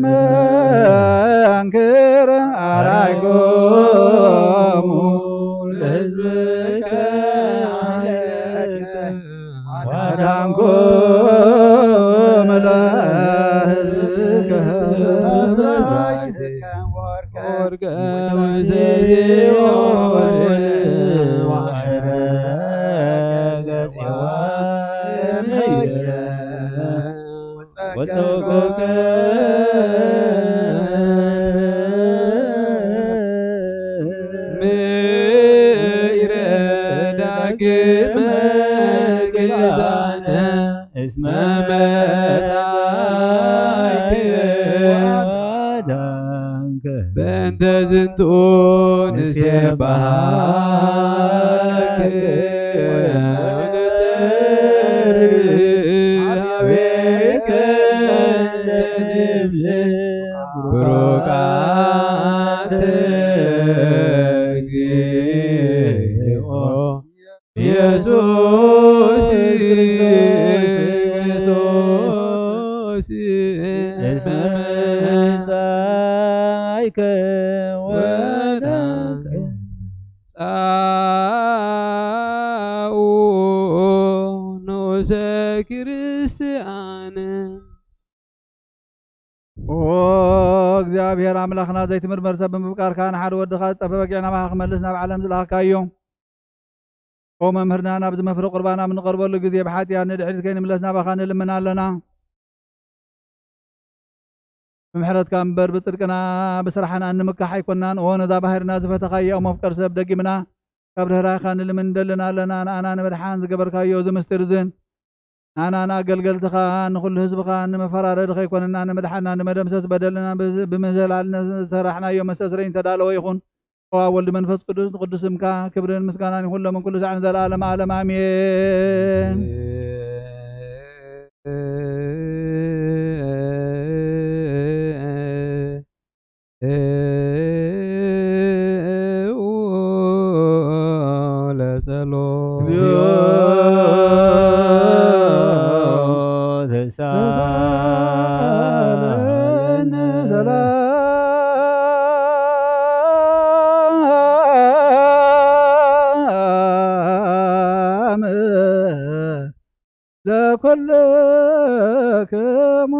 መንክር ኣራይኮ ወርቀ ወርቀ ሙሴ ወሐረገ ጽዮን ለምየ ወጸገበከ ምይረ ዳግመ ግዛነ እስመ መጻእከ ወአዳንከ። በእንተ ዝንቱ ንሴብሐከ ወነጸሪ ሀቤከ ዘንብል ብሩካተ እግዚኦ ኢየሱስ ክርስቶስ እስመ መጻእከ ወዳንከ። ጻኡ ንዑሰ ክርስቲያን። ኦ እግዚኣብሔር ኣምላኽና፣ ዘይትምርመር ሰብ ብምፍቃርካ፣ ንሓደ ወድኻ ዝጠፍአ በጊዕ ናባኻ ክመልስ ናብ ዓለም ዝለኣኽካዮ፣ ኦ መምህርና፣ ናብዚ መፍረ ቁርባን ኣብ ንቐርበሉ ግዜ፣ ብሓጢኣት ንድሕሪት ከይንምለስ ናባኻ ንልምን ኣለና። ብምሕረትካ እምበር ብጽድቅና ብስራሕና እንምካሕ ኣይኮናን። ኦ ነዛ ባህርና ዝፈተኻያ፣ ኦ መፍቀር ሰብ፣ ደጊምና ካብ ርህራሄኻ ንልምን እንደልን ኣለና። ንኣና ንምድሓን ዝገበርካዮ እዚ ምስጢር እዝን፣ ንኣና ንኣገልገልትኻ፣ ንኹሉ ህዝብኻ፣ ንመፈራረዲ ከይኮነና፣ ንምድሓና፣ ንመደምሰስ በደልና፣ ብዝ-፣ ብምዘላልና ዝሰራሕናዮ መስተስረይ እንተዳለወ ይኹን። ኦ ኣብ ወልድ መንፈስ ቅዱስ፣ ንቅዱስ ስምካ ክብርን ምስጋናን ይኹን፣ ሎምን ኩሉ ሳዕን ዘለዓለመ ዓለም፣ ኣሜን። ለጸሎት። እግዚኦ ተሳለነ ሰላም ለኩልክሙ።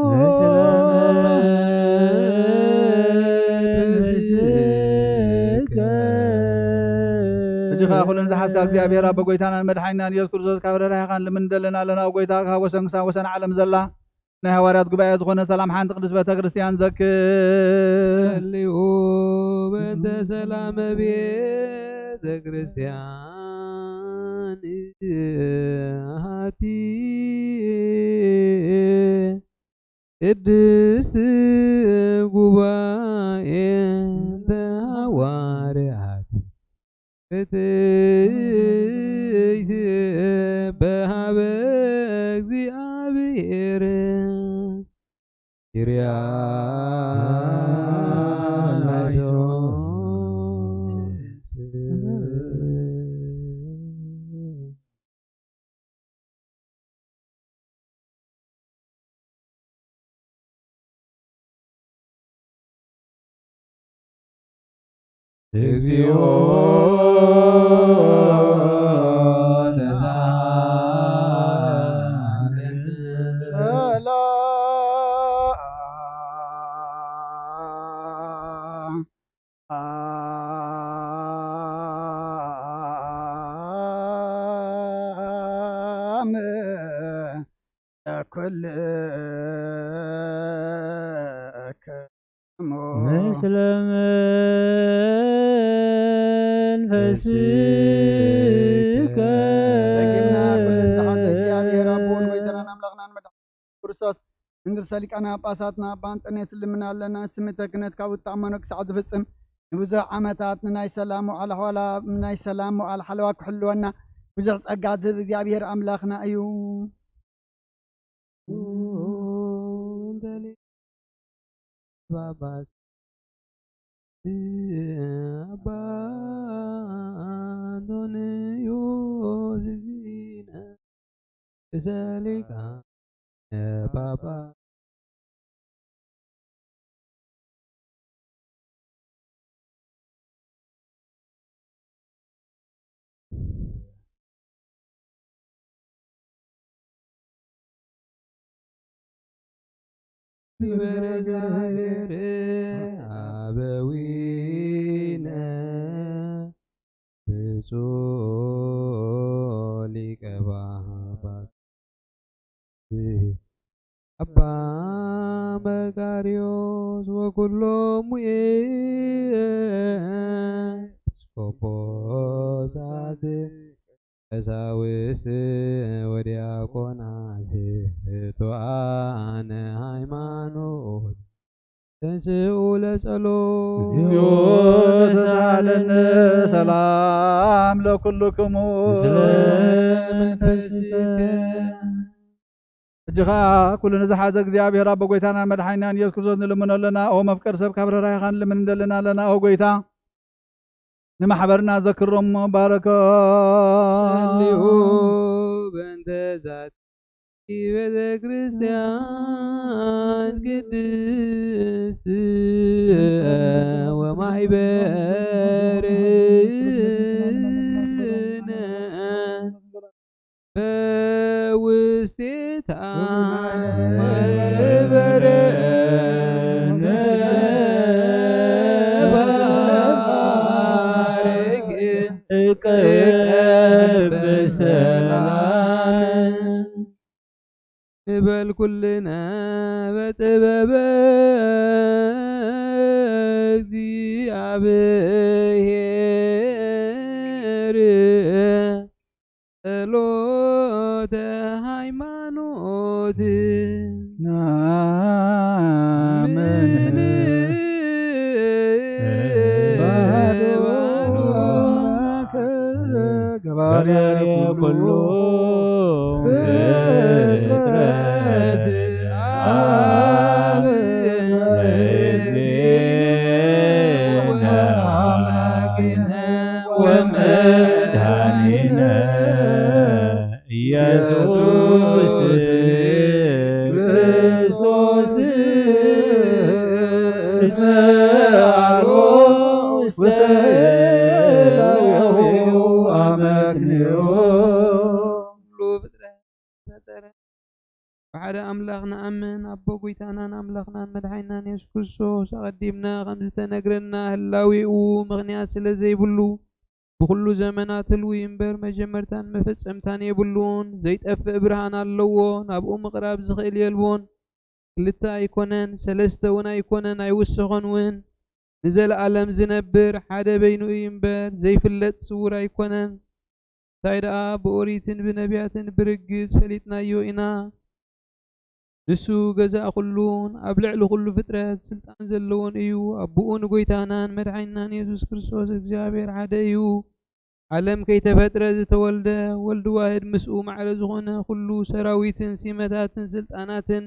ሕጂ ኸኣ ኩለን ዝሓዝካ እግዚኣብሔር ኣቦ፣ ጎይታናን መድሓኒናን ኢየሱስ ክርስቶስ፣ ካብ ርህራሄኻን ልምን እንደልን ኣለና። ኦ ጎይታ፣ ካብ ወሰን ክሳብ ወሰን ዓለም ዘላ ናይ ሃዋርያት ጉባኤ ዝኾነ ሰላም ሓንቲ ቅድስት ቤተ ክርስቲያን ዘክር። ጸልዩ በእንተ ሰላመ ቤተ ክርስቲያን ኣሐቲ ቅድስት ጉባኤ እንተ ሃዋርያት ፍትሕት በሃበ እግዚኣብሔር። ኪርያ ላይሶን። እግዚኦ ተሳሃለነ። ሰላም ለኩልክሙ። ምስለ መንፈስከ። ደጊምና ኩለን ዝሓዘ እግዚኣብሔር ኣቦን ጎይታናን ኣምላኽናን መድሓኒት ክርስቶስ፣ እንድርሰ ሊቃነ ጳጳሳትና ኣባ እንጠንዮስ ልምና ኣለና። ስምተ ክህነት ካብ እተኣመኖ ክሳዕ ዝፍጽም ንብዙሕ ዓመታት ንናይ ሰላም መዋዕለ ሓዋላ፣ ናይ ሰላም መዋዕለ ሓለዋ ክሕልወና ብዙሕ ጸጋ ዝህብ እግዚኣብሔር ኣምላኽና እዩ። ጳጳስ ኣባ ኣንቶንዮስ ዚነ ርእሰ ሊቃነ ጳጳስ። በዊነ ብፁዕ ሊቀ ጳጳስ ኣባ መቃርዮስ ወኩሎሙ ኤጲስቆጶሳት ቀሳውስት ወዲያቆናት ርቱዓነ ሃይማኖት ተንሥኡ ለጸሎት። እግዚኦ ተሳለነ ሰላም ለኩልክሙ። ምስለ መንፈስከ። ሕጂ ኸኣ ኩሉ ንዝሓዘ እግዚኣብሔር ኣቦ ጐይታናን መድሓኒናን ኢየሱስ ክርስቶስ ንልምኖ ኣለና። ኦ መፍቀር ሰብ ካብ ርህራሄኻ ንልምን እንደለና ኣለና። ኦ ጐይታ ንማሕበርና ዘክሮም እሞ ባረኮ። ጸልዩ በእንተ ዛቲ ቤተ ክርስቲያን ቅድስት ወማሕበርነ በውስቴታ መንበረ ነባርክ እቀብ በሰላም ንበል ኩልነ በጥበበ እግዚአብሔር ጸሎተ ሃይማኖት ናምን ምን ባዶ ባዶ ገባሬ ኩሉ ፍጥረት አብ ወመድኃኒነ ኢየሱስ ክርስቶስ እስመ አልቦ ውስተ እላዌሁ አመክንዮ። ኩሉ ፍጥረት ፈጠረ። ብሓደ ኣምላኽ ንኣምን፣ ኣቦ ጐይታናን ኣምላኽናን መድሓኒናን የሱስ ክርስቶስ፣ ኣቐዲምና ከም ዝተነግረና፣ ህላዌኡ ምኽንያት ስለ ዘይብሉ፣ ብኹሉ ዘመናት ህልው እምበር፣ መጀመርታን መፈጸምታን የብሉን። ዘይጠፍእ ብርሃን ኣለዎ፣ ናብኡ ምቕራብ ዝኽእል የልቦን። ክልተ ኣይኮነን፣ ሰለስተ እውን ኣይኮነን፣ ኣይውሰኾን እውን። ንዘለኣለም ዝነብር ሓደ በይኑ እዩ እምበር፣ ዘይፍለጥ ስዉር ኣይኮነን። እንታይ ደኣ ብኦሪትን ብነቢያትን ብርግጽ ፈሊጥናዮ ኢና። ንሱ ገዛእ ኩሉን ኣብ ልዕሊ ኩሉ ፍጥረት ስልጣን ዘለዎን እዩ። ኣቦኡ ንጎይታናን መድሓኒናን የሱስ ክርስቶስ እግዚኣብሔር ሓደ እዩ። ዓለም ከይተፈጥረ ዝተወልደ ወልድ ዋህድ ምስኡ ማዕረ ዝኾነ ኩሉ ሰራዊትን ሲመታትን ስልጣናትን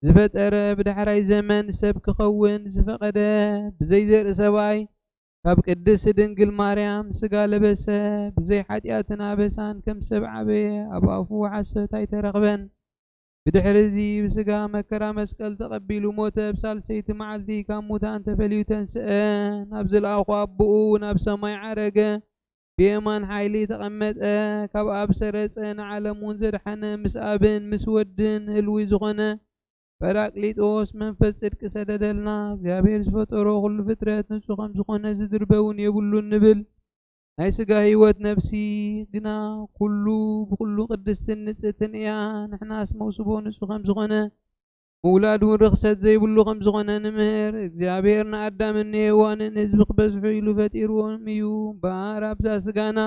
ዝፈጠረ ብዳሕራይ ዘመን ሰብ ክኸውን ዝፈቐደ ብዘይ ዘርኢ ሰብኣይ ካብ ቅድስት ድንግል ማርያም ስጋ ለበሰ። ብዘይ ሓጢኣትን ኣበሳን ከም ሰብ ዓበየ። ኣብ ኣፉ ሓሶት ኣይተረኽበን። ብድሕሪ እዚ ብስጋ መከራ መስቀል ተቐቢሉ ሞተ። ብሳልሰይቲ መዓልቲ ካብ ሙታን ተፈልዩ ተንስአ። ናብ ዝለኣኹ ኣቦኡ ናብ ሰማይ ዓረገ። ብየማን ሓይሊ ተቐመጠ። ካብ ኣብ ሰረጸ ንዓለም እውን ዘድሓነ ምስ ኣብን ምስ ወድን ህልዊ ዝኾነ ጳራቅሊጦስ መንፈስ ጽድቂ ሰደደልና። እግዚኣብሔር ዝፈጠሮ ኩሉ ፍጥረት ንጹህ ከም ዝኾነ ዝድርበ እውን የብሉን ንብል። ናይ ስጋ ህይወት ነፍሲ ግና ኩሉ ብኩሉ ቅድስትን ንጽህትን እያ። ንሕናስ መውስቦ ንጹህ ከም ዝኾነ ምውላድ እውን ርኽሰት ዘይብሉ ከም ዝኾነ ንምህር። እግዚኣብሔር ንኣዳምን ንሄዋንን ህዝቢ ክበዝሑ ኢሉ ፈጢርዎም እዩ። እምበኣር ኣብዛ ስጋና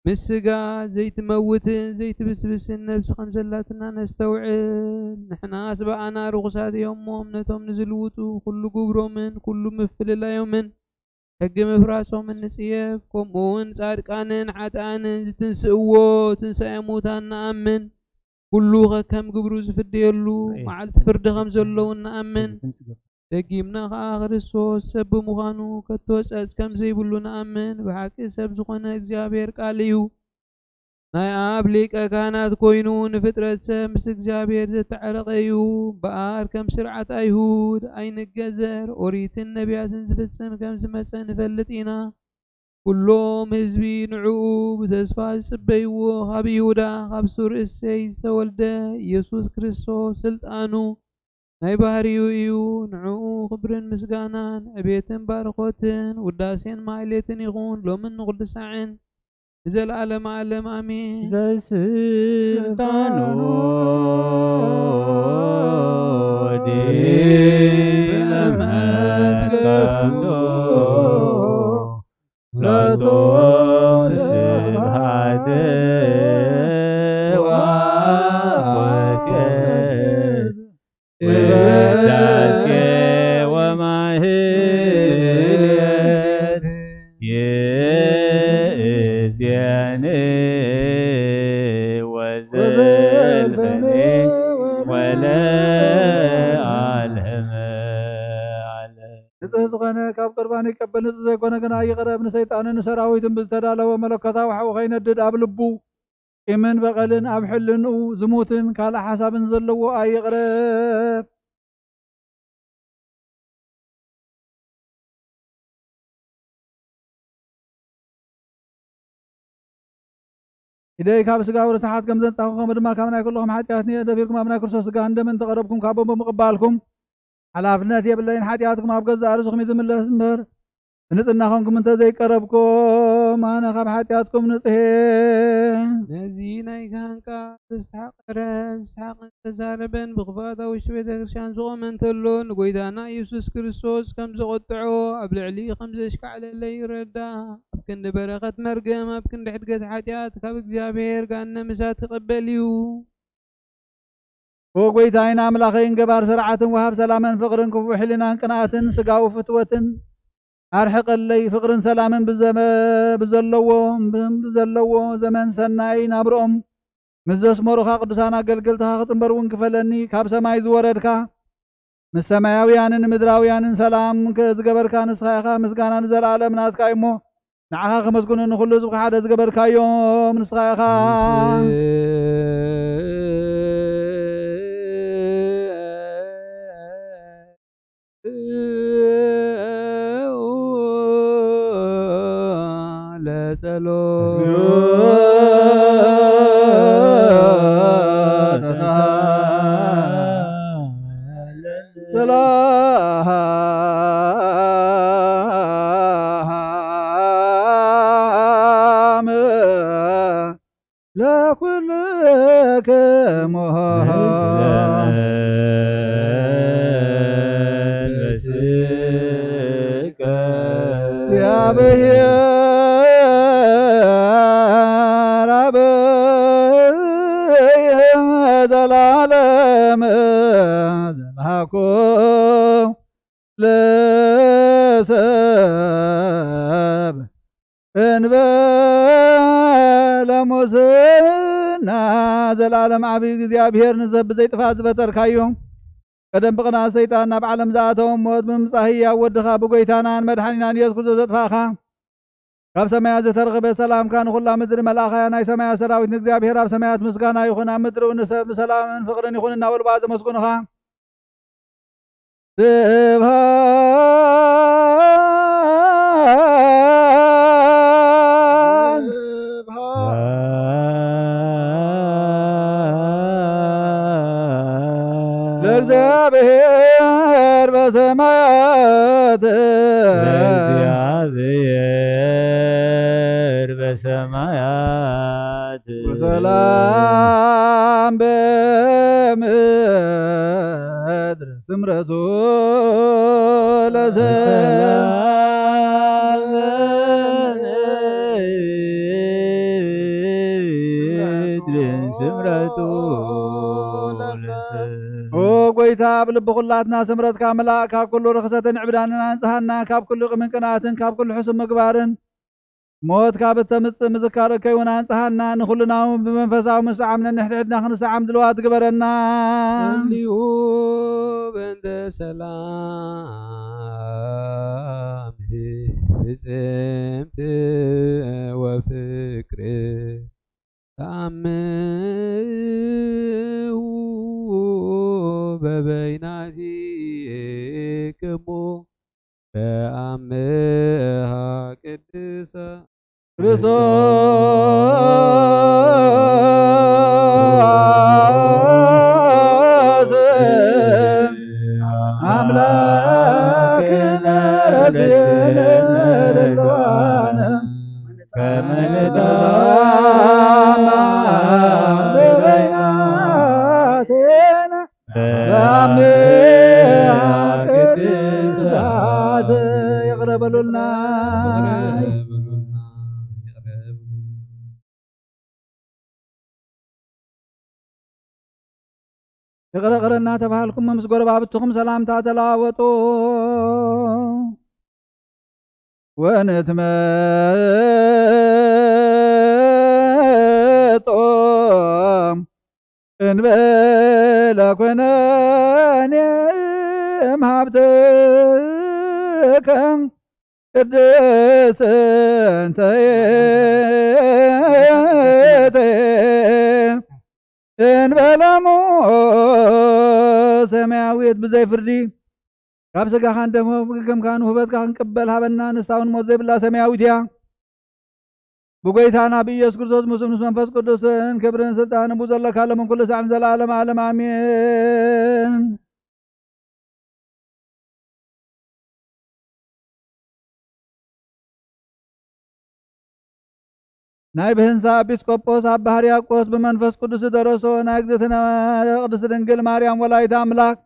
ምስ ስጋ ዘይትመውትን ዘይትብስብስን ነፍሲ ከም ዘላትና ነስተውዕል። ንሕናስ ብኣና ርኹሳት እዮም እሞ፣ እምነቶም ንዝልውጡ ኩሉ ግብሮምን ኩሉ ምፍልላዮምን ሕጊ ምፍራሶምን ንጽየፍ። ከምኡ እውን ጻድቃንን ሓጥኣንን ዝትንስእዎ ትንሳኤ ሙታን ንኣምን። ኩሉ ከከም ግብሩ ዝፍደየሉ መዓልቲ ፍርዲ ከም ዘለውን ንኣምን። ደጊምና ኸኣ ክርስቶስ ሰብ ብምዃኑ ከቶ ጸጽ ከም ዘይብሉ ንኣምን። ብሓቂ ሰብ ዝኾነ እግዚኣብሔር ቃል እዩ። ናይ ኣብ ሊቀ ካህናት ኮይኑ ንፍጥረት ሰብ ምስ እግዚኣብሔር ዘተዓረቐ እዩ። እምበኣር ከም ስርዓት ኣይሁድ ኣይንገዘር፣ ኦሪትን ነቢያትን ዝፍጽም ከም ዝመጸ ንፈልጥ ኢና። ኩሎም ህዝቢ ንዕኡ ብተስፋ ዝጽበይዎ፣ ካብ ይሁዳ ካብ ሱር እሴይ ዝተወልደ ኢየሱስ ክርስቶስ ስልጣኑ ናይ ባህሪኡ እዩ። ንዕኡ ክብርን ምስጋናን ዕቤትን ባርኾትን ውዳሴን ማሕሌትን ይኹን፣ ሎምን ንኹሉ ሳዕን ንዘለዓለመ ዓለም ኣሜን። ዘስልጣኑ ዲበ መትከፍቱ ለቱ ስብሐት ወክብር ቅዳሴ ወማህሌት ይእዜኒ ወዘልፈኒ ወለዓለመ ዓለም። ንጹህ ዝኾነ ካብ ቁርባን ይቀበል፣ ንጹህ ዘይኮነ ግና ይቕረብ። ንሰይጣንን ንሰራዊትን ብዝተዳለወ መለኮታዊ ሓዊ ከይነድድ ኣብ ልቡ ቂምን በቐልን ኣብ ሕልንኡ ዝሙትን ካልእ ሓሳብን ዘለዎ ኣይቕረብ። ኢደይ ካብ ስጋዊ ርትሓት ከም ዘንጻኹ፣ ከምኡ ድማ ካብ ናይ ኩልኹም ሓጢኣት ንየ ደፊርኩም ኣብ ናይ ክርስቶስ ስጋን ደምን ተቐረብኩም፣ ካብ ብምቕባልኩም ሓላፍነት የብለይን። ሓጢኣትኩም ኣብ ገዛእ ርእስኹም እዩ ዝምለስ እምበር፣ ብንጽህና ኾንኩም እንተ ዘይቀረብኩም፣ ኣነ ካብ ሓጢኣትኩም ንጽሄ። ነዚ ናይ ካህን ቃል ዝተሓቐረ፣ ዝተሓቐን ዝተዛረበን ብኽፋት ኣብ ውሽጢ ቤተ ክርስቲያን ዝቖመ እንተሎ፣ ንጎይታና ኢየሱስ ክርስቶስ ከም ዘቖጥዖ፣ ኣብ ልዕሊ ከም ዘሽካዕለለ ይረዳእ። ኣብ ክንዲ በረኸት መርገም፣ ኣብ ክንዲ ሕድገት ሓጢኣት፣ ካብ እግዚኣብሔር ጋነ ምሳት ክቕበል እዩ። ኦ ጎይታይን ኣምላኸይን፣ ገባር ስርዓትን ወሃብ ሰላምን ፍቕርን፣ ክፉእ ሕልናን ቅንኣትን ስጋዊ ፍትወትን ኣርሕቐለይ። ፍቕርን ሰላምን ብዘመ-፣ ብዘለዎ፣ ብዘለዎ ዘመን ሰናይ ናብርኦም ምስ ዘስመሩኻ ቅዱሳን ኣገልገልትኻ ክጽንበር እውን ክፈለኒ። ካብ ሰማይ ዝወረድካ፣ ምስ ሰማያውያንን ምድራውያንን ሰላም ከ-፣ ዝገበርካ ንስኻ ኢኻ። ምስጋና ንዘለኣለም ናትካ እዩ እሞ፣ ንዓኻ ከመስግኑ ንኹሉ ህዝብኻ ሓደ ዝገበርካዮም ንስኻ ኢኻ። ለጸሎት ሰላም ለኩልክሙ። እግዚአብሔር አብ ዘላለም ዘልሃኮ ለሰብ እንበለ ሙስና። ዘላለም ዓቢ እግዚኣብሔር ንሰብ ብዘይጥፋት ዝበተርካዮ፣ ቀደም ብቕንኣት ሰይጣን ናብ ዓለም ዝኣተወ ሞት ብምምጻእ ህያው ወድኻ ብጎይታናን መድሓኒናን ኢየሱስ ክርስቶስ ዘጥፋእኻ፣ ካብ ሰማያት ዝተረኽበ ሰላምካ ንኹላ ምድሪ መልኣኻያ። ናይ ሰማያት ሰራዊት ንእግዚኣብሔር ኣብ ሰማያት ምስጋና ይኹን፣ ኣብ ምድሪ እውን ንሰብ ሰላምን ፍቕርን ይኹን እናበሉ ብኣ ዘመስግኑኻ። ስብሐት ለእግዚአብሔር በሰማያት። ለእግዚአብሔር በሰማያት። ወሰላም በምድር ስምረቱ ለሰላም በምድር ስምረቱ ለሰላም። ኦ ጎይታ፣ ኣብ ልቢ ኩላትና ስምረትካ ምላእ፣ ካብ ኩሉ ርኽሰትን ዕብዳንን ኣንጽሃና፣ ካብ ኩሉ ቂምን ቅንኣትን፣ ካብ ኩሉ ሕሱም ምግባርን፣ ሞት ካብ እተምጽእ ምዝካር እከይ እውን ኣንጽሃና። ንኹልና እውን ብመንፈሳዊ ምስዓም ነንሕድሕድና ክንሰዓም ድልዋት ግበረና። ጸልዩ በእንተ ሰላም ፍጽምቲ ወፍቅር ተአምሁ በበይናቲክሙ በአምሃ ቅድሰ ክርስቶስ። ኣምላክነ ረስነ ለለዋነ ከመ ንታማ በበይናቴነ በአምልያ ቅድሳት ይቕረ በሉልና። ይቕረ ይቕረ እናተባሃልኩም ምስ ጎረባብትኹም ሰላምታ ተለዋወጡ። ወንትመጦ እንበለ ኮነኔ እምሃብትከ ቅድስት እንተ ይእቲ እንበለሞ ሰማያዊት ብዘይ ፍርዲ ካብ ስጋኻን ደምካን ውህበትካ ክንቅበል ሃበና። ንሳ እውን ሞት ዘይብላ ሰማያዊት እያ። ብጎይታና ብኢየሱስ ክርስቶስ ምስኡ ምስ መንፈስ ቅዱስን ክብርን ስልጣንን ብኡ ዘለካ ሎምን ኩሉ ሳዕን ዘለዓለም ዓለም ኣሜን። ናይ ብህንሳ ኤጲስቆጶስ ኣባ ሕርያቆስ ብመንፈስ ቅዱስ ዝደረሶ ናይ እግዝእትነ ቅድስት ድንግል ማርያም ወላዲተ ኣምላክ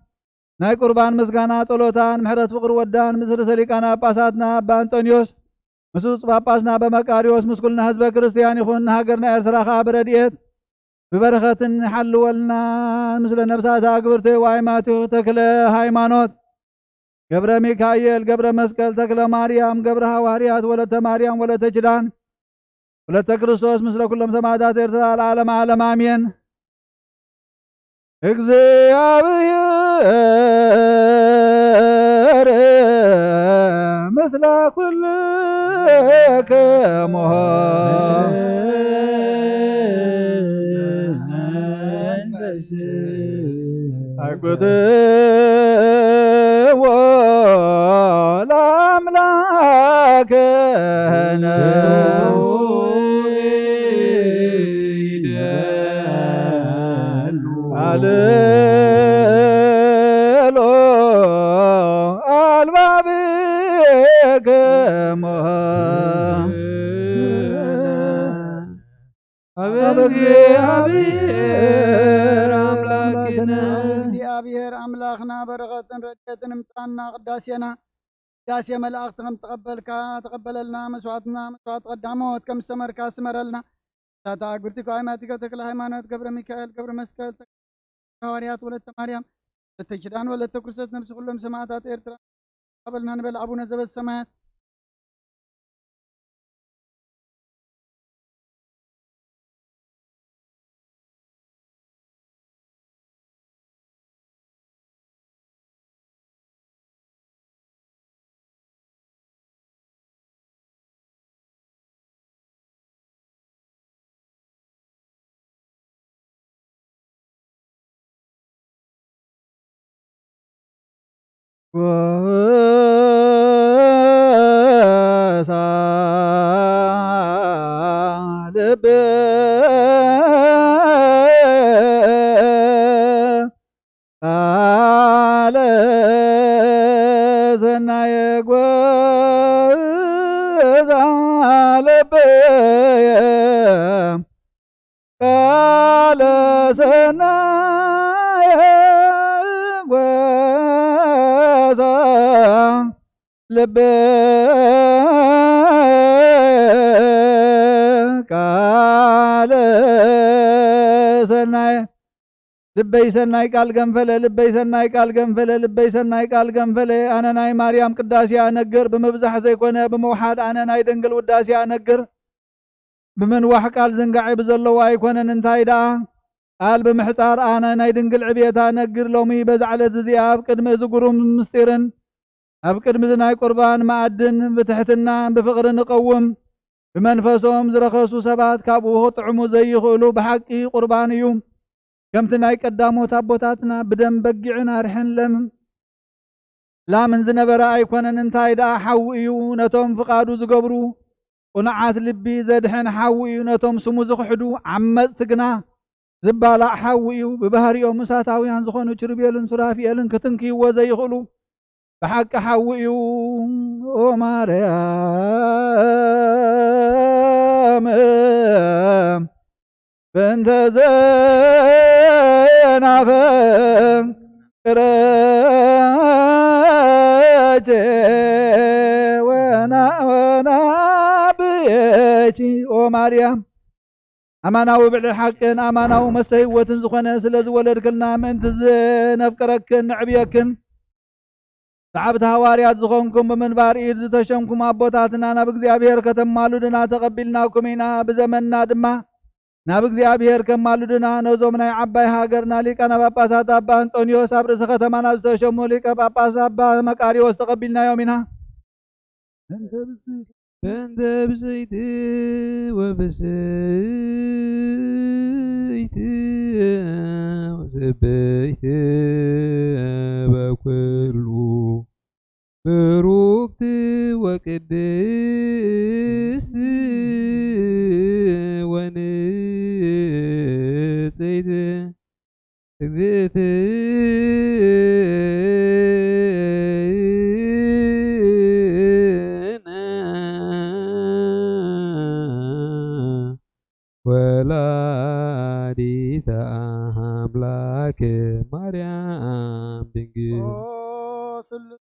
ናይ ቁርባን ምስጋና ጸሎታን ምሕረት ፍቕሪ ወዳን ምስ ርእሰ ሊቃነ ጳጳሳትና ኣባ እንጦንዮስ ምስ ብፁዕ ጳጳስና ኣባ መቃርዮስ ምስ ኩልና ህዝበ ክርስትያን ይኹን። ንሃገርና ኤርትራ ኸኣ ብረድኤት ብበረኸትን ይሓልወልና። ምስለ ነብሳታ ግብርተ ዋይ ማቴዎ ተክለ ሃይማኖት፣ ገብረ ሚካኤል፣ ገብረ መስቀል፣ ተክለ ማርያም፣ ገብረ ሃዋርያት፣ ወለተ ማርያም፣ ወለተ ኪዳን፣ ወለተ ክርስቶስ፣ ምስለ ኩሎም ሰማዕታት ኤርትራ ለዓለመ ዓለም ኣሜን። እግዚኣብሔር ምስለ ኩልክሙ። አግብትዎ ለአምላክነ። አልሎ አልባብክሙ። አብ እግዚኣብሔር አምላክነ። አብ እግዚኣብሔር ኣምላኽና በረኸትን ረድኤትን እምጻና። ቅዳሴና ቅዳሴ መላእኽቲ ከም ተቐበልካ ተቐበለልና። መስዋዕትና መስዋዕት ቀዳሞት ከም ዝሰመርካ ስመረልና። ሳታ ግብርቲ ከዋይ ማቲከ ተክለ ሃይማኖት፣ ገብረ ሚካኤል፣ ገብረ መስቀል፣ ተክለ ሃዋርያት፣ ወለተ ማርያም፣ ወለተ ኪዳን፣ ወለተ ክርስቶስ፣ ነብሲ ኩሎም ሰማዕታት ኤርትራ። ኣበልና ንበል። ኣቡነ ዘበሰማያት። ጎሳ ልብ ቃለ ሰናየ ጎሳ ልብየ ቃለ ሰናየ ጎሳ ልብ ቃለ ሰናይ ልበይ ሰናይ ቃል ገንፈለ፣ ልበይ ሰናይ ቃል ገንፈለ፣ ልበይ ሰናይ ቃል ገንፈለ። ኣነ ናይ ማርያም ቅዳሴ ኣነግር ብምብዛሕ ዘይኮነ ብምውሓድ፣ ኣነ ናይ ድንግል ውዳሴ ኣነግር። ብምንዋሕ ቃል ዝንጋዐ ብዘለዎ ኣይኮነን። እንታይ ደኣ ቃል ብምሕጻር ኣነ ናይ ድንግል ዕብየታ ነግር። ሎሚ በዛ ዕለት እዚኣ ኣብ ቅድሚ እዚ ግሩም ምስጢርን ኣብ ቅድሚ እዚ ናይ ቁርባን መኣድን ብትሕትና ብፍቕሪ ንቐውም። ብመንፈሶም ዝረኸሱ ሰባት ካብኡ ክጥዕሙ ዘይኽእሉ ብሓቂ ቁርባን እዩ። ከምቲ ናይ ቀዳሞት ኣቦታትና ብደም በጊዕን ኣርሕን ለም ላምን ዝነበረ ኣይኮነን። እንታይ ደኣ ሓዊ እዩ። ነቶም ፍቓዱ ዝገብሩ ቅኑዓት ልቢ ዘድሕን ሓዊ እዩ። ነቶም ስሙ ዝኽሕዱ ዓመጽቲ ግና ዝባላዕ ሓዊ እዩ። ብባህሪኦም እሳታውያን ዝኾኑ ኪሩቤልን ሱራፊኤልን ክትንክይዎ ዘይኽእሉ ብሓቂ ሓዊ እዩ። ኦ ማርያም፣ በእንተ ዘናፈቅረኪ ወና-፣ ወናብየኪ። ኦ ማርያም፣ ኣማናዊ ብዕል ሓቅን ኣማናዊ መስተ ህይወትን ዝኾነ ስለ ዝወለድክልና፣ ምእንቲ ዝነፍቅረክን ንዕብየክን፣ ሰዓብቲ ሃዋርያት ዝኾንኩም ብምንባር ኢድ ዝተሸምኩም ኣቦታትና፣ ናብ እግዚኣብሔር ከተማልዱና ተቐቢልናኩም ኢና። ብዘመንና ድማ ናብ እግዚኣብሔር ከማልዱና፣ ነዞም ናይ ዓባይ ሃገርና ሊቃነ ጳጳሳት ኣባ እንጦንዮስ፣ ኣብ ርእሲ ከተማና ዝተሸሙ ሊቀ ጳጳስ ኣባ መቃርዮስ ተቐቢልናዮም ኢና። በእንተ ብፅዕቲ ወብፅዕቲ ወፅብይቲ በኩሉ ብሩክቲ ወቅድስቲ ወንጽሕቲ እግዝእትነ ወላዲተ ኣምላክ ማርያም ድንግል። ኦ ስሉስ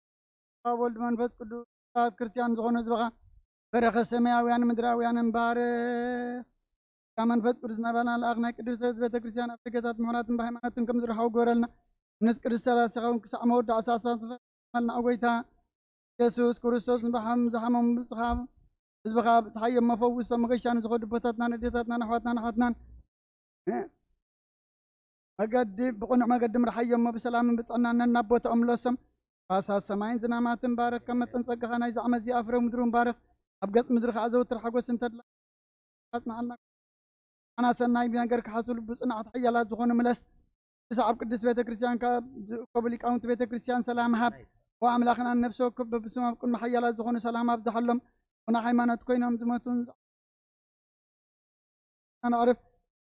ኣብ ወልድ መንፈስ ቅዱስ፣ ኣብ ክርስቲያን ዝኾኑ ህዝብኻ በረኸት ሰማያውያን ምድራውያንን ባርኽ። ያ መንፈስ ቅዱስ ናባና ለኣኽ፣ ናይ ቅዱስ ቤተ ክርስቲያን ኣብ ደገታት ምሕረትን ብሃይማኖትን ከም ዝረኸቡ ግበረልና። እምነት ቅዱስ ሥላሴኻ እውን ክሳዕ መወዳእታ ሳትፈ ማልና። ኦ ጎይታ የሱስ ክርስቶስ፣ ንብሓም ዝሓመሙ ብጽኻ ህዝብኻ ብጽሓዮም መፈውሶም፣ መገሻ ንዝኸዱ ቦታትናን ኣዴታትናን ኣሕዋትናን ኣሓትናን መገዲ፣ ብቕኑዕ መገዲ ምርሓዮም እሞ፣ ብሰላምን ብጥዕናን ነናብ ቦታኦም ምለሶም። ፋሳት ሰማይን ዝናማትን ባርኽ፣ ከም መጠን ጸጋኻ ናይዚ ዓመት እዚኣ ፍረ ምድሪ እውን ባርኽ። ኣብ ገጽ ምድሪ ከኣ ዘውትር ሓጎስን ተድላ ኣጽንዓልና። ኣና ሰናይ ነገር ክሓስሉ ብጽንዓት ሓያላት ዝኾኑ ምለስ። ብሰዓብ ቅድስት ቤተ ክርስቲያን ካብ ዝእከቡ ሊቃውንቲ ቤተ ክርስቲያን ሰላም ሃብ። ኦ ኣምላኽና፣ ነፍሲ ወከፍ በብስሞም ኣብ ቅድሚ ሓያላት ዝኾኑ ሰላም ኣብዝሓሎም። ቡና ሃይማኖት ኮይኖም ዝሞቱን ኣነዕርፍ።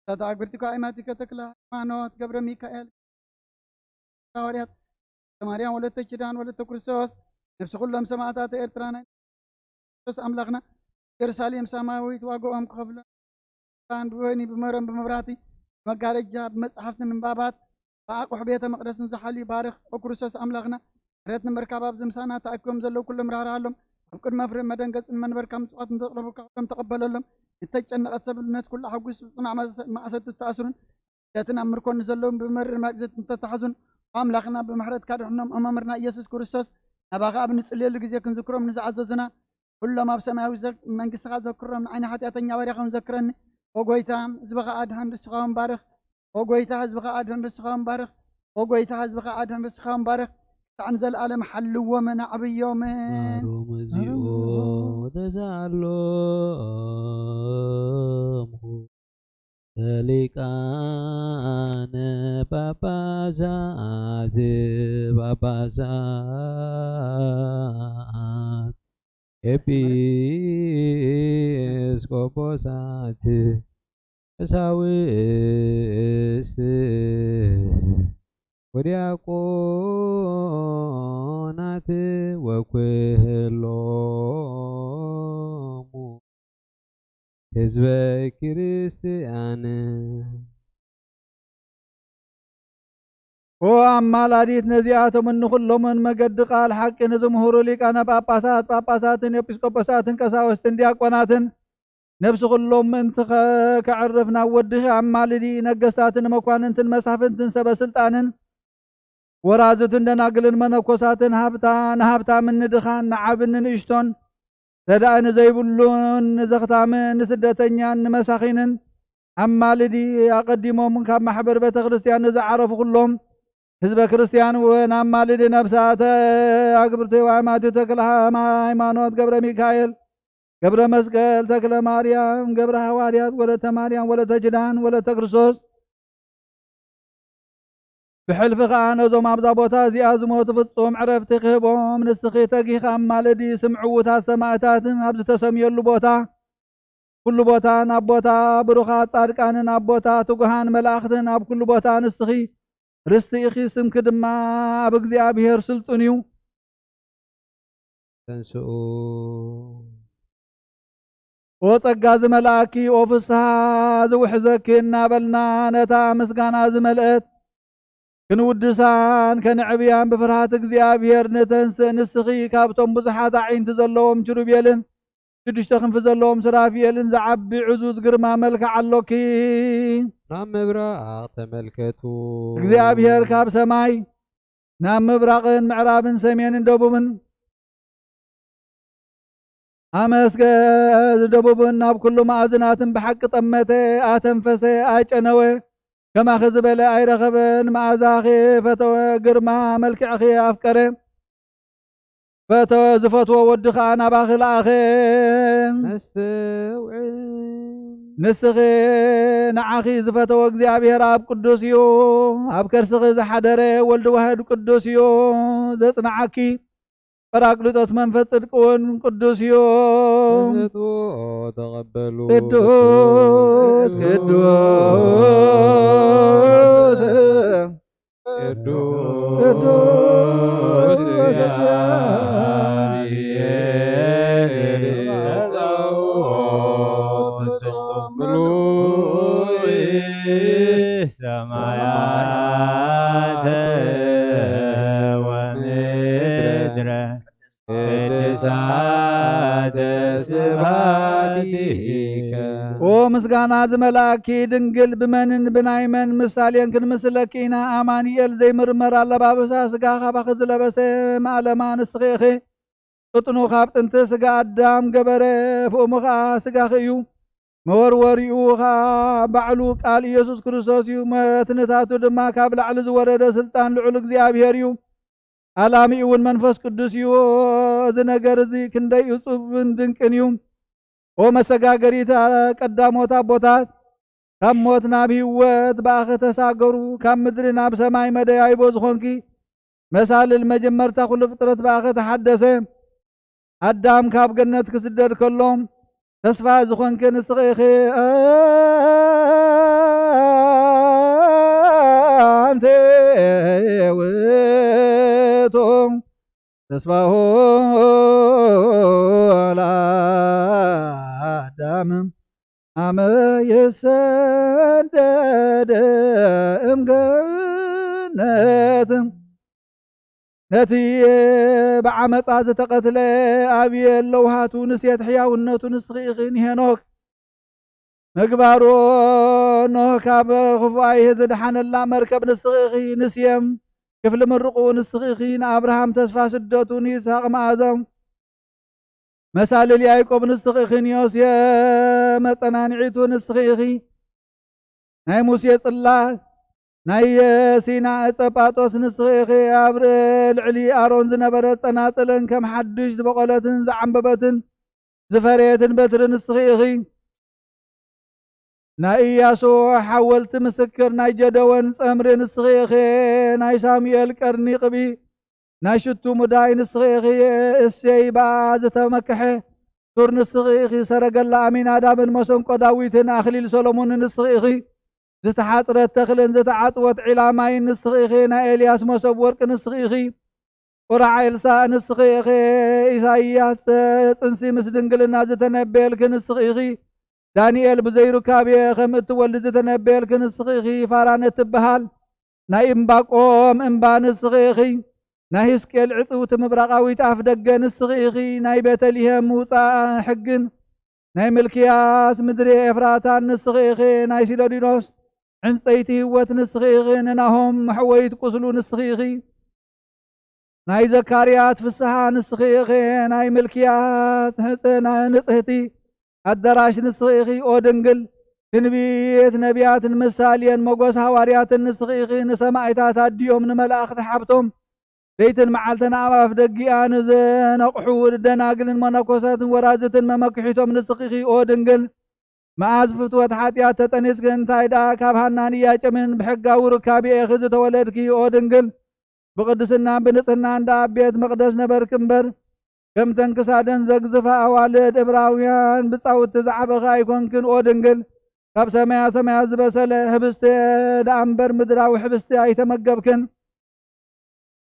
ተታ ግብርቲኮ ኣይማቲከ ተክለ ሃይማኖት ገብረ ሚካኤል፣ ሃዋርያት፣ ማርያም ወለተ ኪዳን ወለተ ክርስቶስ፣ ነፍሲ ኩሎም ሰማዕታት ኤርትራ ናይ ክርስቶስ ኣምላኽና፣ ኢየሩሳሌም ሰማያዊት ዋጋኦም ክኸፍሉ፣ ብወይኒ ብመረን ብመብራቲ ብመጋረጃ ብመጻሕፍቲ ምንባባት ብኣቑሑ ቤተ መቕደስ ንዝሓልዩ ባርኽ። ኦ ክርስቶስ ኣምላኽና፣ ምሕረት ንምርካብ ኣብዚ ምሳና ተኣኪቦም ዘለዉ ኩሎም ራህርሃሎም። ኣብ ቅድሚ መፍረ መደንገጽን መንበርካ ምጽዋት ንዘቕረቡልካ ኩሎም ተቐበለሎም። ንተጨነቐት ሰብነት ኩሉ ኣሐጉስ። ብጽኑዕ ማእሰ-፣ ማእሰርቲ ዝተኣስሩን ስደትን ኣብ ምርኮ ንዘለዉ ብመሪር መግዘት እንተተሓዙን፣ ኣምላኽና ብምሕረትካ ድሕኖም። ኦ መምህርና ኢየሱስ ክርስቶስ፣ ናባኻ ኣብ ንጽልየሉ ግዜ ክንዝክሮም ንዝኣዘዙና ኩሎም ኣብ ሰማያዊ ዘ-፣ መንግስትኻ ዘክሮም። ንዓይኒ ሓጢኣተኛ ባርያ ከም ዘክረኒ። ኦ ጎይታ፣ ህዝብኻ ኣድሕን፣ ርስኻ እውን ባርኽ። ኦ ጎይታ፣ ህዝብኻ ኣድሕን፣ ርስኻ እውን ባርኽ። ኦ ጎይታ፣ ህዝብኻ ኣድሕን፣ ርስኻ እውን ባርኽ። ክሳዕ ንዘለኣለም ሓልዎምን ኣዕብዮምን። ማሮም እግዚኦ ተሳኣሎሙ ለሊቃነ ጳጳሳት፣ ጳጳሳት፣ ኤጲስቆጶሳት፣ ቀሳውስት ወዲያቆናት ወኩሎሙ ህዝበ ክርስቲያን። ኦ ኣማላዲት ነዚኣቶምን ንኹሎምን መገዲ ቃል ሓቂ ንዝምህሩ ሊቃነ ጳጳሳት፣ ጳጳሳትን ኤጲስቆጶሳትን ቀሳውስትን ዲያቆናትን፣ ነፍሲ ኩሎም ምእንቲ ከ-፣ ከዕርፍ ናብ ወድኺ ኣማልዲ። ነገስታትን መኳንንትን መሳፍንትን ሰበ ስልጣንን ወራዙትን ደናግልን መነኮሳትን፣ ሃብታ-፣ ንሃብታምን ንድኻን ንዓብን ንንእሽቶን፣ ረዳኢ ንዘይብሉን ንዘኽታምን ንስደተኛን ንመሳኺንን ኣማልዲ። ኣቐዲሞም ካብ ማሕበር ቤተ ክርስቲያን ንዝዓረፉ ኩሎም ህዝበ ክርስቲያን እውን ኣማልዲ። ነፍሳተ ኣግብርቲ ወኣማቲ ተክለ ሃይማኖት፣ ገብረ ሚካኤል፣ ገብረ መስቀል፣ ተክለ ማርያም፣ ገብረ ሃዋርያት፣ ወለተ ማርያም፣ ወለተ ኪዳን፣ ወለተ ክርስቶስ፣ ብሕልፊ ኸኣ ነዞም ኣብዛ ቦታ እዚኣ ዝሞቱ ፍጹም ዕረፍቲ ክህቦም ንስኺ ተጊኺ ኣማልዲ። ስም ዕዉታት ሰማእታትን ኣብ ዝተሰምየሉ ቦታ ኩሉ ቦታን ኣብ ቦታ ብሩኻት ጻድቃንን ኣብ ቦታ ትጉሃን መላእኽትን ኣብ ኩሉ ቦታ ንስኺ ርስቲ ኢኺ፣ ስምኪ ድማ ኣብ እግዚኣብሔር ስልጡን እዩ። ተንስኡ። ኦ ጸጋ ዝመልኣኪ፣ ኦ ፍስሃ ዝውሕዘኪ እናበልና ነታ ምስጋና ዝመልአት ክንውድሳን ከነዕብያን ብፍርሃት እግዚኣብሔር ንተንስእ። ንስኺ ካብቶም ብዙሓት ኣዒንቲ ዘለዎም ኪሩቤልን ሽዱሽተ ክንፊ ዘለዎም ሱራፌልን ዝዓቢ ዕዙዝ ግርማ መልክዕ ኣሎኪ። ናብ ምብራቕ ተመልከቱ። እግዚኣብሔር ካብ ሰማይ ናብ ምብራቕን ምዕራብን ሰሜንን ደቡብን ኣመስገ ደቡብን ናብ ኩሉ መኣዝናትን ብሓቂ ጠመተ፣ ኣተንፈሰ፣ ኣጨነወ። ከማኺ ዝበለ ኣይረኸበን። መኣዛኺ ፈተወ፣ ግርማ መልክዕኺ ኣፍቀረ። ፈተወ፣ ዝፈትዎ ወዲ ኸኣ ናባኺ ለኣኸ። ነስተውዕል። ንስኺ ንዓኺ ዝፈተወ እግዚኣብሔር ኣብ ቅዱስ እዩ። ኣብ ከርስኺ ዝሓደረ ወልድ ዋህድ ቅዱስ እዩ። ዘጽንዓኪ ጳራቅሊጦስ መንፈስ ጽድቂ እውን ቅዱስ እዩ። ተሰጥኦ ተቐበሉ። ቅዱስ፣ ቅዱስ፣ ቅዱስ ቅዱስ እግዚአብሔር ጸባኦት ፍጹም ምሉእ ሰማያተ ወምድረ ቅድሳተ ስብሐቲከ። ኦ ምስጋና ዝመልኣኪ ድንግል፣ ብመንን ብናይ መን ምሳሌን ክንምስለኪ ኢና? ኣማኑኤል ዘይምርመር ኣለባብሳ ስጋ ካባኺ ዝለበሰ ማእለማ ንስኺ ኢኺ። ቅጥኑ ካብ ጥንቲ ስጋ ኣዳም ገበረ፣ ፍእሙ ኸኣ ስጋኺ እዩ። መወርወሪኡ ኸኣ ባዕሉ ቃል ኢየሱስ ክርስቶስ እዩ። መትንታቱ ድማ ካብ ላዕሊ ዝወረደ ስልጣን ልዑል እግዚኣብሔር እዩ። ኣላሚኡ እውን መንፈስ ቅዱስ እዩ። እዚ ነገር እዚ ክንደይ እጹብን ድንቅን እዩ። ኦ መሰጋገሪት ቀዳሞት ኣቦታት፣ ካብ ሞት ናብ ህይወት ብኣኺ ተሳገሩ፣ ካብ ምድሪ ናብ ሰማይ መደያይቦ ዝኾንኪ መሳልል መጀመርታ ኩሉ ፍጥረት ብኣኺ ተሓደሰ። ኣዳም ካብ ገነት ክስደድ ከሎ ተስፋ ዝኾንኪ ንስኺ ኢኺ። ኣንቲ ውእቱ ተስፋሁ ለአዳም አመ ይሰደድ እምገነት። ነቲ ብዓመጻ ዝተቐትለ ኣቤል ለውሃቱ ንሴት ሕያውነቱ ንስኺ ኢኺ። ንሄኖክ ምግባሩ ኖህ ካብ ክፉኣይ ዝደሓነላ መርከብ ንስኺ ኢኺ። ንሴም ክፍሊ ምርቑ ንስኺ ኢኺ። ንኣብርሃም ተስፋ ስደቱ፣ ንይስሐቅ መኣዘ መሳልል ያዕቆብ ንስኺ ኢኺ። ንዮሴፍ መጸናንዒቱ ንስኺ ኢኺ። ናይ ሙሴ ጽላት፣ ናይ ሲና ዕጸ ጳጦስ ንስኺ ኢኺ። ኣብ ልዕሊ ኣሮን ዝነበረት ጸናጽልን ከም ሓድሽ ዝበቖለትን ዝዓምበበትን ዝፈረየትን በትሪ ንስኺ ኢኺ። ናይ ኢያሱ ሓወልቲ ምስክር፣ ናይ ጀደወን ጸምሪ ንስኺ ኢኺ። ናይ ሳሙኤል ቀርኒ ቅቢ፣ ናይ ሽቱ ሙዳይ ንስኺ ኢኺ። እሴይ ብኣ ዝተመክሐ ሱር ንስኺ ኢኺ። ሰረገላ ኣሚናዳብን መሰንቆ ዳዊትን ኣኽሊል ሰሎሞንን ንስኺ ኢኺ። ዝተሓጽረት ተኽልን ዝተዓጽወት ዒላ ማይን ንስኺ ኢኺ። ናይ ኤልያስ መሶብ ወርቂ ንስኺ ኢኺ። ቁራዕ ኤልሳእ ንስኺ ኢኺ። ኢሳይያስ ጽንሲ ምስ ድንግልና ዝተነበየልኪ ንስኺ ኢኺ። ዳንኤል ብዘይ ሩካቤ ከም እትወልድ ዝተነበየልኪ ንስኺ ኢኺ። ፋራን እትበሃል ናይ እምባቆም እምባ ንስኺ ኢኺ። ናይ ሕዝቅኤል ዕጽውቲ ምብራቓዊት ኣፍ ደገ ንስኺ ኢኺ። ናይ ቤተልሔም ምውጻእ ሕግን ናይ ምልክያስ ምድሪ ኤፍራታን ንስኺ ኢኺ። ናይ ሲሎዲኖስ ዕንጸይቲ ህይወት ንስኺ ኢኺ። ንናሆም መሕወይት ቁስሉ ንስኺ ኢኺ። ናይ ዘካርያስ ፍስሓ ንስኺ ኢኺ። ናይ ምልክያስ ሕጽ-፣ ናይ ንጽህቲ ኣዳራሽ ንስኺ ኢኺ። ኦ ድንግል፣ ትንቢት ነቢያትን ምሳሌን ሞገስ ሃዋርያትን ንስኺ ኢኺ። ንሰማዕታት ኣዲኦም ንመላእኽቲ ሓብቶም ለይትን መዓልትን ኣብ ኣፍ ደጊኣ ንዘነቕሑ ደናግልን መነኮሳትን ወራዝትን መመክሒቶም ንስኺ ኢኺ። ኦ ድንግል፣ መኣዝ ፍትወት ሓጢኣት ተጠኒስኪ፣ እንታይ ደኣ ካብ ሃናን ኢያቄምን ብሕጋዊ ሩካቤ ኢኺ ዝተወለድኪ። ኦ ድንግል፣ ብቅድስናን ብንጽህናን ደኣ ኣብ ቤት መቕደስ ነበርኪ እምበር፣ ከምተን ክሳደን ዘግዝፋ ኣዋልድ እብራውያን ብጻውቲ ዝዓበኺ ኣይኮንክን። ኦ ድንግል፣ ካብ ሰማያ ሰማያት ዝበሰለ ህብስቲ ደኣ እምበር ምድራዊ ህብስቲ ኣይተመገብክን።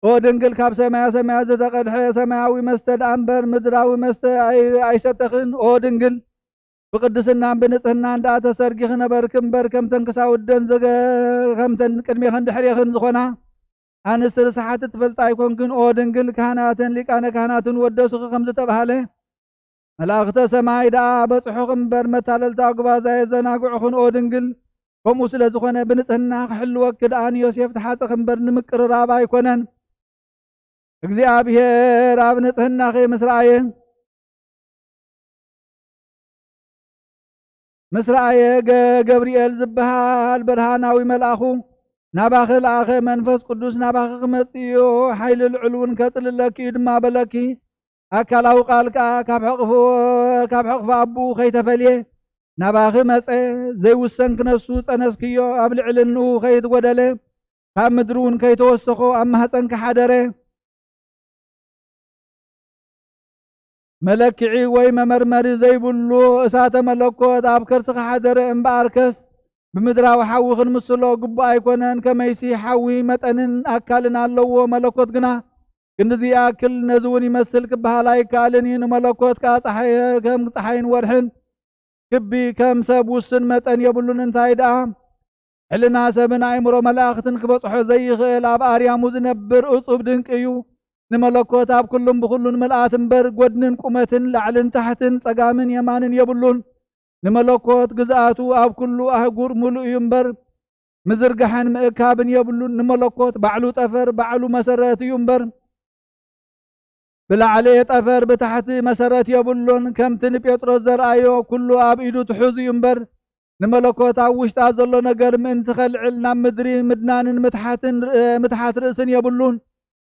ኦ ድንግል፣ ካብ ሰማያ ሰማያት ዝተቐድሐ ሰማያዊ መስተ ደኣ እምበር ምድራዊ መስተ ኣይ-፣ ኣይሰተኽን። ኦ ድንግል፣ ብቅድስናን ብንጽህናን ደኣ ተሰርጊኺ ነበርኪ እምበር፣ ከምተን ክሳውደን ዘገ-፣ ከምተን ቅድሜኽን ድሕሬኽን ዝኾና ኣንስቲ ርስሓት ትፈልጣ ኣይኮንክን። ኦ ድንግል፣ ካህናትን ሊቃነ ካህናትን ወደሱኺ ከም ዝተባህለ፣ መላእኽተ ሰማይ ደኣ በጽሑኺ እምበር፣ መታለልቲ ኣጉባዝ ኣየዘናግዑኽን። ኦ ድንግል፣ ከምኡ ስለ ዝኾነ፣ ብንጽህና ክሕልወኪ ደኣ ንዮሴፍ ተሓጸኺ እምበር፣ ንምቅርራብ ኣይኮነን። እግዚኣብሔር ኣብ ንጽህናኺ ምስ ረኣየ፣ ምስ ረኣየ፣ ገ-፣ ገብርኤል ዝበሃል ብርሃናዊ መልኣኹ ናባኺ ለኣኸ። መንፈስ ቅዱስ ናባኺ ክመጽእ እዩ፣ ሓይሊ ልዑል እውን ከጽልለኪ እዩ ድማ በለኪ። ኣካላዊ ቃል ከኣ ካብ ሕቕፉ፣ ካብ ሕቕፊ ኣቦኡ ከይተፈልየ ናባኺ መጸ። ዘይውሰን ክነሱ ጸነስክዮ፣ ኣብ ልዕልንኡ ከይትጎደለ፣ ካብ ምድሪ እውን ከይተወሰኾ ኣብ ማህጸንኪ ሓደረ። መለክዒ ወይ መመርመሪ ዘይብሉ እሳተ መለኮት ኣብ ከርስኺ ሓደረ። እምበኣርከስ ብምድራዊ ሓዊ ክንምስሎ ግቡእ ኣይኮነን። ከመይሲ ሓዊ መጠንን ኣካልን ኣለዎ፣ መለኮት ግና ክንድዚ ይኣክል፣ ነዚ እውን ይመስል ክበሃል ኣይከኣልን እዩ። ንመለኮት ከኣ ጸሓይ፣ ከም ጸሓይን ወርሕን ክቢ ከም ሰብ ውሱን መጠን የብሉን። እንታይ ደኣ ሕልና ሰብን ኣእምሮ መላእኽትን ክበጽሖ ዘይኽእል ኣብ ኣርያሙ ዝነብር እጹብ ድንቂ እዩ። ንመለኮት ኣብ ኩሉን ብኹሉን ምልኣት እምበር፣ ጐድንን ቁመትን፣ ላዕልን ታሕትን፣ ጸጋምን የማንን የብሉን። ንመለኮት ግዝኣቱ ኣብ ኩሉ ኣህጉር ምሉእ እዩ እምበር፣ ምዝርጋሕን ምእካብን የብሉን። ንመለኮት ባዕሉ ጠፈር፣ ባዕሉ መሰረት እዩ እምበር፣ ብላዕሊ ጠፈር ብታሕቲ መሰረት የብሉን። ከምቲ ንጴጥሮስ ዘርኣዮ፣ ኩሉ ኣብ ኢዱ ትሑዝ እዩ እምበር፣ ንመለኮት ኣብ ውሽጣ ዘሎ ነገር ምእንቲ ኸልዕል፣ ናብ ምድሪ ምድናንን ምትሓትን ር-፣ ምትሓት ርእስን የብሉን።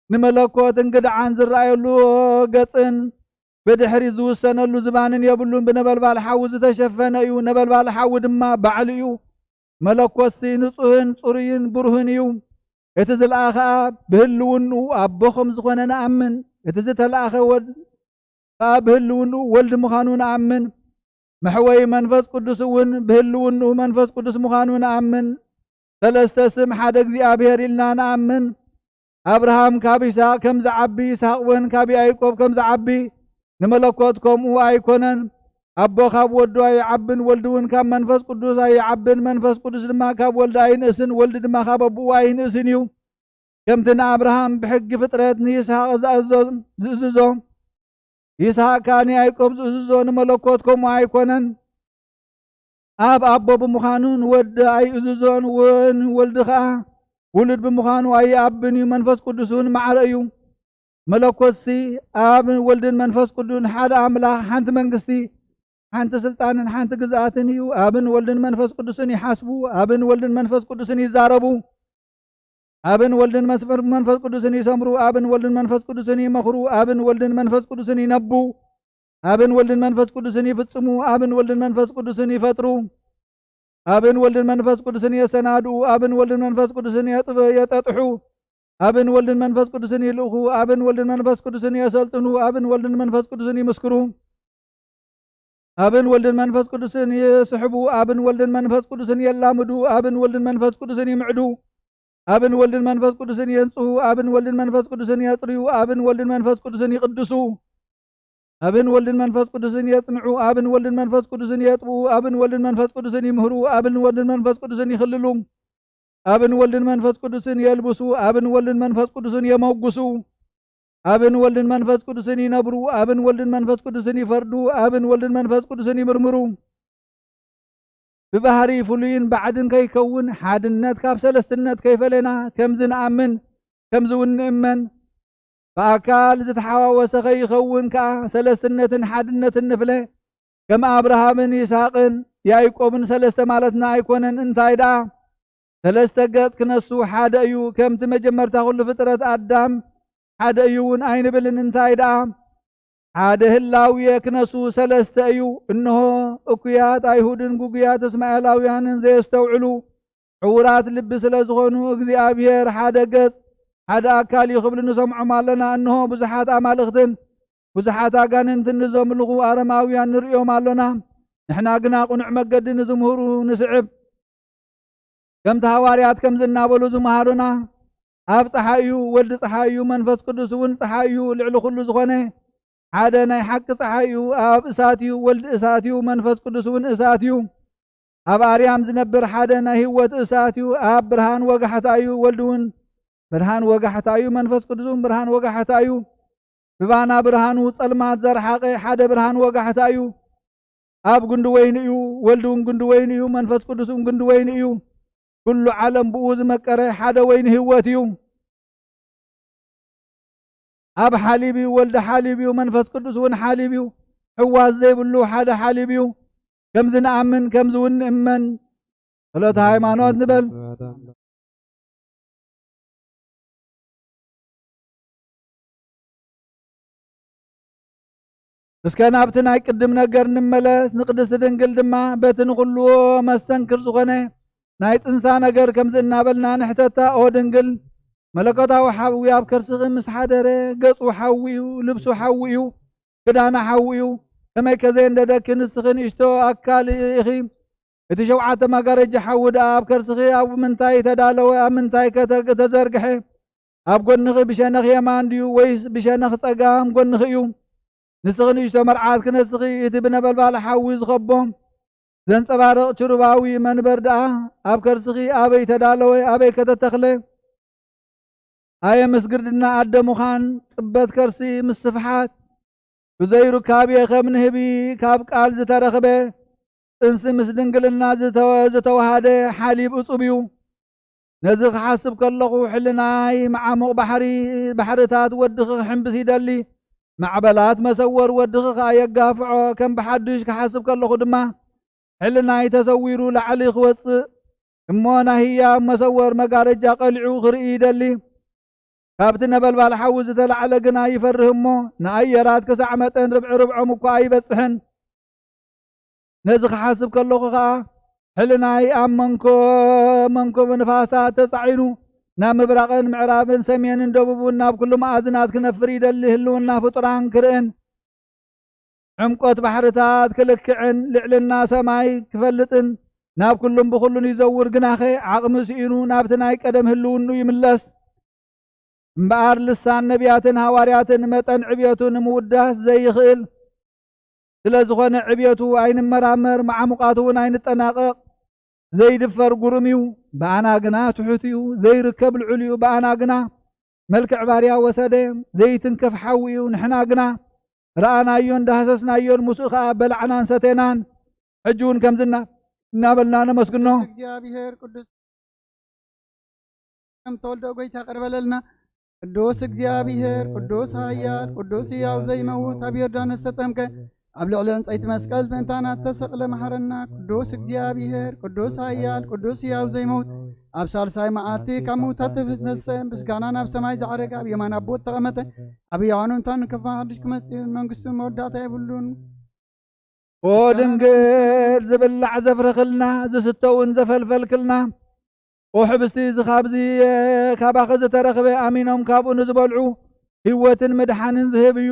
ንመለኮት እንግድዓን ዝረኣየሉ ገጽን ብድሕሪት ዝውሰነሉ ዝባንን የብሉን። ብነበልባል ሓዊ ዝተሸፈነ እዩ። ነበልባል ሓዊ ድማ ባዕሉ እዩ። መለኮትሲ ንጹህን ጽሩይን ብሩህን እዩ። እቲ ዝለኣኸ ኣብ ብህልውንኡ ኣቦ ከም ዝኾነ ንኣምን። እቲ ዝተለኣኸ ወድ ከኣ ብህልውንኡ ወልድ ምዃኑ ንኣምን። መሕወዪ መንፈስ ቅዱስ እውን ብህልውንኡ መንፈስ ቅዱስ ምዃኑ ንኣምን። ሰለስተ ስም ሓደ እግዚኣብሔር ኢልና ንኣምን። ኣብርሃም ካብ ይስሐቅ ከም ዝዓቢ፣ ይስሐቅ እውን ካብ ያዕቆብ ከም ዝዓቢ፣ ንመለኮት ከምኡ ኣይኮነን። ኣቦ ካብ ወዱ ኣይዓብን፣ ወልድ እውን ካብ መንፈስ ቅዱስ ኣይዓብን፣ መንፈስ ቅዱስ ድማ ካብ ወልድ ኣይንእስን፣ ወልድ ድማ ካብ ኣቦኡ ኣይንእስን እዩ። ከምቲ ንኣብርሃም ብሕጊ ፍጥረት ንይስሐቅ ዝኣዝዞ፣ ዝእዝዞ፣ ይስሐቅ ከኣ ንያዕቆብ ዝእዝዞ፣ ንመለኮት ከምኡ ኣይኮነን። ኣብ ኣቦ ብምዃኑ ንወዲ ኣይእዝዞን፣ ወ-፣ ንወልድ ኸኣ ውሉድ ብምዃኑ ኣይኣብን እዩ። መንፈስ ቅዱስ እውን ማዕረ እዩ። መለኮትሲ ኣብን ወልድን መንፈስ ቅዱስን ሓደ ኣምላኽ፣ ሓንቲ መንግስቲ፣ ሓንቲ ስልጣንን ሓንቲ ግዝኣትን እዩ። ኣብን ወልድን መንፈስ ቅዱስን ይሓስቡ፣ ኣብን ወልድን መንፈስ ቅዱስን ይዛረቡ፣ ኣብን ወልድን መስፈር-፣ መንፈስ ቅዱስን ይሰምሩ፣ ኣብን ወልድን መንፈስ ቅዱስን ይመኽሩ፣ ኣብን ወልድን መንፈስ ቅዱስን ይነቡ፣ ኣብን ወልድን መንፈስ ቅዱስን ይፍጽሙ፣ ኣብን ወልድን መንፈስ ቅዱስን ይፈጥሩ፣ ኣብን ወልድን መንፈስ ቅዱስን የሰናድኡ፣ ኣብን ወልድን መንፈስ ቅዱስን የጥበ-፣ የጠጥሑ፣ ኣብን ወልድን መንፈስ ቅዱስን ይልእኹ፣ ኣብን ወልድን መንፈስ ቅዱስን የሰልጥኑ፣ ኣብን ወልድን መንፈስ ቅዱስን ይምስክሩ፣ ኣብን ወልድን መንፈስ ቅዱስን ይስሕቡ፣ ኣብን ወልድን መንፈስ ቅዱስን የላምዱ፣ ኣብን ወልድን መንፈስ ቅዱስን ይምዕዱ፣ ኣብን ወልድን መንፈስ ቅዱስን የንጽሁ፣ ኣብን ወልድን መንፈስ ቅዱስን የጽርዩ፣ ኣብን ወልድን መንፈስ ቅዱስን ይቅድሱ፣ ኣብን ወልድን መንፈስ ቅዱስን የጽንዑ፣ ኣብን ወልድን መንፈስ ቅዱስን የጥብኡ፣ ኣብን ወልድን መንፈስ ቅዱስን ይምህሩ፣ ኣብን ወልድን መንፈስ ቅዱስን ይኽልሉ፣ ኣብን ወልድን መንፈስ ቅዱስን የልብሱ፣ ኣብን ወልድን መንፈስ ቅዱስን የመጉሱ፣ ኣብን ወልድን መንፈስ ቅዱስን ይነብሩ፣ ኣብን ወልድን መንፈስ ቅዱስን ይፈርዱ፣ ኣብን ወልድን መንፈስ ቅዱስን ይምርምሩ። ብባህሪ ፍሉይን ባዕድን ከይከውን፣ ሓድነት ካብ ሰለስትነት ከይፈለና፣ ከምዚ ንኣምን፣ ከምዚ እውን ንእመን። ብኣካል ዝተሓዋወሰ ከይኸውን ከኣ፣ ሰለስትነትን ሓድነትን ንፍለ። ከም ኣብርሃምን ይስሐቅን ያዕቆብን ሰለስተ ማለትና ኣይኮነን። እንታይ ደኣ፣ ሰለስተ ገጽ ክነሱ ሓደ እዩ። ከምቲ መጀመርታ ኩሉ ፍጥረት ኣዳም ሓደ እዩ እውን ኣይንብልን። እንታይ ደኣ፣ ሓደ ህላዌ ክነሱ ሰለስተ እዩ። እንሆ፣ እኩያት ኣይሁድን ግጉያት እስማኤላውያንን ዘየስተውዕሉ ዕዉራት ልቢ ስለ ዝኾኑ፣ እግዚኣብሔር ሓደ ገጽ፣ ሓደ ኣካል እዩ ክብሉ ንሰምዖም ኣለና። እንሆ፣ ብዙሓት ኣማልኽትን ብዙሓት ኣጋንንትን ንዘምልኹ ኣረማውያን ንርእዮም ኣሎና። ንሕና ግና ቅኑዕ መገዲ ንዝምህሩ ንስዕብ። ከምቲ ሃዋርያት ከምዚ እናበሉ ዝመሃሩና፣ ኣብ ጸሓይ እዩ፣ ወልዲ ጸሓይ እዩ፣ መንፈስ ቅዱስ እውን ጸሓይ እዩ፣ ልዕሊ ኩሉ ዝኾነ ሓደ ናይ ሓቂ ጸሓይ እዩ፣ ኣብ እሳት እዩ፣ ወልዲ እሳት እዩ፣ መንፈስ ቅዱስ እውን እሳት እዩ። ኣብ ኣርያም ዝነብር ሓደ ናይ ህይወት እሳት እዩ፣ ኣብ ብርሃን ወጋሕታ እዩ፣ ወልዲ እውን ብርሃን ወጋሕታ እዩ፣ መንፈስ ቅዱስ እውን ብርሃን ወጋሕታ እዩ። ብባና ብርሃኑ ጸልማት ዘርሓቐ ሓደ ብርሃን ወጋሕታ እዩ። ኣብ ጉንዲ ወይኒ እዩ፣ ወልዲ እውን ጉንዲ ወይኒ እዩ፣ መንፈስ ቅዱስ እውን ጉንዲ ወይኒ እዩ። ኩሉ ዓለም ብኡ ዝመቀረ ሓደ ወይኒ ህይወት እዩ። ኣብ ሓሊብ እዩ፣ ወልዲ ሓሊብ እዩ፣ መንፈስ ቅዱስ እውን ሓሊብ እዩ። ሕዋስ ዘይብሉ ሓደ ሓሊብ እዩ። ከምዚ ንኣምን፣ ከምዚ እውን ንእመን። ጸሎተ ሃይማኖት ንበል። እስከ ናብቲ ናይ ቅድም ነገር ንመለስ። ንቅድስቲ ድንግል ድማ በቲ ንኹልዎ መስተንክር ዝኾነ ናይ ጽንሳ ነገር ከምዚ እናበልና ንሕተታ። ኦ ድንግል፣ መለኮታዊ ሓዊ ኣብ ከርስኺ ምስ ሓደረ፣ ገጹ ሓዊ እዩ፣ ልብሱ ሓዊ እዩ፣ ክዳና ሓዊ እዩ። ከመይከ ዘየንደደኪ ንስኺ ንእሽቶ ኣካል ኢኺ። እቲ ሸውዓተ መጋረጃ ሓዊ ደኣ ኣብ ከርስኺ ኣብ ምንታይ ተዳለወ? ኣብ ምንታይ ከ ተ-፣ ተዘርግሐ? ኣብ ጎንኺ ብሸነኽ የማን ድዩ ወይስ ብሸነኽ ጸጋም ጎንኺ እዩ? ንስኺ ንእሽቶ መርዓት ክነስኺ፣ እቲ ብነበልባል ሓዊ ዝኸቦ ዘንጸባርቕ ችሩባዊ መንበር ደኣ ኣብ ከርስኺ ኣበይ ተዳለወ? ኣበይ ከ ተተኽለ? ኣየ ምስ ግርድና ኣደ ምዃን፣ ጽበት ከርሲ ምስ ስፍሓት፣ ብዘይ ሩካቤ ከም ንህቢ ካብ ቃል ዝተረኽበ፣ ጥንሲ ምስ ድንግልና ዝተወ-፣ ዝተዋሃደ ሓሊብ እጹብ እዩ። ነዚ ክሓስብ ከለኹ፣ ሕልናይ መዓሙቕ ባሕሪ፣ ባሕርታት ወድኺ ክሕምብስ ይደሊ። ማዕበላት መሰወር ወድኺ ኸኣ የጋፍዖ። ከም ብሓድሽ ክሓስብ ከለኹ ድማ፣ ሕልናይ ተሰዊሩ ላዕሊ ክወጽእ እሞ፣ ናይ ህያብ መሰወር መጋረጃ ቀሊዑ ክርኢ ይደሊ። ካብቲ ነበልባል ሓዊ ዝተላዕለ ግና ይፈርህ እሞ፣ ንኣየራት ክሳዕ መጠን ርብዒ ርብዖም እኳ ኣይበጽሕን። ነዚ ክሓስብ ከለኹ ኸኣ፣ ሕልናይ ኣብ መንኮ-፣ መንኮብ ንፋሳት ተጻዒኑ፣ ናብ ምብራቕን ምዕራብን ሰሜንን ደቡብን ናብ ኩሉ መኣዝናት ክነፍር ይደሊ፣ ህልውና ፍጡራን ክርእን፣ ዕምቆት ባሕርታት ክልክዕን፣ ልዕልና ሰማይ ክፈልጥን፣ ናብ ኩሉን ብኹሉን ይዘውር። ግናኸ ዓቕሚ ስኢኑ፣ ናብቲ ናይ ቀደም ህልውንኡ ይምለስ። እምበኣር ልሳን ነቢያትን ሃዋርያትን መጠን ዕብየቱ ንምውዳስ ዘይኽእል ስለ ዝኾነ፣ ዕብየቱ ኣይንመራመር፣ መዓሙቓቱ እውን ኣይንጠናቐቕ። ዘይድፈር ጉሩም እዩ፣ ብኣና ግና ትሑት እዩ። ዘይርከብ ልዑል እዩ፣ ብኣና ግና መልክዕ ባርያ ወሰደ። ዘይትንከፍ ሓዊ እዩ፣ ንሕና ግና ረኣናዮን ዳህሰስናዮን፣ ምስኡ ኸኣ በላዕናን ሰቴናን። ሕጂ እውን ከምዚ እና-፣ እናበልና ነመስግኖ። ቅዱስ እግዚኣብሔር ቅዱስ ከም ተወልደ ጎይታ ይቕር በለልና። ቅዱስ እግዚኣብሔር፣ ቅዱስ ኃያል፣ ቅዱስ ሕያው ዘይመውት፣ ኣብ ዮርዳኖስ ተጠምቀ፣ ኣብ ልዕሊ ዕንጸይቲ መስቀል ምእንታና ተሰቕለ፣ መሓረና። ቅዱስ እግዚኣብሔር፣ ቅዱስ ኃያል፣ ቅዱስ ሕያው ዘይመውት፣ ኣብ ሳልሳይ መዓልቲ ካብ ምውታት ተፍነሰ፣ ምስጋና ናብ ሰማይ ዝዓረገ፣ ኣብ የማን ኣቦ ተቐመጠ፣ ኣብ ሕያዋን ምእንታን ክፋ ሓድሽ ክመጽእ እዩ። መንግስቱ መወዳእታ የብሉን። ኦ ድንግል፣ ዝብላዕ ዘፍረኽልና፣ ዝስተ እውን ዘፈልፈልክልና፣ ኦ ሕብስቲ፣ እዚ ካብዚ፣ ካባኸ ዝተረኽበ፣ ኣሚኖም ካብኡ ንዝበልዑ ህይወትን ምድሓንን ዝህብ እዩ።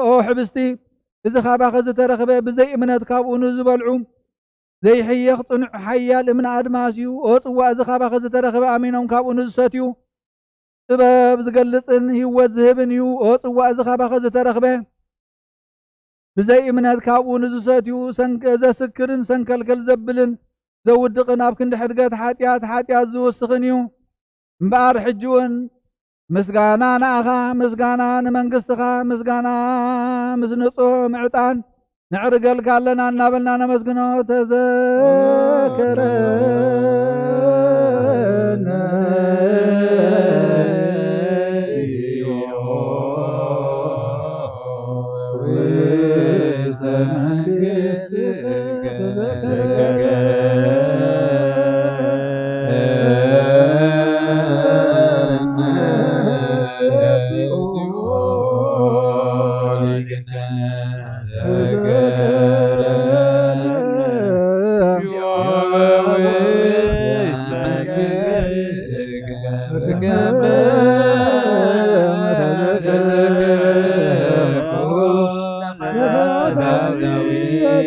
ኦ ሕብስቲ፣ እዚ ካባኸ ዝተረኽበ፣ ብዘይ እምነት ካብኡ ንዝበልዑ ዘይሕየኽ ጽኑዕ ሓያል እምነ ኣድማስ እዩ። ኦ ጽዋ፣ እዚ ካባኸ ዝተረኽበ፣ ኣሚኖም ካብኡ ንዝሰትዩ ጥበብ ዝገልጽን ህይወት ዝህብን እዩ። ኦ ጽዋ፣ እዚ ካባኸ ዝተረኽበ፣ ብዘይ እምነት ካብኡ ንዝሰትዩ ሰንከ-፣ ዘስክርን ሰንከልከል ዘብልን ዘውድቕን፣ ኣብ ክንዲ ሕድገት ሓጢኣት፣ ሓጢኣት ዝውስኽን እዩ። እምበኣር ሕጂ እውን ምስጋና ንኣኻ፣ ምስጋና ንመንግስትኻ፣ ምስጋና ምስ ንጹህ ምዕጣን ነዕርገልካ ኣለና እናበልና ነመስግኖ። ተዘከረነ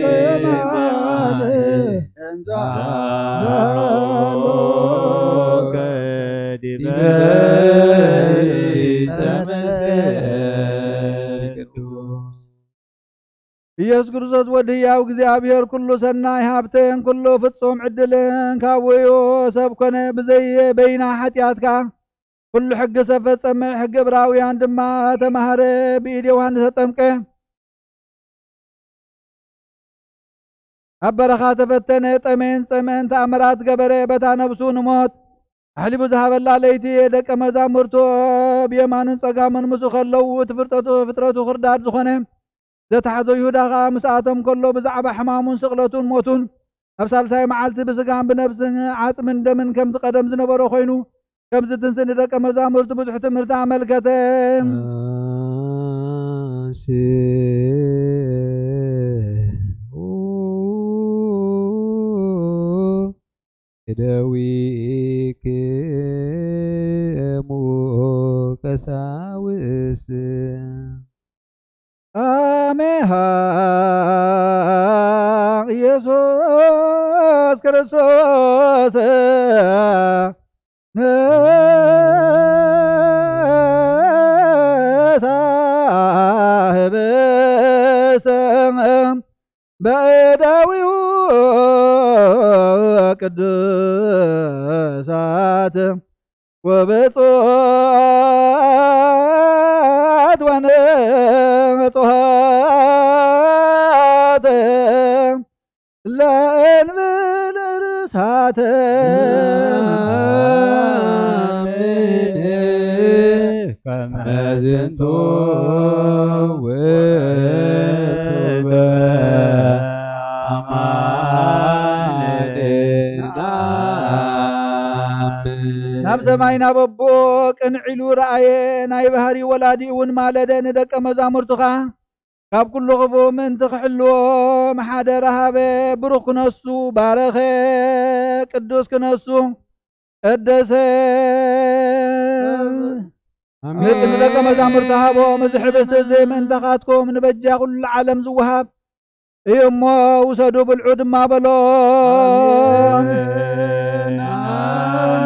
የማነ እንተ ዳሎከ ዲበ ኢየሱስ ክርስቶስ ወዲ ህያው እግዚኣብሔር ኩሉ ሰናይ ሃብትን ኩሉ ፍጹም ዕድልን ካብኡ እዩ። ሰብ ኮነ ብዘይ በይና ሓጢኣትካ ኩሉ ሕጊ ሰብ ፈጸመ። ሕጊ ዕብራውያን ድማ ተማህረ። ብኢድ ዮሃንስ ተጠምቀ። ኣብ በረኻ ተፈተነ። ጠመየን ጸምአን ተኣምራት ገበረ። በታ ነብሱ ንሞት ኣሕሊፉ ዝሃበላ ለይቲ ደቀ መዛሙርቱ ብየማኑን ጸጋሙን ምስኡ ከለዉ እቲ ፍርጠቱ ፍጥረቱ ክርዳድ ዝኾነ ዘተሓዞ ይሁዳ ኸኣ ምስኣቶም ከሎ ብዛዕባ ሕማሙን ስቕለቱን ሞቱን ኣብ ሳልሳይ መዓልቲ ብስጋን ብነብስን ዓጽምን ደምን ከምቲ ቀደም ዝነበሮ ኮይኑ ከምዚ ትንስእ ንደቀ መዛሙርቱ ብዙሕ ትምህርቲ ኣመልከተ። እደዊክሙ ቀሳውስት። ኣሜሃ ኢየሱስ ክርስቶስ ነሳ ህብስተ በእደዊሁ ቅዱሳት ወብፁዓት ወንጹሃት ለእንብል ርሳተ። ከመ ዝንቱ ውእቱ በአማኑኤል። ናብ ሰማይ ናብ ኣቦ ቅንዕ ኢሉ ረኣየ። ናይ ባህሪ ወላዲኡ እውን ማለደ። ንደቀ መዛሙርቱ ኸኣ ካብ ኩሉ ክፉእ ምእንቲ ክሕልዎም ሓደራ ሃበ። ብሩኽ ክነሱ ባረኸ። ቅዱስ ክነሱ ቀደሰ። ኣሜን። ንደቀ መዛሙርቱ ሃቦም። እዚ ሕብስቲ እዚ ምእንታኻትኩም ንበጃ ኩሉ ዓለም ዝወሃብ እዩ እሞ ውሰዱ ብልዑ ድማ በሎ። ኣሜን፣ ኣሜን፣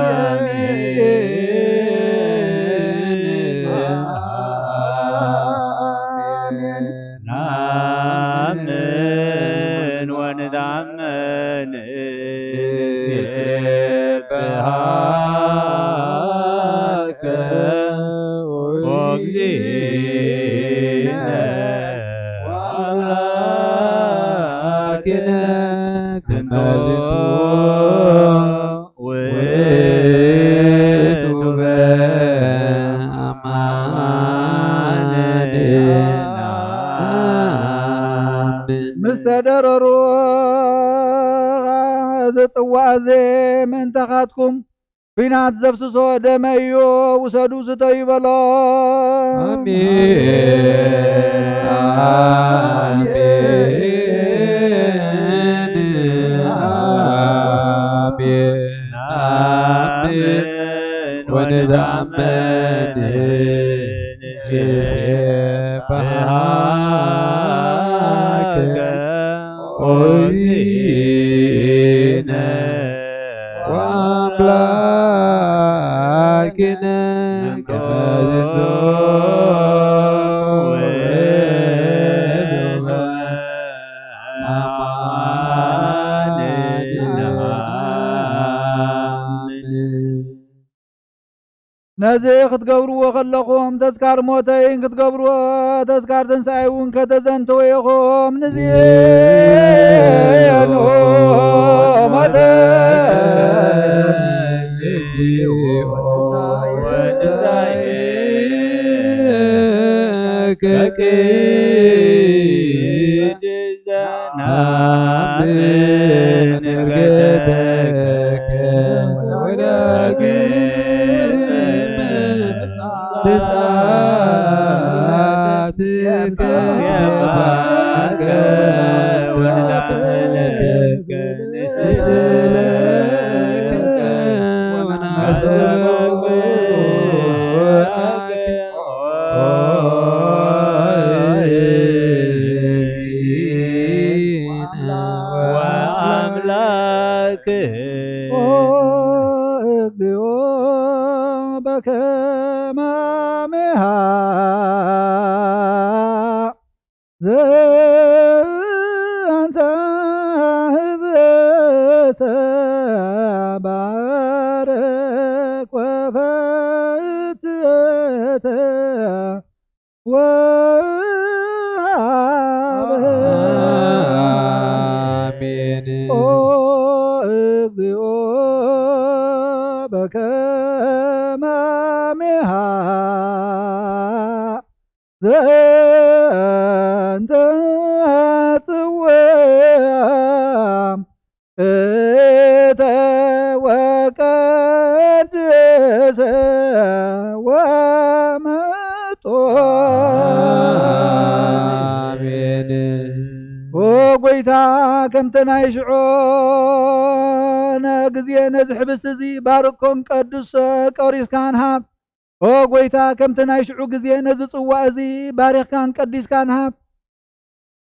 ኣሜን። ናምን ወንታምን ንሴብሐከ ኦ እግዚእነ ወአምላክነ ከመ ዝንቱ ውእቱ በአማኑኤል። ኣሜን። ምስ ተደረሩ፣ እዚ ጽዋእ እዚ ምእንታኻትኩም ኲናት ዘፍስሶ ደመይ እዩ፣ ውሰዱ ስተዩ በሎ። ኣሜን፣ ኣሜን፣ ኣሜን፣ ኣሜን። ወንታመን ንሴብሐከ ኦ እግዚእነ ወአምላክነ ከመ ዝንቱ ውእቱ በአማኑኤል። ነዚ ክትገብርዎ ከለኹም ተስካር ሞተይን ክትገብርዎ ተስካር ትንሳኤ እውን ከተዘንትዉ ኢኹም። ንዜኑ ሞተ ዘንተ ህብስተ ባረክ ወፈትተ ወሃበ። አሜን። ኦ እግዚኦ በከመ አሜሃ ዘንተ ጽዋ እተ ወቀድሰ ወመጦ። አሜን። ኦ ጎይታ፣ ከምቲ ናይ ሽዑ ግዜ ነዚ ሕብስቲ እዚ ባርኮን ቀድሶ ቆሪስካን ሃብ። ኦ ጎይታ፣ ከምቲ ናይ ሽዑ ግዜ ነዚ ጽዋ እዚ ባሪኽካን ቀዲስካን ሃብ።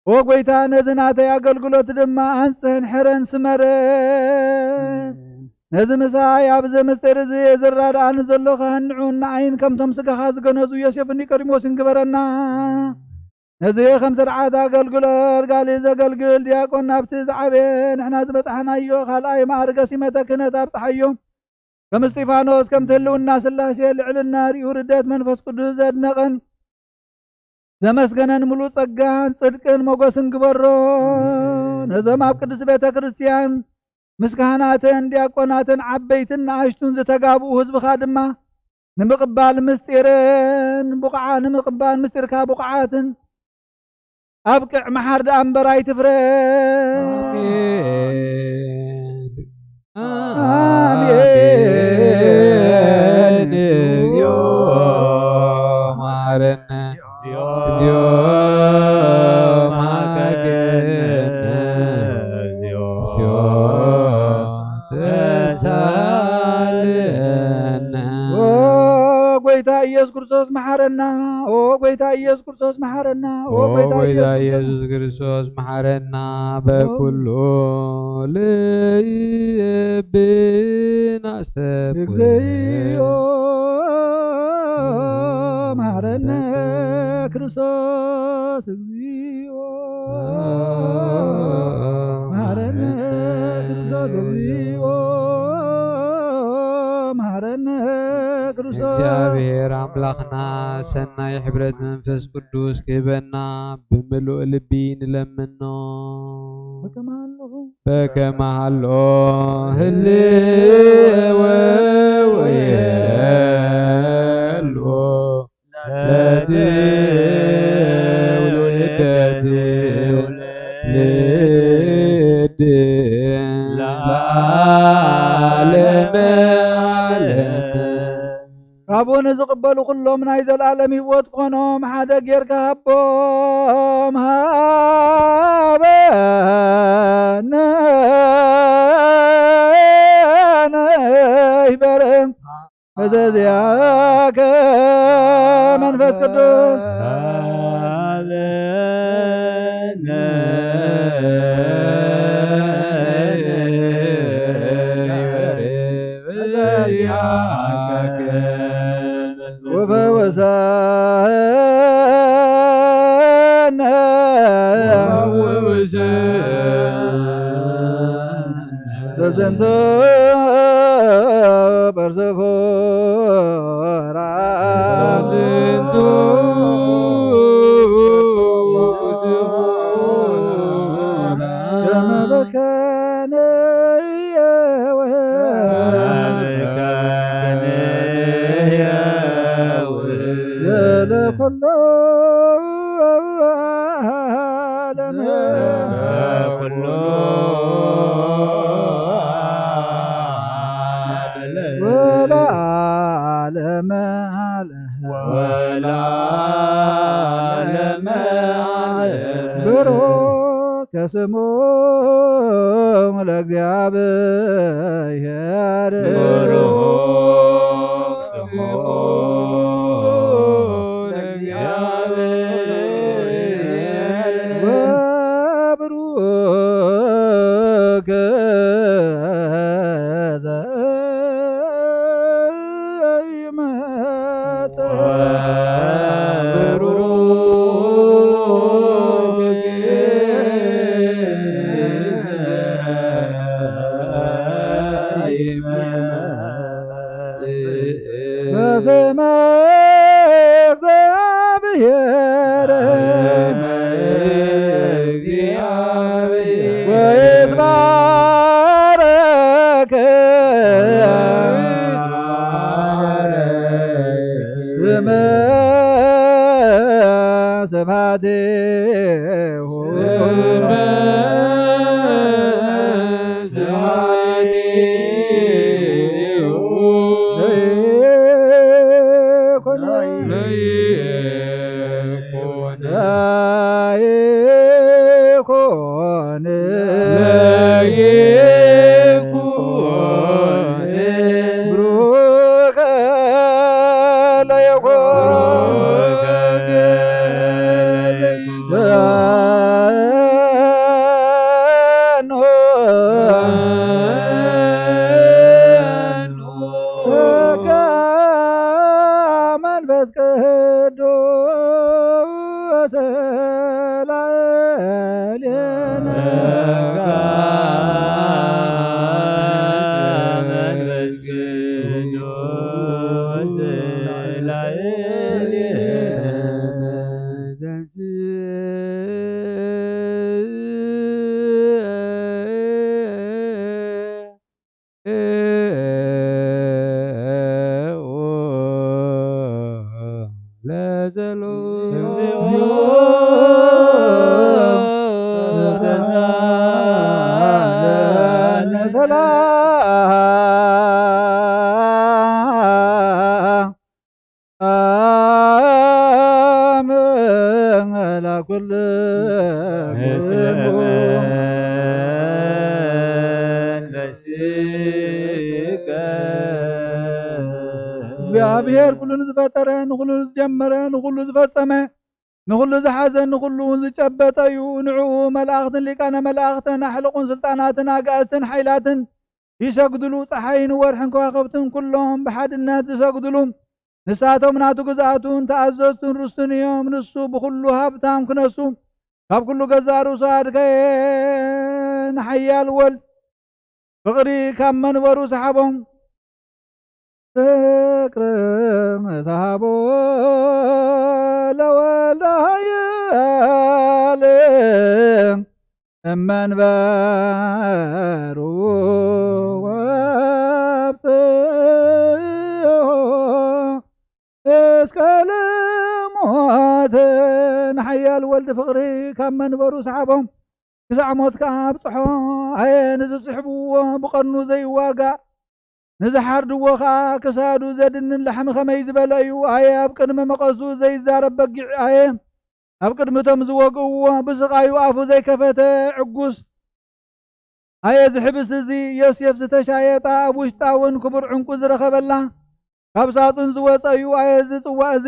ኦ ጎይታ፣ ነዚ ናተይ ኣገልግሎት ድማ ኣንጽህን ሕረን ስመረ። ነዚ ምሳይ ኣብዚ ምስጢር እዚ ዝራድኣኒ ዘሎ ከህንዑን ንዓይን ከምቶም ስጋኻ ዝገነዙ ዮሴፍን ኒቆዲሞስን ግበረና። ነዚ ከም ስርዓት ኣገልግሎት ጋሊ ዘገልግል ዲያቆን ናብቲ ዝዓበየ ንሕና ዝበጻሕናዮ ካልኣይ መዓርገ ሲመተ ክህነት ኣብጽሓዮ። ከም እስጢፋኖስ ከምቲ ህልውና ስላሴ ልዕልና ርኡ ርደት መንፈስ ቅዱስ ዘድነቐን ዘመስገነን ምሉእ ጸጋን ጽድቅን ሞገስን ግበሮ። ነዞም ኣብ ቅድስት ቤተ ክርስቲያን ምስ ካህናትን ዲያቆናትን ዓበይትን ንኣሽቱን ዝተጋብኡ ህዝብኻ ድማ ንምቕባል ምስጢርን ብቑዓ-፣ ንምቕባል ምስጢርካ ብቑዓትን ኣብቅዕ፣ መሓር ደኣ እምበር ኣይትፍረድ። ኣሜን። ኣሜን። እግዚኦ መሐረነ። እግዚኦ መሐረነ። እግዚኦ ተሳለነ። ኦ ጎይታ ኢየሱስ ክርስቶስ መሐረና። ኦ ጎይታ ኢየሱስ ክርስቶስ መሐረና። ኦ ኦ ጎይታ ጎይታ ኢየሱስ ኢየሱስ ክርስቶስ መሐረና። በኩሉ ልብና ሰብ እግዚኦ መሐረነ ክርስቶስ፣ እግዚኦ መሐረነ ክርስቶስ፣ እግዚኦ መሐረነ ክርስቶስ። እግዚኣብሔር ኣምላኽና ሰናይ ሕብረት መንፈስ ቅዱስ ክህበና ብምሉእ ልቢ ንለምኖ። በከመ ሃሎ በከመ ሃሎ ህልወ ወይህሉ ለትውልደ ትውልድ ለዓለመ ዓለም። ካብኡ ንዝቕበሉ ኩሎም ናይ ዘለኣለም ህይወት ክኾኖም ሓደ ጌርካ ሃቦም። ሃበነ ይበርም እዘዚኣከ መንፈስ ቅዱስ። ወፈወሰነ በዘንቶ በርሰፎራ ከመ በከነ ለኩሎ ዓለም ኩሎ ወለዓለመ ዓለም ወለዓለመ ዓለም። ብሩክ ስሙ ለእግዚኣብሔር። ብሩክ ስሙ ለእግዚኣብሔር። ወብሩክ ዘኢይመጽእ። ወብሩክ ወይትባረክ ስመ ስብሐቲሁ። ለይኩን። ለይኩን። ብሩከ ለይኩን። ብሩከ ለይኩን። በኑ። በኑ። ወከ መንፈስ ቅዱስ ላዕሌነ። መንፈስ ቅዱስ ላዕሌነ። ሰላም ለኩልክሙ። እግዚአብሔር ኩሉ ዝፈጠረ፣ ንኹሉ ዝጀመረ፣ ንኹሉ ዝፈጸመ፣ ንኹሉ ዝሓዘ፣ ንኹሉ እውን ዝጨበጠ እዩ። ንዕኡ መላእኽትን ሊቃነ መላእኽትን ኣሕልቑን ስልጣናትን ኣጋእዝትን ሓይላትን ይሰግድሉ። ጸሓይን ወርሕን ከዋኽብትን ኩሎም ብሓድነት ዝሰግድሉ። ንሳቶም ናቱ ግዝኣቱን ተኣዘዝቱን ርስቱን እዮም። ንሱ ብኹሉ ሃብታም ክነሱ፣ ካብ ኩሉ ገዛእ ርእሱ ኣድከየ። ንሓያል ወልድ ፍቕሪ ካብ መንበሩ ሰሓቦም። ፍቅር ተሃቦ ለወልደ ኃያል እመንበሩ ወአብጽሖ እስከ ልሞት። ንሓያል ወልድ ፍቕሪ ካብ መንበሩ ሰሓቦም ክሳዕ ሞት ከኣ ኣብጽሖ። ኣየ ንዝስሕብዎ ብቐርኑ ዘይዋጋእ፣ ንዝሓርድዎ ኸኣ ክሳዱ ዘድንን ላሕሚ ኸመይ ዝበለ እዩ። ኣየ ኣብ ቅድሚ መቐሱ ዘይዛረብ በጊዕ፣ ኣየ ኣብ ቅድሚ እቶም ዝወግእዎ ብስቓዩ ኣፉ ዘይከፈተ ዕጉስ። ኣየ እዚ ሕብስቲ እዚ ዮሴፍ ዝተሻየጣ፣ ኣብ ውሽጣ እውን ክቡር ዕንቁ ዝረኸበላ፣ ካብ ሳጥን ዝወጸ እዩ። ኣየ እዚ ጽዋእ እዚ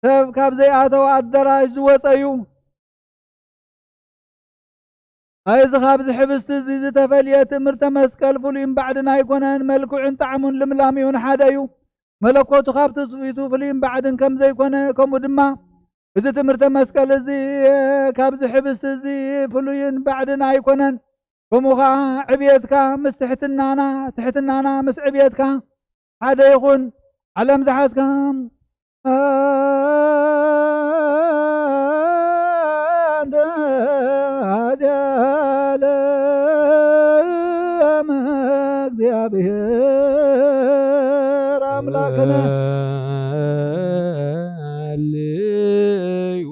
ሰብ ካብ ዘይኣተወ ኣደራሽ ዝወጸ እዩ። ኣየ እዚ ኻብዚ ሕብስቲ እዚ ዝተፈልየ ትእምርተ መስቀል ፍሉይን ባዕድን ኣይኮነን። መልክዑን ጣዕሙን ልምላሜኡን ሓደ እዩ። መለኮቱ ካብ ትስፊቱ ፍሉይን ባዕድን ከም ዘይኮነ፣ ከምኡ ድማ እዚ ትእምርተ መስቀል እዚ ካብዚ ሕብስቲ እዚ ፍሉይን ባዕድን ኣይኮነን። ከምኡ ኸዓ ዕብየትካ ምስ ትሕትናና፣ ትሕትናና ምስ ዕብየትካ ሓደ ይኹን። ዓለም ዝሓዝካ ኣንተ ኣዝያለ እግዚኣብሔር ኣምላክነ። ሃሌሉ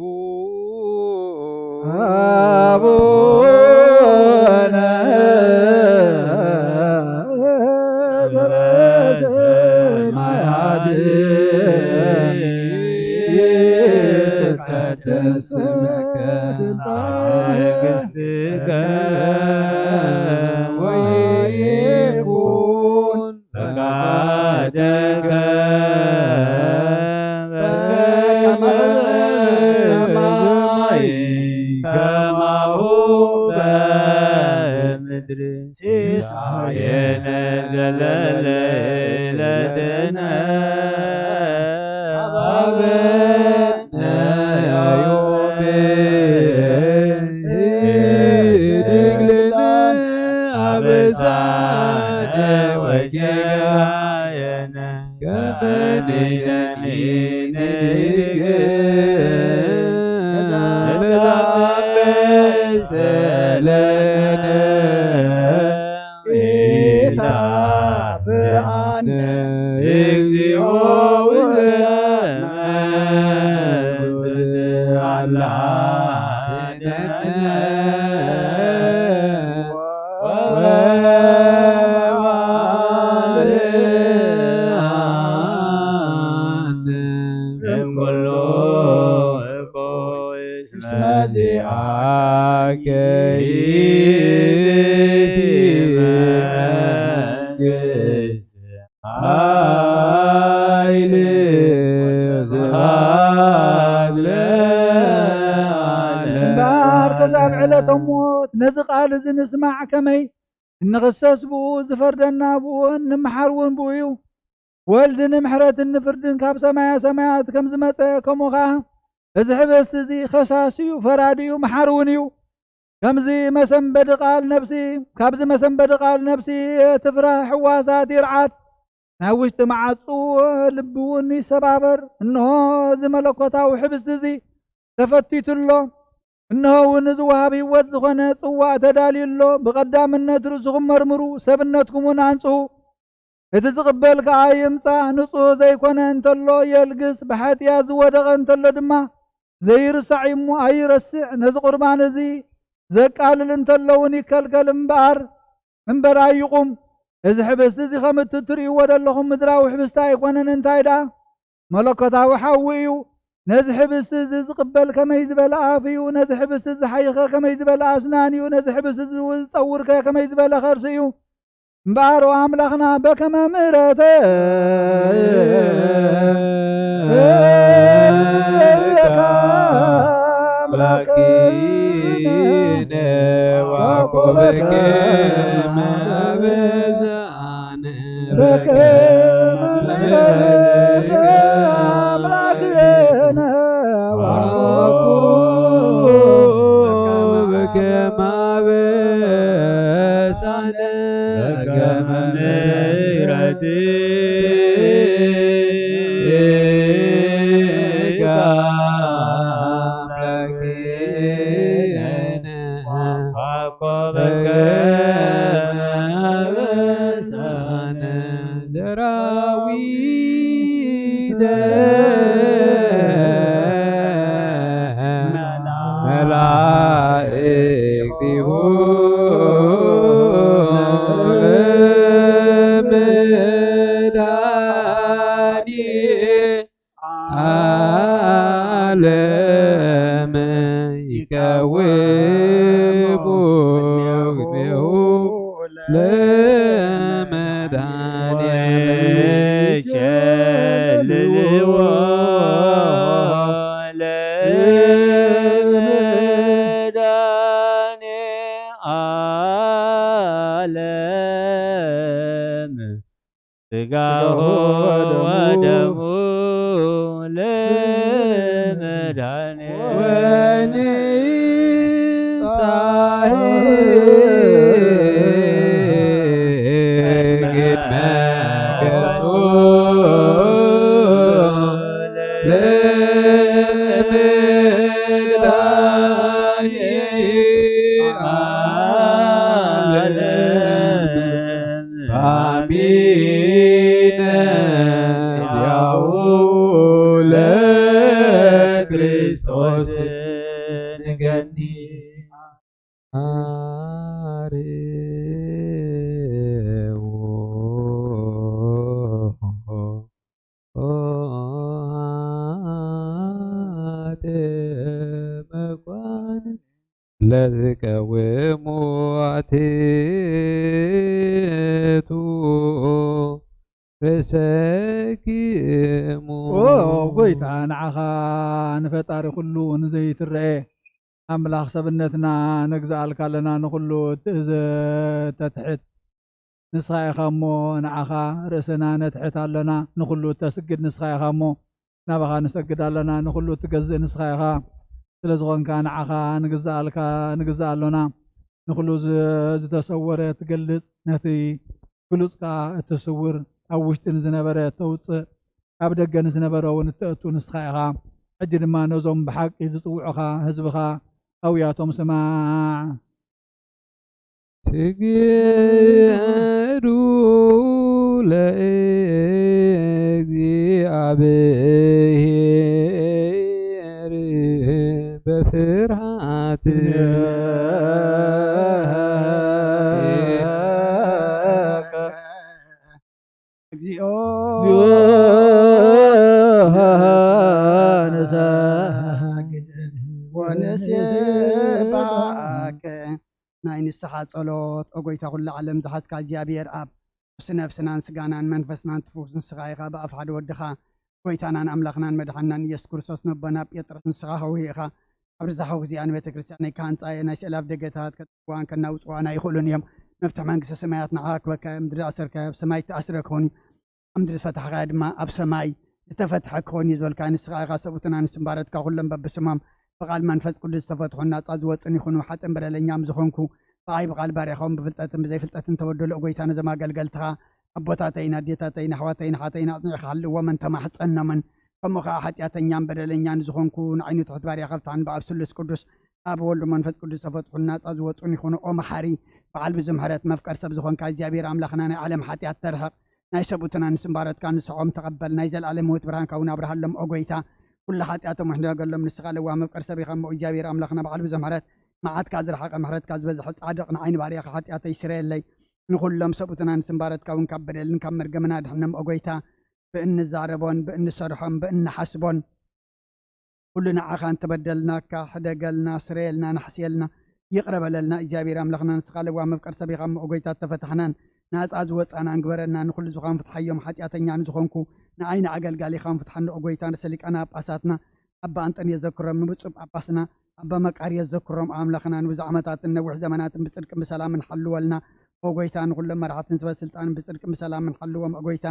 አቡነ በሰማያት ይትቀደስ ስምከ፣ መንግሥትከ ወይኩን ፈቃድከ በከመ በሰማይ ከማሁ በምድር። ሲሳየነ ዘለለ ዕለትነ ሀበነ ዮም። ኢህድግ ለነ አበሳነ ወጌጋየነ ከመ ንሕነኒ ንህድግ ሰለነ ኢታብአነ እግዚኦ ውስተ መንሱት አላ ወመዋልአነ እምኩሉ እኩይ እስመ ዚአከ ይእቲ መንግስት ኃይል ወስብሐት ለዓለም። እምበኣር ከሳብ ዕለተ ሞት ነዚ ቃል እዚ ንስማዕ፣ ከመይ እንኽሰስ ብኡ፣ ዝፈርደና ብኡ፣ እንምሓር እውን ብኡ እዩ። ወልድ ንምሕረትን ንፍርድን ካብ ሰማያ ሰማያት ከም ዝመጸ፣ ከምኡ ኸዓ እዚ ሕብስቲ እዚ ኸሳሲ እዩ፣ ፈራዲ እዩ፣ መሓሪ እውን እዩ። ከምዚ መሰንበዲ ቃል ነፍሲ፣ ካብዚ መሰንበዲ ቃል ነፍሲ ትፍራህ፣ ሕዋሳት ይርዓድ፣ ናይ ውሽጢ መዓጹ ልቢ እውን ይሰባበር። እንሆ እዚ መለኮታዊ ሕብስቲ እዚ ተፈቲቱ ኣሎ። እንሆ እውን እዚ ወሃብ ህይወት ዝኾነ ጽዋእ ተዳልዩ ኣሎ። ብቐዳምነት ርእስኹም መርምሩ፣ ሰብነትኩም እውን ኣንጽሁ። እቲ ዝቕበል ከኣ ይምጻእ፣ ንጹህ ዘይኮነ እንተሎ የልግስ፣ ብሓጢኣት ዝወደቐ እንተሎ ድማ ዘይርሳዕ እዩ እሞ ኣይረስዕ። ነዚ ቁርባን እዚ ዘቃልል እንተሎ እውን ይከልከል እምበኣር፣ እምበር ኣይቁም። እዚ ሕብስቲ እዚ ከም እትርእይዎ ዘለኹም ምድራዊ ሕብስቲ ኣይኮነን። እንታይ ደኣ? መለኮታዊ ሓዊ እዩ። ነዚ ሕብስቲ እዚ ዝቕበል ከመይ ዝበለ ኣፍ እዩ። ነዚ ሕብስቲ እዚ ዝሓይኸ ከመይ ዝበለ ኣስናን እዩ። ነዚ ሕብስቲ እዚ ዝጸውርከ ከመይ ዝበለ ከርሲ እዩ። እምበኣር፣ ኦ ኣምላኽና፣ በከመ ምሕረትከ ኣምላክነ ወኮብከ መበዛነ በከመ ምሕረትከ ኣምላክነ ወኮብከ መበዛነ በከመ ምሕረትከ አምላክነ ወኮብከ መበዛነ ሰራዊተ መላእክቲሁ ለመድኃኒዓለም ይቀውሙ ቅድሜሁ ለመድኃኒዓለም ይቸልልዎ ለመድኃኒዓለም ሥጋሁ ወደሙ ለመድኃኒዓለም ወንጻሕ ቅድመ ገጹ ለመድኃኒዓለም አሚነ ዚአሁ ለክርስቶስ ንገኒ አርዎ አተ መኳን ለዝቀውሙ አትቱ ርእሰኪሙ። ኦ ጎይታ፣ ንዓኻ ንፈጣሪ ኩሉ ንዘይትረኤ ኣምላኽ ሰብነትና ነግዝኣልካ ኣለና። ንኹሉ እትእዘ ተትሕት ንስኻ ኢኻ እሞ፣ ንዓኻ ርእስና ነትሕት ኣለና። ንኹሉ እተስግድ ንስኻ ኢኻ እሞ፣ ናባኻ ንሰግድ ኣለና። ንኹሉ እትገዝእ ንስኻ ኢኻ። ስለ ዝኾንካ ንዓኻ ንግዝኣልካ፣ ንግዛእ ኣሎና። ንኹሉ ዝ-፣ ዝተሰወረ ትገልጽ፣ ነቲ ግሉጽ ከኣ እትስውር፣ ኣብ ውሽጢ ንዝነበረ እተውጽእ፣ ኣብ ደገ ንዝነበረ እውን እተእቱ ንስኻ ኢኻ። ሕጂ ድማ ነዞም ብሓቂ ዝጽውዑኻ ህዝብኻ ኣውያቶም ስማዕ። ስግዱ ለእግዚኣብሔር በፍርሃት እግዚኦ ንሰግድ ወንሴብሐከ። ናይ ንስሓ ጸሎት። ኦ ጎይታ ኩሉ ዓለም ዝሓዝካ እግዚኣብሔር ኣብ፣ ነፍስናን ስጋናን መንፈስናን ትፍውስ ንስኻ ኢኻ። ብኣፍ ሓደ ወድኻ ጎይታናን ኣምላኽናን መድሓንናን ኢየሱስ ክርስቶስ ነቦና ጴጥሮስ ንስኻ ሀውሂ ኢኻ። ኣብ ርዛሓዊ እዚኣ ንቤተ ክርስቲያን ናይ ክሃንጻ እየ፣ ናይ ስእላፍ ደገታት ከጥፍዋን ከናውጽዋን ኣይኽእሉን እዮም። መፍትሕ መንግስተ ሰማያት ንዓ ክበካ፣ ምድሪ ኣሰርካዮ ኣብ ሰማይ ተኣስረ ክኾን እዩ። ኣብ ምድሪ ዝፈታሕካዮ ድማ ኣብ ሰማይ ዝተፈትሐ ክኾን እዩ ዝበልካ ንስኻ ኢኻ። ሰብኡትን ኣንስትን ባረትካ ኩሎም በብስሞም ብቓል መንፈስ ቅዱስ ዝተፈትሑን ናጻ ዝወጽን ይኹኑ። ሓጥን በደለኛም ዝኾንኩ ብኣይ ብቓል ባርያኻውን ብፍልጠትን ብዘይፍልጠትን ተበደሉ። ኦ ጎይታ ነዞም ኣገልገልትኻ ኣቦታተይን ኣዴታተይን ኣሕዋተይን ኣሓተይን ኣጽኒዕካ ሃልዎምን ተማሕጸኖምን። ከምኡ ኸዓ ሓጢኣተኛን በደለኛን ዝኾንኩ ንዓይኑ ትሑት ባርያኻ ፍትሓን ብኣብ ስሉስ ቅዱስ ኣብ ወልዱ መንፈስ ቅዱስ ዝተፈትሑን ናጻ ዝወጹን ይኹኑ። ኦ መሓሪ በዓል ብዙ ምሕረት መፍቀር ሰብ ዝኾንካ እግዚኣብሔር ኣምላኽና ናይ ዓለም ሓጢኣት ተርሕቕ ናይ ሰብኡትን ኣንስትን ባረትካ ንስሖም ተቐበል። ናይ ዘለኣለም ህይወት ብርሃንካ እውን ኣብርሃሎም ኦ ጎይታ። ኩሉ ሓጢኣቶም ውሕደገሎም ንስኻ ለዋህ መፍቀር ሰብ ኢኻ እሞ እግዚኣብሔር ኣምላኽና በዓል ብዙ ምሕረት መዓትካ ዝረሓቐ ምሕረትካ ዝበዝሐ ጻድቕ ንዓይኒ ባርያኻ ሓጢኣተይ ስረየለይ። ንኹሎም ሰብኡትን ኣንስትን ባረትካ እውን ካብ በደልን ካብ መርገምን ኣድሕኖም ኦ ጎይታ። ብእንዛረቦን ብእንሰርሖን ብእንሓስቦን ኩሉ ንዓኻ እንተበደልናካ ሕደገልና፣ ስረየልና፣ ናሕስየልና፣ ይቕረ በለልና። እግዚኣብሔር ኣምላኽና ንስኻ ለዋህ መፍቀር ሰብ ኢኻ እሞ ኦ ጎይታ ተፈታሕናን ናጻ ዝወጻናን ግበረና። ንኹሉ ዝኾን ፍትሓዮም ሓጢኣተኛ ንዝኾንኩ ንዓይኒ ኣገልጋሊኻን ፍትሓኒ ኦ ጎይታ። ርእሰ ሊቃነ ጳጳሳትና ኣባ ኣንጠንዮስ ዘክሮም፣ ንብፁዕ ጳጳስና ኣባ መቃርዮስ ዘክሮም ኣምላኽና ንብዙሕ ዓመታትን ነዊሕ ዘመናትን ብጽድቅን ብሰላምን ሓልወልና ኦ ጎይታ። ንኹሎም መራሕትን ሰበ ስልጣንን ብጽድቅን ብሰላምን ሓልዎም ኦ ጎይታ።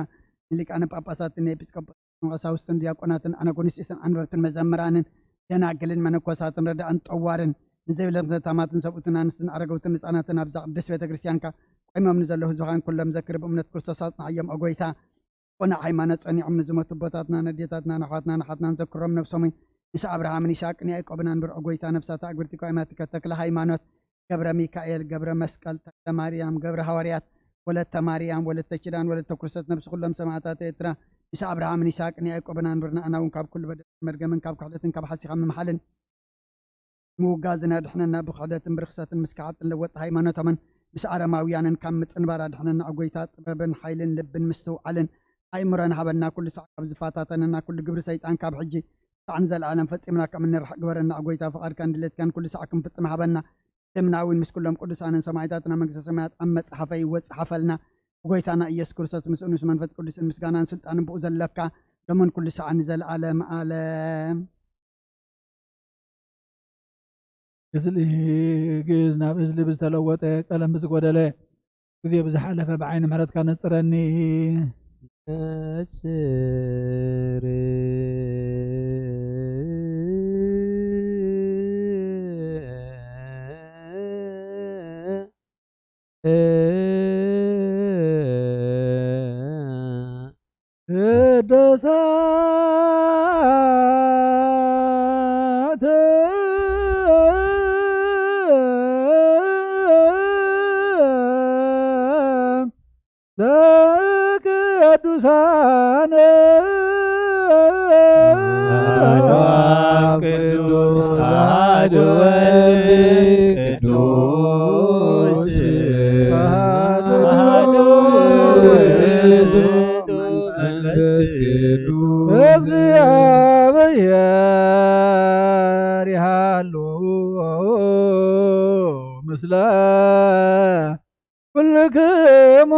ንሊቃነ ጳጳሳትን ንኤጲስቆጶስ ቀሳውስትን ዲያቆናትን ኣናጉንስጢስን ኣንበብትን መዘምራንን ደናግልን መነኮሳትን ረዳእን ጠዋርን ንዘይብለን ተታማትን ሰብኡትን ኣንስትን ኣረገውትን ህፃናትን ኣብዛ ቅድስት ቤተ ክርስቲያንካ ቆይሞም ንዘለዉ ህዝብኻን ኩሎም ዘክር ብእምነት ክርስቶስ ኣጽንዓዮም ኦ ጎይታ። ቆናዕ ሃይማኖት ጸኒዖም ንዝሞቱ ኣቦታትናን ኣዴታትናን ኣሕዋትናን ኣሓትናን ዘክሮም ነብሶም ምስ ኣብርሃምን ይስሐቅን ያዕቆብን ኣንብር ኦ ጎይታ። ነብሳት ኣግብርቲ ኳይማትከ ተክለ ሃይማኖት ገብረ ሚካኤል፣ ገብረ መስቀል፣ ተክለ ማርያም፣ ገብረ ሃዋርያት፣ ወለተ ማርያም፣ ወለተ ኪዳን፣ ወለተ ኩርሰት፣ ነብሲ ኩሎም ሰማእታት ኤርትራ፣ ምስ ኣብርሃምን ይስሐቅን ያዕቆብን ኣንብርና። ኣና እውን ካብ ኩሉ በደልን መርገምን ካብ ክሕደትን ካብ ሓሲኻ ምምሓልን ምውጋዝን ኣድሕነና። ብክሕደትን ብርኽሰትን ምስ ከሓጥን ለወጥቲ ሃይማኖቶምን ምስ ኣረማውያንን ካብ ምጽንባር ኣድሕነና። ኦ ጎይታ፣ ጥበብን ሓይልን ልብን ምስትውዓልን ኣእምሮን ሃበና። ኩሉ ሳዕ ካብ ዝፈታተነና ኩሉ ግብሪ ሰይጣን ካብ ሕጂ ሳዕ ንዘለኣለም ፈጺምና ከም እንርሕቅ ግበረና። ኦ ጎይታ፣ ፍቓድካን ድሌትካን ኩሉ ሳዕ ክንፍጽም ሃበና። ደምና እውን ምስ ኩሎም ቅዱሳንን ሰማዕታትና መንግስተ ሰማያት ኣብ መጽሓፈይ ወጽሓፈልና። ብጎይታና ኢየሱስ ክርስቶስ ምስኡን ምስ መንፈስ ቅዱስን ምስጋናን ስልጣንን ብኡ ዘለካ ሎምን ኩሉ ሰዓት ንዘለኣለም ኣለም። እዝሊ ግእዝ ናብ እዝሊ ብዝተለወጠ ቀለም ብዝጎደለ ግዜ ብዝሓለፈ ብዓይኒ ምሕረትካ ነጽረኒ። ነጽር ቅዱሳት ለቅዱሳን አሐዱ አብ ቅዱስ አሐዱ ወልድ ቅዱስ አሐዱ አሐዱ ውእቱ መንፈስ ቅዱስ። እግዚአብሔር ይሃሉ ምስለ ኩልክሙ።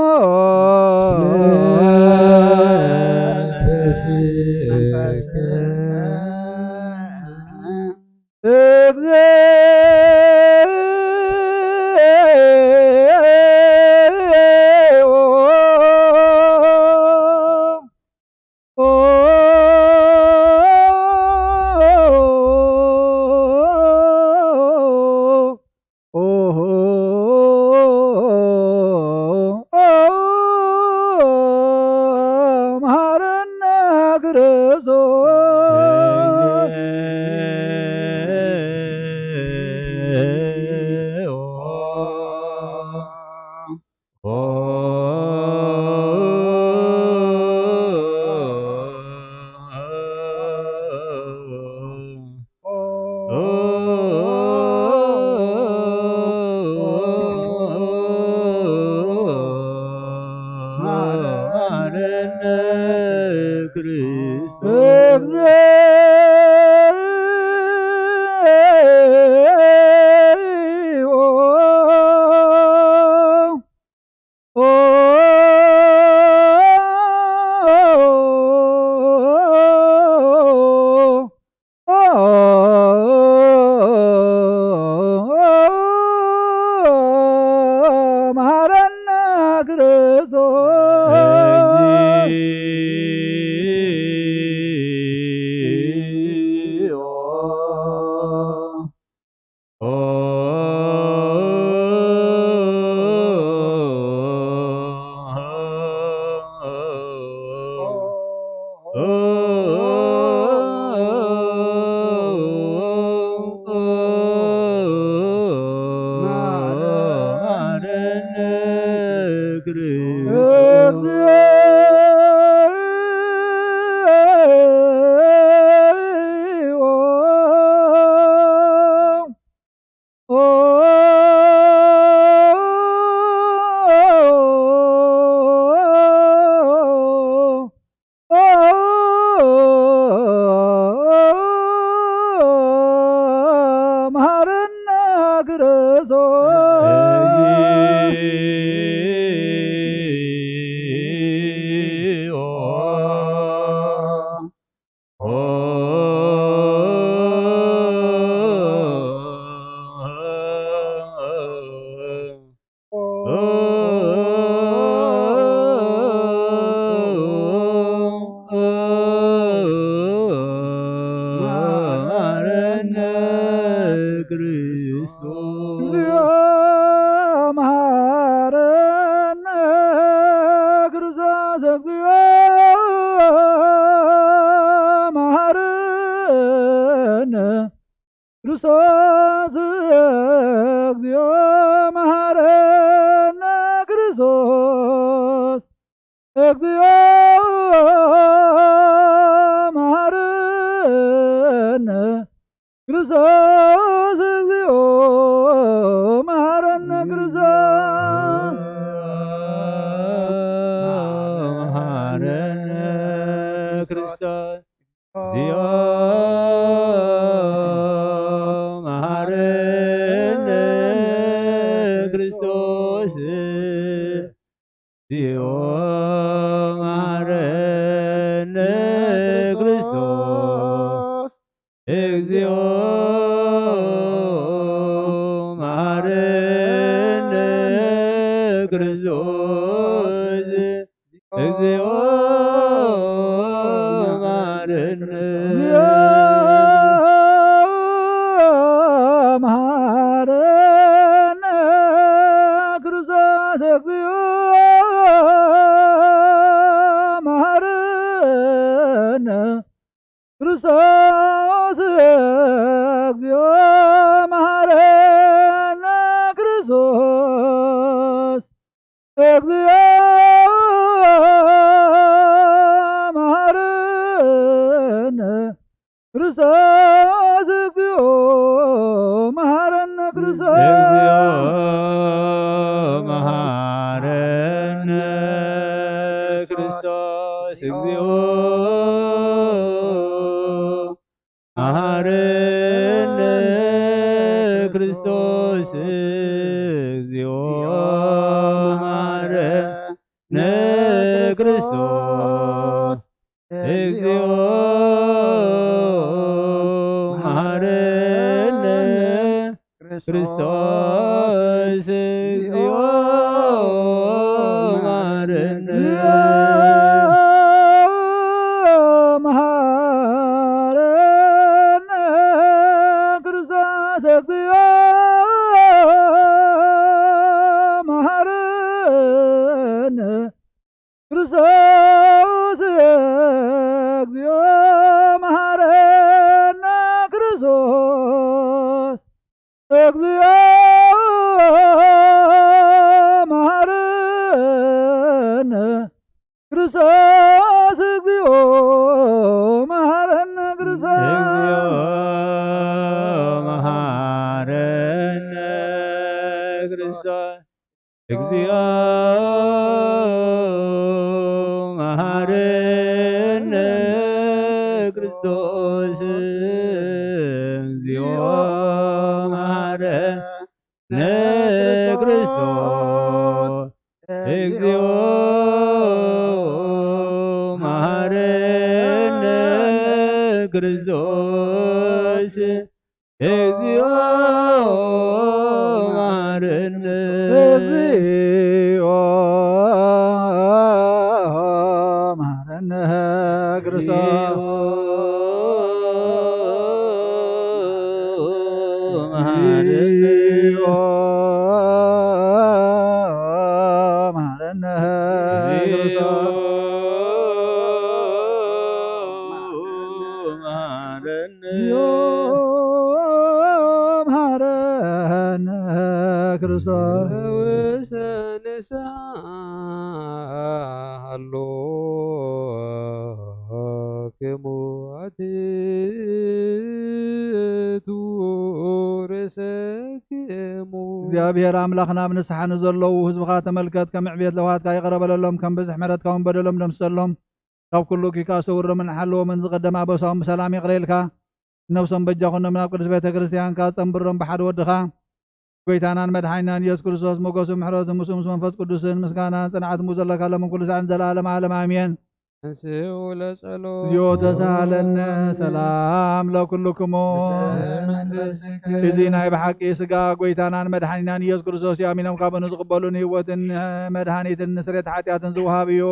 መሐረነ ክርስቶስ። ክርስቶስ። እግዚኦ መሐረነ ክርስቶስ፣ እግዚኦ መሐረነ ክርስቶስ፣ እግዚኦ መሐረነ ክርስቶስ፣ እግዚኦ መሐረነ ክርስቶስ፣ እግዚኦ መሐረነ ክርስቶስ። መሐረነ ክርስቶስ፣ እግዚኦ መሐረነ ክርስቶስ፣ እግዚኦ መሐረነ ክርስቶስ፣ እግዚኦ መሐረነ ክርስቶስ፣ እግዚኦ መሐረነ። እግዚኦ መሐረነ ክርስቶስ፣ እግዚኦ መሐረነ ክርስቶስ፣ እግዚኦ መሐረነ ክርስቶስ፣ እግዚኦ መሐረነ ክርስቶስ፣ እግዚኦ መሐረነ ክርስቶስ። እግዚኦ መሐረነ ክርስቶስ፣ እግዚኦ መሐረነ ክርስቶስ፣ እግዚኦ መሐረነ ክርስቶስ፣ እግዚኦ መሐረነ ክርስቶስ፣ እግዚኦ መሐረነ። መሐረነ ክርስቶስ፣ እግዚኦ መሐረነ ክርስቶስ፣ እግዚኦ መሐረነ ክርስቶስ፣ እግዚኦ መሐረነ ክርስቶስ፣ እግዚኦ መሐረነ ክርስቶስ። እግዚኦ መሐረነ ክርስቶስ፣ እግዚኦ መሐረነ ክርስቶስ፣ እግዚኦ መሐረነ ክርስቶስ፣ እግዚኦ መሐረነ ክርስቶስ፣ እግዚኦ መሐረነ። እግዚኦ መሐረነ ክርስቶስ። እግዚኦ መሐረነ። እግዚኦ መሐረነ። እግዚኦ መሐረነ። መሐረነ ክርስቶስ። ውስተ ንስሓ ሃሎክሙ ኣትቱ ርእሰክሙ። እግዚኣብሔር ኣምላኽና፣ ኣብ ንስሓ ንዘለዉ ህዝብኻ ተመልከት፣ ከም ዕብየት ለውሃትካ ይቕረ በለሎም፣ ከም ብዝሒ ምሕረትካ እውን በደሎም ደምስሰሎም። ካብ ኩሉ እኩይ ከኣ ሰውሮምን ሓልዎምን፣ ዝቐደመ ኣበሳኦም ብሰላም ይቕረ ኢልካ፣ ነብሶም በጃ ኩኖም፣ ናብ ቅድስት ቤተ ክርስቲያንካ ጸንብሮም፣ ብሓደ ወድኻ ጎይታናን መድሓኒናን ኢየሱስ ክርስቶስ። ሞገሱ ምሕረቱ ምስኡ ምስ መንፈስ ቅዱስን ምስጋናን ጽንዓት ምስ ዘለካ፣ ሎምን ኩሉ ሳዕን ዘለዓለም ዓለም ኣሜን። እንስኡ ለጸሎት። እግዚኦ ተሳሃለነ። ሰላም ለኩልክሙ። እዚ ናይ ብሓቂ ስጋ ጎይታናን መድሓኒናን ኢየሱስ ክርስቶስ እዩ። ኣሚኖም ካብ ንዝቕበሉ ንህይወትን መድሃኒትን ንስሬት ሓጢኣትን ዝወሃብ እዩ።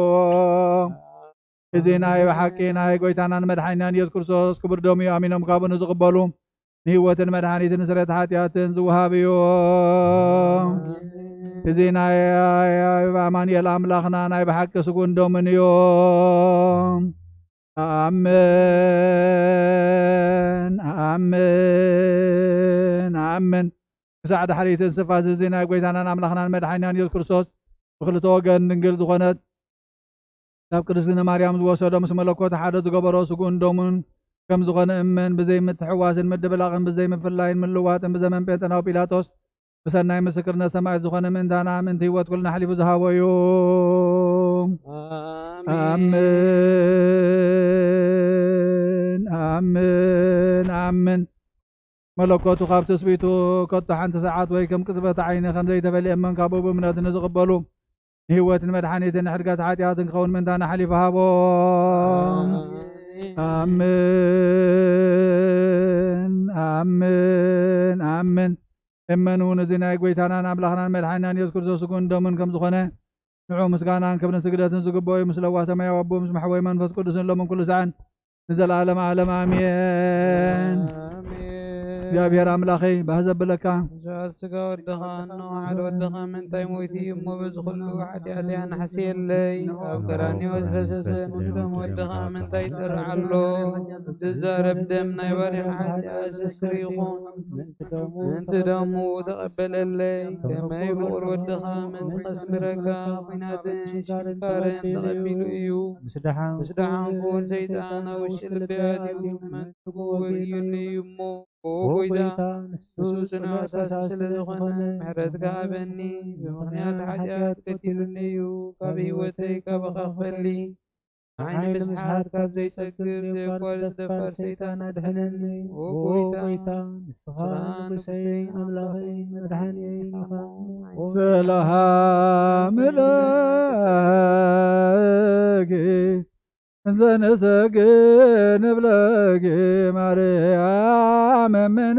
እዚ ናይ ብሓቂ ናይ ጎይታናን መድሓኒናን ኢየሱስ ክርስቶስ ክቡር ደሙ እዩ። ኣሚኖም ካብ ንዝቕበሉ ንህይወትን መድሓኒትን ስርየት ሓጢኣትን ዝወሃብ እዩ። እዚ ናይ ኣማኑኤል ኣምላኽና ናይ ብሓቂ ስጉን ደሙን እዩ። ኣኣምን፣ ኣኣምን፣ ኣኣምን። ክሳዕ ድሕሪትን ስፋስ እዚ ናይ ጐይታናን ኣምላኽናን መድሓኒናን የሱስ ክርስቶስ ብክልተ ወገን ድንግል ዝኾነት ካብ ቅድስቲ ማርያም ዝወሰዶ ምስ መለኮት ሓደ ዝገበሮ ስጉን ደሙን ከም ዝኾነ እመን። ብዘይ ምትሕዋስን ምድብላቕን ብዘይ ምፍላይን ምልዋጥን ብዘመን ጴንጠናዊ ጲላጦስ ብሰናይ ምስክርነት ሰማዕት ዝኾነ ምእንታና ምእንቲ ህይወት ኩልና ኣሕሊፉ ዝሃቦ እዩ። ኣሜን። ኣምን፣ ኣምን፣ ኣምን። መለኮቱ ካብ ትስብእቱ ከቶ ሓንቲ ሰዓት ወይ ከም ቅጽበት ዓይኒ ከም ዘይተፈልየ እመን። ካብኡ ብእምነት ንዝቕበሉ ንህይወትን መድሓኒትን ንሕድጋት ሓጢኣትን ክኸውን ምእንታና ኣሕሊፉ ሃቦም። ኣሜን። ኣሜን፣ ኣሜን፣ ኣሜን። እመን እውን እዚ ናይ ጐይታናን ኣምላኽናን መድሓኒናን የሱስ ክርስቶስ ስግኡን ደሙን ከም ዝኾነ ንዑ ምስጋናን ክብርን ስግደትን ዝግብኦ እዩ። ምስ ለዋህ ሰማያዊ ኣቦ ምስ መሕወይ መንፈስ ቅዱስን ሎምን ኩሉ ሰዓን ንዘለዓለም ዓለም ኣሜን። ኣሜን። እግዚኣብሔር ኣምላኸይ ባህ ዘብለካ ብዙሓት ስጋ ወድኻ እነሆ ሓደ ወድኻ ምንታይ ሞይቱ እዩ እሞ በዚ ኩሉ ሓጢኣተይ ኣናሕስየለይ። ኣብ ቀራንዮ ዝፈሰሰ ንጹህ ደም ወድኻ ምንታይ ይጠርዕ ኣሎ? ዝዛረብ ደም ናይ ባሪኻ ሓጢኣት ዘስተሪ ይኹን። ምእንቲ ደሙ ተቐበለለይ። ከመይ ፍቑር ወድኻ ምእንቲ ከስምረካ ኲናትን ሽንካርን ተቐቢሉ እዩ። ምስ ደሓንኩ ሰይጣን ኣብ ውሽጢ ልበይ ኣትዩ መን ወግዩኒ እዩ እሞ፣ ኦ ኦ ጐይታ፣ ጎይታ፣ ንሱ ንሱ ጽኑዕ ጽኑዕ ፈሳሲ ፈሳሲ ስለ ስለ ዝኾነ፣ ዝኾነ፣ ምሕረትካ ምሕረትካ ሃበኒ። ሃበኒ። ብምኽንያት ብምኽንያት ሓጢኣት ሓጢኣት ቀቲሉኒ እዩ። ካብ ካብ ህይወተይ ህይወተይ ካባኻ ካባኻ ክፈሊ። ክፈሊ። ንዓይኒ ንዓይኒ ምስሓት ምስሓት ካብ ካብ ዘይጸግብ ዘይጸግብ ዘይቋርጽ ዘይቋርጽ ደፋር ደፋር ሰይጣን ሰይጣን ኣድሕነኒ። ኣድሕነኒ። ኦ ኦ ጐይታ፣ ጐይታ፣ ንስኻ ንስኻ ንጉሰይ ንጉሰይ ኣምላኸይ ኣምላኸይ መድሓኒየይ ኢኻ። ኢኻ። ሰላም ለኪ እንዘ ንሰግድ ንብለኪ ማርያም እምነ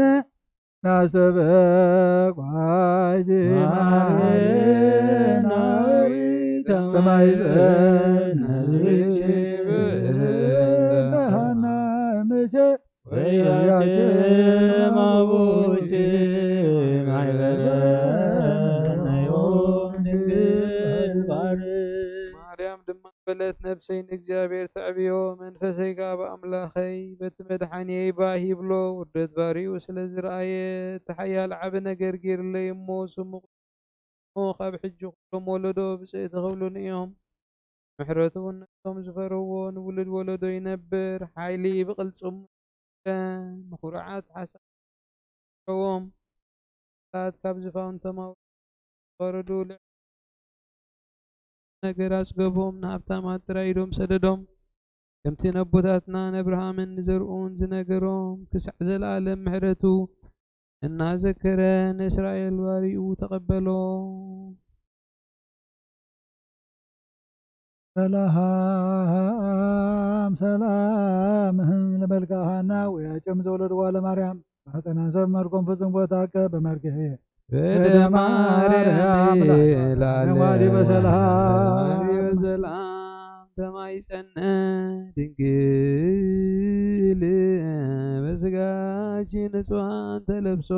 ናስተበቋይኪ ማርያም ናዊት ተማይጸን ተማይጸን ብእንተ ሃና ምቸ ወያቸ ማቡች ማሕበረ ናዮም ድንግል ባር። ማርያም ድማ በለት፣ ነፍሰይ ንእግዚኣብሔር ተዕብዮ፣ መንፈሰይ ከኣ ብኣምላኸይ በቲ መድሓኒየይ ባህ ይብሎ። ውርደት ባሪኡ ስለ ዝረኣየ፣ እቲ ሓያል ዓቢ ነገር ገይሩለይ እሞ፣ ስሙ እሞ ካብ ሕጂ ኩሎም ወለዶ ብጽእቲ ክብሉኒ እዮም። ምሕረቱ እውን ነቶም ዝፈርህዎ ንውሉድ ወለዶ ይነብር። ሓይሊ ብቕልጽሙ ንኹርዓት ሓሳብ ኣለዎም። ታት ካብ ዝፋኑ ተማው ወረዱ። ልዕ ነገር ኣጽገቦም፣ ንሃብታማት ጥራይ ኢዶም ሰደዶም። ከምቲ ነቦታትና ንኣብርሃምን ንዘርኡን ዝነገሮም፣ ክሳዕ ዘለኣለም ምሕረቱ እናዘከረ ንእስራኤል ባሪኡ ተቐበሎ። ሰላም ሰላም ንበልካ ሃና ወያጨም ዘወለድዋ ለማርያም ማሕፀና ሰብ መልኮም ፍጹም ቦታከ በመልክዕ በደ ማርያም በደ ማርያም ላለ ላለ በሰላም በሰላም ተማይጸነ ድንግል በስጋኪ ንጹሃን ተለብሶ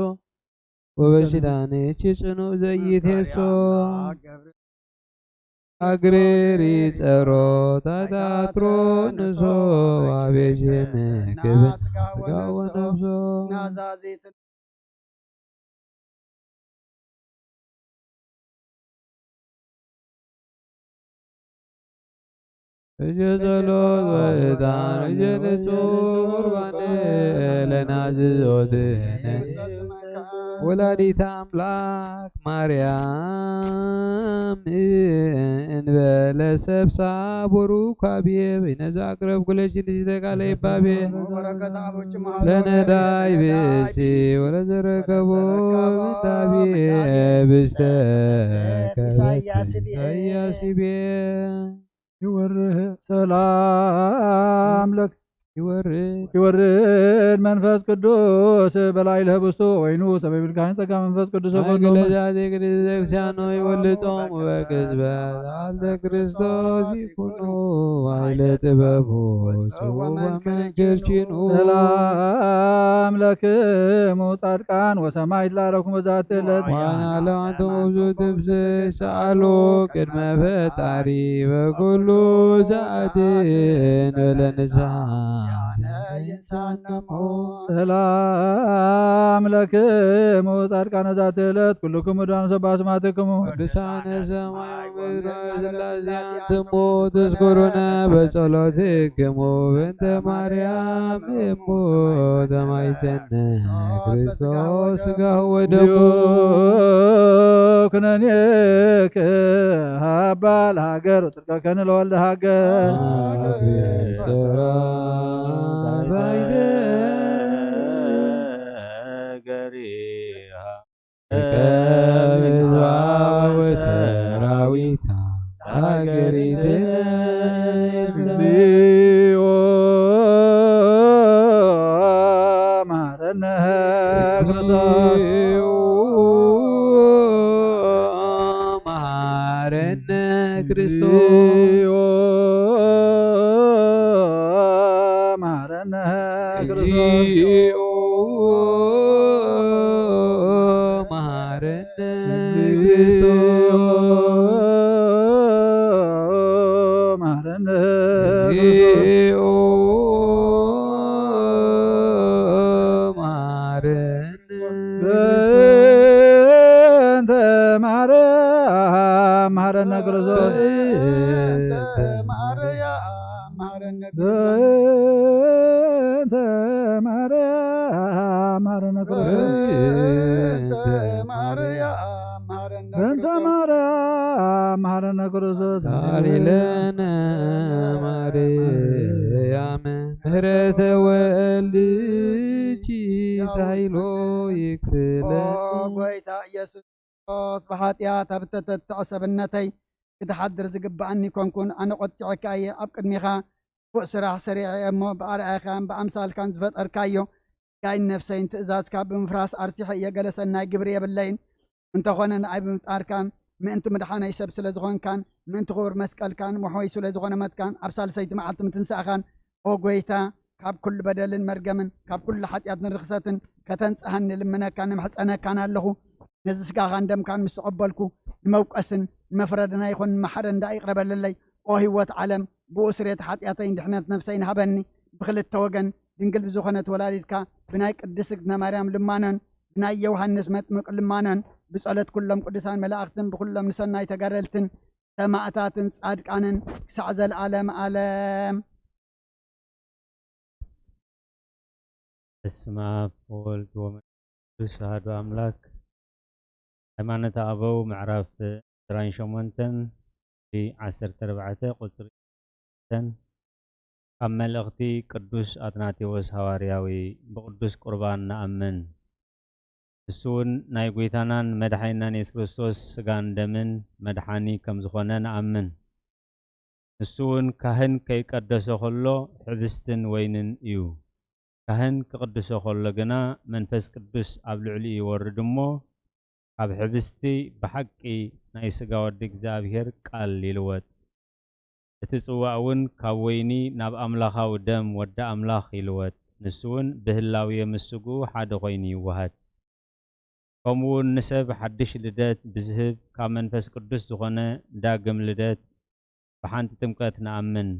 ወበኪዳንኪ ጽኑዕ ዘይትሄሶ። ኣግርሪ ጸሮታ ተኣትሮ ንሶ ዋቤሽ ምግብ ስጋ ወነፍሶ። እጀ ጸሎት ወዕጣን እጀ ንጹህ ቁርባን ለናዝዞትነ ወላዲተ ኣምላክ ማርያም እንበለ ሰብሳ ቡሩካቤ በይነዛ ኣቅረብ ኩለችን ዲተቃለ ይባቤ ለነዳይ ብእሲ ወለዘረከቦ ምንዳቤ ብስተ ኢሳያስ ቤ። ኢሳያስ ቤ። ይወርህ ሰላም ለክ ይወርድ ይወርድ መንፈስ ቅዱስ በላዕለ ህብስቱ ወይኑ ሰበ ይብልካን ጸጋ መንፈስ ቅዱስ ወቦ ማእከለ ዛቲ ቅድስት ቤተክርስቲያን ሆይ ወልጦም ወቅጽበት አልተ ክርስቶስ ይኩኑ ኃይለ ጥበቡ ጽዋ መንክርችኑ ሰላም ለክሙ ጻድቃን ወሰማዕት ላረኩም በዛቲ ዕለት ዋና ለአንተ ውዙ ትብስ ሰአሉ ቅድመ ፈጣሪ በኩሉ ሰዓትን ለንስሐ ሰላም ለክሙ ጻድቃነ ዛቲ ዕለት ኩልክሙ ዳኑ ሰባ ስማትክሙ ቅዱሳነ ሰማይ ወምድር ስላሴ አንትሙ ትዝክሩነ በጸሎትክሙ በእንተ ማርያም እሙ ተማይጸነ ክርስቶስ ስጋሁ ወደሙ ኩነኔክ ሃባ ለሃገር ወጽድቀከኒ ለወልደ ሃገር ሰራዊት ሰራዊታ ሀገሪትነ እግዚኦ መሐረነ ክርስቶስ መሐረነ ክርስቶስ መሐረነ ክርስቶስ መሐረነ በእንተ ማርያም መሐረነ ክርስቶስ። በእንተ ማርያም መሐረነ በእንተ ማርያም መሐረነ ክርስቶስ። በእንተ ማርያም መሐረነ በእንተ ክርስቶስ። ማርያም መሐረነ ክርስቶስ። ሳሊለነ ማርያም ምህረተ ወልድኪ ሳይሎ ይክፍለኒ። ኦ ጎይታ ኢየሱስ ክርስቶስ፣ ብሓጢኣት ኣብ እተተትዐ ሰብነተይ ክድሓድር ዝግብኣኒ ኮንኩን። ኣነ ቆጢዐካ እየ። ኣብ ቅድሚኻ ክፉእ ስራሕ ሰሪዐ እየ እሞ፣ ብኣርኣያኻን ብኣምሳልካን ዝፈጠርካዮ ጋይን ነፍሰይን ትእዛዝካ ብምፍራስ ኣርሲሐ እየ። ገለ ሰናይ ግብሪ የብለይን። እንተኾነ ንኣይ ብምፍጣርካን ምእንቲ ምድሓነይ ሰብ ስለ ዝኾንካን ምእንቲ ክቡር መስቀልካን መሕወይ ስለ ዝኾነ መትካን ኣብ ሳልሰይቲ መዓልቲ ምትንሳእኻን፣ ኦ ጎይታ፣ ካብ ኩሉ በደልን መርገምን ካብ ኩሉ ሓጢኣትን ርኽሰትን ከተንጽሃኒ ልምነካን እምሕጸነካን ኣለኹ። ነዚ ስጋኻን ደምካን ምስ ተቐበልኩ ንመውቀስን ንመፍረድን ኣይኹን፣ ንመሓረን ደኣ ይቕረ በለለይ። ኦ ህይወት ዓለም፣ ብኡ ስርየት ሓጢኣተይን ድሕነት ነፍሰይን ሃበኒ። ብኽልተ ወገን ድንግል ብዝኾነት ወላዲትካ ብናይ ቅድስት እግዝእትነ ማርያም ልማኖን ብናይ ዮሃንስ መጥምቅ ልማኖን ብጸሎት ኩሎም ቅዱሳን መላእኽትን ብኹሎም ንሰናይ ተጋደልትን ሰማእታትን ጻድቃንን ክሳዕ ዘለዓለም ዓለም። በስመ አብ ወወልድ ወመንፈስ ቅዱስ አሐዱ አምላክ። ሃይማኖተ አበው ምዕራፍ ዕስራን ሸሞንተን ዓሰርተ ኣርባዕተ ቁጽሪ ሸሞንተን ካብ መልእኽቲ ቅዱስ ኣትናቴዎስ ሃዋርያዊ። ብቅዱስ ቁርባን ንኣምን። እሱ እውን ናይ ጐይታናን መድሓኒናን የሱስ ክርስቶስ ስጋን ደምን መድሓኒ ከም ዝኾነ ንኣምን። ንሱ እውን ካህን ከይቀደሶ ኸሎ ሕብስትን ወይንን እዩ። ካህን ክቕድሶ ኸሎ ግና መንፈስ ቅዱስ ኣብ ልዕሊኡ ይወርድ እሞ፣ ካብ ሕብስቲ ብሓቂ ናይ ስጋ ወዲ እግዚኣብሔር ቃል ይልወጥ። እቲ ጽዋእ እውን ካብ ወይኒ ናብ ኣምላኻዊ ደም ወዲ ኣምላኽ ይልወጥ። ንሱ እውን ብህላዌ ምስ ስግኡ ሓደ ኾይኑ ይወሃድ። ከምኡ እውን ንሰብ ሓድሽ ልደት ብዝህብ ካብ መንፈስ ቅዱስ ዝኾነ ዳግም ልደት ብሓንቲ ጥምቀት ንኣምን።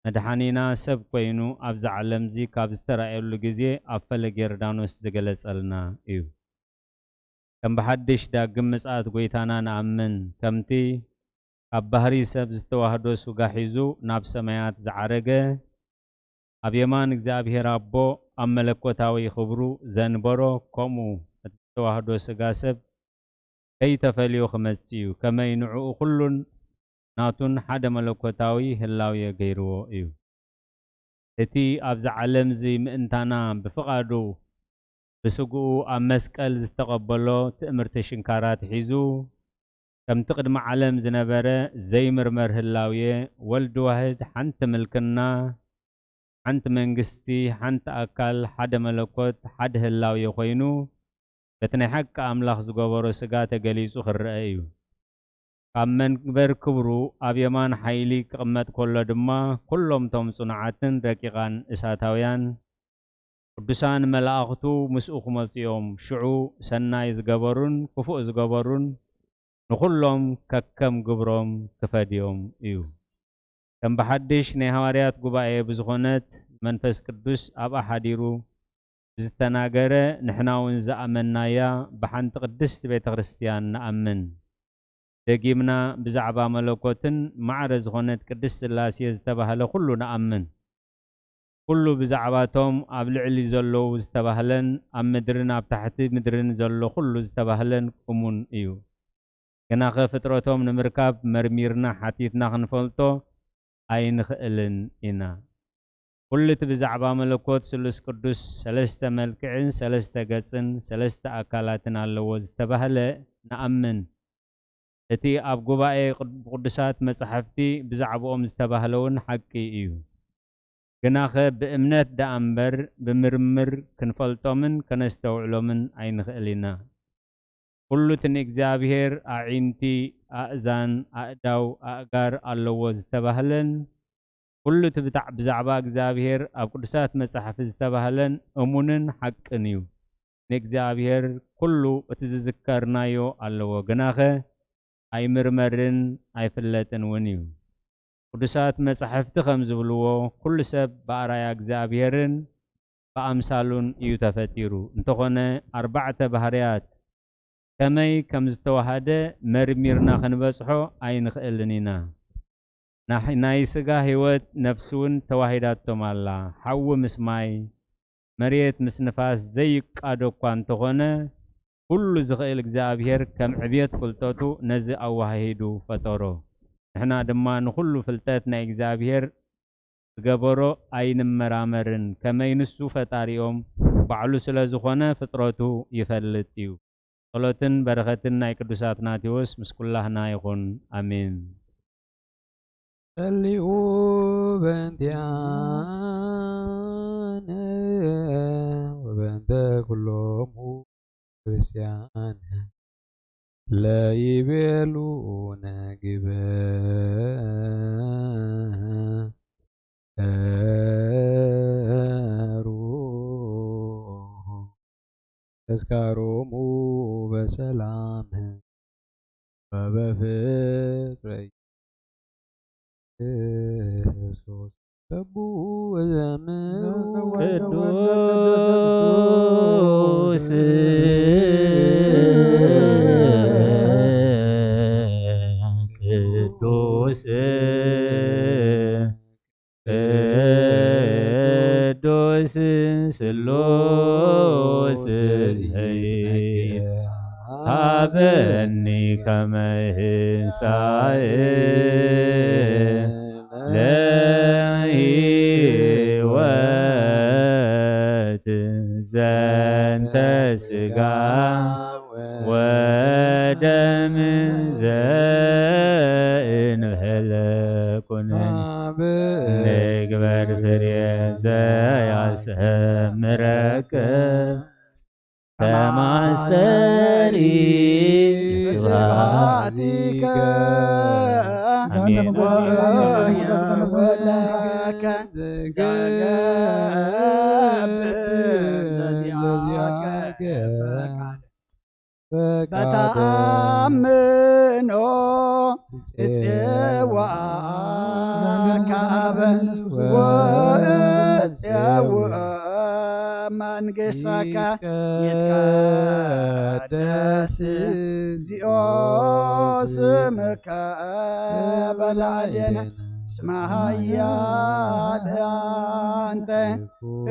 መድሓኒና ሰብ ኮይኑ ኣብዚ ዓለምዚ ካብ ዝተራእየሉ ግዜ ኣብ ፈለገ ዮርዳኖስ ዝገለጸልና እዩ። ከም ብሓድሽ ዳግም ምጽኣት ጐይታና ንኣምን። ከምቲ ካብ ባህሪ ሰብ ዝተዋህዶ ሱጋ ሒዙ ናብ ሰማያት ዝዓረገ፣ ኣብ የማን እግዚኣብሔር ኣቦ ኣብ መለኮታዊ ክብሩ ዘንበሮ፣ ከምኡ እቲ ዝተዋህዶ ስጋ ሰብ ከይተፈልዮ ክመጽእ እዩ። ከመይ ንዕኡ ኩሉን ናቱን ሓደ መለኮታዊ ህላዌ ገይርዎ እዩ። እቲ ኣብዚ ዓለምዚ ምእንታና ብፍቓዱ ብስግኡ ኣብ መስቀል ዝተቐበሎ ትእምርቲ ሽንካራት ሒዙ፣ ከምቲ ቅድሚ ዓለም ዝነበረ ዘይምርመር ህላዌ ወልድ ዋህድ ሓንቲ ምልክና ሓንቲ መንግስቲ፣ ሓንቲ ኣካል፣ ሓደ መለኮት፣ ሓደ ህላዌ ኮይኑ፣ በቲ ናይ ሓቂ ኣምላኽ ዝገበሮ ስጋ ተገሊጹ ክረአ እዩ። ካብ መንበር ክብሩ ኣብ የማን ሓይሊ ክቕመጥ ከሎ ድማ፣ ኩሎም እቶም ጽኑዓትን ረቂቓን እሳታውያን ቅዱሳን መላእኽቱ ምስኡ ክመጹ እዮም። ሽዑ ሰናይ ዝገበሩን ክፉእ ዝገበሩን ንኹሎም ከከም ግብሮም ክፈድዮም እዩ። ከም ብሓድሽ ናይ ሃዋርያት ጉባኤ ብዝኾነት መንፈስ ቅዱስ ኣብኣ ሓዲሩ ዝተናገረ፣ ንሕና እውን ዝኣመናያ ብሓንቲ ቅድስቲ ቤተ ክርስቲያን ንኣምን። ደጊምና ብዛዕባ መለኮትን ማዕረ ዝኾነት ቅድስት ሥላሴ ዝተባህለ ኩሉ ንኣምን። ኩሉ ብዛዕባቶም ኣብ ልዕሊ ዘለዉ ዝተባህለን ኣብ ምድርን ኣብ ታሕቲ ምድርን ዘሎ ኩሉ ዝተባህለን እሙን እዩ። ግናኸ ፍጥረቶም ንምርካብ መርሚርና ሓቲትና ክንፈልጦ ኣይንኽእልን ኢና። ኩሉ እቲ ብዛዕባ መለኮት ስሉስ ቅዱስ ሰለስተ መልክዕን ሰለስተ ገጽን ሰለስተ ኣካላትን ኣለዎ ዝተባህለ ንኣምን። እቲ ኣብ ጉባኤ ቅድ-፣ ብቅዱሳት መጻሕፍቲ ብዛዕባኦም ዝተባህለ እውን ሓቂ እዩ። ግናኸ ብእምነት ደኣ እምበር ብምርምር ክንፈልጦምን ከነስተውዕሎምን ኣይንኽእል ኢና። ኩሉ እቲ ንእግዚኣብሔር ኣዒንቲ፣ ኣእዛን፣ ኣእዳው፣ ኣእጋር ኣለዎ ዝተባህለን፣ ኩሉ እቲ ብታ-፣ ብዛዕባ እግዚኣብሔር ኣብ ቅዱሳት መጻሕፍቲ ዝተባህለን እሙንን ሓቅን እዩ። ንእግዚኣብሔር ኩሉ እቲ ዝዝከርናዮ ኣለዎ፣ ግናኸ ኣይምርመርን ኣይፍለጥን እውን እዩ። ቅዱሳት መጻሕፍቲ ከም ዝብልዎ፣ ኩሉ ሰብ ብኣርኣያ እግዚኣብሔርን ብኣምሳሉን እዩ ተፈጢሩ። እንተኾነ፣ ኣርባዕተ ባህርያት ከመይ ከም ዝተዋሃደ መርሚርና ክንበጽሖ ኣይንኽእልን ኢና። ናሕ-፣ ናይ ስጋ ህይወት ነፍሲ እውን ተዋሂዳቶም ኣላ። ሓዊ ምስ ማይ፣ መሬት ምስ ንፋስ ዘይቃዶ እኳ እንተኾነ፣ ኩሉ ዝኽእል እግዚኣብሔር ከም ዕብየት ፍልጠቱ ነዚ ኣወሃሂዱ ፈጠሮ። ንሕና ድማ ንኹሉ ፍልጠት ናይ እግዚኣብሔር ዝገበሮ ኣይንመራመርን፣ ከመይ ንሱ ፈጣሪኦም ባዕሉ ስለ ዝኾነ ፍጥረቱ ይፈልጥ እዩ። ጸሎትን በረኸትን ናይ ቅዱስ ኣትናቴዎስ ምስ ኩላህና ይኹን። ኣሜን። ጸልዩ በእንቲኣነ ወበእንተ ኩሎሙ ክርስቲያን ለይቤሉ ነግበሩ ተስካሮሙ በሰላም ወበፍቅረ ኢየሱስ። ሰቡ ወዘምሩ ቅዱስ ቅዱስ ቅዱስ ስሉስ ዘይትሃበኒ ከመ ህንሳኤ ለህይወት ዘንተ ስጋ ወደም ዘእንህልኩን ንግበር ፍሬ ዘያሰምረከ ከማስተሪ ስብሐቲከ። አሜን። ወየወለከ ዘገብእ ለዚአከ ፈቃድ በተአምኖ እጼዋከ አበ ወእጼው መንግሥትከ ይትቀደስ እግዚኦ ስምከ በላዕሌነ እስመ ኃያል አንተ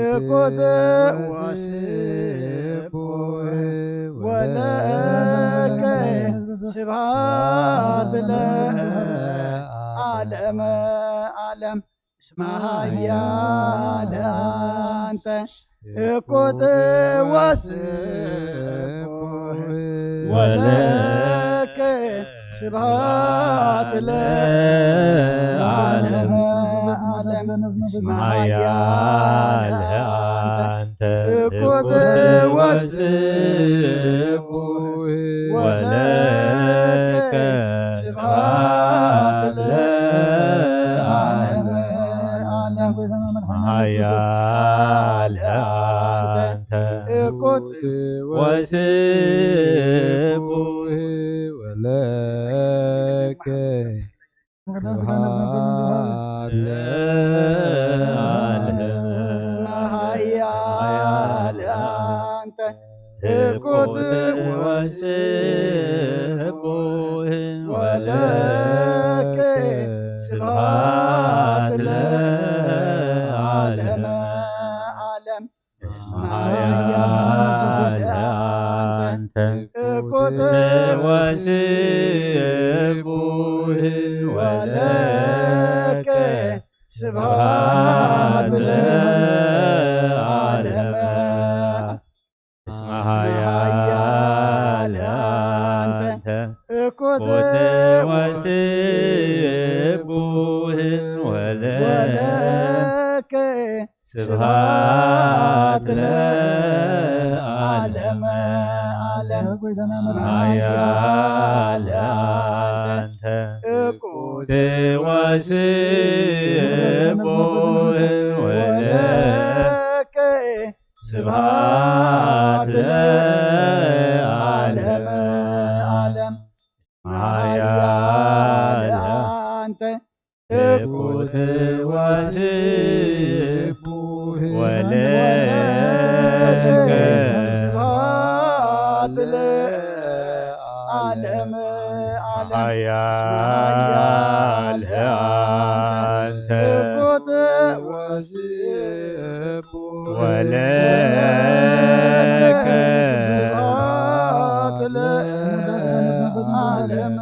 እኩት ወስቡሕ ወለከ ስብሐት ለዓለመ ዓለም። እስመ ኃያል አንተ እኩት ወስቡሕ ወለከ ስብሐት ለዓለመ ዓለም። እስመ ኃያል አንተ ትኩት ወስቡሕ ወለከ ስብሐት ለዓለመ ዓለም። እስመ ኃያል አንተ ትኩት ወስቡሕ ወለከ ስብሐት ለዓለመ። ኃያል አንተ ትኩት ወስቡሕ ወለከ ስብሐት ለዓለመ ዓለም። እስመ ኃያል አንተ ትኩት ወስቡሕ ወለከ ስብሐት ለዓለመ። እስመ ኃያል አንተ ትኩት ወስቡሕ ወለከ ስብሐት ለዓለመ ዓለም። እስመ ኃያል አንተ ትኩት ወስቡሕ ወለከ ስብሐት ለዓለመ ዓለም። ኃያል አንተ ትኩት ወስቡሕ ወለከ ስብሐት ለዓለመ ዓለም። ኃያል አንተ ትኩት ወስቡሕ ወለከ ስብሐት ለዓለመ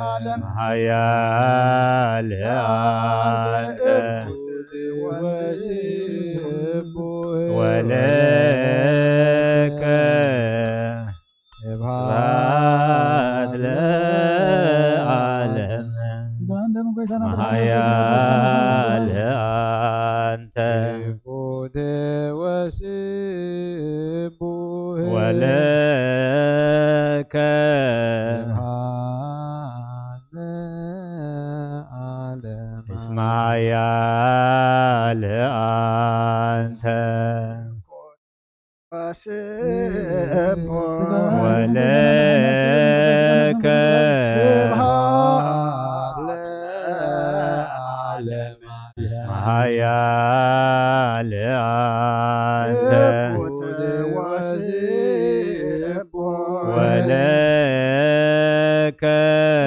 ዓለም። ኃያል አንተ ትኩት ወስቡሕ ወለከ ስብሐት ለዓለም። እስመ ኃያል አንተ ትኩት ወስቡሕ ወለከ ስብሐት ለዓለም። እስመ ኃያል አንተ ወስቡሕ ወለከ ስብሐት ለዓለመ። እስመ ኃያል አንተ ትኩት ወስቡሕ ወለከ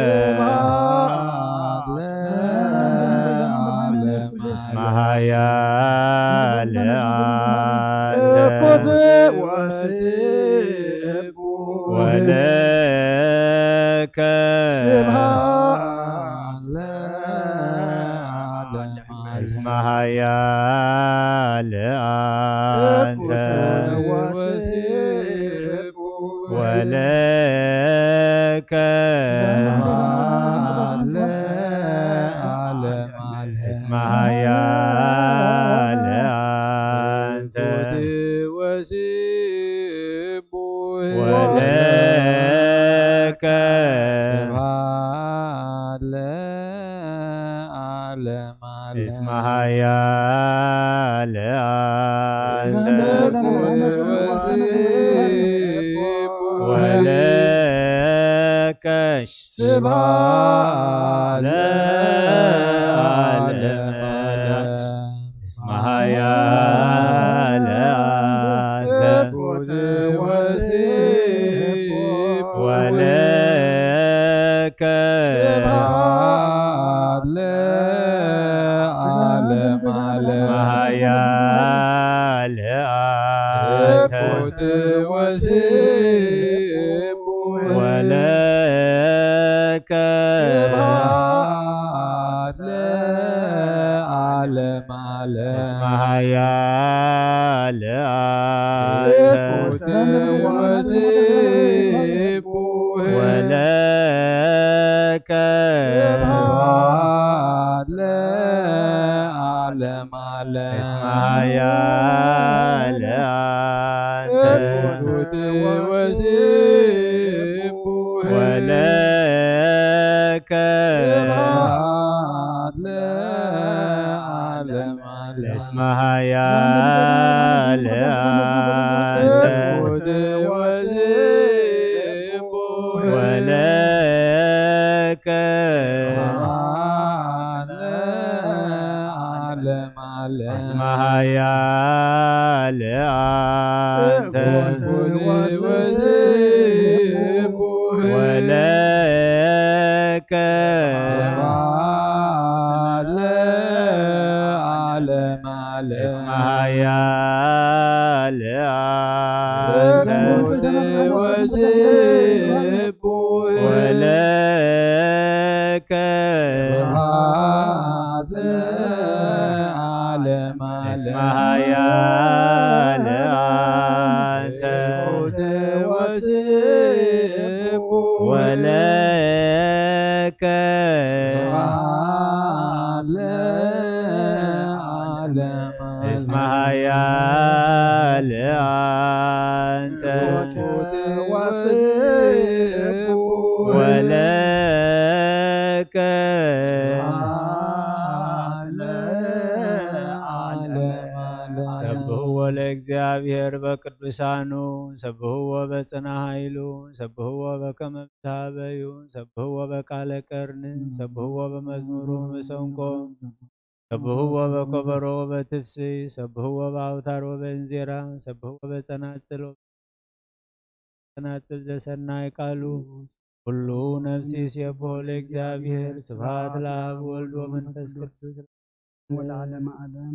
ስብሐት ለዓለመ። እስመ ኃያል አንተ ትኩት ወስቡሕ ወለከ ስብሐት ለዓለመ። እስመ ኃያል አንተ ትኩት ወስቡሕ ወለከ ስብሐት ለዓለመ። እስመ ኃያል አንተ ትኩት ወስቡሕ ወለከ ስብሐት ለዓለመ ዓለም። እስመ ኃያል አንተ ትኩት ወስቡሕ ወለከ ስብሐት ለዓለመ ዓለም። እስመ ኃያል አንተ ትኩት ወስቡሕ ወለከ ስብሐት ለዓለመ ዓለም። እስመ ኃያል አንተ ትኩት ወስቡሕ ወለከ ስብሐት ለዓለመ ዓለም። እስመ ኃያል አንተ ትኩት ወስቡሕ ወለከ ስብሐት ለዓለመ ወለከ ስብሐት ለዓለመ ዓለም። እስመ ኃያል አንተ። ወስብሐት ወለከ ለዓለመ ዓለም። እስመ ኃያል አንተ። ወስብሐት ወለከ ለዓለመ ዓለም። እስመ ኃያል አንተ። ወስብሐት ወለከ ለዓለመ ዓለም። እስመ ኃያል አንተ። ወስብሐት ወለከ ለዓለመ ዓለም። እስመ ኃያል አንተ። ወስብሐት ወለከ ለዓለመ ዓለም። ሰብሕዎ ለእግዚኣብሔር በቅዱሳኑ፣ ሰብሕዎ በጽና ኃይሉ፣ ሰብሕዎ በከመ ብዝሃበዩ፣ ሰብሕዎ በቃለ ቀርኒ፣ ሰብሕዎ በመዝሙሩ መሰንቆ፣ ሰብሕዎ በከበሮ ወበትፍስይ፣ ሰብሕዎ በአውታር ወበእንዜራ፣ ሰብሕዎ በጸናጽል ወበጸናጽል ዘሰናይ ቃሉ። ኩሉ ነፍሲ ይሴብሖ ለእግዚኣብሔር። ስብሐት ለአብ ወወልድ ወመንፈስ ቅዱስ። ወለዓለመ ዓለም።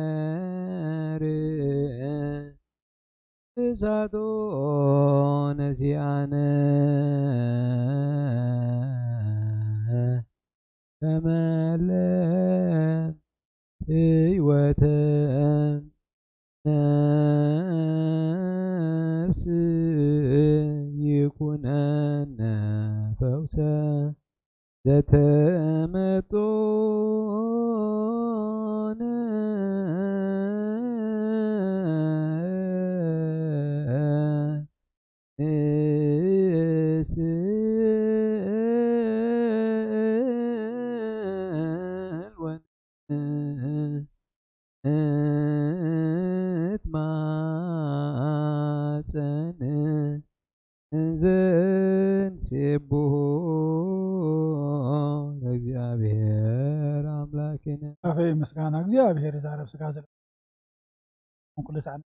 እግዚአብሔር እሳቶ ነሲአነ ከመለ ህይወተ ነፍስ ይኩነነ ፈውሰ ዘተመጦነ ንስእል ወንትማጸን እንዘ ንሴብሖ ለእግዚኣብሔር ኣምላክነ። ኣፈይ ምስጋና እግዚኣብሔር ይዛረብ ስጋ ዘለ ኩሉ ሰዓት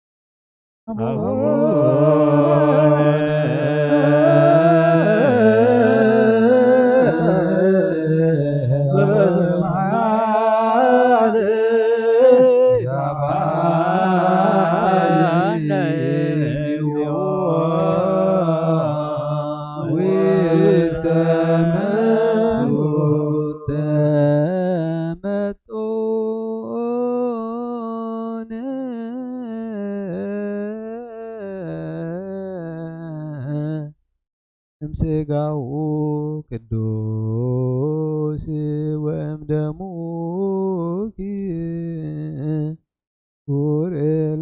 እምስጋኡ ቅዱስ ወእምደሙ ክቡር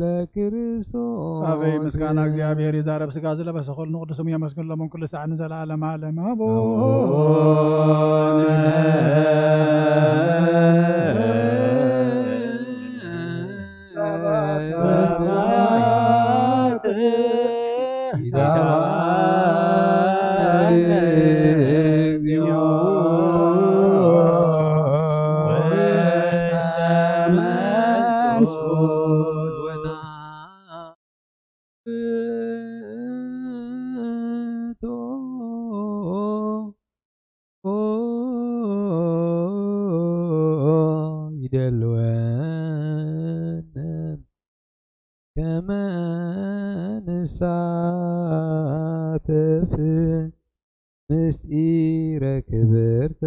ለክርስቶስ። ኣበይ ምስጋና እግዚኣብሔር ይዛረብ ስጋ ዝለበሰ ኩሉ ንቅዱስ ስሙ የመስግን ለመን ኩሉ ሰዓት ንዘለዓለም ዓለም። ኣቡነ ከመ ንሳተፍ ምስጢረ ክብርተ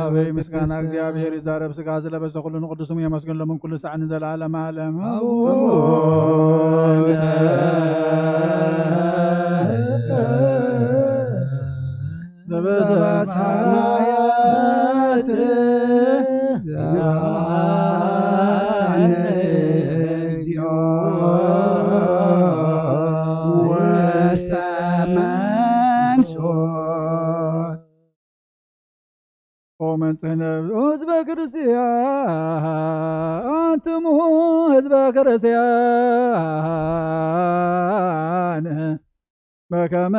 ኣበይ ምስጋና ወቅድስተ። እግዚኣብሔር ይዛረብ ስጋ ዝለበሰ ኩሉ ንቅዱስ ስሙ የመስግን ለምን ኩሉ ሰዓት ንዘለዓለም ዓለም። ኣቡነ በሰማያት እግዚኦ ውስተ መንሱት። ኦመንጽህነ ህዝበ ክርስቲያን፣ አንትሙ ህዝበ ክርስቲያን፣ በከመ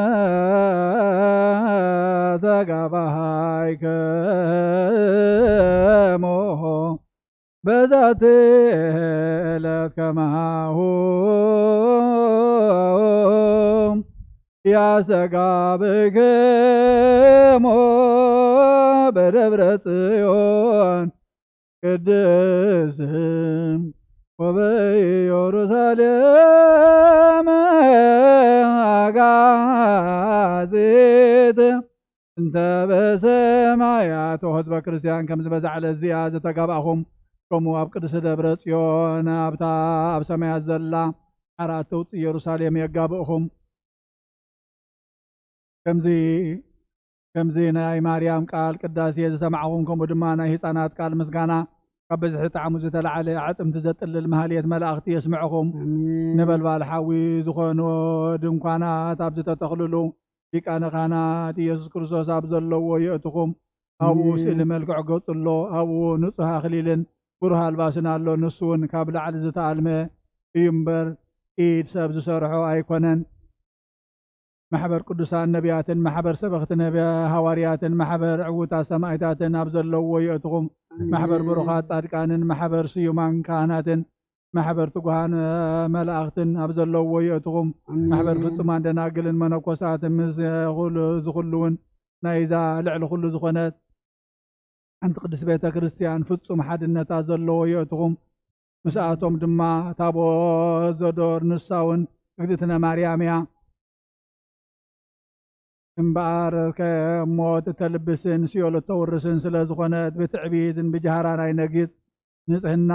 ተጋባሃይክሙ በዛቲ ዕለት ከማሁ ያስተጋብክሙ በደብረ ጽዮን ቅድስት ወበኢየሩሳሌም አጋዚት እንተ በሰማያት። ህዝበ ክርስቲያን፣ ከምዚ በዛ ዕለት እዚኣ ዝተጋባእኹም፣ ከምኡ ኣብ ቅድስቲ ደብረ ጽዮን ኣብታ ኣብ ሰማያት ዘላ ዓራት ትውጽእ ኢየሩሳሌም የጋብእኹም። ከምዚ ከምዚ ናይ ማርያም ቃል ቅዳሴ ዝሰማዕኹም፣ ከምኡ ድማ ናይ ህፃናት ቃል ምስጋና፣ ካብ ብዝሒ ጣዕሙ ዝተላዕለ ኣዕፅምቲ ዘጥልል ማህሌት መላእኽቲ የስምዕኹም። ኣሜን። ነበልባል ሓዊ ዝኾኑ ድንኳናት ኣብ ዝተተኽልሉ፣ ሊቃነ ካህናት ኢየሱስ ክርስቶስ ኣብ ዘለዎ የእትኹም። ኣብኡ ኣሜን። ስእሊ መልክዕ ገጹ ኣሎ። ኣብኡ ንጹህ ኣኽሊልን ብሩህ ኣልባስን ኣሎ። ንሱ እውን ካብ ላዕሊ ዝተኣልመ እዩ እምበር፣ ኢድ ሰብ ዝሰርሖ ኣይኮነን። ማሕበር ቅዱሳን ነቢያትን ማሕበር ሰበኽቲ ነቢያ ሃዋርያትን ማሕበር ዕዉታት ሰማዕታትን ኣብ ዘለዎ የእትኹም። ኣሜን። ማሕበር ብሩኻት ጻድቃንን ማሕበር ስዩማን ካህናትን ማሕበር ትጉሃን መላእኽትን ኣብ ዘለዎ የእትኹም። ኣሜን። ማሕበር ፍጹማን ደናግልን መነኮሳትን ምስ ኩሉ ዝኹሉ እውን ናይዛ ልዕሊ ኩሉ ዝኾነት ሓንቲ ቅድስት ቤተ ክርስቲያን ፍጹም ሓድነታ ዘለዎ የእትኹም። ምስኣቶም ድማ ታቦት ዘዶር፣ ንሳ እውን እግዝእትነ ማርያም እያ። እምበኣር ከሞት እተልብስን ሲኦል እተውርስን ስለ ዝኾነት፣ ብትዕቢትን ብጃህራን ኣይነግጽ። ንጽህና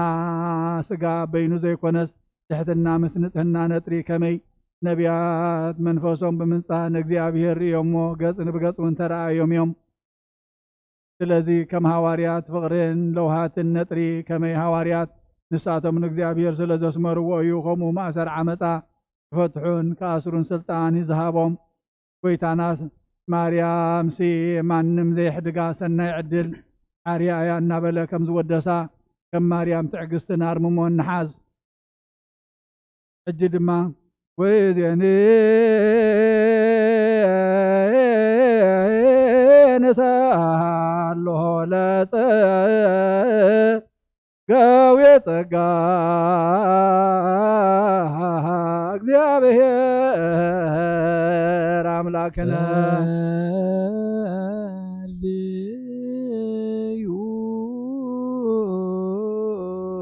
ስጋ በይኑ ዘይኮነስ፣ ትሕትና ምስ ንጽህና ነጥሪ። ከመይ ነቢያት መንፈሶም ብምንጻህ ንእግዚኣብሔር ርእዮሞ፣ ገጽ ንብገጽ እውን ተረኣዮም እዮም። ስለዚ ከም ሃዋርያት ፍቕርን ለውሃትን ነጥሪ። ከመይ ሃዋርያት ንሳቶም ንእግዚኣብሔር ስለ ዘስመርዎ እዩ ከምኡ ማእሰር ዓመጻ ክፈትሑን ክኣስሩን ስልጣን ዝሃቦም። ጎይታናስ ማርያምሲ ማንም ዘየሕድጋ ሰናይ ዕድል ዓርያ እያ እናበለ ከም ዝወደሳ፣ ከም ማርያም ትዕግስትን ኣርምሞን ንሓዝ። ሕጂ ድማ ወይዜኒ ንሳሎ ለጸ ገው የጸጋ እግዚኣብሔር ኣምላክነ። ጸልዩ።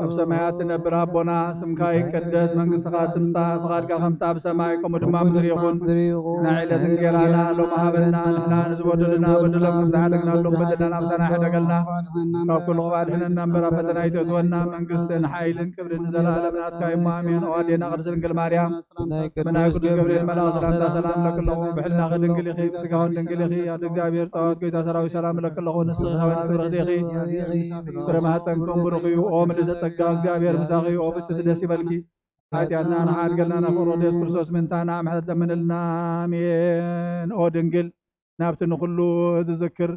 ኣብ ሰማያት ትነብር ኣቦና፣ ስምካ ይቀደስ፣ መንግስትኻ ትምጻእ፣ ፍቓድካ ከምቲ ኣብ ሰማይ ከምኡ ድማ ኣብ ምድሪ ይኹን። ናይ ዕለት እንጌራና ሎሚ ሃበና፣ ንሕና ንዝበደሉና በደሎም ከም ዝሓለግናሎም በደልና ኣምሳና ይሕደገልና፣ ካብ ኩሉ ክፉእ ኣድሕነና እምበር ኣብ ፈተና ኣይተእትወና፣ መንግስትን ሓይልን ክብርን ንዘለኣለም ናትካ እዩ እሞ ኣሜን። ኦ ኣዴና ቅድስት ድንግል ማርያም፣ ብናይ ቅዱስ ገብርኤል መልኣኽ ሰላምታ ሰላም እለኪ ኣለኹ። ብሕልናኺ ድንግል ኢኺ፣ ብስጋኺ ድንግል ኢኺ። ኣደ እግዚኣብሔር ጸባኦት ጎይታ ሰራዊት ሰላም እለኪ ኣለኹ። ንስኺ ከበ ፍርኽቲ ኢኺ፣ ፍረ ማህፀንኩም ብሩኽ እዩ። ኦ ምልዕተ ጸጋ እግዚኣብሔር ምሳኺ እዩ። ኦ ፍጽምቲ ደስ ይበልኪ። ሓጢኣትና ንሓድገልና ናብ ፍቕሪ ወዲ የሱስ ክርስቶስ ምእንታና ምሕረት ለምንልና። ኣሜን። ኦ ድንግል ናብቲ ንኹሉ ዝዝክር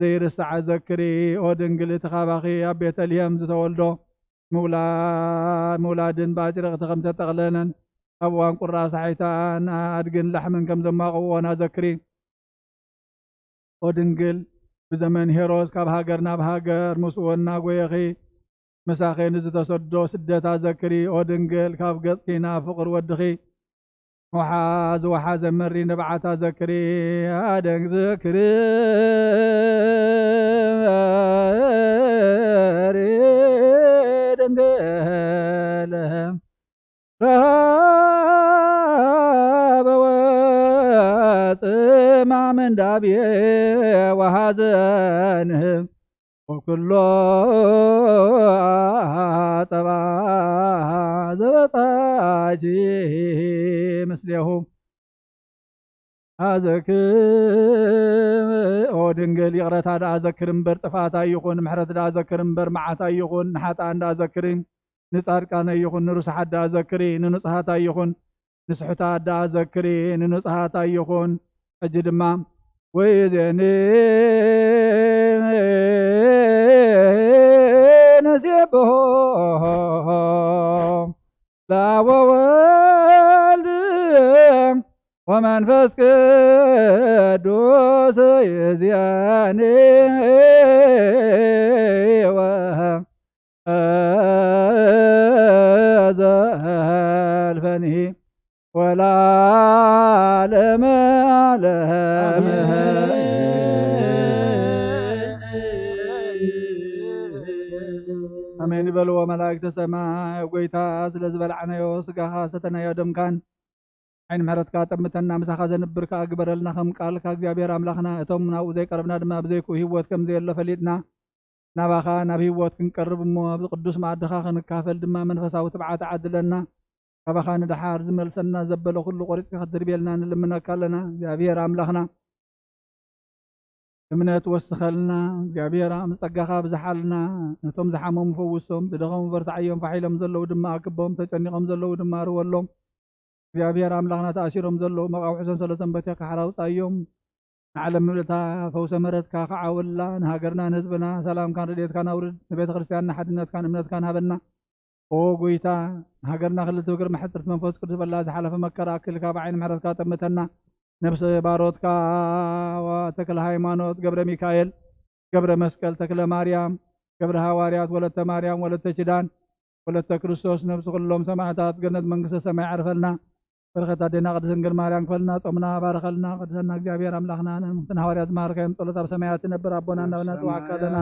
ዘይርሳዕ ዘክሪ። ኦ ድንግል እቲ ካባኺ ኣብ ቤተልሔም ዝተወልዶ ምውላ-፣ ምውላድን ብኣጭርቕቲ ከም ተጠቕለለን ኣብ እዋን ቁራ ሳሒታን ኣድግን ላሕምን ከም ዘማቕውኦን ኣዘክሪ። ኦ ድንግል ብዘመን ሄሮስ ካብ ሃገር ናብ ሃገር ምስኡ እናጎየኺ ምሳኺ ንዝተሰዶ ስደት ኣዘክሪ። ኦ ድንግል ካብ ገጽኪ ናብ ፍቕር ወድኺ ወሓ-፣ ዝወሓዘ መሪ ንብዓት ኣዘክሪ። ኣደንግ ዝክሪ ድንግል ረሃበ ወጽማም እንዳቤ ወሐዘን ወኩሎ ጸባ ዘበጻጂ ምስሌሁ። ኣዘክር ድንግል ይቕረታ ደኣ ዘክሪ እምበር ጥፍኣት ኣይኹን፣ ምሕረት ደኣ ዘክሪ እምበር መዓት ኣይኹን፣ ንሓጥኣን ደኣ ዘክሪ፣ ንጻድቃን ኣይኹን፣ ንርሱሓት ደኣ ዘክሪ፣ ንንጹሃት ኣይኹን፣ ንስሑታት ደኣ ዘክሪ፣ ንንጹሃት ኣይኹን። ሕጂ ድማ ወይዜኒ ነሴብሖ ለአብ ወወልድ ወመንፈስ ቅዱስ ይእዜኒ ወዘልፈኒ ወለዓለመ ዓለም። ኣሜን ይበልዎ መላእክተ ሰማይ። ጎይታ፣ ስለ ዝበላዕናዮ ስጋኻ፣ ሰተናዮ ደምካን ዓይኒ ምሕረትካ ጠምተና፣ ምሳኻ ዘንብር ከኣ ግበረልና። ከም ቃልካ እግዚኣብሔር ኣምላኽና፣ እቶም ናብኡ ዘይቀረብና ድማ ብዘይክኡ ህይወት ከም ዘየሎ ፈሊጥና፣ ናባኻ ናብ ህይወት ክንቀርብ እሞ ኣብዚ ቅዱስ መኣድኻ ክንካፈል ድማ መንፈሳዊ ትብዓት ዓድለና። ካባኻ ንደሓር ዝመልሰና ዘበለ ኩሉ ቆሪጽካ ክትድርብየልና ንልምነካ ኣለና። እግዚኣብሔር ኣምላኽና፣ እምነት ወስኸልና። እግዚኣብሔር ኣም-፣ ጸጋኻ ብዝሓልና። ነቶም ዝሓመሙ ፈውሶም፣ ዝደኸሙ በርትዓዮም፣ ፋሕ ኢሎም ዘለዉ ድማ ኣክቦም፣ ተጨኒቖም ዘለዉ ድማ ርወሎም። እግዚኣብሔር ኣምላኽና፣ ተኣሲሮም ዘለዉ መቓውሕዞም ሰለቶም በቲኻ ሓራ ኣውጻዮም። ንዓለም ምልእታ ፈውሰ ምሕረትካ ክዓውላ፣ ንሃገርና ንህዝብና ሰላምካን ረድኤትካን ኣውርድ። ንቤተ ክርስቲያንና ሓድነትካን እምነትካን ሃበና። ኦ ጎይታ፣ ንሃገርና ክልተ እግሪ መሕጽርቲ መንፈስ ቅዱስ በላ፣ ዝሓለፈ መከራ ኣክልካ ብዓይኒ ምሕረትካ ጠምተና። ነብሰ ባሮትካ ተክለ ሃይማኖት ገብረ ሚካኤል፣ ገብረ መስቀል፣ ተክለ ማርያም፣ ገብረ ሃዋርያት፣ ወለተ ማርያም፣ ወለተ ኪዳን፣ ወለተ ክርስቶስ፣ ነብሲ ኩሎም ሰማዕታት ገነት መንግስተ ሰማይ ዓርፈልና። በረኸት ኣዴና ቅድስት ድንግል ማርያም ክፈልና፣ ጾምና ባረኸልና። ቅድሰና እግዚኣብሔር ኣምላኽና፣ ነምትን ሃዋርያት ዝመሃርከዮም ጸሎት፣ ኣብ ሰማያት ትነብር ኣቦና፣ እንዳበልና ንጽውዓካ ኣለና።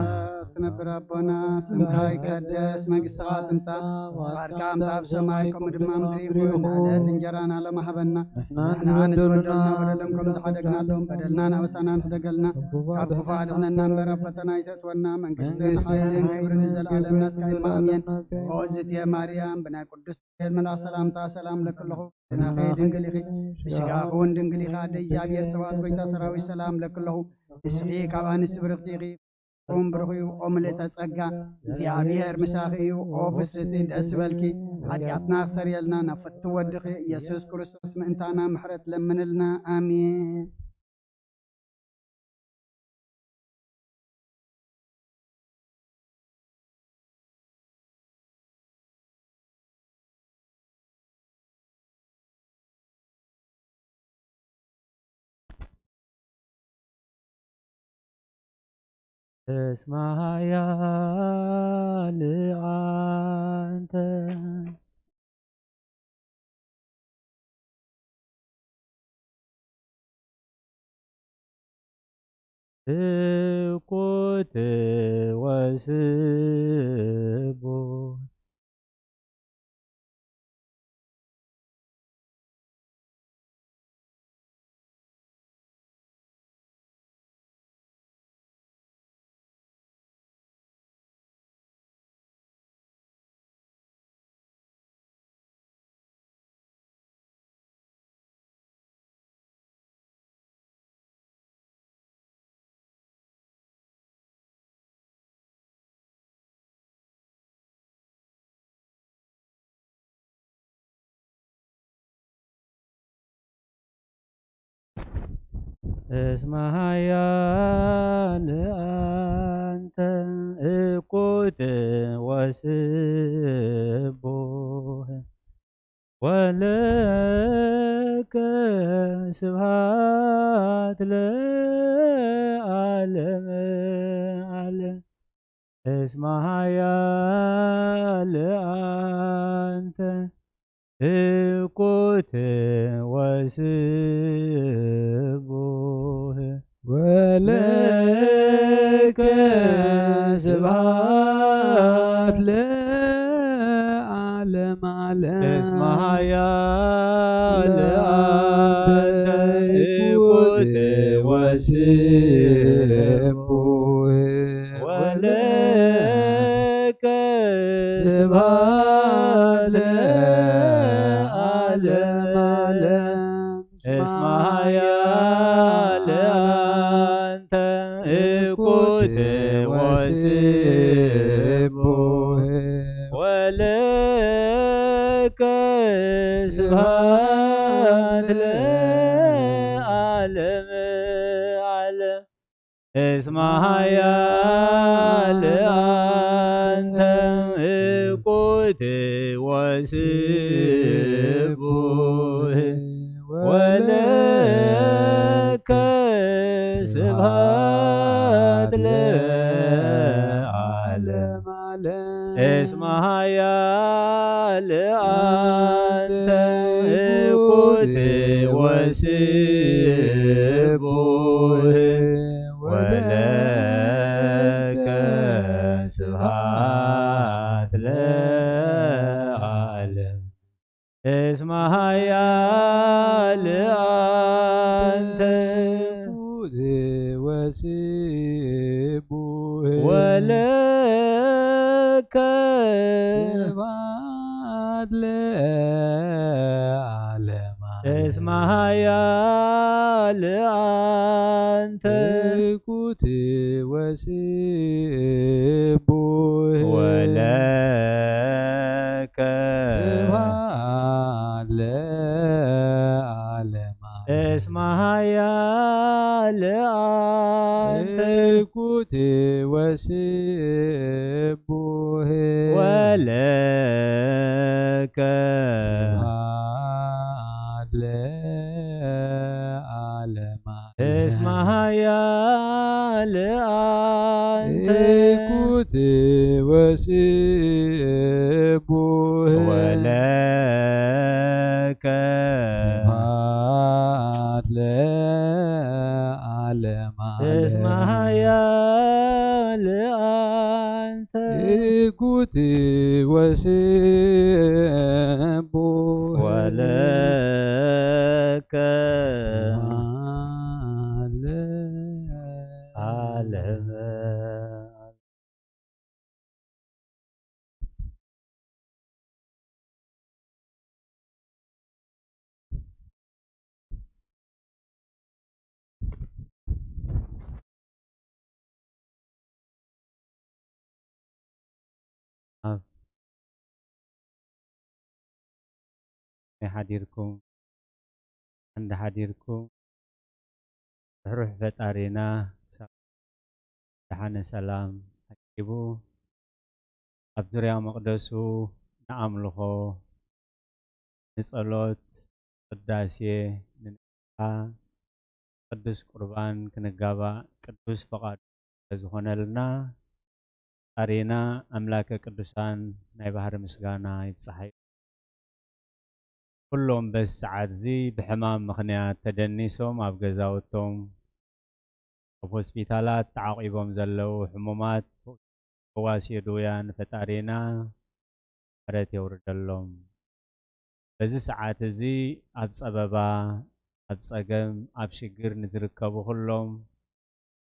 ትነብር ኣቦና፣ ስምካ ይቀደስ፣ መንግስትኻ ትምጻእ፣ ፍቃድካ ከምታ ኣብ ሰማይ ከምኡ ድማ ምድሪ ይኹን። ዕለት እንጀራና ሎሚ ሃበና። ንሕና ንበደሉና በደሎም ከም ዝሓደግናሎም በደልናን ኣበሳናን ሕደገልና። ካብ ክፉእ ኣድሕነና እምበር ኣብ ፈተና ኣይተእትወና። መንግስትን ሓይልን ክብርን ንዘለኣለም ናትካ እዩ። ኣሜን። ኦ እግዝእትየ ማርያም፣ ብናይ ቅዱስ ገብርኤል መልኣኽ ሰላምታ ሰላም እብለኪ ኣለኹ። ድንግል ኢኺ፣ ብስጋኺ እውን ድንግል ኢኻ። ኣደ እግዚኣብሔር፣ ጸባኦት ጎይታ ሰራዊት ሰላም እብለኪ ኣለኹ። ንስኺ ካብ ኣንስቲ ብርኽቲ ኢኺ። ኦም ብሩኽ እዩ፣ ኦ ምልእተ ጸጋ፣ እግዚኣብሔር ምሳኺ እዩ። ኦ ፍስቲ ደስ በልኪ፣ ሓጢኣትና ክሰርየልና ናብ ፍቱ ወድኺ ኢየሱስ ክርስቶስ ምእንታና ምሕረት ለምንልና። ኣሜን። እስማ ኃያል አንተ። ትኩት ወስቡሕ። እስመ ኃያል አንተ እኩት ወስቡሕ። ወለከ ስብሐት ለዓለመ ዓለም። እስመ ኃያል አንተ እኩት ወስቡሕ። ወለከ ስብሐት ለዓለመ ዓለም። እስመ ኃያል አንተ እኩት ወስቡሕ። ወለከ ስብሐት ለዓለመ ዓለም። እስመ ኃያል አንተ ኩት ወስቡህ ወለከ ስብሐት ለዓለመ ዓለም። እስመ ኃያል አንተ እኩት ወስቡህ ወለከ ስብሐት ለዓለመ ዓለም። እስመ ኃያል አንተ እኩት ወስቡህ ወለከ ስብሐት ለዓለም። እስመ ኃያል አንተ እኩት ወስቡህ ወለከ ስብሐት ለዓለመ ዓለም። እስመ ኃያል አንተ እኩት ወስቡህ ወለከ ስብሐት ለዓለመ ዓለም። እስመ ኃያል አንተ እኩት ወስቡህ ወለከ ስብሐት ለዓለመ ዓለም። እስመ ኃያል አንተ እኩት ወስቡህ ወለከ ስብሐት ለዓለመ ዓለም። እስመ ኃያል አንተ እኩት ወስቡህ ወለከ ስብሐት ለዓለመ ዓለም። ኣብ ከመይ ሓዲርኩም? እንዳ ሓዲርኩም? ርሕሩሕ ፈጣሪና ክሳብ ደሓነ ሰላም ዓቂቡ ኣብ ዙርያ መቕደሱ ንኣምልኾ፣ ንጸሎት፣ ቅዳሴ፣ ንንስሓ፣ ቅዱስ ቁርባን ክንጋባእ ቅዱስ ፈቓዱ ስለዝኾነልና፣ ፈጣሪና ኣምላከ ቅዱሳን ናይ ባህሪ ምስጋና ይብጽሓዮ። ኩሎም በዚ ሰዓት እዚ ብሕማም ምኽንያት ተደኒሶም ኣብ ገዛውቶም፣ ኣብ ሆስፒታላት ተዓቂቦም ዘለዉ ሕሙማት፣ ፈዋሲ ድውያን ፈጣሪና ምሕረት የውርደሎም። በዚ ሰዓት እዚ ኣብ ጸበባ፣ ኣብ ጸገም፣ ኣብ ሽግር ንዝርከቡ ኩሎም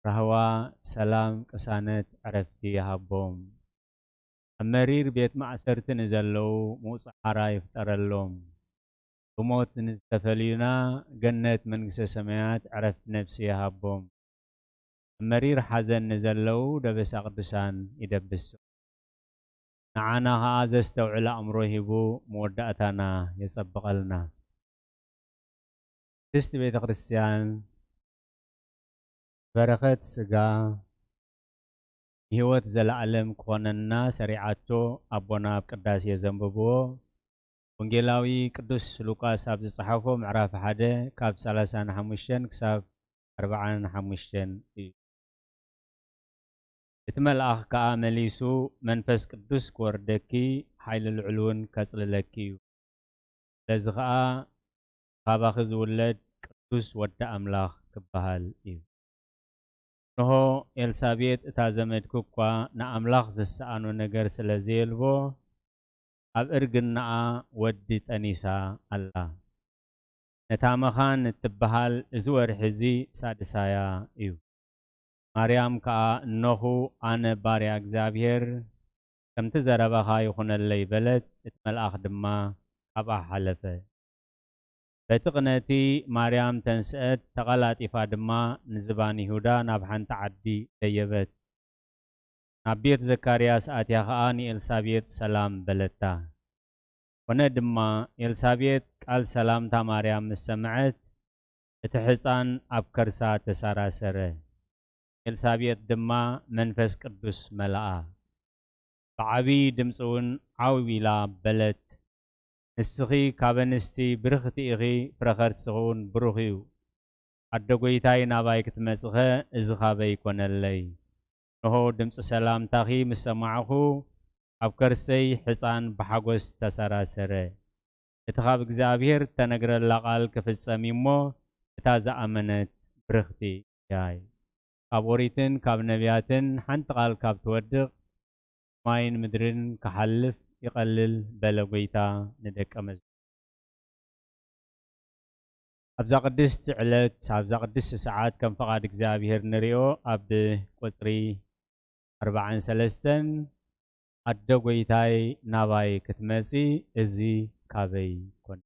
ራህዋ፣ ሰላም፣ ቅሳነት፣ ዕረፍቲ ይሃቦም። ኣብ መሪር ቤት ማእሰርቲ ንዘለዉ ምውጽእ ሓራ ይፍጠረሎም። ብሞት ንዝተፈልዩና ገነት መንግስተ ሰማያት ዕረፍቲ ነፍሲ ይሃቦም። ኣብ መሪር ሓዘን ንዘለዉ ደበሳ ቅዱሳን ይደብሶም። ንዓና ኸኣ ዘስተውዕል ኣእምሮ ሂቡ መወዳእታና የጸብቐልና። ቅድስቲ ቤተ ክርስቲያን በረኸት ስጋ ንህይወት ዘለዓለም ክኾነና ሰሪዓቶ ኣቦና ኣብ ቅዳሴ ዘንብብዎ ወንጌላዊ ቅዱስ ሉቃስ ኣብ ዝጸሓፎ ምዕራፍ ሓደ ካብ ሰላሳን ሓሙሽተን ክሳብ ኣርብዓን ሓሙሽተን እዩ። እቲ መልኣኽ ከኣ መሊሱ፣ መንፈስ ቅዱስ ክወርደኪ፣ ሓይሊ ልዑል እውን ከጽልለኪ እዩ። ስለዚ ኸኣ ካባኺ ዝውለድ ቅዱስ ወዲ ኣምላኽ ክበሃል እዩ። እንሆ፣ ኤልሳቤጥ እታ ዘመድኪ እኳ ንኣምላኽ ዝሰኣኖ ነገር ስለ ዘየልቦ፣ ኣብ እርግናኣ ወዲ ጠኒሳ ኣላ። ነታ መኻን እትበሃል እዚ ወርሒ እዚ ሳድሳያ እዩ። ማርያም ከኣ፣ እነኹ፣ ኣነ ባርያ እግዚኣብሔር፣ ከምቲ ዘረባኻ ይኹነለይ በለት፣ እቲ መልኣኽ ድማ ካብኣ ሓለፈ። በቲ ቅነቲ ማርያም ተንስአት፣ ተቐላጢፋ ድማ ንዝባን ይሁዳ ናብ ሓንቲ ዓዲ ደየበት። ናብ ቤት ዘካርያስ ኣትያ ኸኣ ንኤልሳቤጥ ሰላም በለታ። ኮነ ድማ፣ ኤልሳቤጥ ቃል ሰላምታ ማርያም ምስ ሰምዐት፣ እቲ ሕፃን ኣብ ከርሳ ተሰራሰረ። ኤልሳቤጥ ድማ መንፈስ ቅዱስ መልኣ። ብዓብዪ ድምፂ እውን ዓው ኢላ በለት፣ "ንስኺ ካብ ኣንስቲ ብርኽቲ ኢኺ፣ ፍረ ከርስኺ እውን ብሩኽ እዩ። ኣደ ጐይታይ ናባይ ክትመጽኸ፣ እዚ ኻበይ ኰነለይ? እንሆ ድምፂ ሰላምታኺ ምስ ሰማዕኹ፣ ኣብ ከርሰይ ሕፃን ብሓጎስ ተሰራሰረ። እቲ ካብ እግዚኣብሔር እተነግረላ ቃል ክፍጸም እዩ እሞ፣ እታ ዝኣመነት ብርኽቲ እያ" ኢሉ። ካብ ኦሪትን ካብ ነቢያትን ሓንቲ ቃል ካብ ትወድቕ፣ ሰማይን ምድርን ክሓልፍ ይቐልል በለ ጐይታ ንደቀ መዛሙርቱ። ኣብዛ ቅድስቲ ዕለት፣ ኣብዛ ቅድስቲ ሰዓት ከም ፍቓድ እግዚኣብሔር ንሪኦ ኣብ ቁጽሪ ኣርባዓን ሰለስተን፣ "ኣደ ጐይታይ ናባይ ክትመጺ እዚ ካበይ ኮነ?"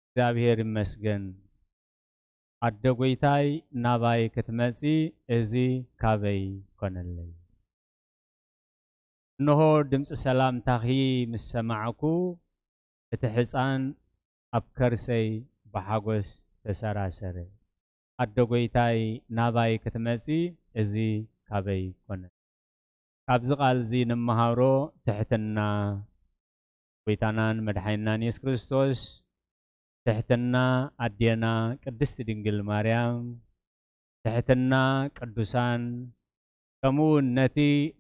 እግዚኣብሔር ይመስገን። ኣደ ጐይታይ ናባይ ክትመጺ እዚ ካበይ ኮነለይ? እንሆ ድምፂ ሰላምታኺ ምስ ሰማዕኩ፣ እቲ ሕፃን ኣብ ከርሰይ ብሓጎስ ተሰራሰረ። ኣደ ጐይታይ ናባይ ክትመጺ እዚ ካበይ ኮነ? ካብዚ ቃል እዚ ንመሃሮ ትሕትና ጐይታናን መድሓኒናን የሱስ ክርስቶስ፣ ትሕትና ኣዴና ቅድስቲ ድንግል ማርያም፣ ትሕትና ቅዱሳን፣ ከምኡ እውን ነቲ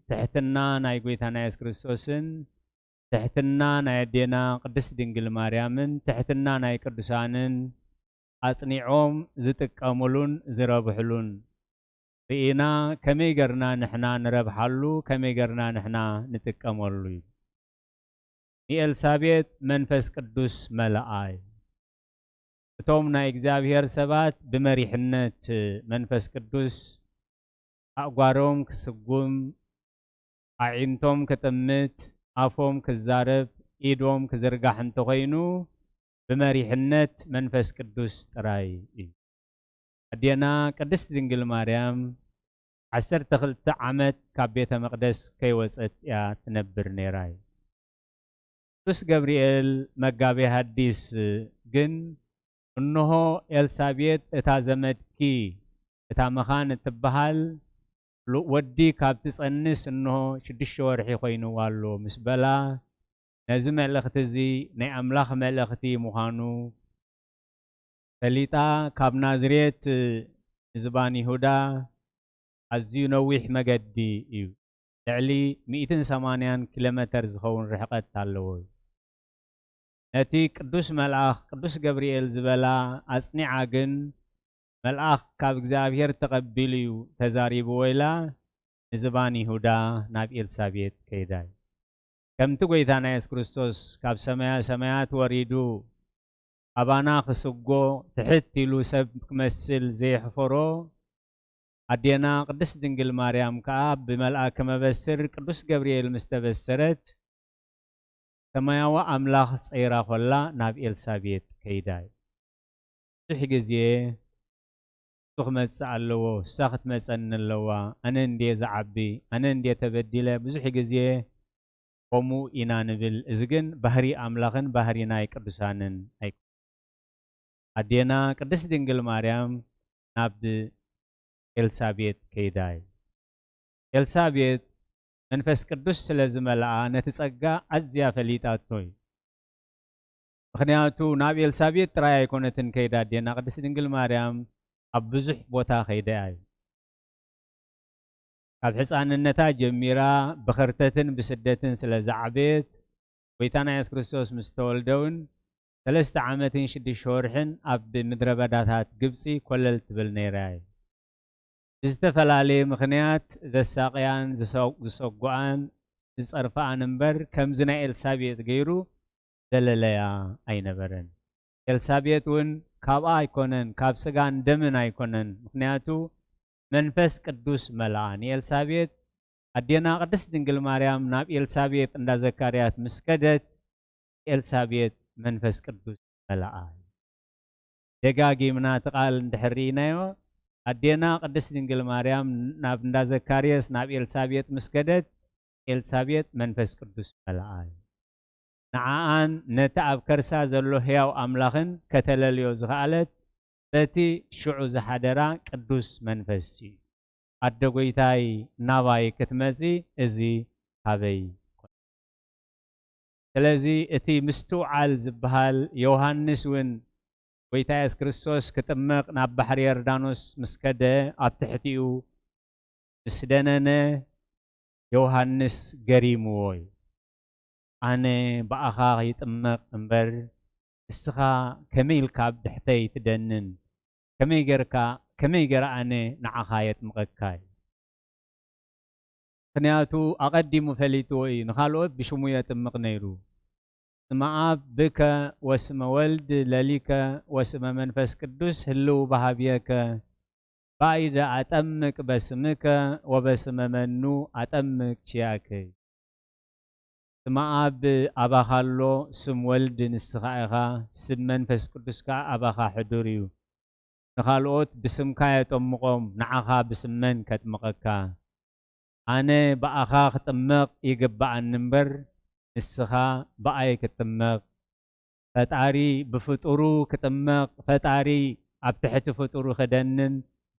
ትሕትና ናይ ጐይታና የሱስ ክርስቶስን ትሕትና ናይ ኣዴና ቅድስቲ ድንግል ማርያምን ትሕትና ናይ ቅዱሳንን ኣጽኒዖም ዝጥቀሙሉን ዝረብሕሉን ርኢና፣ ከመይ ገርና ንሕና ንረብሓሉ፣ ከመይ ገርና ንሕና ንጥቀመሉ እዩ። ንኤልሳቤጥ መንፈስ ቅዱስ መልኣ እዩ። እቶም ናይ እግዚኣብሔር ሰባት ብመሪሕነት መንፈስ ቅዱስ ኣእጓሮም ክስጉም፣ ኣዒንቶም ክጥምት፣ ኣፎም ክዛረብ፣ ኢዶም ክዝርጋሕ እንተኾይኑ፣ ብመሪሕነት መንፈስ ቅዱስ ጥራይ እዩ። ኣዴና ቅድስት ድንግል ማርያም ዓሰርተ ክልተ ዓመት ካብ ቤተ መቕደስ ከይወጸት እያ ትነብር ነይራ እዩ። ቅዱስ ገብርኤል መጋቤ ሐዲስ ግን፣ "እንሆ ኤልሳቤጥ እታ ዘመድኪ፣ እታ መኻን እትበሃል፣ ሉ-፣ ወዲ ካብ ትጸንስ እንሆ ሽዱሽተ ወርሒ ኮይንዋ ኣሎ" ምስ በላ፣ ነዚ መልእኽቲ እዚ ናይ ኣምላኽ መልእኽቲ ምዃኑ ፈሊጣ፣ ካብ ናዝሬት ንዝባን ይሁዳ ኣዝዩ ነዊሕ መገዲ እዩ። ልዕሊ ሚእትን ሰማንያን ኪሎ ሜተር ዝኸውን ርሕቀት ኣለዎ እዩ። ነቲ ቅዱስ መልኣኽ ቅዱስ ገብርኤል ዝበላ ኣጽኒዓ ግን፣ "መልኣኽ ካብ እግዚኣብሔር ተቐቢሉ እዩ ተዛሪብዎ" ኢላ ንዝባን ይሁዳ ናብ ኤልሳቤጥ ከይዳ እዩ። ከምቲ ጐይታና የሱስ ክርስቶስ ካብ ሰማያ ሰማያት ወሪዱ ኣባና ክስጎ ትሕት ኢሉ ሰብ ክመስል ዘየሕፈሮ፣ ኣዴና ቅድስት ድንግል ማርያም ከኣ ብመልኣከ መበስር ቅዱስ ገብርኤል ምስ ተበሰረት፣ ሰማያዊ ኣምላኽ ጸይራ ኾላ ናብ ኤልሳቤጥ ከይዳ እዩ። ብዙሕ ግዜ እሱ ክመጽእ ኣለዎ፣ እሳ ክትመጸኒ ኣለዋ፣ ኣነ እንድየ ዝዓቢ፣ ኣነ እንድየ ተበዲለ፣ ብዙሕ ግዜ ከምኡ ኢና ንብል። እዚ ግን ባህሪ ኣምላኽን ባህሪ ናይ ቅዱሳንን ኣይኮነን። ኣዴና ቅድስት ድንግል ማርያም ናብ ኤልሳቤጥ ከይዳ እዩ። ኤልሳቤጥ መንፈስ ቅዱስ ስለ ዝመልኣ ነቲ ጸጋ ኣዝያ ፈሊጣቶ እዩ። ምኽንያቱ ናብ ኤልሳቤጥ ጥራይ ኣይኮነትን ከይዳ፣ ኣዴና ቅድስት ድንግል ማርያም ኣብ ብዙሕ ቦታ ከይዳ እዩ። ካብ ሕፃንነታ ጀሚራ ብኸርተትን ብስደትን ስለ ዝዓበየት፣ ጐይታና የሱስ ክርስቶስ ምስ ተወልደ እውን ሰለስተ ዓመትን ሽዱሽተ ወርሕን ኣብ ምድረ በዳታት ግብጺ ኮለል ትብል ነይራ እያ። ብዝተፈላለየ ምኽንያት ዘሳቕያን ዝሰ-፣ ዝሰጉኣን ዝጸርፍኣን እምበር፣ ከምዚ ናይ ኤልሳቤጥ ገይሩ ዘለለያ ኣይነበረን። ኤልሳቤጥ እውን ካብኣ ኣይኮነን፣ ካብ ስጋን ደምን ኣይኮነን። ምኽንያቱ መንፈስ ቅዱስ መልኣ። ንኤልሳቤጥ ኣዴና ቅድስት ድንግል ማርያም ናብ ኤልሳቤጥ እንዳ ዘካርያስ ምስ ከደት፣ ኤልሳቤጥ መንፈስ ቅዱስ መላኣ። ደጋጊምና እቲ ቃል እንድሕር ርኢናዮ፣ ኣዴና ቅድስት ድንግል ማርያም ናብ እንዳ ዘካርዮስ ናብ ኤልሳቤጥ ምስ ከደት፣ ኤልሳቤጥ መንፈስ ቅዱስ መላኣ። ንዓኣን ነቲ ኣብ ከርሳ ዘሎ ሕያው ኣምላኽን ከተለልዮ ዝኸኣለት በቲ ሽዑ ዝሓደራ ቅዱስ መንፈስ እዩ። ኣደ ጐይታይ ናባይ ክትመጺ እዚ ካበይ ኮነ? ስለዚ እቲ ምስትውዓል ዝበሃል ዮሃንስ እውን ጐይታ የሱስ ክርስቶስ ክጥመቕ ናብ ባሕሪ ዮርዳኖስ ምስ ከደ ኣብ ትሕቲኡ ምስ ደነነ ዮሃንስ ገሪምዎ እዩ። ኣነ ብኣኻ ይጥመቕ እምበር ንስኻ ከመይ ኢልካ ኣብ ድሕተይ ትደንን? ከመይ ጌርካ ከመይ ገይረ ኣነ ንዓኻ የጥምቐካ? እዩ። ምኽንያቱ ኣቐዲሙ ፈሊጥዎ እዩ፣ ንኻልኦት ብሽሙ የጥምቕ ነይሩ። ስመ ኣብ ብከ ወስመ ወልድ ለሊከ ወስመ መንፈስ ቅዱስ ህልው በሃብየከ ባይደ ኣጠምቅ በስምከ ወበስመ መኑ ኣጠምቅ ኪያከ። ስመ ኣብ ኣባኻ ኣሎ፣ ስም ወልድ ንስኻ ኢኻ፣ ስም መንፈስ ቅዱስ ከኣ ኣባኻ ሕዱር እዩ። ንኻልኦት ብስምካ የጠምቖም፣ ንዓኻ ብስም መን ከጥምቐካ? ኣነ ብኣኻ ክጥመቕ ይግብኣኒ እምበር፣ ንስኻ ብኣይ ክትጥመቕ። ፈጣሪ ብፍጡሩ ክጥመቕ፣ ፈጣሪ ኣብ ትሕቲ ፍጡሩ ክደንን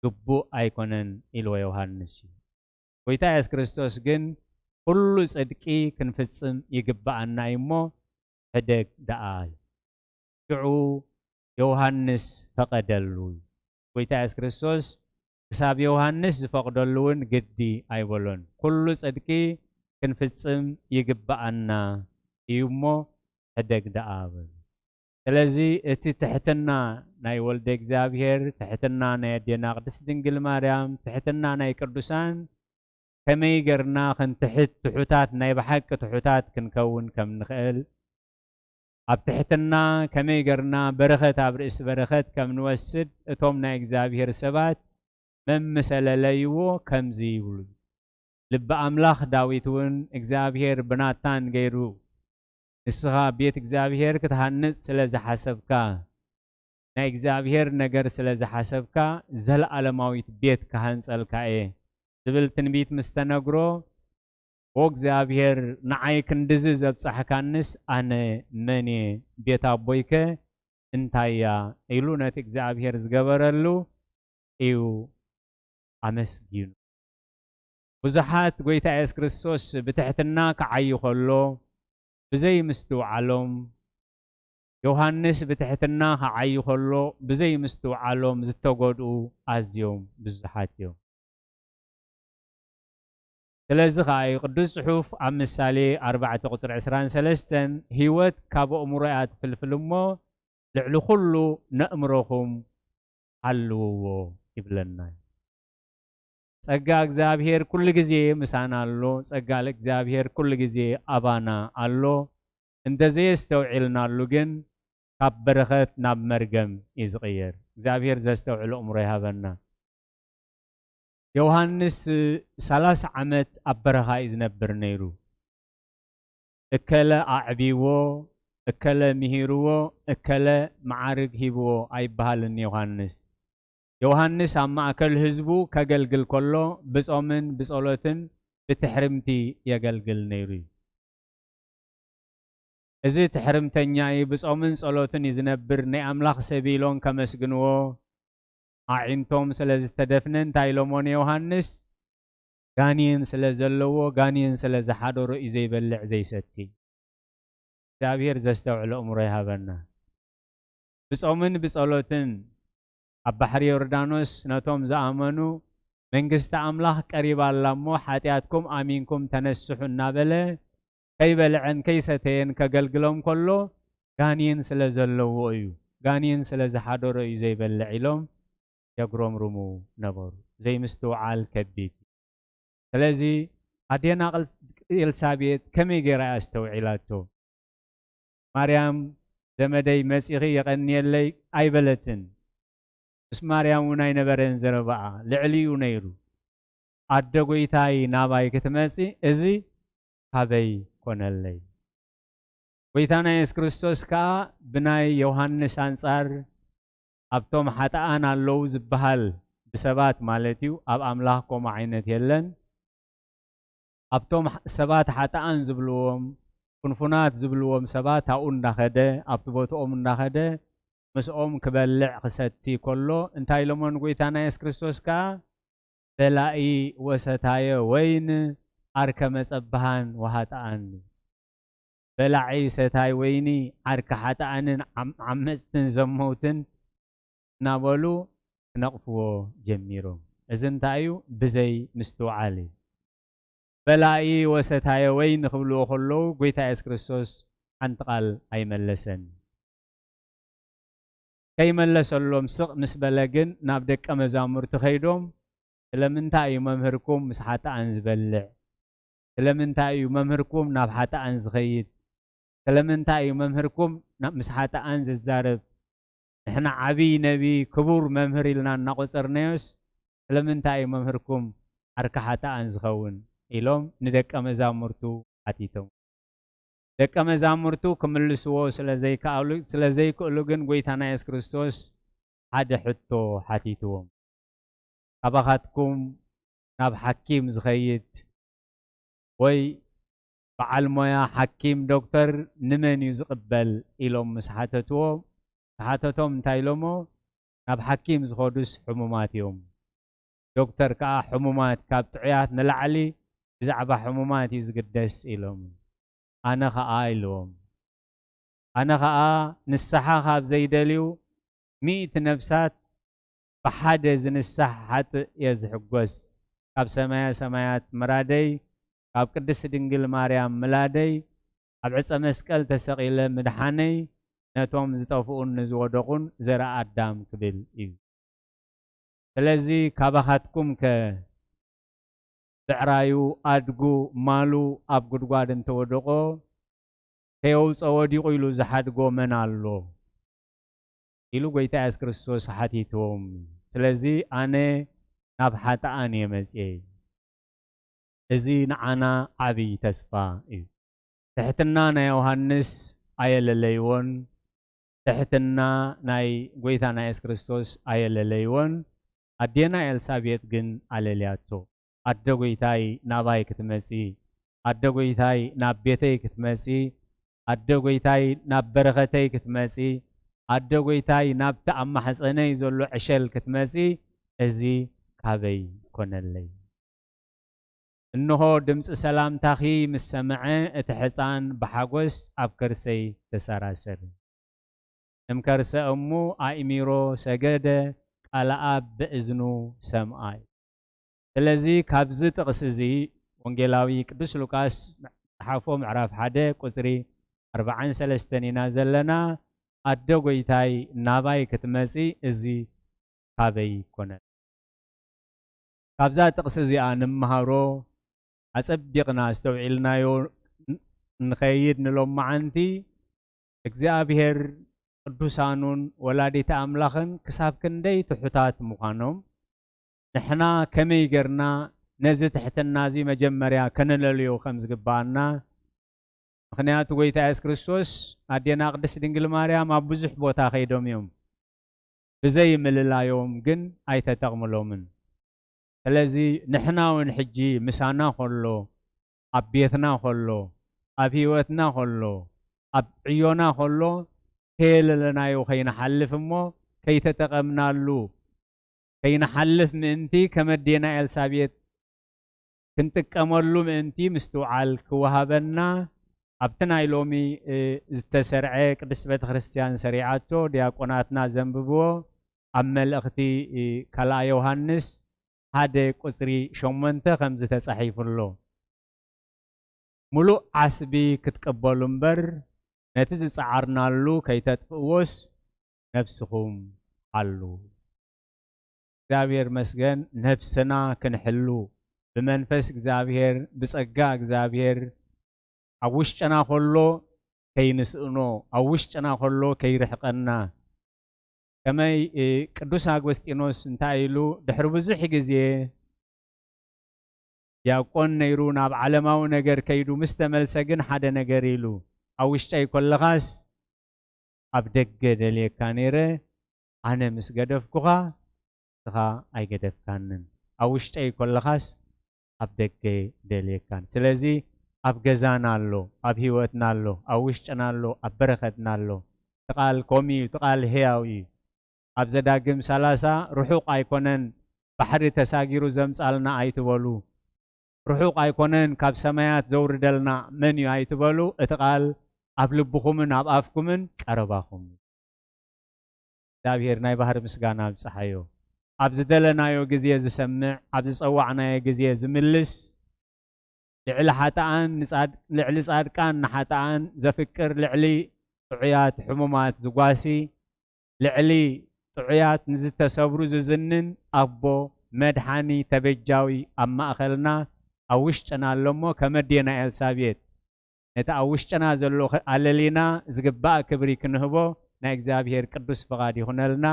ግቡእ ኣይኮነን ኢልዎ ዮሃንስ እዩ። ጐይታ የሱስ ክርስቶስ ግን ኩሉ ጽድቂ ክንፍጽም ይግብኣና እዩ እሞ፣ ሕደግ ደኣ። ሽዑ ዮሃንስ ፈቐደሉ። ጐይታ የሱስ ክርስቶስ ክሳብ ዮሃንስ ዝፈቕደሉ እውን ግዲ ኣይበሎን። ኩሉ ጽድቂ ክንፍጽም ይግብኣና እዩ እሞ፣ ሕደግ ደኣ በሉ። ስለዚ እቲ ትሕትና ናይ ወልደ እግዚኣብሔር፣ ትሕትና ናይ ኣዴና ቅድስት ድንግል ማርያም፣ ትሕትና ናይ ቅዱሳን ከመይ ጌርና ክንትሕት፣ ትሑታት፣ ናይ ብሓቂ ትሑታት ክንከውን ከም ንኽእል፣ ኣብ ትሕትና ከመይ ጌርና በረኸት ኣብ ርእሲ በረኸት ከም ንወስድ፣ እቶም ናይ እግዚኣብሔር ሰባት መምሰለለይዎ ከምዚ ይብሉ። ልቢ ኣምላኽ ዳዊት እውን እግዚኣብሔር ብናታን ገይሩ፣ ንስኻ ቤት እግዚኣብሔር ክትሃንጽ ስለ ዝሓሰብካ፣ ናይ እግዚኣብሔር ነገር ስለ ዝሓሰብካ፣ ዘለዓለማዊት ቤት ክሃንጸልካ እየ ዝብል ትንቢት ምስ ተነግሮ፣ ኦ እግዚኣብሔር፣ ንዓይ ክንድዚ ዘብጻሕካንስ ኣነ መን እየ? ቤት ኣቦይከ እንታይ እያ? ኢሉ ነቲ እግዚኣብሔር ዝገበረሉ እዩ ኣመስጊኑ። ብዙሓት ጐይታ የሱስ ክርስቶስ ብትሕትና ክዓዩ ከሎ ብዘይ ምስትውዓሎም፣ ዮሃንስ ብትሕትና ክዓዩ ከሎ ብዘይ ምስትውዓሎም ዝተጎድኡ ኣዝዮም ብዙሓት እዮም። ስለዚ ኸኣ እዩ ቅዱስ ጽሑፍ ኣብ ምሳሌ ኣርባዕተ ቁጽሪ ዕስራን ሰለስተን፣ ህይወት ካብ ኣእምሮ እያ ትፍልፍል እሞ፣ ልዕሊ ኹሉ ነእምሮኹም ሓልውዎ ይብለና። ጸጋ እግዚኣብሔር ኩሉ ግዜ ምሳና ኣሎ። ጸጋ እግዚኣብሔር ኩሉ ግዜ ኣባና ኣሎ። እንተ ዘየስተውዒልናሉ ግን ካብ በረኸት ናብ መርገም እዩ ዝቕየር። እግዚኣብሔር ዘስተውዕል ኣእምሮ ይሃበና። ዮሃንስ ሰላሳ ዓመት ኣብ በረኻ እዩ ዝነብር ነይሩ። እከለ ኣዕብይዎ፣ እከለ ምሂርዎ፣ እከለ መዓርግ ሂብዎ ኣይበሃልን ዮሃንስ። ዮሃንስ ኣብ ማእከል ህዝቡ ከገልግል ከሎ ብጾምን ብጸሎትን ብትሕርምቲ የገልግል ነይሩ እዩ። እዚ ትሕርምተኛ እዩ፣ ብጾምን ጸሎትን እዩ ዝነብር፣ ናይ ኣምላኽ ሰብ ኢሎም ከመስግንዎ ኣዒንቶም ስለ ዝተደፍነ እንታይ ኢሎሞ ንዮሃንስ? ጋኔን ስለ ዘለዎ፣ ጋኔን ስለ ዝሓደሮ እዩ ዘይበልዕ ዘይሰቲ። እግዚኣብሔር ዘስተውዕሎ ኣእምሮ ይሃበና። ብጾምን ብጸሎትን ኣብ ባሕሪ ዮርዳኖስ ነቶም ዝኣመኑ መንግስቲ ኣምላኽ ቀሪባ ኣላ እሞ ሓጢኣትኩም ኣሚንኩም ተነስሑ እናበለ ከይበልዐን ከይሰተየን ከገልግሎም ከሎ ጋኔን ስለ ዘለዎ እዩ፣ ጋኔን ስለ ዝሓደሮ እዩ ዘይበልዕ ኢሎም የጉረምርሙ ነበሩ። ዘይምስትውዓል ከቢድ እዩ። ስለዚ ኣዴና ቅል-፣ ኤልሳቤጥ ከመይ ገይራ እያ ኣስተውዒላቶ? ማርያም ዘመደይ መጺኺ የቐንየለይ ኣይበለትን። ምስ ማርያም እውን ኣይነበረን ዘረባኣ፣ ልዕሊኡ ነይሩ። ኣደ ጐይታይ ናባይ ክትመጺ እዚ ካበይ ኮነለይ? ጎይታና የሱስ ክርስቶስ ከኣ ብናይ ዮሃንስ ኣንጻር ኣብቶም ሓጥኣን ኣለዉ ዝበሃል ብሰባት ማለት እዩ፣ ኣብ ኣምላኽ ከምኡ ዓይነት የለን። ኣብቶም ሰባት ሓጥኣን ዝብልዎም፣ ፍንፉናት ዝብልዎም ሰባት ኣብኡ እንዳኸደ፣ ኣብቲ ቦትኦም እንዳኸደ ምስኦም ክበልዕ ክሰቲ ከሎ እንታይ ኢሎሞ ንጎይታና የሱስ ክርስቶስ ከኣ? በላኢ ወሰታየ ወይን ዓርከ መጸብሃን ወሃጥኣን። በላዒ ሰታይ ወይኒ ዓርከ ሓጥኣንን ዓም-፣ ዓመጽትን ዘመውትን እናበሉ ክነቕፍዎ ጀሚሮም። እዚ እንታይ እዩ? ብዘይ ምስትውዓል እዩ። በላኢ ወሰታየ ወይን ክብልዎ ከለዉ ጎይታ የሱስ ክርስቶስ ሓንቲ ቃል ኣይመለሰን። ከይመለሰሎም ስቕ ምስ በለ ግን ናብ ደቀ መዛሙርቲ ከይዶም፣ ስለምንታይ እዩ መምህርኩም ምስ ሓጥኣን ዝበልዕ? ስለምንታይ እዩ መምህርኩም ናብ ሓጥኣን ዝኸይድ? ስለምንታይ እዩ መምህርኩም ናብ፣ ምስ ሓጥኣን ዝዛረብ? ንሕና ዓብዪ ነቢ፣ ክቡር መምህር ኢልና እናቖጸርናዮስ፣ ስለምንታይ እዩ መምህርኩም ዓርኪ ሓጥኣን ዝኸውን? ኢሎም ንደቀ መዛሙርቱ ሓቲቶም። ደቀ መዛሙርቱ ክምልስዎ ስለ ዘይከኣሉ፣ ስለ ዘይክእሉ ግን ጎይታና የሱስ ክርስቶስ ሓደ ሕቶ ሓቲትዎም። ካባኻትኩም ናብ ሓኪም ዝኸይድ ወይ በዓል ሞያ ሓኪም፣ ዶክተር ንመን እዩ ዝቕበል? ኢሎም ምስ ሓተትዎ፣ ምስ ሓተቶም እንታይ ኢሎሞ? ናብ ሓኪም ዝኸዱስ ሕሙማት እዮም። ዶክተር ከኣ ሕሙማት ካብ ጥዑያት ንላዕሊ ብዛዕባ ሕሙማት እዩ ዝግደስ ኢሎም። ኣነ ኸኣ ኢልዎም። ኣነ ኸኣ ንስሓ ካብ ዘይደልዩ ሚእቲ ነፍሳት ብሓደ ዝንሳሕ ሓጥእ እየ ዝሕጎስ። ካብ ሰማየ ሰማያት ምራደይ፣ ካብ ቅድስት ድንግል ማርያም ምላደይ፣ ኣብ ዕፀ መስቀል ተሰቒለ ምድሓነይ፣ ነቶም ዝጠፍኡን ንዝወደቑን ዘርኣ ኣዳም ክብል እዩ። ስለዚ ካባኻትኩም ከ ብዕራዩ፣ ኣድጉ፣ ማሉ ኣብ ጉድጓድ እንተወደቖ ከየውፀ ወዲቑ ኢሉ ዝሓድጎ መን ኣሎ? ኢሉ ጎይታ የሱስ ክርስቶስ ሓቲትዎም። ስለዚ ኣነ ናብ ሓጥኣን እየ መፅየ። እዚ ንዓና ዓብዪ ተስፋ እዩ። ትሕትና ናይ ዮሃንስ ኣየለለይዎን፣ ትሕትና ናይ ጎይታና የሱስ ክርስቶስ ኣየለለይዎን። ኣዴና ኤልሳቤጥ ግን ኣለልያቶ። ኣደ ጎይታይ ናባይ ክትመጺ፣ ኣደ ጎይታይ ናብ ቤተይ ክትመጺ፣ ኣደ ጎይታይ ናብ በረኸተይ ክትመጺ፣ ኣደ ጎይታይ ናብቲ ኣብ ማሕፀነይ ዘሎ ዕሸል ክትመጺ፣ እዚ ካበይ ኮነለይ? እንሆ ድምፂ ሰላምታኺ ምስ ሰምዐ፣ እቲ ሕፃን ብሓጎስ ኣብ ከርሰይ ተሰራሰረ። እምከርሰ እሙ ኣእሚሮ ሰገደ፣ ቃለ ኣብ ብእዝኑ ሰምኣ እዩ። ስለዚ ካብዚ ጥቕሲ እዚ ወንጌላዊ ቅዱስ ሉቃስ ዝጸሓፎ ምዕራፍ ሓደ ቁጽሪ ኣርባዓን ሰለስተን ኢና ዘለና። ኣደ ጐይታይ ናባይ ክትመጺ እዚ ካበይ ይኮነን? ካብዛ ጥቕሲ እዚኣ ንመሃሮ ኣጸቢቕና ኣስተውዒልናዮ ን-፣ ንኸይድ ንሎማዓንቲ እግዚኣብሔር ቅዱሳኑን ወላዲተ ኣምላኽን ክሳብ ክንደይ ትሑታት ምዃኖም፣ ንሕና ከመይ ጌርና ነዚ ትሕትና እዚ መጀመርያ ከነለልዮ ከም ዝግብኣና፣ ምኽንያቱ ጐይታ የሱስ ክርስቶስ ኣዴና ቅድስት ድንግል ማርያም ኣብ ብዙሕ ቦታ ከይዶም እዮም። ብዘይ ምልላዮም ግን ኣይተጠቕምሎምን። ስለዚ ንሕና እውን ሕጂ ምሳና ከሎ፣ ኣብ ቤትና ከሎ፣ ኣብ ህይወትና ከሎ፣ ኣብ ዕዮና ከሎ ከየለለናዮ ከይንሓልፍ እሞ ከይተጠቐምናሉ ከይንሓልፍ ምእንቲ ከም ኣዴና ኤልሳቤጥ ክንጥቀመሉ ምእንቲ ምስትውዓል ክወሃበና ኣብቲ ናይ ሎሚ፣ እ፣ ዝተሰርዐ ቅድስት ቤተ ክርስቲያን ሰሪዓቶ ዲያቆናትና ዘንብብዎ ኣብ መልእኽቲ፣ እ፣ ካልኣ ዮሃንስ ሓደ ቁጽሪ ሸሞንተ ከምዚ ተጻሒፉ ኣሎ። ምሉእ ዓስቢ ክትቅበሉ እምበር፣ ነቲ ዝጸዓርናሉ ከይተጥፍእዎስ ነፍስኹም ሓሉ። እግዚኣብሔር መስገን፣ ነፍስና ክንሕሉ፣ ብመንፈስ እግዚኣብሔር፣ ብጸጋ እግዚኣብሔር፣ ኣብ ውሽጥና ከሎ ከይንስእኖ፣ ኣብ ውሽጥና ከሎ ከይርሕቀና። ከመይ፣ እ፣ ቅዱስ ኣጎስጢኖስ እንታይ ኢሉ፣ ድሕሪ ብዙሕ ግዜ ዲያቆን ነይሩ፣ ናብ ዓለማዊ ነገር ከይዱ ምስ ተመልሰ ግን ሓደ ነገር ኢሉ፣ ኣብ ውሽጠይ ከለኻስ ኣብ ደገ ደልየካ ነይረ፣ ኣነ ምስ ገደፍኩኻ ንስኻ ኣይገደፍካንን። ኣብ ውሽጠይ ከለኻስ ኣብ ደገ ደልየካን። ስለዚ ኣብ ገዛና ኣሎ፣ ኣብ ህይወትና ኣሎ፣ ኣብ ውሽጥና ኣሎ፣ ኣብ በረኸትና ኣሎ። እቲ ቃል ከምኡ እዩ፣ እቲ ቃል ህያው እዩ። ኣብ ዘዳግም ሰላሳ ርሑቕ ኣይኮነን ባሕሪ ተሳጊሩ ዘምጻልና ኣይትበሉ። ርሑቕ ኣይኮነን ካብ ሰማያት ዘውርደልና መን እዩ ኣይትበሉ። እቲ ቃል ኣብ ልብኹምን ኣብ ኣፍኩምን ቀረባኹም እዩ። እግዚኣብሔር ናይ ባህሪ ምስጋና ኣብጽሓዮ። ኣብ ዝደለናዮ ግዜ ዝሰምዕ፣ ኣብ ዝጸዋዕናዮ ግዜ ዝምልስ፣ ልዕሊ ሓጥኣን ንጻድ-፣ ልዕሊ ጻድቃን ንሓጥኣን ዘፍቅር፣ ልዕሊ ጥዑያት ሕሙማት ዝጓሲ፣ ልዕሊ ጥዑያት ንዝተሰብሩ ዝዝንን ኣቦ፣ መድሓኒ፣ ተበጃዊ ኣብ ማእኸልና ኣብ ውሽጥና ኣሎ እሞ፣ ከመ ኣዴና ኤልሳቤጥ ነቲ ኣብ ውሽጥና ዘሎ ኸ-፣ ኣለሊና ዝግባእ ክብሪ ክንህቦ ናይ እግዚኣብሔር ቅዱስ ፍቓድ ይኹነልና።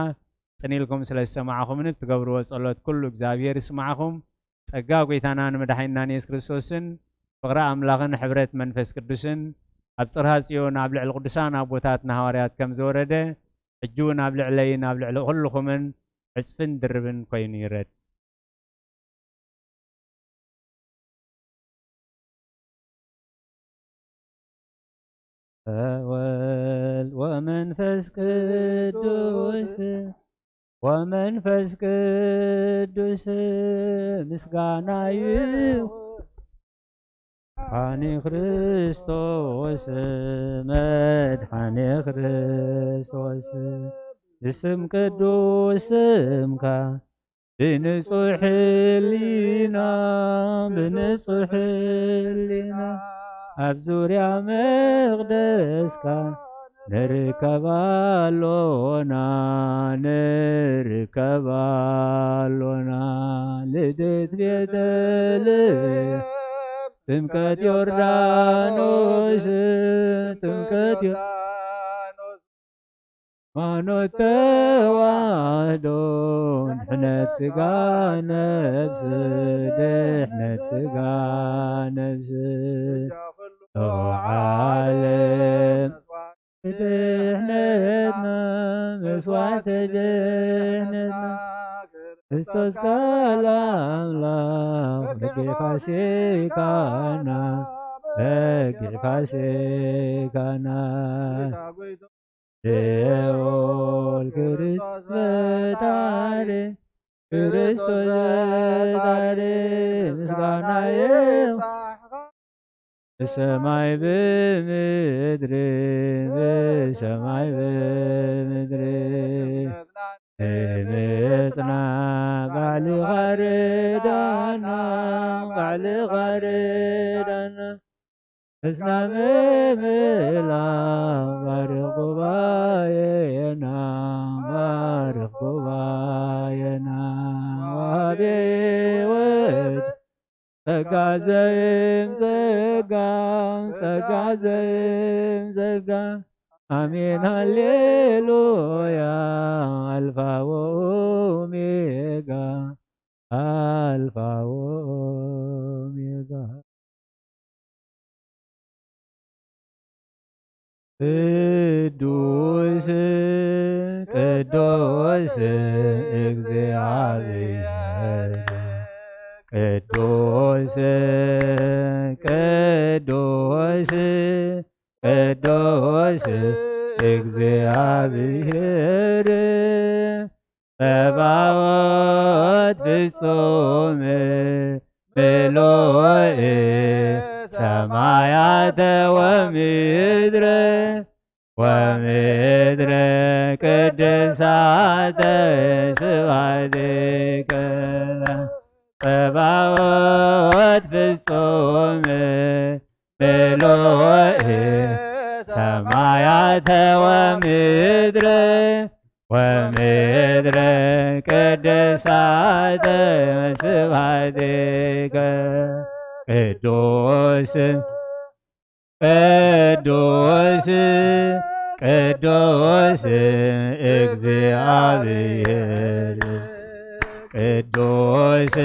ጽን ኢልኩም ስለ ዝሰማዕኹምኒ፣ እትገብርዎ ጸሎት ኩሉ እግዚኣብሔር ይስማዕኹም። ጸጋ ጐይታናን መድሓኒናን የሱስ ክርስቶስን ፍቕሪ ኣምላኽን ሕብረት መንፈስ ቅዱስን ኣብ ጽርሃ ጽዮን ኣብ ልዕሊ ቅዱሳን ኣቦታትና ሃዋርያት ከም ዝወረደ፣ ሕጂ እውን ኣብ ልዕለይን ኣብ ልዕሊ ኩልኹምን ዕጽፍን ድርብን ኮይኑ ይረድ። ወወልድ ወመንፈስ ቅዱስ፣ ወመንፈስ ቅዱስ ምስጋና ይሁን። መድሓኒ ክርስቶስ፣ መድሓኒ ክርስቶስ፣ ብስም ቅዱስ ስምካ፣ ብንጹሕ ህሊና፣ ብንጹሕ ህሊና፣ ኣብ ዙርያ መቕደስካ ንርከብ ኣሎና፣ ንርከብ ኣሎና። ልደት ቤተልሔም፣ ጥምቀት ዮርዳኖስ፣ ጥምቀት ዮርዳኖስ፣ ሃይማኖት ተዋህዶ፣ ድሕነት ስጋ ነብስ፣ ድሕነት ስጋ ነብስ፣ ዓለም ድሕነትና፣ መስዋዕተ ድሕነትና፣ ክርስቶስ ቃል ኣምላኽ፣ በጊዕ ፋሲካና፣ በጊዕ ፋሲካና። ልዑል ክርስቶስ ፈጣሪ፣ ክርስቶስ ፈጣሪ፣ ምስጋና ይብጻሕኻ። ብሰማይ ብምድሪ፣ ብሰማይ ብምድሪ፣ ተመጽና ባዕልኻ ርዳና፣ ባዕልኻ ርዳና። እስና ምምላኽ ባርኽ ጉባኤና፣ ባርኽ ጉባኤና። ወሃቤ ሕይወት ጸጋ ዘይም ጸጋ፣ ጸጋ ዘይም ጸጋ። ኣሜን ሃሌሉያ፣ ኣልፋ ወኦሜጋ፣ ኣልፋ ወኦሜጋ። ቅዱስ ቅዱስ እግዚኣብሔር፣ ቅዱስ ቅዱስ ቅዱስ እግዚኣብሔር፣ ጸባኦት ፍጹም ምሉእ ሰማያተ ወምድረ፣ ወምድረ ቅድሳተ ስብሐትከ። ጸባኦት ፍጹም ምሉእ ሰማያተ ወምድረ፣ ወምድረ ቅድሳተ ስብሐትከ። ቅዱስ ቅዱስ ቅዱስ እግዚኣብሔር፣ ቅዱስ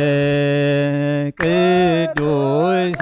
ቅዱስ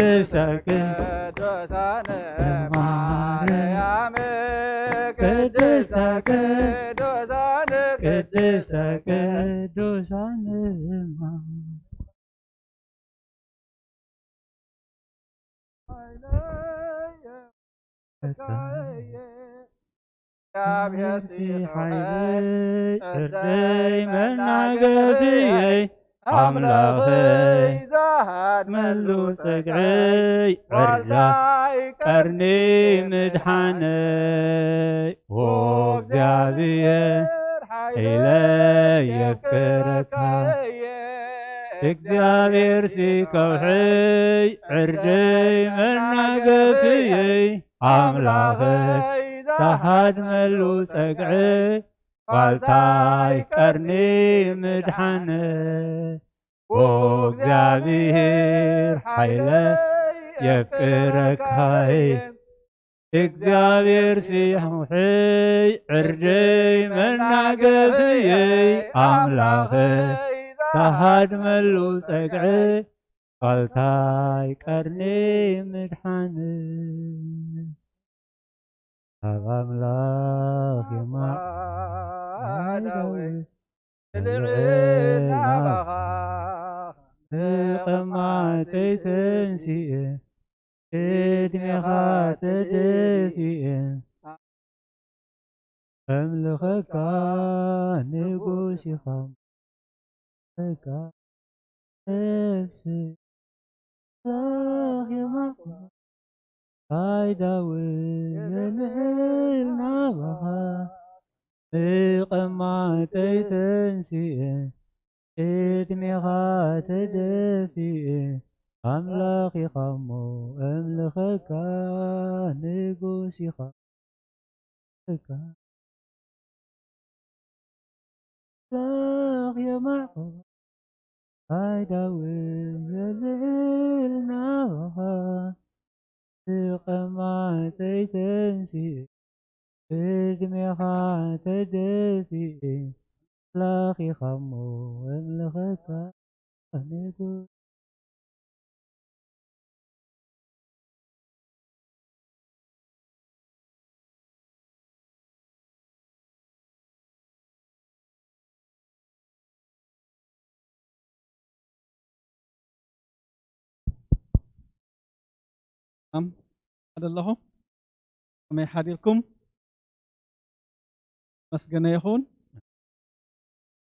ቅድስተ ቅዱሳን ማርያም ቅድስተ ቅዱሳን ቅድስተ ቅዱሳን ማርያም እግዚኣብሔር ሲ ሓይለይ ዕርደይ መናገፍየይ ኣምላኸይ ዝሃድመሉ ጸግዐይ ዕርዳ ቀርኒ ምድሓነይ ኦ እግዚኣብሔር ሓይለይ የፍቅረካ እግዚኣብሔር ሲ ከውሐይ ዕርደይ መናገፍየይ ኣምላኸይ ዝሃድመሉ ጸግዐይ ዋልታይ ቀርኒ ምድሓነይ ኦ እግዚኣብሔር ሓይለይ የፍቅረካይ እግዚኣብሔር ሲሕሙሕይ ዕርደይ መናገፍየይ ኣምላኸይ ተሃድመሉ ጸግዒ ቃልታይ ቀርኒ ምድሓን ካብ ኣምላኽ የማዳዊ ልዕል ናባኻ ብቐማጠይ ተንሲኤ ቅድሜኻ ተደፊኤ ኣምልኸካ ንጉስ ኢኻ ኣምልኸካ ነፍሲ ኣምላኽ የማዳዊ ልዕል ናባኻ ብቐማጠይ ተንሲኤ ቅድሜኻ ተደፊኤ ኣምላኽ ኢኻ እሞ እምልኸካ ንጉስ ኢኻ እምልኸካ ኣምላኽ የማዕቆብ ኣይ ዳዊት የልዕል ናባኻ ብቐማጠይ ተንሲኤ ቅድሜኻ ተደፊኤ ኣምላኽ ኢኻ እሞ እምልኸካ ንጉስ ኣለኹ። ከመይ ሓዲርኩም? መስገነ ይኹን።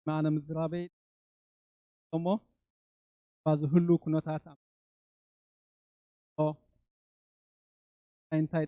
ኣነ ምዝራበይ እሞ ባዚ ህሉ ኩነታት እንታይ እንታይ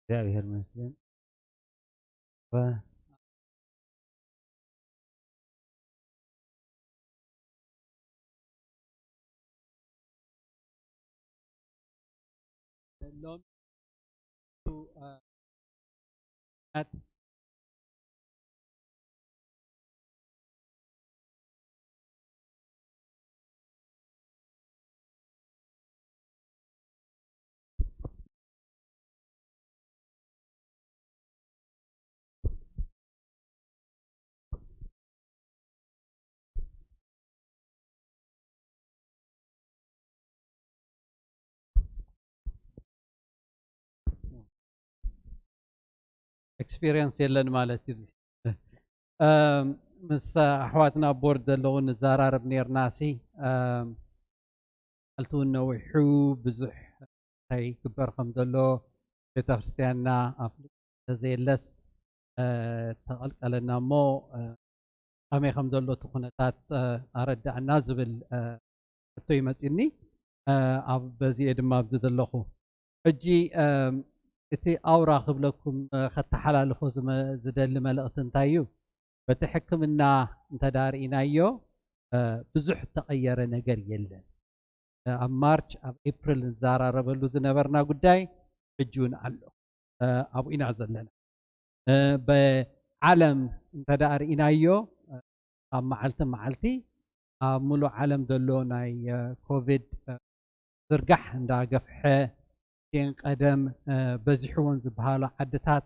እግዚኣብሔር ይመስገን። ሎም ኤክስፒሪየንስ የለን ማለት እዩ። ምስ ኣሕዋትና ኣብ ቦርድ ዘለዉ ንዘራረብ ነርና ሲ ሓልቲ እውን ነዊሑ ብዙሕ እንታይ ይግበር ከም ዘሎ ቤተክርስትያንና ኣፍልጦ ስለዘየለስ ተቐልቀለና እሞ ከመይ ከም ዘሎ እቲ ኩነታት ኣረዳእና ዝብል ሕቶ ይመፅኒ። ኣብ በዚኤ ድማ ኣብዚ ዘለኹ ሕጂ እቲ ኣውራ ክብለኩም ከተሓላልፎ ዝደሊ መልእኽቲ እንታይ እዩ? በቲ ሕክምና እንተዳ ርኢናዮ ብዙሕ እተቐየረ ነገር የለን። ኣብ ማርች ኣብ ኤፕሪል ንዘራረበሉ ዝነበርና ጉዳይ ሕጂ እውን ኣሎ። ኣብኡ ኢና ዘለና። ብዓለም እንተደኣ ርኢናዮ ካብ መዓልቲ መዓልቲ ኣብ ሙሉእ ዓለም ዘሎ ናይ ኮቪድ ዝርጋሕ እንዳገፍሐ ን ቀደም በዚሕዎን ዝበሃሉ ዓድታት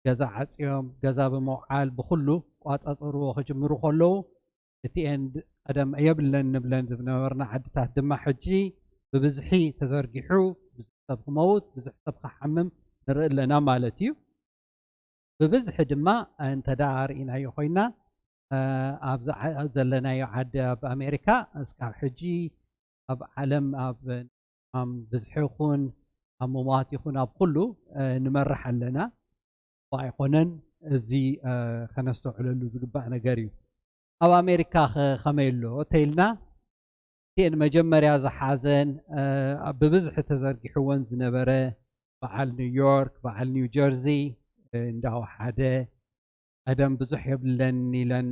ገዛ ዓፅዮም ገዛ ብምውዓል ብኩሉ ቋፃፀርዎ ክጅምሩ ከለዉ እቲ ኤንድ ቀደም የብለን ንብለን ዝነበርና ዓድታት ድማ ሕጂ ብብዝሒ ተዘርጊሑ ብዙሕ ሰብ ክመውት ብዙሕ ሰብ ክሓምም ንርኢ ኣለና ማለት እዩ። ብብዝሒ ድማ እንተ ደኣ ርኢናዮ ኮይና ኣብዚ ዘለናዮ ዓዲ ኣብ ኣሜሪካ እስካብ ሕጂ ኣብ ዓለም ኣብ ሕማም ብዝሒ ይኹን ኣብ ምሟት ይኹን ኣብ ኩሉ ንመርሕ ኣለና። ኣይኮነን እዚ ከነስተውዕለሉ ዝግባእ ነገር እዩ። ኣብ ኣሜሪካ ከ ከመይ ኣሎ ተይልና እቲኤን መጀመርያ ዝሓዘን ብብዝሒ ተዘርጊሕወን ዝነበረ በዓል ኒውዮርክ፣ በዓል ኒው ጀርዚ እንዳወሓደ፣ ቀደም ብዙሕ የብለን ኢለን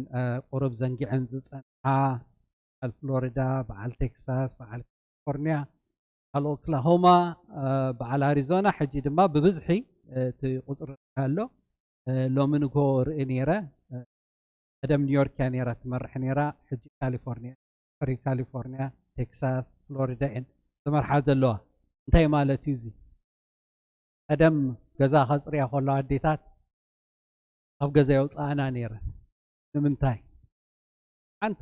ቁሩብ ዘንጊዐን ዝፀንሓ፣ በዓል ፍሎሪዳ፣ በዓል ቴክሳስ፣ በዓል ካሊፎርኒያ፣ በዓል ኦክላሆማ፣ በዓል ኣሪዞና፣ ሕጂ ድማ ብብዝሒ እቲ ቁፅሪ ኣሎ። ሎሚ ንግሆ ርኢ ነይረ። ቀደም ኒውዮርክ እያ ነይራ ትመርሕ ነይራ፣ ሕጂ ካሊፎርኒያ፣ ሕሪ ካሊፎርኒያ፣ ቴክሳስ፣ ፍሎሪዳ እየን ዝመርሓ ዘለዋ። እንታይ ማለት እዩ እዚ? ቀደም ገዛ ከፅርያ ከለዋ ኣዴታት ኣብ ገዛ የውፅኣና ነይረን። ንምንታይ? ሓንቲ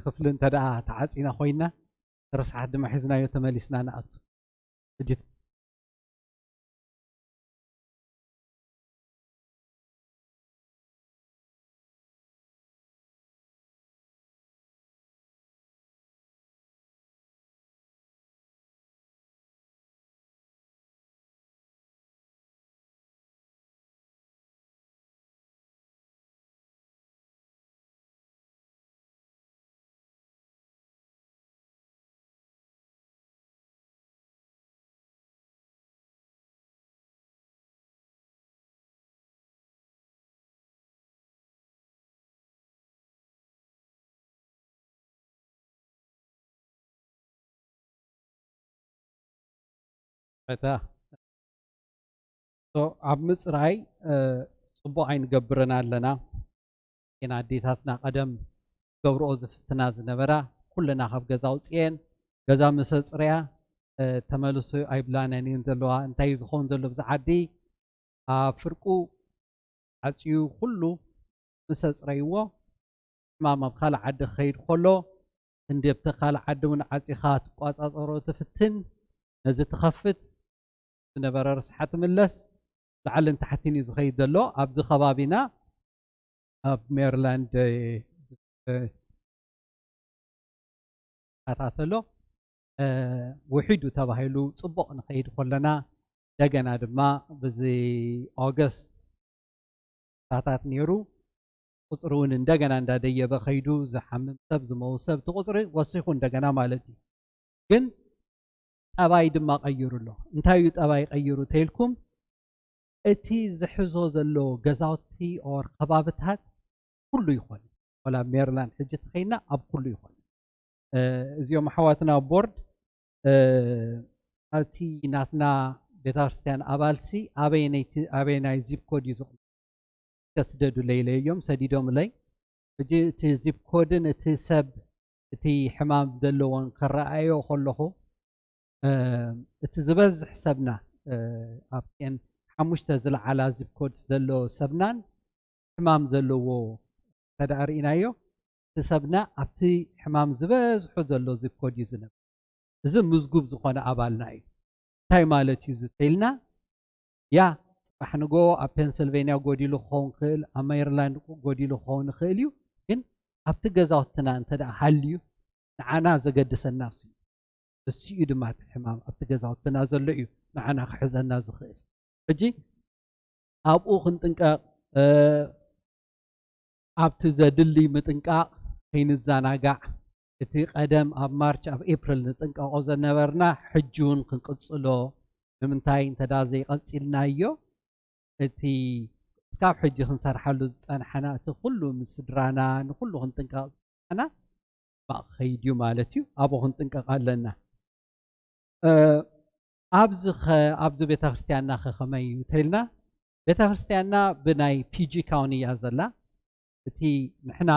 ክፍሊ እንተ ደኣ ተዓፂና ኮይና፣ ርስሓት ድማ ሒዝናዮ ተመሊስና ንኣቱ። ሕጂ እታ ኣብ ምፅራይ ፅቡቕ ኣይንገብርን ኣለና። ግን ኣዴታትና ቀደም ገብርኦ ዝፍትና ዝነበራ ኩለና ካብ ገዛ ኣውፅኤን፣ ገዛ ምስ ኣፅርያ ተመልሱ ኣይብላነን እየን ዘለዋ። እንታይ እዩ ዝኸውን ዘሎ ብዚ ዓዲ? ኣብ ፍርቁ ዓፅዩ ኩሉ ምስ ኣፅረይዎ፣ ሕማም ኣብ ካልእ ዓዲ ክኸይድ ከሎ፣ ክንዲ ኣብቲ ካልእ ዓዲ እውን ዓፂኻ ትቋፃፀሮ ትፍትን፣ ነዚ ትኸፍት፣ ዝነበረ ርስሓ ትምለስ፣ ላዕልን ታሕትን እዩ ዝኸይድ ዘሎ። ኣብዚ ከባቢና ኣብ ሜሪላንድ ተኸታተሎ ውሒዱ ተባሂሉ ፅቡቕ ንኸይድ ከለና፣ እንደገና ድማ ብዚ ኦገስት ታታት ነይሩ። ቁፅሪ እውን እንደገና እንዳደየበ ከይዱ፣ ዝሓምም ሰብ፣ ዝመው ሰብ፣ እቲ ቁፅሪ ወሲኹ እንደገና ማለት እዩ። ግን ጠባይ ድማ ቀይሩ ኣሎ። እንታይ እዩ ጠባይ ቀይሩ ተይልኩም፣ እቲ ዝሕዞ ዘሎ ገዛውቲ ኦር ከባብታት ኩሉ ይኾን፣ ወላ ሜሪላንድ ሕጂ ተኸይና ኣብ ኩሉ ይኾን። እዚኦም ኣሕዋትና ቦርድ ኣብቲ ናትና ቤተክርስትያን ኣባልሲ ኣበየናይ ዚፕ ኮድ እዩ ዝቕመጥ? ከስደዱለይ ኢለዮም፣ ሰዲዶምለይ። ሕጂ እቲ ዚፕ ኮድን እቲ ሰብ እቲ ሕማም ዘለዎን ከረኣዮ ከለኹ፣ እቲ ዝበዝሕ ሰብና ኣብተን ሓሙሽተ ዝለዓላ ዚፕ ኮድስ ዘሎ ሰብናን ሕማም ዘለዎ እንተ ደኣ ርኢናዮ፣ እቲ ሰብና ኣብቲ ሕማም ዝበዝሑ ዘሎ ዚፕ ኮድ እዩ ዝነብር። እዚ ምዝጉብ ዝኾነ ኣባልና እዩ። እንታይ ማለት እዩ እዚ ተኢልና፣ ያ፣ ጽባሕ ንጎ ኣብ ፔንስልቬንያ ጎዲሉ ክኸውን ክእል፣ ኣብ ሜሪላንድ ጎዲሉ ክኸውን ይኽእል እዩ። ግን ኣብቲ ገዛውትና እንተ ደኣ ሃልዩ፣ ንዓና ዘገድሰና እሱ እዩ። እሱ እዩ ድማ እቲ ሕማም ኣብቲ ገዛውትና ዘሎ እዩ ንዓና ክሕዘና ዝኽእል። ሕጂ ኣብኡ ክንጥንቀቕ፣ ኣብቲ ዘድሊ ምጥንቃቕ ከይንዘናጋዕ፣ እቲ ቀደም ኣብ ማርች ኣብ ኤፕሪል ንጥንቀቖ ዘነበርና ሕጂ እውን ክንቅጽሎ። ንምንታይ እንተ ደኣ ዘይቐጺልናዮ፣ እቲ እስካብ ሕጂ ክንሰርሓሉ ዝጸናሕና፣ እቲ ኩሉ ምስ ስድራና ንኩሉ ክንጥንቀቕ ዝጸናሕና፣ ሕማቕ ክኸይድ እዩ ማለት እዩ። ኣብኡ ክንጥንቀቕ ኣለና። ኣብዚ ኸ ኣብዚ ቤተ ክርስቲያንና ኸ ከመይ እዩ ተልና፣ ቤተ ክርስቲያንና ብናይ ፒጂ ካውኒ እያ ዘላ። እቲ ንሕና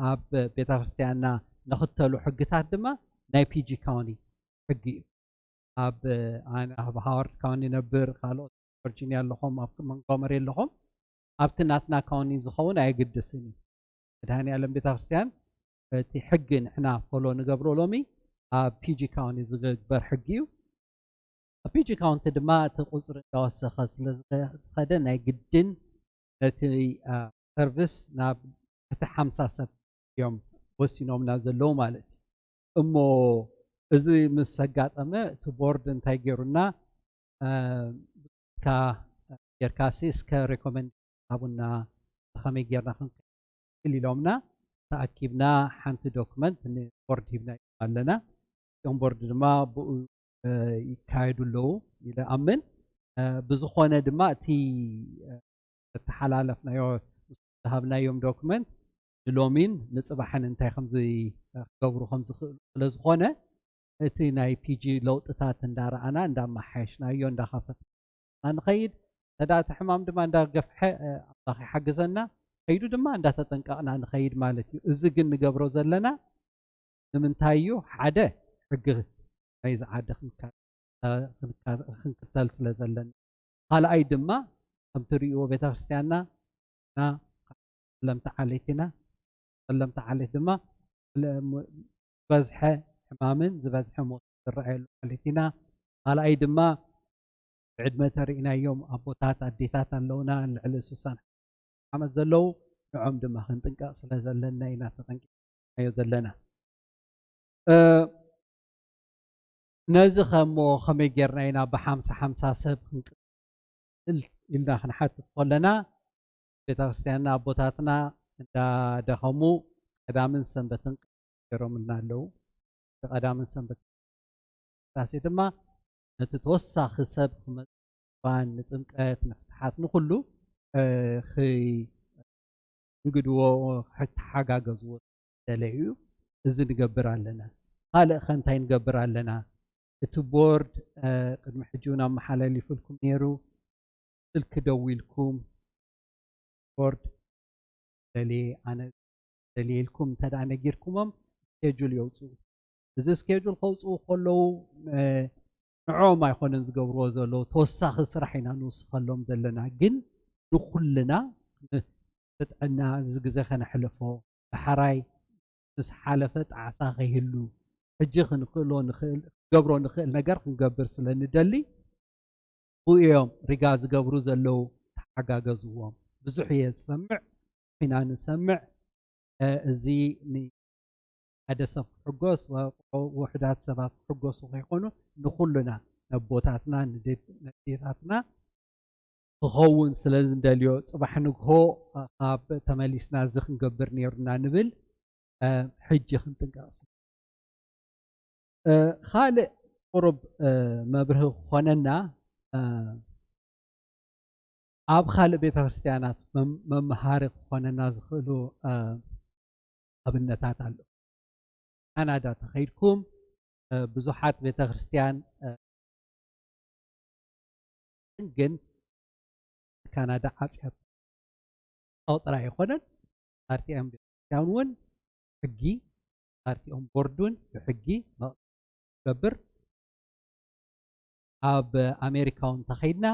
ኣብ ቤተ ክርስቲያንና ንኽተሉ ሕግታት ድማ ናይ ፒጂ ካውኒ ሕጊ እዩ። ኣብ ኣነ ኣብ ሃዋርድ ካውኒ ነብር፣ ካልኦት ቨርጂኒያ ኣለኹም፣ ኣብ መንጎመሪ ኣለኹም፣ ኣብቲ ናትና ካውኒ ዝኸውን ኣየግድስን እዩ። መድሃኒ ዓለም ቤተ ክርስቲያን እቲ ሕጊ ንሕና ፎሎ ንገብሮ ሎሚ ኣብ ፒጂ ካውኒ ዝግበር ሕጊ እዩ። ኣብ ፒጂ ካውንቲ ድማ እቲ ቁፅሪ እንዳወሰኸ ስለ ዝኸደ ናይ ግድን ነቲ ሰርቪስ ናብ ትሕቲ ሓምሳ ሰብ እዮም ወሲኖምና ዘለዉ ማለት እዩ። እሞ እዚ ምስ ኣጋጠመ እቲ ቦርድ እንታይ ገይሩና፣ ካ ጌርካሲ እስከ ሬኮመንድ ሃቡና፣ ከመይ ጌርና ክንክእል ኢሎምና። ተኣኪብና ሓንቲ ዶክመንት ንቦርድ ሂብና ኣለና። እቲኦም ቦርድ ድማ ብኡ ይካየዱ ኣለዉ ኢለ ኣምን። ብዝኾነ ድማ እቲ ዝተሓላለፍናዮ፣ ዝሃብናዮም ዶክመንት ንሎሚን ንፅባሕን እንታይ ከምዚ ክገብሩ ከምዝኽእሉ ስለዝኾነ፣ እቲ ናይ ፒጂ ለውጥታት እንዳረኣና እንዳመሓየሽናዮ እንዳኸፈትና ንኸይድ። ተዳ እቲ ሕማም ድማ እንዳገፍሐ ኣምላኽ ይሓግዘና፣ ከይዱ ድማ እንዳተጠንቀቕና ንኸይድ ማለት እዩ። እዚ ግን ንገብሮ ዘለና ንምንታይ እዩ? ሓደ ሕጊ ናይዚ ዓዲ ክንክተል ስለ ዘለና፣ ካልኣይ ድማ ከምቲ ሪእዎ ቤተክርስትያንና ና ጸለምቲ ዓሌት ኢና። ጸለምቲ ዓሌት ድማ ዝበዝሐ ሕማምን ዝበዝሐ ሞት ዝረኣየሉ ዓሌት ኢና። ካልኣይ ድማ ብዕድመ ተርእናዮም ኣቦታት ኣዴታት ኣለውና፣ ልዕሊ ስሳን ዓመት ዘለዉ፣ ንዖም ድማ ክንጥንቀቕ ስለ ዘለና ኢና ተጠንቂቕናዮ ዘለና። ነዚ ከሞ ከመይ ጌርና ኢና ብሓምሳ ሓምሳ ሰብ ክንቅጽል ኢልና ክንሓትት ከለና፣ ቤተክርስትያንና ኣቦታትና እንዳደኸሙ ቀዳምን ሰንበትን ገይሮምልና ኣለዉ። ቀዳምን ሰንበት ቅዳሴ ድማ ነቲ ተወሳኺ ሰብ ክመፅባን ንጥምቀት ንፍትሓት ንኩሉ እንግድዎ፣ ክተሓጋገዝዎ ደለ እዩ። እዚ ንገብር ኣለና። ካልእ ከ እንታይ ንገብር ኣለና? እቲ ቦርድ ቅድሚ ሕጂ እውን ኣመሓላሊፉልኩም ነይሩ። ስልኪ ደዊልኩም ቦርድ ደልየ ኣነ ደልየ ኢልኩም እንተ ደኣ ነጊርኩሞም፣ ስኬጁል የውፅኡ። እዚ ስኬጁል ከውፅኡ ከለዉ ንዕኦም ኣይኮነን ዝገብርዎ ዘለዉ፣ ተወሳኺ ስራሕ ኢና ንውስኸሎም ዘለና። ግን ንኩልና ፍጥዕና እዚ ግዜ ከነሕልፎ፣ ዳሕራይ ምስ ሓለፈ ጣዕሳ ከይህሉ፣ ሕጂ ክንክእሎ ንኽእል ክንገብሮ ንኽእል ነገር ክንገብር ስለ ንደሊ፣ ብኡ እዮም ሪጋ ዝገብሩ ዘለዉ። ተሓጋገዝዎም። ብዙሕ እየ ዝሰምዕ ኢና ንሰምዕ። እዚ ንሓደ ሰብ ክሕጎስ፣ ውሑዳት ሰባት ክሕጎሱ ከይኮኑ ንኩሉና፣ ነቦታትና ንዴታትና ክኸውን ስለ ዝንደልዮ፣ ጽባሕ ንግሆ ካብ ተመሊስና እዚ ክንገብር ነይሩና ንብል። ሕጂ ክንጥንቀቕ ካልእ ቁሩብ መብርሂ ክኾነና፣ ኣብ ካልእ ቤተ ክርስትያናት መምሃሪ ክኾነና ዝኽእሉ ኣብነታት ኣሎ። ካናዳ ተኸይድኩም ብዙሓት ቤተ ክርስትያን ግን ካናዳ ዓፅያቶ ጥራይ ኣይኮነን። ፓርቲኦም ቤተክርስትያን እውን ሕጊ ፓርቲኦም ቦርድ እውን ብሕጊ ገብር። ኣብ ኣሜሪካ እውን ተኸይድና፣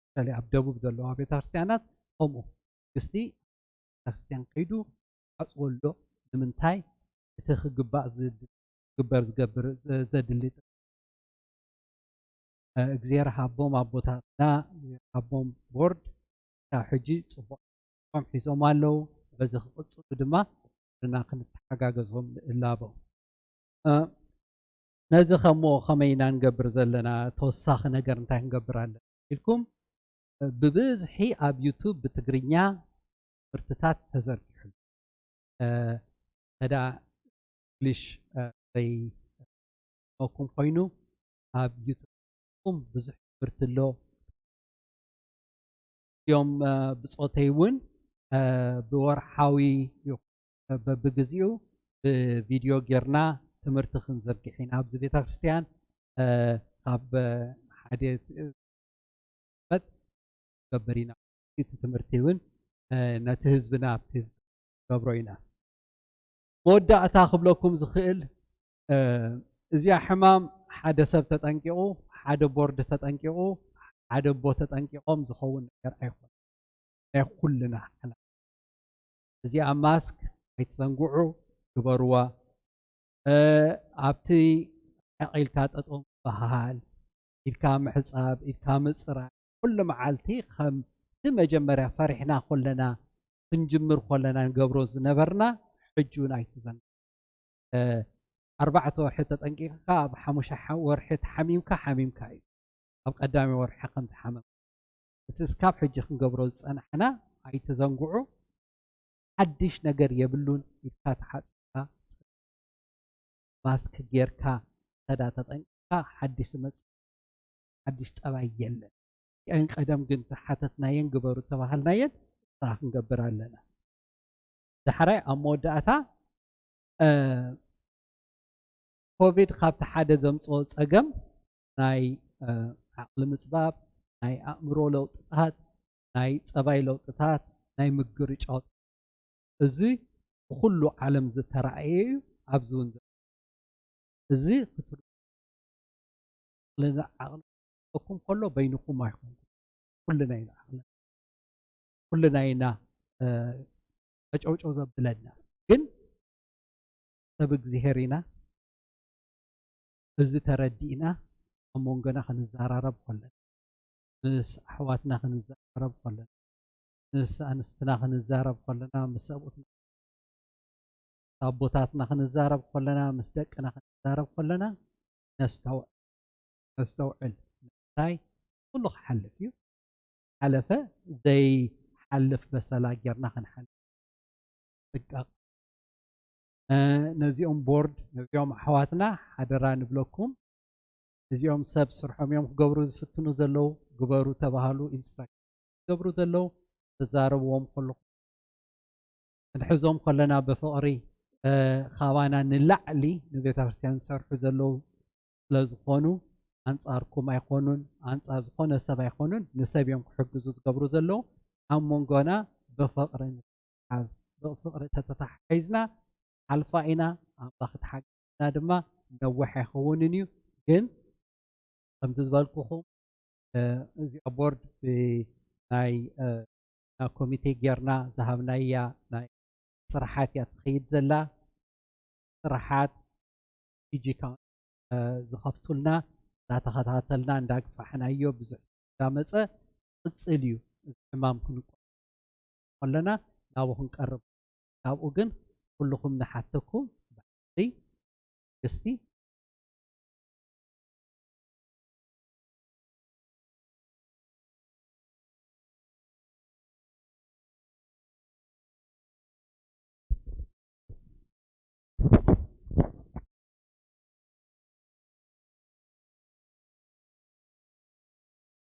በተለይ ኣብ ደቡብ ዘለዋ ቤተክርስትያናት ከምኡ መንግስቲ ቤተክርስትያን ከይዱ ዓፅዎ ኣሎ። ንምንታይ? እቲ ክግባእ ዝግበር ዝገብር ዘድሊ እግዚኣብሔር ሃቦም ኣቦታትና፣ ሃቦም ቦርድ ካብ ሕጂ ፅቡቕ ም ሒዞም ኣለዉ። በዚ ክቕፅሉ ድማ ና ክንተሓጋገዞም ንእላቦ። ነዚ ከሞ ከመይ ኢና ንገብር ዘለና? ተወሳኺ ነገር እንታይ ክንገብር ኣለና ኢልኩም ብብዝሒ ኣብ ዩቱብ ብትግርኛ ትምህርትታት ተዘርጊሑ። ተዳ እንግሊሽ ዘይመኩም ኮይኑ ኣብ ዩቱብ ብዙሕ ትምህርቲ ኣሎ። እዮም ብፆተይ እውን ብወርሓዊ በብግዚኡ ብቪድዮ ጌርና ትምህርቲ ክንዘርግሕ ኢና ኣብዚ ቤተክርስትያን። ካብ ሓደ መት ገብር ኢና። እቲ ትምህርቲ እውን ነቲ ህዝብና ኣብቲ ገብሮ ኢና። መወዳእታ ክብለኩም ዝኽእል እዚኣ ሕማም ሓደ ሰብ ተጠንቂቑ፣ ሓደ ቦርድ ተጠንቂቑ፣ ሓደ ኣቦ ተጠንቂቖም ዝኸውን ነገር ኣይኮነን። ናይ ኩልና ሓላፍነት። እዚኣ ማስክ ኣይትዘንግዑ፣ ግበርዋ። ኣብቲ ሕቕ ኢልካ ጠጠው ምባሃል፣ ኢድካ ምሕፃብ፣ ኢድካ ምፅራይ፣ ኩሉ መዓልቲ ከምቲ መጀመርያ ፈሪሕና ኮለና ክንጅምር ኮለና ንገብሮ ዝነበርና ሕጂ እውን ኣይትዘንግዑ። ኣርባዕተ ወርሒ ተጠንቂቕካ ኣብ ሓሙሻ ወርሒ ተሓሚምካ ሓሚምካ እዩ። ኣብ ቀዳሚ ወርሒ ከም ተሓመም እቲ እስካብ ሕጂ ክንገብሮ ዝፀናሕና ኣይትዘንግዑ። ሓድሽ ነገር የብሉን። ኢድካ ተሓፅብካ ማስክ ጌርካ እንተዳ ተጠንቂቕካ ሓድሽ ዝመጽእ ሓድሽ ጠባይ የለን። እን ቀደም ግን ተሓተትናየን ግበሩ ተባሃልናየን ንስኻ ክንገብር ኣለና። ዳሕራይ ኣብ መወዳእታ ኮቪድ ካብቲ ሓደ ዘምፅኦ ፀገም ናይ ዓቕሊ ምፅባብ፣ ናይ ኣእምሮ ለውጥታት፣ ናይ ፀባይ ለውጥታት፣ ናይ ምግርጫው፣ እዚ ብኩሉ ዓለም ዝተረኣየ እዩ። ኣብዚ እውን እዚ ክትርእዩ ዓቕሊ ዓቕልኩም ከሎ በይንኩም ኣይኮንኩም። ኩልና ኢና ዓቕሊ ኩልና ኢና ቀጨውጨው ዘብለና። ግን ሰብ እግዚኣብሔር ኢና። እዚ ተረዲእና ኣብ መንጎና ክንዘራረብ ከለና፣ ምስ ኣሕዋትና ክንዘራረብ ከለና፣ ምስ ኣንስትና ክንዛረብ ከለና፣ ምስ ሰብኡትና ኣቦታትና ክንዛረብ ከለና፣ ምስ ደቅና ክንዛረብ ከለና ነስተውዕል። ነስተውዕል። እንታይ ኩሉ ክሓልፍ እዩ። ሓለፈ ዘይሓልፍ በሰላ ጌርና ክንሓልፍ ጥንቃቕ። ነዚኦም ቦርድ ነዚኦም ኣሕዋትና ሓደራ ንብለኩም። እዚኦም ሰብ ስርሖም እዮም ክገብሩ ዝፍትኑ ዘለዉ። ግበሩ ተባሃሉ ኢንስትራክሽን ዝገብሩ ዘለዉ ተዛረብዎም ከለኹም ክንሕዞም ከለና ብፍቕሪ ካባና ንላዕሊ ንቤተ ክርስቲያን ዝሰርሑ ዘለዉ ስለ ዝኾኑ ኣንጻርኩም ኣይኮኑን፣ ኣንጻር ዝኾነ ሰብ ኣይኮኑን። ንሰብ እዮም ክሕግዙ ዝገብሩ ዘለዉ። ኣብ መንጎና ብፍቕሪ ንተሓሓዝ። ብፍቕሪ ተተሓሒዝና ሓልፋ ኢና። ኣምላኽ ተሓግዝና ድማ ነዊሕ ኣይኸውንን እዩ። ግን ከምዚ ዝበልኩኹም እዚኣ ቦርድ ብናይ ኮሚቴ ጌርና ዝሃብናያ ናይ ስራሓት እያ ትኸይድ ዘላ። ስራሓት ፊጂ ዝኸፍቱልና እንዳተኸታተልና እንዳግፋሕናዮ ብዙሕ እንዳመፀ ቅፅል እዩ። እዚ ሕማም ክንቆ ከለና ናብኡ ክንቀርብ ናብኡ ግን ኩልኹም ንሓተኩም ብሓቂ ግስቲ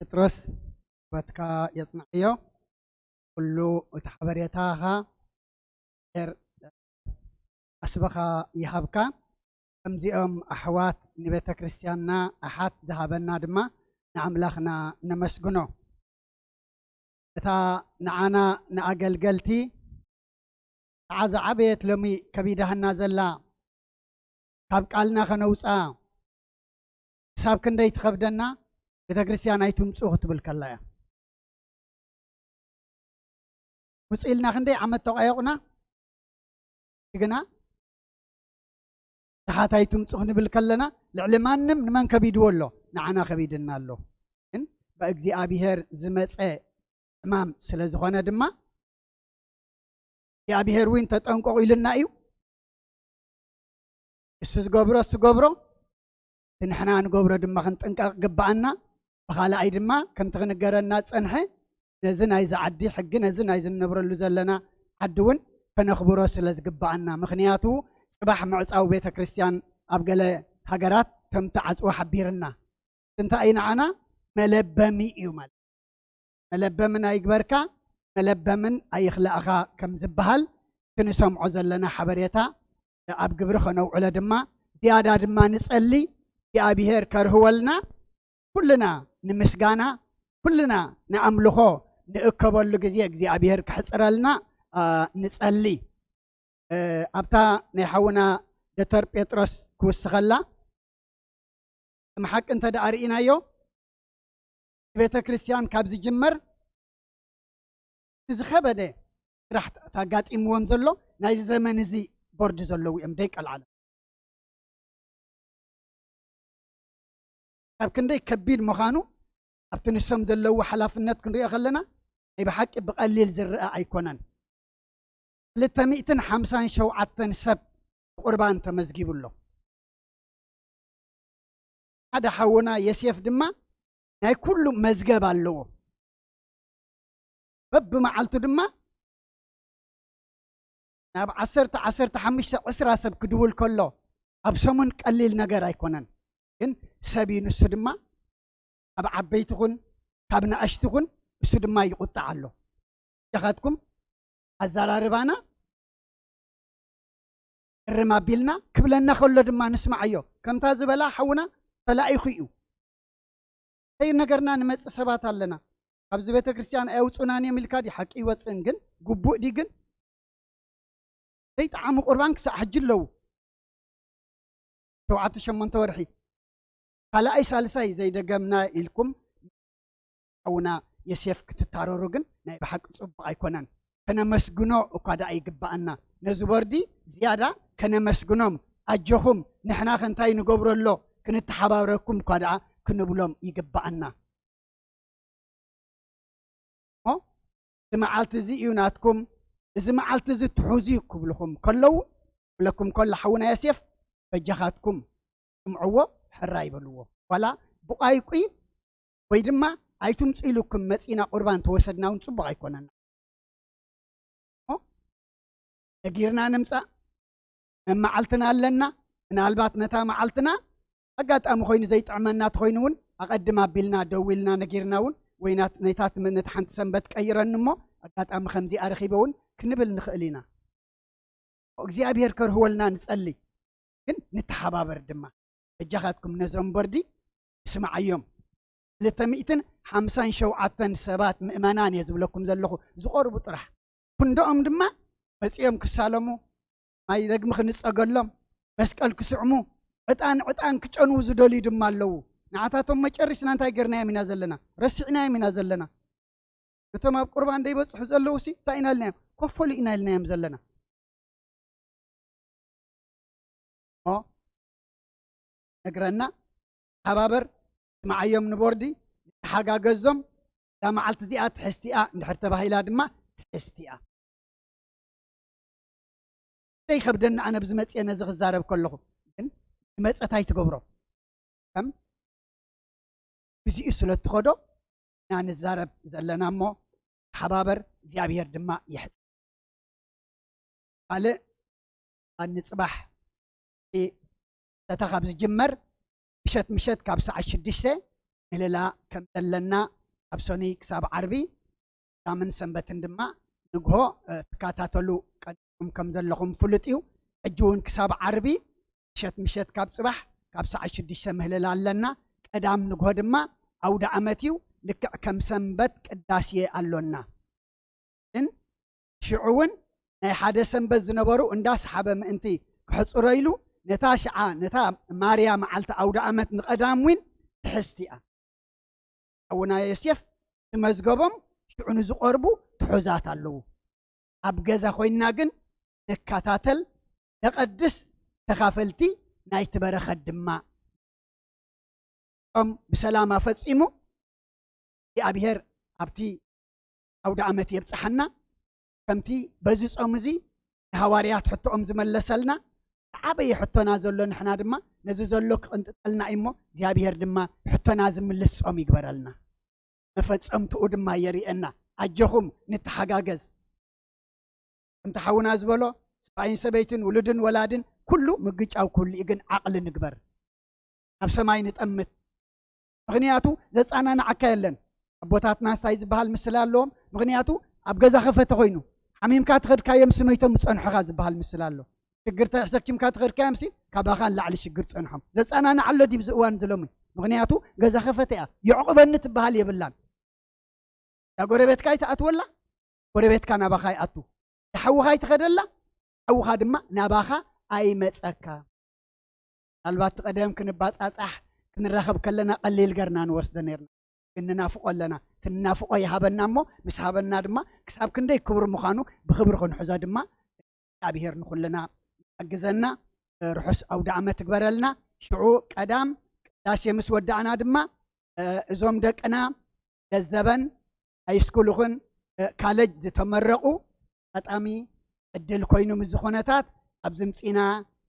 ጴጥሮስ በትካ የጽንዕዮ። ኩሉ እቲ ሓበሬታኻ ር ኣስበኻ ይሃብካ። ከምዚኦም ኣሕዋት ንቤተ ክርስቲያንና ኣሓት ዝሃበና ድማ ንኣምላኽና ነመስግኖ። እታ ንዓና ንኣገልገልቲ ከዓ ዝዓበየት ሎሚ ከቢዳህና ዘላ ካብ ቃልና ከነውፅኣ ክሳብ ክንደይ ትኸብደና። ቤተ ክርስቲያን ኣይትምፁ ክትብል ከላ እያ። ውፅ ኢልና ክንደይ ዓመት ተቋየቑና ግና ድሓት ኣይትምፁ ክንብል ከለና ልዕሊ ማንም ንመን ከቢድዎ ኣሎ? ንዓና ከቢድና ኣሎ። ግን ብእግዚኣብሔር ዝመፀ ሕማም ስለ ዝኾነ ድማ እግዚኣብሔር እውን ተጠንቀቑ ኢሉና እዩ። እሱ ዝገብሮ እሱ ገብሮ እቲ ንሕና ንገብሮ ድማ ክንጥንቀቕ ግባኣና። ብኻልኣይ ድማ ከምቲ ክንገረና ዝፀንሐ ነዚ ናይዚ ዓዲ ሕጊ ነዚ ናይ ዝንነብረሉ ዘለና ዓዲ እውን ከነኽብሮ ስለ ዝግባኣና። ምኽንያቱ ፅባሕ ምዕፃው ቤተ ክርስቲያን ኣብ ገለ ሃገራት ከም ተዓፅዎ ሓቢርና። እንታይ እዩ ንዓና መለበሚ እዩ ማለት መለበምን ኣይግበርካ መለበምን ኣይኽላእኻ ከም ዝበሃል ክንሰምዖ ዘለና ሓበሬታ ኣብ ግብሪ ከነውዕሎ ድማ ዝያዳ ድማ ንጸሊ እግዚኣብሔር ከርህወልና ኩልና ንምስጋና ኩልና ንኣምልኾ ንእከበሉ ግዜ እግዚኣብሔር ክሕፅረልና ንጸሊ። ኣብታ ናይ ሓውና ዶተር ጴጥሮስ ክውስኸላ እም ሓቂ እንተ ደኣ ርኢናዮ ቤተ ክርስቲያን ካብ ዝጅመር እቲ ዝኸበደ ስራሕ ኣጋጢምዎም ዘሎ ናይዚ ዘመን እዚ ቦርድ ዘለዉ እዮም ደቂ ኣልዓለም። ካብ ክንደይ ከቢድ ምዃኑ ኣብቲ ንሶም ዘለዉ ሓላፍነት ክንሪኦ ከለና ናይ ብሓቂ ብቐሊል ዝረአ ኣይኮነን። ክልተ ሚእትን ሓምሳን ሸውዓተን ሰብ ብቁርባን ተመዝጊቡ ኣሎ። ሓደ ሓውና የሴፍ ድማ ናይ ኩሉ መዝገብ ኣለዎ። በብመዓልቱ ድማ ናብ ዓሰርተ ዓሰርተ ሓሙሽተ ዕስራ ሰብ ክድውል ከሎ ኣብ ሰሙን ቀሊል ነገር ኣይኮነን። ግን ሰብ እዩ፣ ንሱ ድማ ካብ ዓበይቲ ኹን ካብ ንኣሽቲ ኹን፣ እሱ ድማ ይቁጣዕ ኣሎ። ጃኻትኩም ኣዘራርባና እርም ኣቢልና ክብለና ከሎ ድማ ንስማዓዮ። ከምታ ዝበላ ሓውና ተላኢኹ እዩ። ከይነገርና ንመጽእ ሰባት ኣለና። ካብዚ ቤተ ክርስቲያን ኣየውጹናን እዮም ኢልካ ድዩ? ሓቂ ይወጽእን፣ ግን ግቡእ ድዩ ግን? ዘይጠዓሙ ቁርባን ክሳዕ ሕጂ ኣለዉ። ሸውዓተ ሸሞንተ ወርሒ ካልኣይ ሳልሳይ ዘይደገምና ኢልኩም ሓውና የሴፍ ክትታረሩ ግን ናይ ብሓቂ ጽቡቕ ኣይኮነን። ከነመስግኖ እኳ ደኣ ይግብኣና። ነዚ ቦርዲ ዝያዳ ከነመስግኖም፣ ኣጆኹም፣ ንሕና ከ እንታይ ንገብሮ ኣሎ፣ ክንተሓባብረኩም እኳ ደኣ ክንብሎም ይግብኣና። እሞ እዚ መዓልቲ እዚ እዩ ናትኩም፣ እዚ መዓልቲ እዚ ትሑዙ እዩ ክብልኹም ከለዉ፣ ክብለኩም ከሎ ሓውና የሴፍ፣ በጃኻትኩም ስምዕዎ፣ ሕራይ በልዎ። ዋላ ብቋይቁይ ወይ ድማ ኣይትምጹ ኢሉኩም መጺና ቁርባን ተወሰድና እውን ጽቡቕ ኣይኮነና። እሞ ነጊርና ንምጻእ፣ መመዓልትና ኣለና። ምናልባት ነታ መዓልትና ኣጋጣሚ ኮይኑ ዘይጥዕመና ተኾይኑ እውን ኣቐድም ኣቢልና ደዊልና ነጊርና እውን ወይ ናት-፣ ነታ ትም-፣ ነታ ሓንቲ ሰንበት ቀይረኒ እሞ ኣጋጣሚ ከምዚኣ ረኺበ እውን ክንብል ንኽእል ኢና። እግዚኣብሔር ከርህወልና ንጸሊ፣ ግን ንተሓባበር ድማ። በጃኻትኩም ነዞም ቦርዲ ስምዓዮም። ክልተ ሚእትን ሓምሳን ሸውዓተን ሰባት ምእመናን እየ ዝብለኩም ዘለኹ፣ ዝቐርቡ ጥራሕ። ክንደኦም ድማ መጺኦም ክሳለሙ፣ ማይ ደግሚ ክንጸገሎም፣ መስቀል ክስዕሙ፣ ዕጣን ዕጣን ክጨንዉ ዝደልዩ ድማ ኣለዉ። ንዓታቶም መጨሪስና እንታይ ገርናዮም ኢና ዘለና? ረሲዕናዮም ኢና ዘለና። ነቶም ኣብ ቁርባን ደይበጽሑ ዘለዉ ሲ እንታይ ኢና ኢልናዮም? ኮፈሉ ኢና ኢልናዮም ዘለና። እሞ ነግረና፣ ተሓባበር፣ ስምዓዮም ንቦርዲ፣ ንተሓጋገዞም። እዛ መዓልቲ እዚኣ ትሕዝቲ እያ እንድሕር ተባሂላ ድማ ትሕዝቲ እያ። ዘይከብደኒ ኣነ ብዝመፅእ ነዚ ክዛረብ ከለኹ፣ ግን ዝመፀት ኣይትገብሮ። ከም ግዜኡ ስለ እትኸዶ ኢና ንዛረብ ዘለና እሞ፣ ተሓባበር፣ እግዚኣብሔር ድማ ይሕጽ። ካልእ ኣብ ንጽባሕ እቲ ሰተ ካብ ዝጅመር ምሸት ምሸት ካብ ሰዓት ሽዱሽተ ምህለላ ከም ዘለና ካብ ሰኑይ ክሳብ ዓርቢ፣ ቅዳምን ሰንበትን ድማ ንግሆ፣ እ፣ ትከታተሉ ቀኒኹም ከም ዘለኹም ፍሉጥ እዩ። ሕጂ እውን ክሳብ ዓርቢ ምሸት ምሸት ካብ ጽባሕ ካብ ሰዓት ሽዱሽተ ምህለላ ኣለና። ቀዳም ንግሆ ድማ ኣውደ ኣመት እዩ። ልክዕ ከም ሰንበት ቅዳሴ ኣሎና። ግን ሽዑ እውን ናይ ሓደ ሰንበት ዝነበሩ እንዳሰሓበ ምእንቲ ክሕጽሮ ኢሉ ነታ ሽዓ፣ ነታ ማርያ መዓልቲ ኣውደ ኣመት ንቀዳም እውን ትሕዝቲ እያ። ኣቡና ዮሴፍ ዝመዝገቦም ሽዑ ንዝቐርቡ ትሑዛት ኣለዉ። ኣብ ገዛ ኮይንና ግን ንከታተል፣ ነቐድስ፣ ተኻፈልቲ ናይቲ በረኸት ድማ። ጾም ብሰላም ኣፈጺሙ እግዚኣብሔር ኣብቲ ኣውደ ኣመት የብጽሓና። ከምቲ በዚ ጾም እዚ ንሃዋርያት ሕቶኦም ዝመለሰልና፣ ዝዓበየ ሕቶና ዘሎ ንሕና ድማ ነዚ ዘሎ ክቕንጥጠልና እዩ እሞ፣ እግዚኣብሔር ድማ ሕቶና ዝምልስ ጾም ይግበረልና። መፈጸምትኡ ድማ የርእየና። ኣጆኹም፣ ንተሓጋገዝ። ከምቲ ሓውና ዝበሎ፣ ሰብኣይን ሰበይትን፣ ውሉድን ወላድን፣ ኩሉ ምግጫው ክህሉ እዩ፣ ግን ዓቕሊ ንግበር። ኣብ ሰማይ ንጠምት። ምኽንያቱ ዘጸናንዓካ የለን። ኣቦታትና እንታይ ዝበሃል ምስላ ኣለዎም? ምኽንያቱ ኣብ ገዛ ከፈተ ኮይኑ፣ ሓሚምካ ተኸድካዮም ስመይቶም ዝጸንሑኻ ዝበሃል ምስላ ኣሎ። ሽግር ተሸኪምካ ተኸድካዮም ሲ ካባኻ ንላዕሊ ሽግር ጸንሖም። ዘጸናንዓ ኣሎ ድዩ ኣብዚ እዋን እዚ ሎሚ? ምኽንያቱ ገዛ ከፈተ እያ። ይዕቑበኒ ትበሃል የብላን። እታ ጎረቤትካ ኣይትኣትወላ፣ ጎረቤትካ ናባኻ ይኣቱ። ንሓውኻ ኣይትኸደላ፣ ሓውኻ ድማ ናባኻ ኣይመጸካ። ምናልባት እቲ ቀደም ክንባጻጻሕ ክንራኸብ ከለና ቀሊል ገርና ንወስዶ ነርና። ግን ንናፍቆ ኣለና። እቲ ንናፍቆ ይሃበና እሞ፣ ምስ ሃበና ድማ ክሳብ ክንደይ ክቡር ምዃኑ ብኽብሪ ክንሕዞ ድማ እግዚኣብሔር ንኹልና ይሓግዘና። ርሑስ ኣውደ ዓመት ትግበረልና። ሽዑ ቀዳም ቅዳሴ ምስ ወዳእና ድማ፣ እ፣ እዞም ደቅና ለዘበን ሃይስኩል ይኹን፣ እ፣ ካለጅ ዝተመረቑ ኣጋጣሚ ዕድል ኮይኑ ምስ ዝኾነታት ኣብዚ ምጺና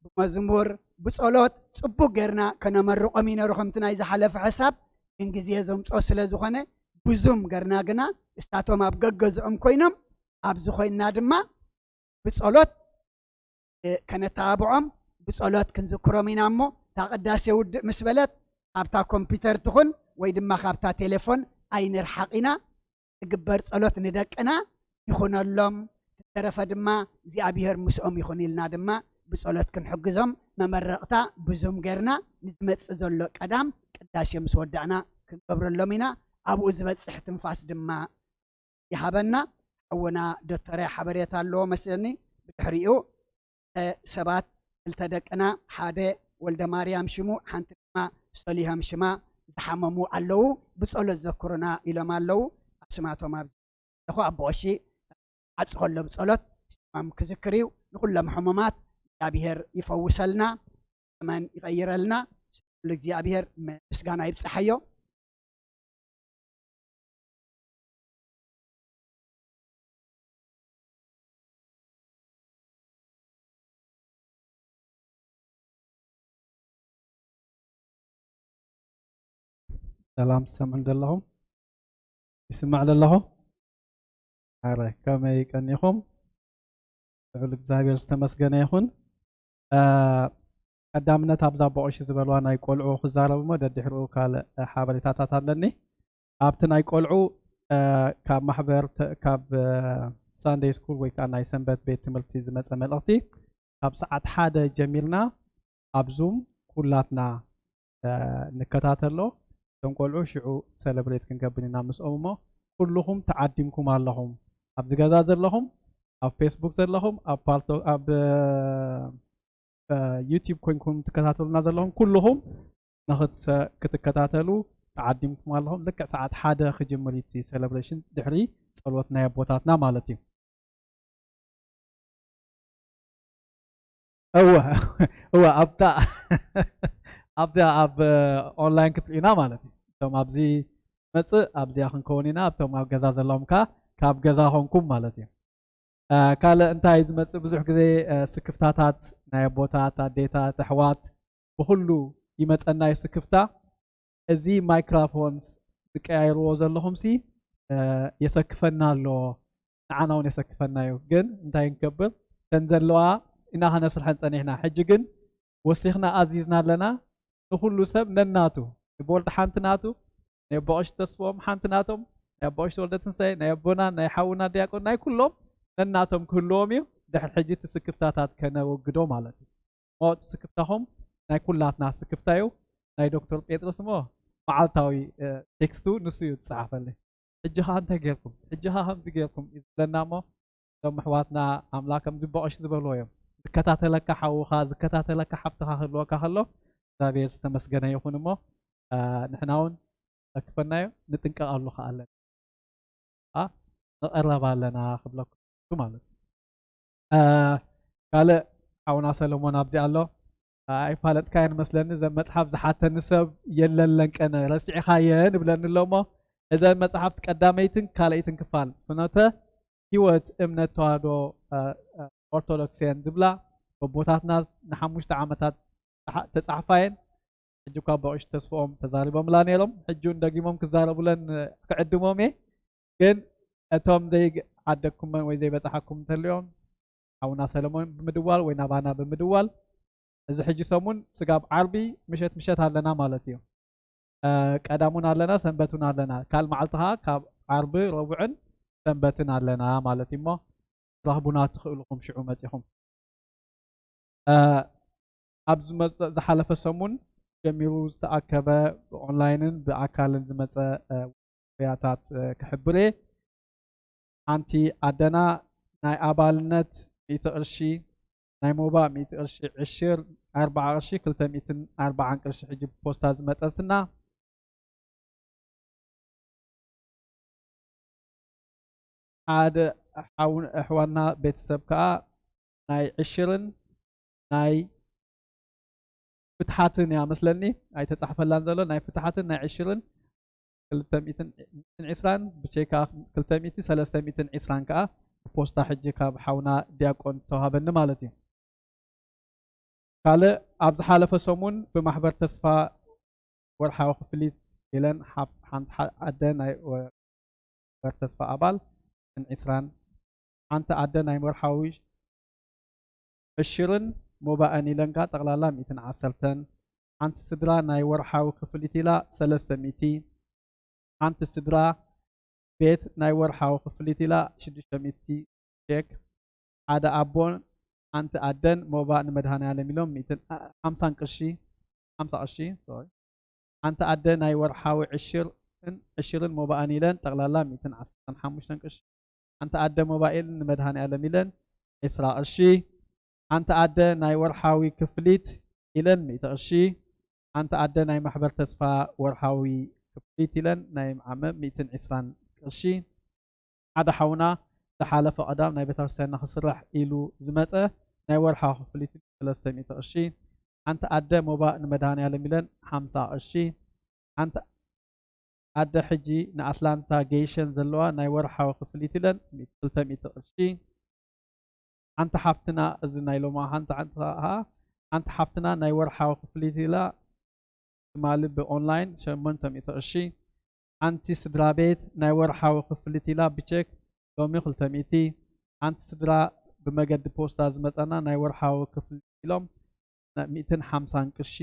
ብመዝሙር ብጸሎት ጽቡቕ ጌርና ከነመርቖም እዩ ነይሩ ከምቲ ናይ ዝሓለፈ ሕሳብ። ግን ግዜ ዘምጽኦ ስለ ዝኾነ ብዙም ገርና ግና እስታቶም ኣብ ገገዝኦም ኮይኖም ኣብዚ ኮይንና ድማ ብጸሎት፣ እ፣ ከነተባብዖም፣ ብ-፣ ብጸሎት ክንዝክሮም ኢና እሞ፣ እታ ቅዳሴ ውድእ ምስ በለት፣ ካብታ ኮምፒውተር ትኹን ወይ ድማ ካብታ ቴሌፎን ኣይንርሓቕ ኢና። ትግበር ጸሎት ንደቅና ይኹነሎም። ተረፈ ድማ እግዚኣብሔር ምስኦም ይኹን ኢልና ድማ ብጸሎት ክንሕግዞም፣ መመረቕታ ብዙም ጌርና፣ ንዝመጽእ ዘሎ ቀዳም ቅዳሴ ምስ ወዳእና ክንገብረሎም ኢና። ኣብኡ ዝበጽሕ ትንፋስ ድማ ይሃበና። ሓውና ዶክተር ሓበሬታ ኣለዎ መስለኒ። ብድሕሪኡ፣ እ፣ ሰባት፣ ክልተ ደቅና፣ ሓደ ወልደ ማርያም ሽሙ፣ ሓንቲ ድማ ሰሊሆም ሽማ ዝሓመሙ ኣለዉ። ብጸሎት ዘክሩና ኢሎም ኣለዉ። ኣስማቶም ኣብዚ ኣለኹ። ኣቦ ቀሺ ዓጹ ከሎ ብጸሎት ሽሞም ክዝክር እዩ። ንኹሎም ሕሙማት እግዚኣብሔር ይፈውሰልና፣ ዘመን ይቐይረልና። ስለ እግዚኣብሔር ምስጋና ይብጽሓዮ። ሰላም ትሰምዑ ዘለኹም? ይስማዕ ዘለኹ? ኣረ፣ ከመይ ቀኒኹም? ልዑል እግዚኣብሔር ዝተመስገነ ይኹን። እ፣ ቀዳምነት ኣብዛ ኣቦ ቀሺ ዝበልዋ ናይ ቆልዑ ክዛረቡ እሞ፣ ደድሕሪኡ ካልእ ሓበሬታታት ኣለኒ። ኣብቲ ናይ ቆልዑ፣ እ፣ ካብ ማሕበር ተ-፣ ካብ፣ እ፣ ሳንደይ ስኩል ወይ ከዓ ናይ ሰንበት ቤት ትምህርቲ ዝመጸ መልእኽቲ፣ ካብ ሰዓት ሓደ ጀሚርና ኣብ ዙም ኩላትና፣ እ፣ ንከታተሎ። እቶም ቆልዑ ሽዑ ሰለብሬት ክንገብር ኢና ምስኦም እሞ፣ ኩልኹም ተዓዲምኩም ኣለኹም። ኣብዚ ገዛ ዘለኹም፣ ኣብ ፌስቡክ ዘለኹም፣ ኣብ ፓልቶ-፣ ኣብ፣ እ፣ እ፣ ዩቲዩብ ኮይንኩም ትከታተሉና ዘለኹም ኩልኹም ንኽትሰ-፣ ክትከታተሉ ተዓዲምኩም ኣለኹም። ልክዕ ሰዓት ሓደ ክጅምር እዩ እቲ ሴሌብሬሽን ድሕሪ ጸሎት ናይ ኣቦታትና ማለት እዩ። እወ፣ እወ፣ ኣብታ፣ ኣብታ ኣብ ኦንላይን ክትርእዩና ማለት እዩ። እቶም ኣብዚ መጽእ ኣብዚኣ ክንከውን ኢና፣ ኣብቶም ኣብ ገዛ ዘለኹም ከኣ ካብ ገዛ ኾንኩም ማለት እዩ። እ፣ ካልእ እንታይ እዩ ዝመጽእ? ብዙሕ ግዜ፣ እ፣ ስክፍታታት ናይ ኣቦታት፣ ኣዴታት፣ ኣሕዋት ብኹሉ ይመጸና እዩ ስክፍታ። እዚ ማይክራፎንስ ዝቀያይርዎ ዘለኹምሲ፣ እ፣ የሰክፈና ኣሎ፣ ንዓና እውን የሰክፈና እዩ። ግን እንታይ ክንገብር? እተን ዘለዋ ኢና ከነስርሐን ጸኒሕና። ሕጂ ግን ወሲኽና ኣዚዝና ኣለና። ንኹሉ ሰብ ነናቱ፣ ንቦልድ ሓንቲ ናቱ፣ ናይ ኣቦ ቀሺ ተስፍኦም ሓንቲ ናቶም፣ ናይ ኣቦ ቀሺ ተወልደ ትንሳኤ፣ ናይ ኣቦና፣ ናይ ሓውና ዲያቆን፣ ናይ ኩሎም ነናቶም ክህልዎም እዩ። ድሕሪ ሕጂ እቲ ስክፍታታት ከነወግዶ ማለት እዩ። እሞ እቲ ስክፍታኹም ናይ ኩላትና ስክፍታ እዩ። ናይ ዶክተር ጴጥሮስ እሞ መዓልታዊ፣ እ፣ ቴክስቱ ንሱ እዩ ዝጸሓፈልኒ። ሕጂ ኸኣ እንታይ ጌርኩም? ሕጂ ኸኣ ከምዚ ጌርኩም እዩ ዝብለና እሞ፣ እቶም ኣሕዋትና ኣምላኽ ከምዚ ኣቦ ቀሺ ዝበልዎ እዮም። ዝከታተለካ ሓውኻ፣ ዝከታተለካ ሓፍትኻ ክህልወካ ከሎ፣ እግዚኣብሔር ዝተመስገነ ይኹን እሞ፣ እ፣ ንሕና እውን ዘክፈናዮ ንጥንቀቐሉ ከኣ ኣለና። ኣ፣ ንቐረብ ኣለና ክብለኩም ማለት እዩ። እ፣ ካልእ ሓውና ሰለሞን ኣብዚ ኣሎ። ኣይፋለጥካዮን መስለኒ፣ እዘን መጽሓፍ ዝሓተኒ ሰብ የለን ለንቀነ፣ ረሲዕኻየን ይብለኒ ኣሎ እሞ፣ እዘን መጽሓፍቲ ቀዳመይትን ካልኣይትን ክፋል ፍኖተ ህይወት እምነት ተዋህዶ፣ እ፣ እ፣ ኦርቶዶክስየን ዝብላ፣ ኣቦታትና ንሓሙሽተ ዓመታት ተሓ-፣ ተጻሕፋየን። ሕጂ እኳ ኣቦ ቀሺ ተስፍኦም ተዛሪቦምላ ነይሮም፣ ሕጂ እውን ደጊሞም ክዛረቡለን ክዕድሞም እየ። ግን እቶም ዘይዓደግኩመን ወይ ዘይበጻሓኩም እንተልዮም፣ ሓውና ሰለሞን ብምድዋል ወይ ናባና ብምድዋል፣ እዚ ሕጂ ሰሙን ስጋብ ዓርቢ ምሸት ምሸት ኣለና ማለት እዩ። እ፣ ቀዳም እውን ኣለና፣ ሰንበት እውን ኣለና። ካልእ መዓልቲ ኸዓ ካብ ዓርቢ፣ ረቡዕን ሰንበትን ኣለና ማለት እዩ። እሞ ትረኽቡና ትኽእሉኹም ሽዑ መጺኹም። እ፣ ኣብ ዝመጽእ፣ ዝሓለፈ ሰሙን ጀሚሩ ዝተኣከበ ብኦንላይንን ብኣካልን ዝመጸ፣ እ፣ ውፍያታት፣ እ፣ ክሕብር እየ። ሓንቲ ኣደና ናይ ኣባልነት ሚእቲ ቅርሺ፣ ናይ ሞባእ ሚእቲ ቅርሺ፣ ዕሽር ኣርባዓ ቅርሺ፣ ክልተ ሚእትን ኣርባዓን ቅርሺ ሕጂ ብፖስታ ዝመጸትና። ሓደ ሓውን ኣሕዋና ቤተሰብ ከኣ ናይ ዕሽርን ናይ ፍትሓትን እያ መስለኒ፣ ኣይተጻሕፈላን ዘሎ፣ ናይ ፍትሓትን ናይ ዕሽርን ክልተ ሚእትን ዕስራን፣ ብቼክ ከኣ ክልተ ሚእቲ፣ ሰለስተ ሚእትን ዕስራን ከኣ ብፖስታ ሕጂ ካብ ሓውና ዲያቆን ተዋሃበኒ ማለት እዩ። ካልእ ኣብ ዝሓለፈ ሰሙን ብማሕበር ተስፋ ወርሓዊ ክፍሊት ኢለን ሓብ-፣ ሓንቲ ሓ-፣ ኣደ ናይ ወ-፣ ማሕበር ተስፋ ኣባል ን ዕስራን፣ ሓንቲ ኣደ ናይ ወርሓዊ ዕሽርን ሞባእን ኢለንካ ጠቕላላ ሚእትን ዓሰርተን። ሓንቲ ስድራ ናይ ወርሓዊ ክፍሊት ኢላ ሰለስተ ሚእቲ። ሓንቲ ስድራ ቤት ናይ ወርሓዊ ክፍሊት ኢላ ሽዱሽተ ሚእቲ ቼክ። ሓደ ኣቦን ሓንቲ ኣደን ሞባእ ንመድሃኔ ዓለም ኢሎም ሚእትን ሓምሳን ቅርሺ፣ ሓምሳ ቅርሺ፣ ሶሪ። ሓንቲ ኣደ ናይ ወርሓዊ ዕሽርን ዕሽርን ሞባእን ኢለን ጠቕላላ ሚእትን ዓሰርተን ሓሙሽተን ቅርሺ። ሓንቲ ኣደ ሞባይል ንመድሃኔ ዓለም ኢለን ዕስራ ቅርሺ። ሓንቲ ኣደ ናይ ወርሓዊ ክፍሊት ኢለን ሚእቲ ቅርሺ። ሓንቲ ኣደ ናይ ማሕበር ተስፋ ወርሓዊ ክፍሊት ኢለን ናይ ዓመ ሚእትን ዕስራን ቅርሺ። ሓደ ሓውና ዝሓለፈ ቀዳም ናይ ቤተክርስትያንና ክስራሕ ኢሉ ዝመጸ ናይ ወርሓዊ ክፍሊት ሰለስተ ሚእቲ ቅርሺ። ሓንቲ ኣደ ሞባእ ንመድሃኔ ዓለም ኢለን ሓምሳ ቅርሺ። ሓንቲ ኣደ ሕጂ ንኣትላንታ ገይሸን ዘለዋ ናይ ወርሓዊ ክፍሊት ኢለን ክልተ ሚእቲ ቅርሺ። ሓንቲ ሓፍትና፣ እዚ ናይ ሎማ ሓንቲ ሓንቲ ኸዓ፣ ሓንቲ ሓፍትና ናይ ወርሓዊ ክፍሊት ኢላ ትማሊ ብኦንላይን ሸሞንተ ሚእቲ ቅርሺ። ሓንቲ ስድራ ቤት ናይ ወርሓዊ ክፍሊት ኢላ ብቼክ ሎሚ ክልተ ሚእቲ። ሓንቲ ስድራ ብመገዲ ፖስታ ዝመጸና ናይ ወርሓዊ ክፍሊት ኢሎም ሚእትን ሓምሳን ቅርሺ።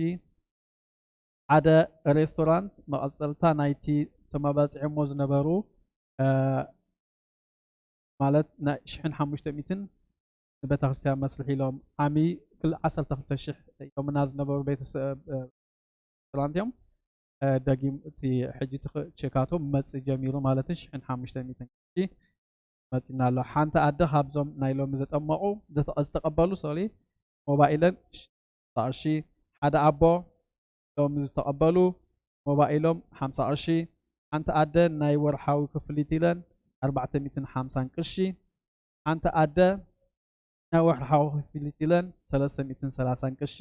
ሓደ ሬስቶራንት መቐጸልታ ናይቲ ተመባጺዖሞ ዝነበሩ፣ እ፣ ማለት ናይ ሽሕን ሓሙሽተ ሚእትን ንቤተክርስትያን መስርሒ ኢሎም ዓሚ ክል-፣ ዓሰርተ ክልተ ሽሕ ኢሎምና ዝነበሩ ቤተሰብ፣ እ፣ ሬስቶራንት እዮም። እ፣ ደጊም እቲ ሕጂ እቲ ክ-፣ ቼካቶም መጽእ ጀሚሩ ማለትን ሽሕን ሓሙሽተ ሚእትን ቅርሺ መጺና ኣሎ። ሓንቲ ኣደ ካብዞም ናይ ሎሚ ዘጠመቑ፣ ዘተ-፣ ዝተቐበሉ፣ ሶሪ፣ ሞባይለን ሓምሳ ቅርሺ፣ ሓደ ኣቦ ሎሚ ዝተቐበሉ ሞባይሎም ሓምሳ ቅርሺ፣ ሓንቲ ኣደ ናይ ወርሓዊ ክፍሊት ኢለን ኣርባዕተ ሚእትን ሓምሳን ቅርሺ፣ ሓንቲ ኣደ ናይ ወርሓዊ ክፍሊት ኢለን ሰለስተ ሚእትን ሰላሳን ቅርሺ፣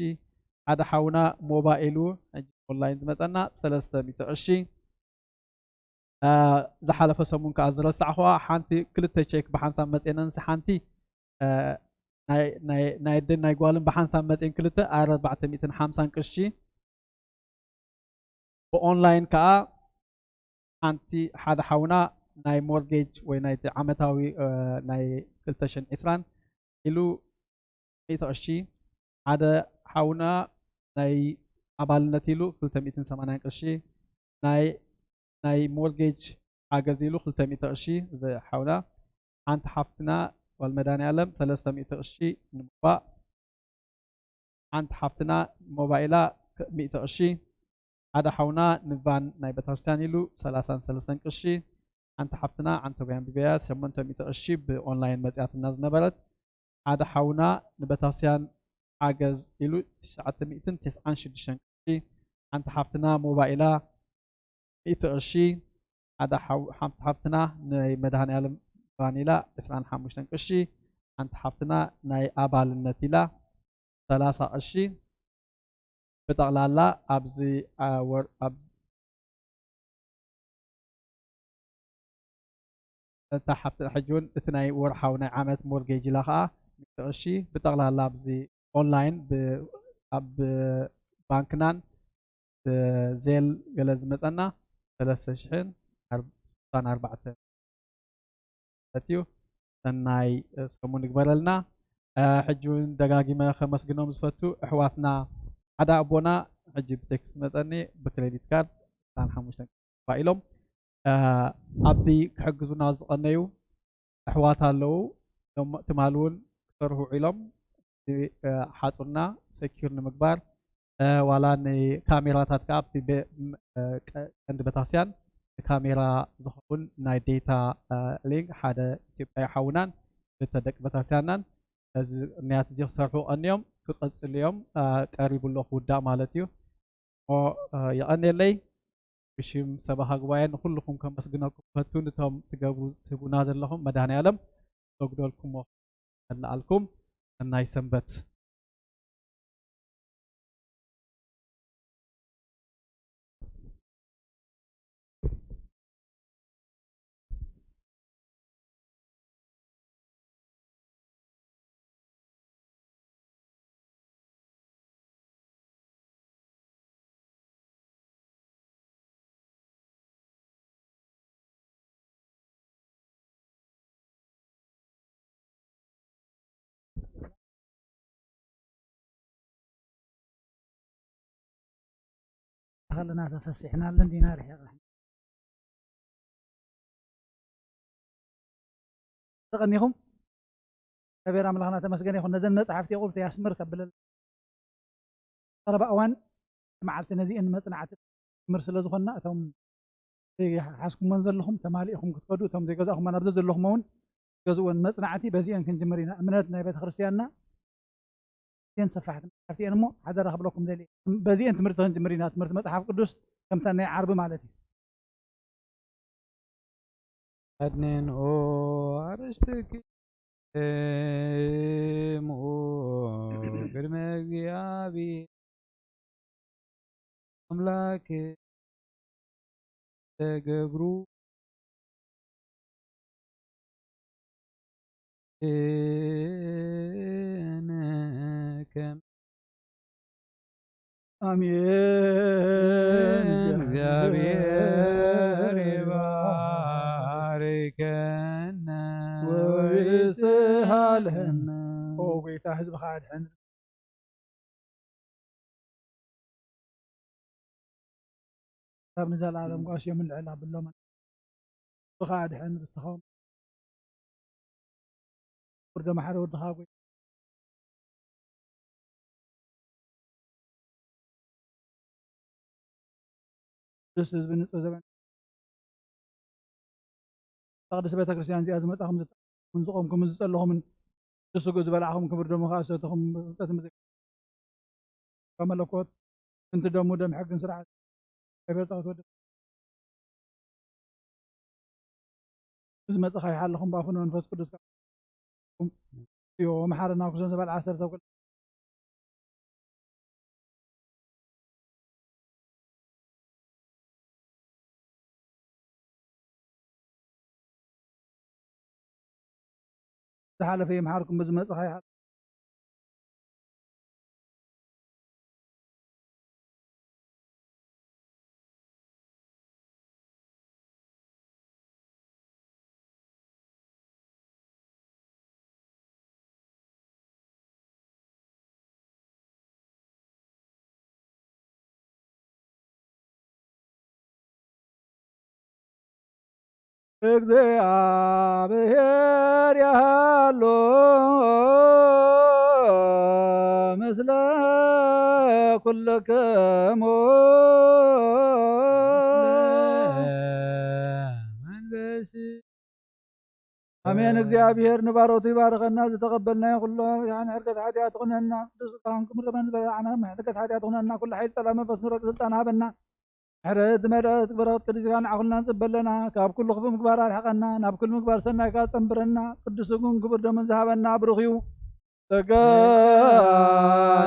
ሓደ ሓውና ሞባይሉ ሕጂ ኦንላይን ዝመጸና ሰለስተ ሚእቲ ቅርሺ። እ፣ ዝሓለፈ ሰሙን ከኣ ዝረሳዕኹዋ ሓንቲ ክልተ ቼክ ብሓንሳብ መጼነንስ ሓንቲ፣ እ፣ ናይ፣ ናይ፣ ናይ ኣደን ናይ ጓልን ብሓንሳብ መጼን ክልተ ኣርባዕተ ሚእትን ሓምሳን ቅርሺ። ብኦንላይን ከኣ ሓንቲ ሓደ ሓውና ናይ ሞርጌጅ ወይ ናይቲ ዓመታዊ፣ እ፣ ናይ ክልተ ሽሕን ዕስራን ኢሉ ሚእቲ ቅርሺ፣ ሓደ ሓውና ናይ ኣባልነት ኢሉ ክልተ ሚእትን ሰማንያን ቅርሺ፣ ናይ፣ ናይ ሞርጌጅ ሓገዝ ኢሉ ክልተ ሚእቲ ቅርሺ፣ እዚ ሓውና። ሓንቲ ሓፍትና ጓል መድሃኔ ዓለም ሰለስተ ሚእቲ ቅርሺ ንምባእ፣ ሓንቲ ሓፍትና ሞባይላ ሚእቲ ቅርሺ፣ ሓደ ሓውና ንቫን ናይ ቤተክርስትያን ኢሉ ሰላሳን ሰለስተን ቅርሺ፣ ሓንቲ ሓፍትና ዓንተብያን ቢበያ ሸሞንተ ሚእቲ ቅርሺ ብኦንላይን መጺኣትና ዝነበረት፣ ሓደ ሓውና ንቤተክርስትያን ሓገዝ ኢሉ ትሽዓተ ሚእትን ተስዓን ሽዱሽተን ቅርሺ፣ ሓንቲ ሓፍትና ሞባይላ ሚእቲ ቅርሺ፣ ሓደ ሓው-፣ ሓንቲ ሓፍትና ናይ መድሃኔ ዓለም ቫን ኢላ ዕስራን ሓሙሽተን ቅርሺ፣ ሓንቲ ሓፍትና ናይ ኣባልነት ኢላ ሰላሳ ቅርሺ፣ ብጠቕላላ ኣብዚ፣ አ፣ ወር-፣ ኣብ እታ ሓፍቲ ሕጂ እውን እቲ ናይ ወርሓዊ ናይ ዓመት ሞርጌጅ ኢላ ኸዓ ሚእቲ ቅርሺ፣ ብጠቕላላ ኣብዚ ኦንላይን ብ-፣ ኣብ ባንክናን ብዜል ገለ ዝመጸና ሰለስተ ሽሕን ኣርባዕተን ማለት እዩ። ሰናይ ሰሙን ይግበረልና። እ፣ ሕጂ እውን ደጋጊመ ከመስግኖም ዝፈቱ ኣሕዋትና፣ ሓደ ኣቦና ሕጂ ብቴክስት መጸኒ ብክሬዲት ካርድ ዕስራን ሓሙሽተን ኢሎም፣ እ፣ ኣብቲ ክሕግዙና ዝቐነዩ ኣሕዋት ኣለዉ። ሎም-፣ ትማሊ እውን ክሰርሑ ውዒሎም፣ እቲ፣ እ፣ ሓጹርና ሰኪር ንምግባር፣ እ፣ ዋላ ንካሜራታት ከኣ ኣብቲ ቤ-፣ ም-፣ እ፣ ቀ-፣ ቀንዲ ቤተክርስትያን ንካሜራ ዝኸውን ናይ ዴታ፣ እ፣ ሊንክ ሓደ ኢትዮጵያዊ ሓውናን ክልተ ደቂ ቤተክርስትያንናን እዚ ቅንያት እዚ ክሰርሑ ቀንዮም ክቐጽሉ እዮም። እ፣ ቀሪቡ ኣሎ ክውዳእ ማለት እዩ። እሞ፣ እ፣ የቐንየለይ። ብሽም ሰበኻ ጉባኤ ንኹልኹም ከመስግነኩም ፈቱ። ነቶም ትገብሩ፣ ትህቡና ዘለኹም መድኃኔ ዓለም ዘጉደልኩሞ ከለኣልኩም። ሰናይ ሰንበት። ኣለና፣ ተፈሲሕና ኣለን ዲና ርሒቕና። ተቐኒኹም። እግዚኣብሔር ኣምላኽና ተመስገን ይኹን። ነዘን መጽሓፍቲ የቑርት ያስምር ከብለል ቀረባ እዋን መዓልቲ ነዚአን መጽናዕቲ ምር ስለ ዝኾንና፣ እቶም ዘይሓዝኩሞን ዘለኹም ተማሊእኹም ክትከዱ፣ እቶም ዘይገዛእኹም ናብ ዘለኹም እውን ገዝእወን። መጽናዕቲ በዚአን ክንጅምር ኢና። እምነት ናይ ቤተ ክርስቲያንና እዚአን ሰፋሕቲ መጽሓፍቲ እየን እሞ ሓደራ ክብለኩም ደልየ። በዚአን ትምህርቲ ክንጅምር ኢና። ትምህርቲ መጽሓፍ ቅዱስ ከምታ ናይ ዓርቢ ማለት እዩ። ኣድንን ኦ ኣርእስትኪ እሙ ቅድመ እግዚኣብሔር ኣምላክ ተገብሩ እነ ከም ኣሜን። እግዚኣብሔር ይባርከነ ወይስሃለነ። ኦ ጎይታ፣ ህዝብኻ ኣድሕን። ካብ ንዘለኣለም ጓስዮም ልዕል ኣብሎም። ህዝብኻ ኣድሕን፣ ርስትኻ ወርዶ መሓሪ ወድኻ ጎይ ቅዱስ ህዝቢ ንጹህ ዘበን ቅድስት ቤተ ክርስቲያን እዚኣ ዝመጻኹም ዝጠ-፣ ዝቖምኩም ዝጸለኹምን ንሱ ዝበላዕኹም ክብር ደሙ ከኣ ሰተኹም ብፍልጠት ምዘ-፣ ከመለኮት እንቲ ደሙ ደም ሕግን ስርዓት ከይበልጣ ክትወድእ ዝመጽኻ ይሓለኹም ባፉን መንፈስ ቅዱስ ከኣ እዩ። መሓረና ኩሰን ዝበል ዓሰርተ ክልተ ዝሓለፈ ይምሓርኩም፣ ብዝመጽእ ኸይሓልፍ። እግዚኣብሔር ያሃሎ ምስለ ኩልክሙ። መንፈስ ኣሜን። እግዚኣብሔር ንባሮቱ ይባርከና። ዝተቐበልናዮ ኩሎ ሕድገት ሓጢኣት ኩነና። ቅዱስ ቃልኩም ክምረመን ዝበላዕና ሕድገት ሓጢኣት ኩነና። ኩሉ ሓይል ጸላም መንፈስ ንረግ ስልጣን ሃበና። ምሕረት ዝመልአት በረኸት ቅዱስካ ንዓኹልና ንጽበ ኣለና። ካብ ኩሉ ክፉእ ምግባር ኣርሕቐና፣ ናብ ኩሉ ምግባር ሰናይካ ጸንብረና። ቅዱስ ስጉን ክቡር ደሙን ዝሃበና ብሩኽ እዩ። ጸጋ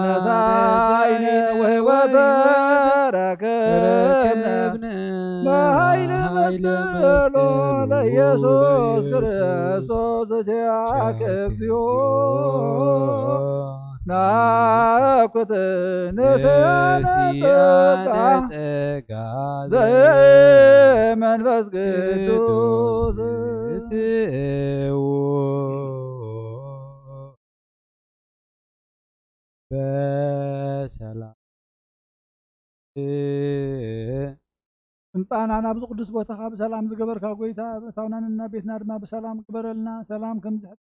ነሳኢነ ወህይወት ረከብነ ብሃይለ መስቀሎ ለኢየሱስ ክርስቶስ ዚአከ እግዚኦ። ናኩት ንስያነ ንስያነ ጸጋ ጸጋ ዘመንፈስ ቅዱስ። ቅዱስ ትእው። በሰላም። እምጻእና ናብዚ ቅዱስ ቦታኻ ብሰላም ዝገበርካ ጎይታ፣ ምእታውናንና ቤትና ድማ ብሰላም ግበረልና። ሰላም ከም ዝሕብ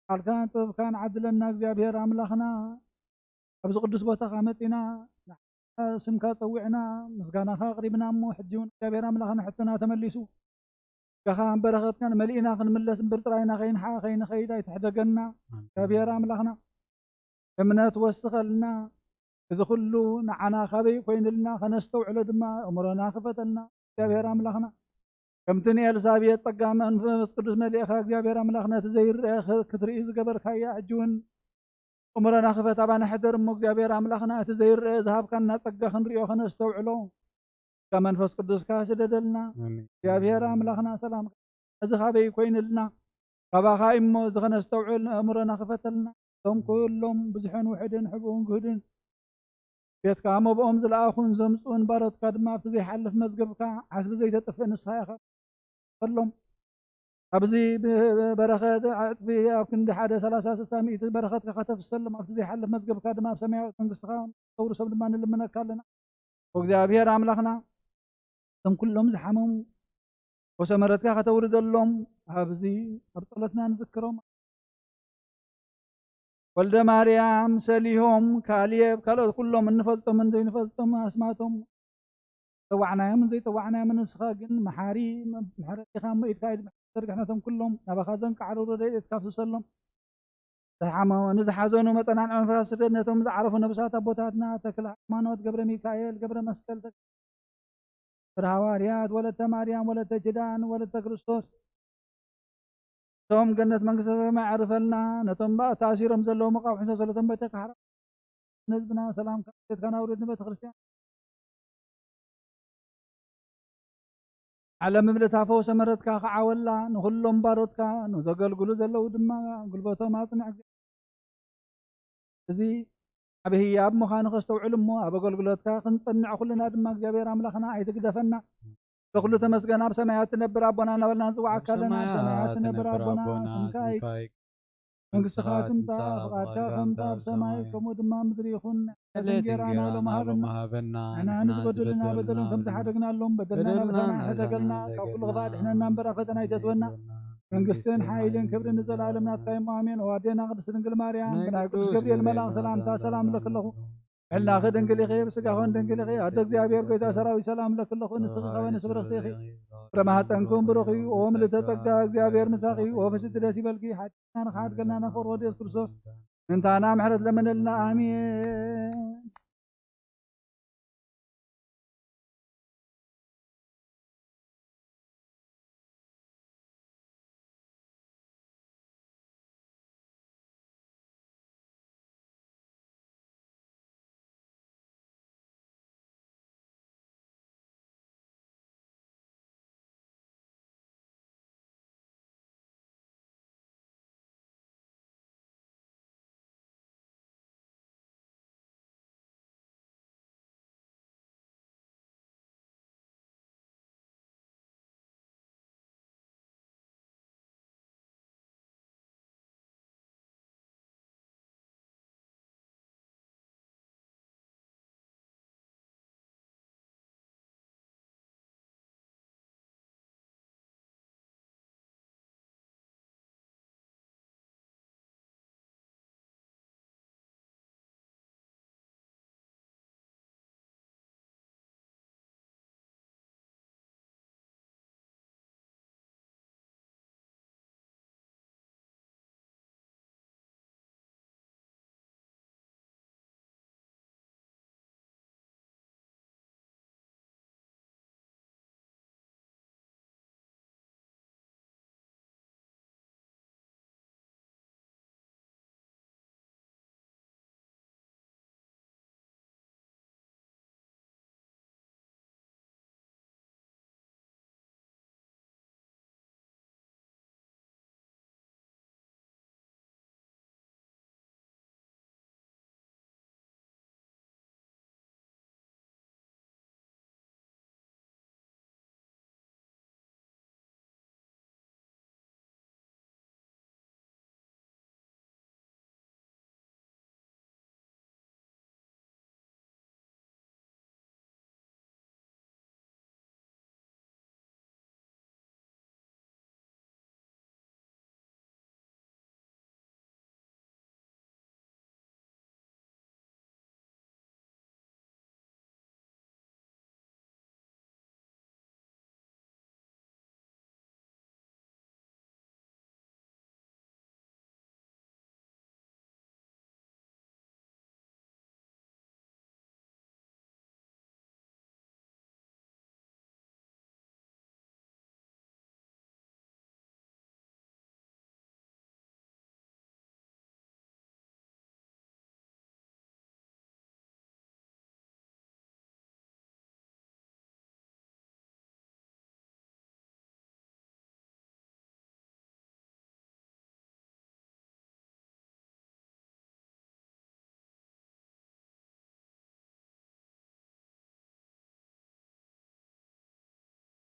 ቃልካን ጥበብካን ዓድለና እግዚኣብሔር ኣምላኽና። ኣብዚ ቅዱስ ቦታኻ መጺና ስምካ ጸዊዕና ምስጋናኻ ኣቕሪብና እሞ፣ ሕጂ እውን እግዚኣብሔር ኣምላኽና ሕቶና ተመሊሱ፣ ጸጋኻን በረኸትካን መሊእና ክንምለስ እምበር ጥራይና ከይንሓ-፣ ከይንኸይድ ኣይትሕደገና። ኣሜን። እግዚኣብሔር ኣምላኽና እምነት ወስኸልና። እዚ ኩሉ ንዓና ካበይ ኮይንልና ከነስተውዕሎ ድማ እምሮና ክፈተልና እግዚኣብሔር ኣምላኽና። ከምቲ ንኤልሳቤጥ ጸጋ መንፈስ ቅዱስ መሊእኻ እግዚኣብሔር ኣምላኽና እቲ ዘይረአ ክ-፣ ክትርኢ ዝገበርካያ ሕጂ እውን እምሮና ክፈት ኣባና ሕደር እሞ እግዚኣብሔር ኣምላኽና እቲ ዘይረአ ዝሃብካና ጸጋ ክንርእዮ ከነስተውዕሎ ጸጋ መንፈስ ቅዱስካ ስደደልና። ኣሜን። እግዚኣብሔር ኣምላኽና ሰላም እዚ ካበይ ኮይንልና ካባኻ እሞ እዚ ከነስተውዕል ኣእምሮና ክፈተልና። እቶም ኩሎም ብዙሕን ውሕድን ሕቡእን ግህድን ቤትካ መብኦም ዝለኣኹን ዘምጽኡን ባሮትካ ድማ ኣብቲ ዘይሓልፍ መዝገብካ ዓስቢ ዘይተጥፍእ ንስኻ ኢኻ። ከሎም ኣብዚ ብበረኸት ዕጥፊ ኣብ ክንዲ ሓደ ሰላሳ ስሳ ሚእቲ በረኸትካ ከተፍሰሎም ኣብቲ ዘይሓልፍ መዝገብካ ድማ ኣብ ሰማያዊት መንግስትኻ ተውርሶም ድማ ንልምነካ ኣለና። እግዚኣብሔር ኣምላኽና እቶም ኩሎም ዝሓመሙ ወሰመረትካ ከተውርደሎም ኣብዚ ኣብ ጸሎትና ንዝክሮም። ወልደ ማርያም፣ ሰሊሆም፣ ካሌብ፣ ካልኦት ኩሎም እንፈልጦምን ዘይንፈልጦም ኣስማቶም ጸዋዕናዮምን ዘይጸዋዕናዮምን ንስኻ ግን መሓሪ ምሕረት ኢኻ እሞ ኢድካ ኢድ ምሕረት ዘርግሕ ነቶም ኩሎም ናባኻ ዘንቃዕሩ ረድኤትካ ፍስሰሎም። ዝሓመ- ንዝሓዘኑ መጸናንዒ መንፈሳዊ ስደት ነቶም ዝዓረፉ ነብሳት ኣቦታትና ተክለ ሃይማኖት ገብረ ሚካኤል ገብረ መስቀል ተክለ ሃዋርያት ወለተ ማርያም ወለተ ኪዳን ወለተ ክርስቶስ እቶም ገነት መንግስተ ሰማይ ኣዕርፈልና። ነቶም ተኣሲሮም ዘለዉ መቃውሕሶ ሰለቶም ቤተ ካሕራ ንህዝብና ሰላም ቤትካ ናውርድ ንቤተ ክርስቲያን ዓለም ምልእታ ፈውሰ መረትካ ክዓወላ ንኹሎም ባሮትካ ንዘገልግሉ ዘለዉ ድማ ጉልበቶም ኣጽንዕ። እዚ ዓቢ ህያብ ምዃኑ ከስተውዕሉ እሞ ኣብ ኣገልግሎትካ ክንጸንዕ ኩልና ድማ እግዚኣብሔር ኣምላኽና ኣይትግደፈና። ለኩሉ ተመስገን ኣብ ሰማያት ትነብር ኣቦና እናበልና ንጽዋዓካ ኣለና። ኣብ ሰማያት ትነብር ኣቦና ስምካ ይክ- መንግስትኻ ትምጻእ፣ ፍቓድካ ከምታ ኣብ ሰማይ ከምኡ ድማ ኣብ ምድሪ ይኹን። ዕለት እንጌራና ሎም ሃበና። ንሕና ንዝበደሉና በደሎም ከም ዝሓደግናሎም በደልና ናብታና ኣይሕደገልና፣ ካብ ኩሉ ክፋእ ድሕነና እምበር ኣብ ፈተና ኣይተትወና። መንግስትን ሓይልን ክብርን ንዘለኣለም ናትካ እሞ ኣሜን። ኦ ኣዴና ቅድስት ድንግል ማርያም ብናይ ቅዱስ ገብርኤል መልኣኽ ሰላምታ ሰላም እብለኪ ኣለኹ። ሕልናኺ ድንግል ኢኺ፣ ብስጋኽን ድንግል ኢኺ። ኣደ እግዚኣብሔር ጎይታ ሰራዊት ሰላም እብለኪ ኣለኹ። ንስኺ ካብ ኣንስቲ ብርኽቲ ኢኺ፣ ፍረ ማህፀንኩም ብሩኽ እዩ። ኦ ምልዕተ ጸጋ እግዚኣብሔር ምሳኺ እዩ። ኦ ፍስቲ ደስ ይበልኪ፣ ሓጢኣትና ንኽሓድገልና ናብ ፍቕሪ ወዲ የሱስ ክርስቶስ ምንታና ምሕረት ለምንልና። ኣሜን።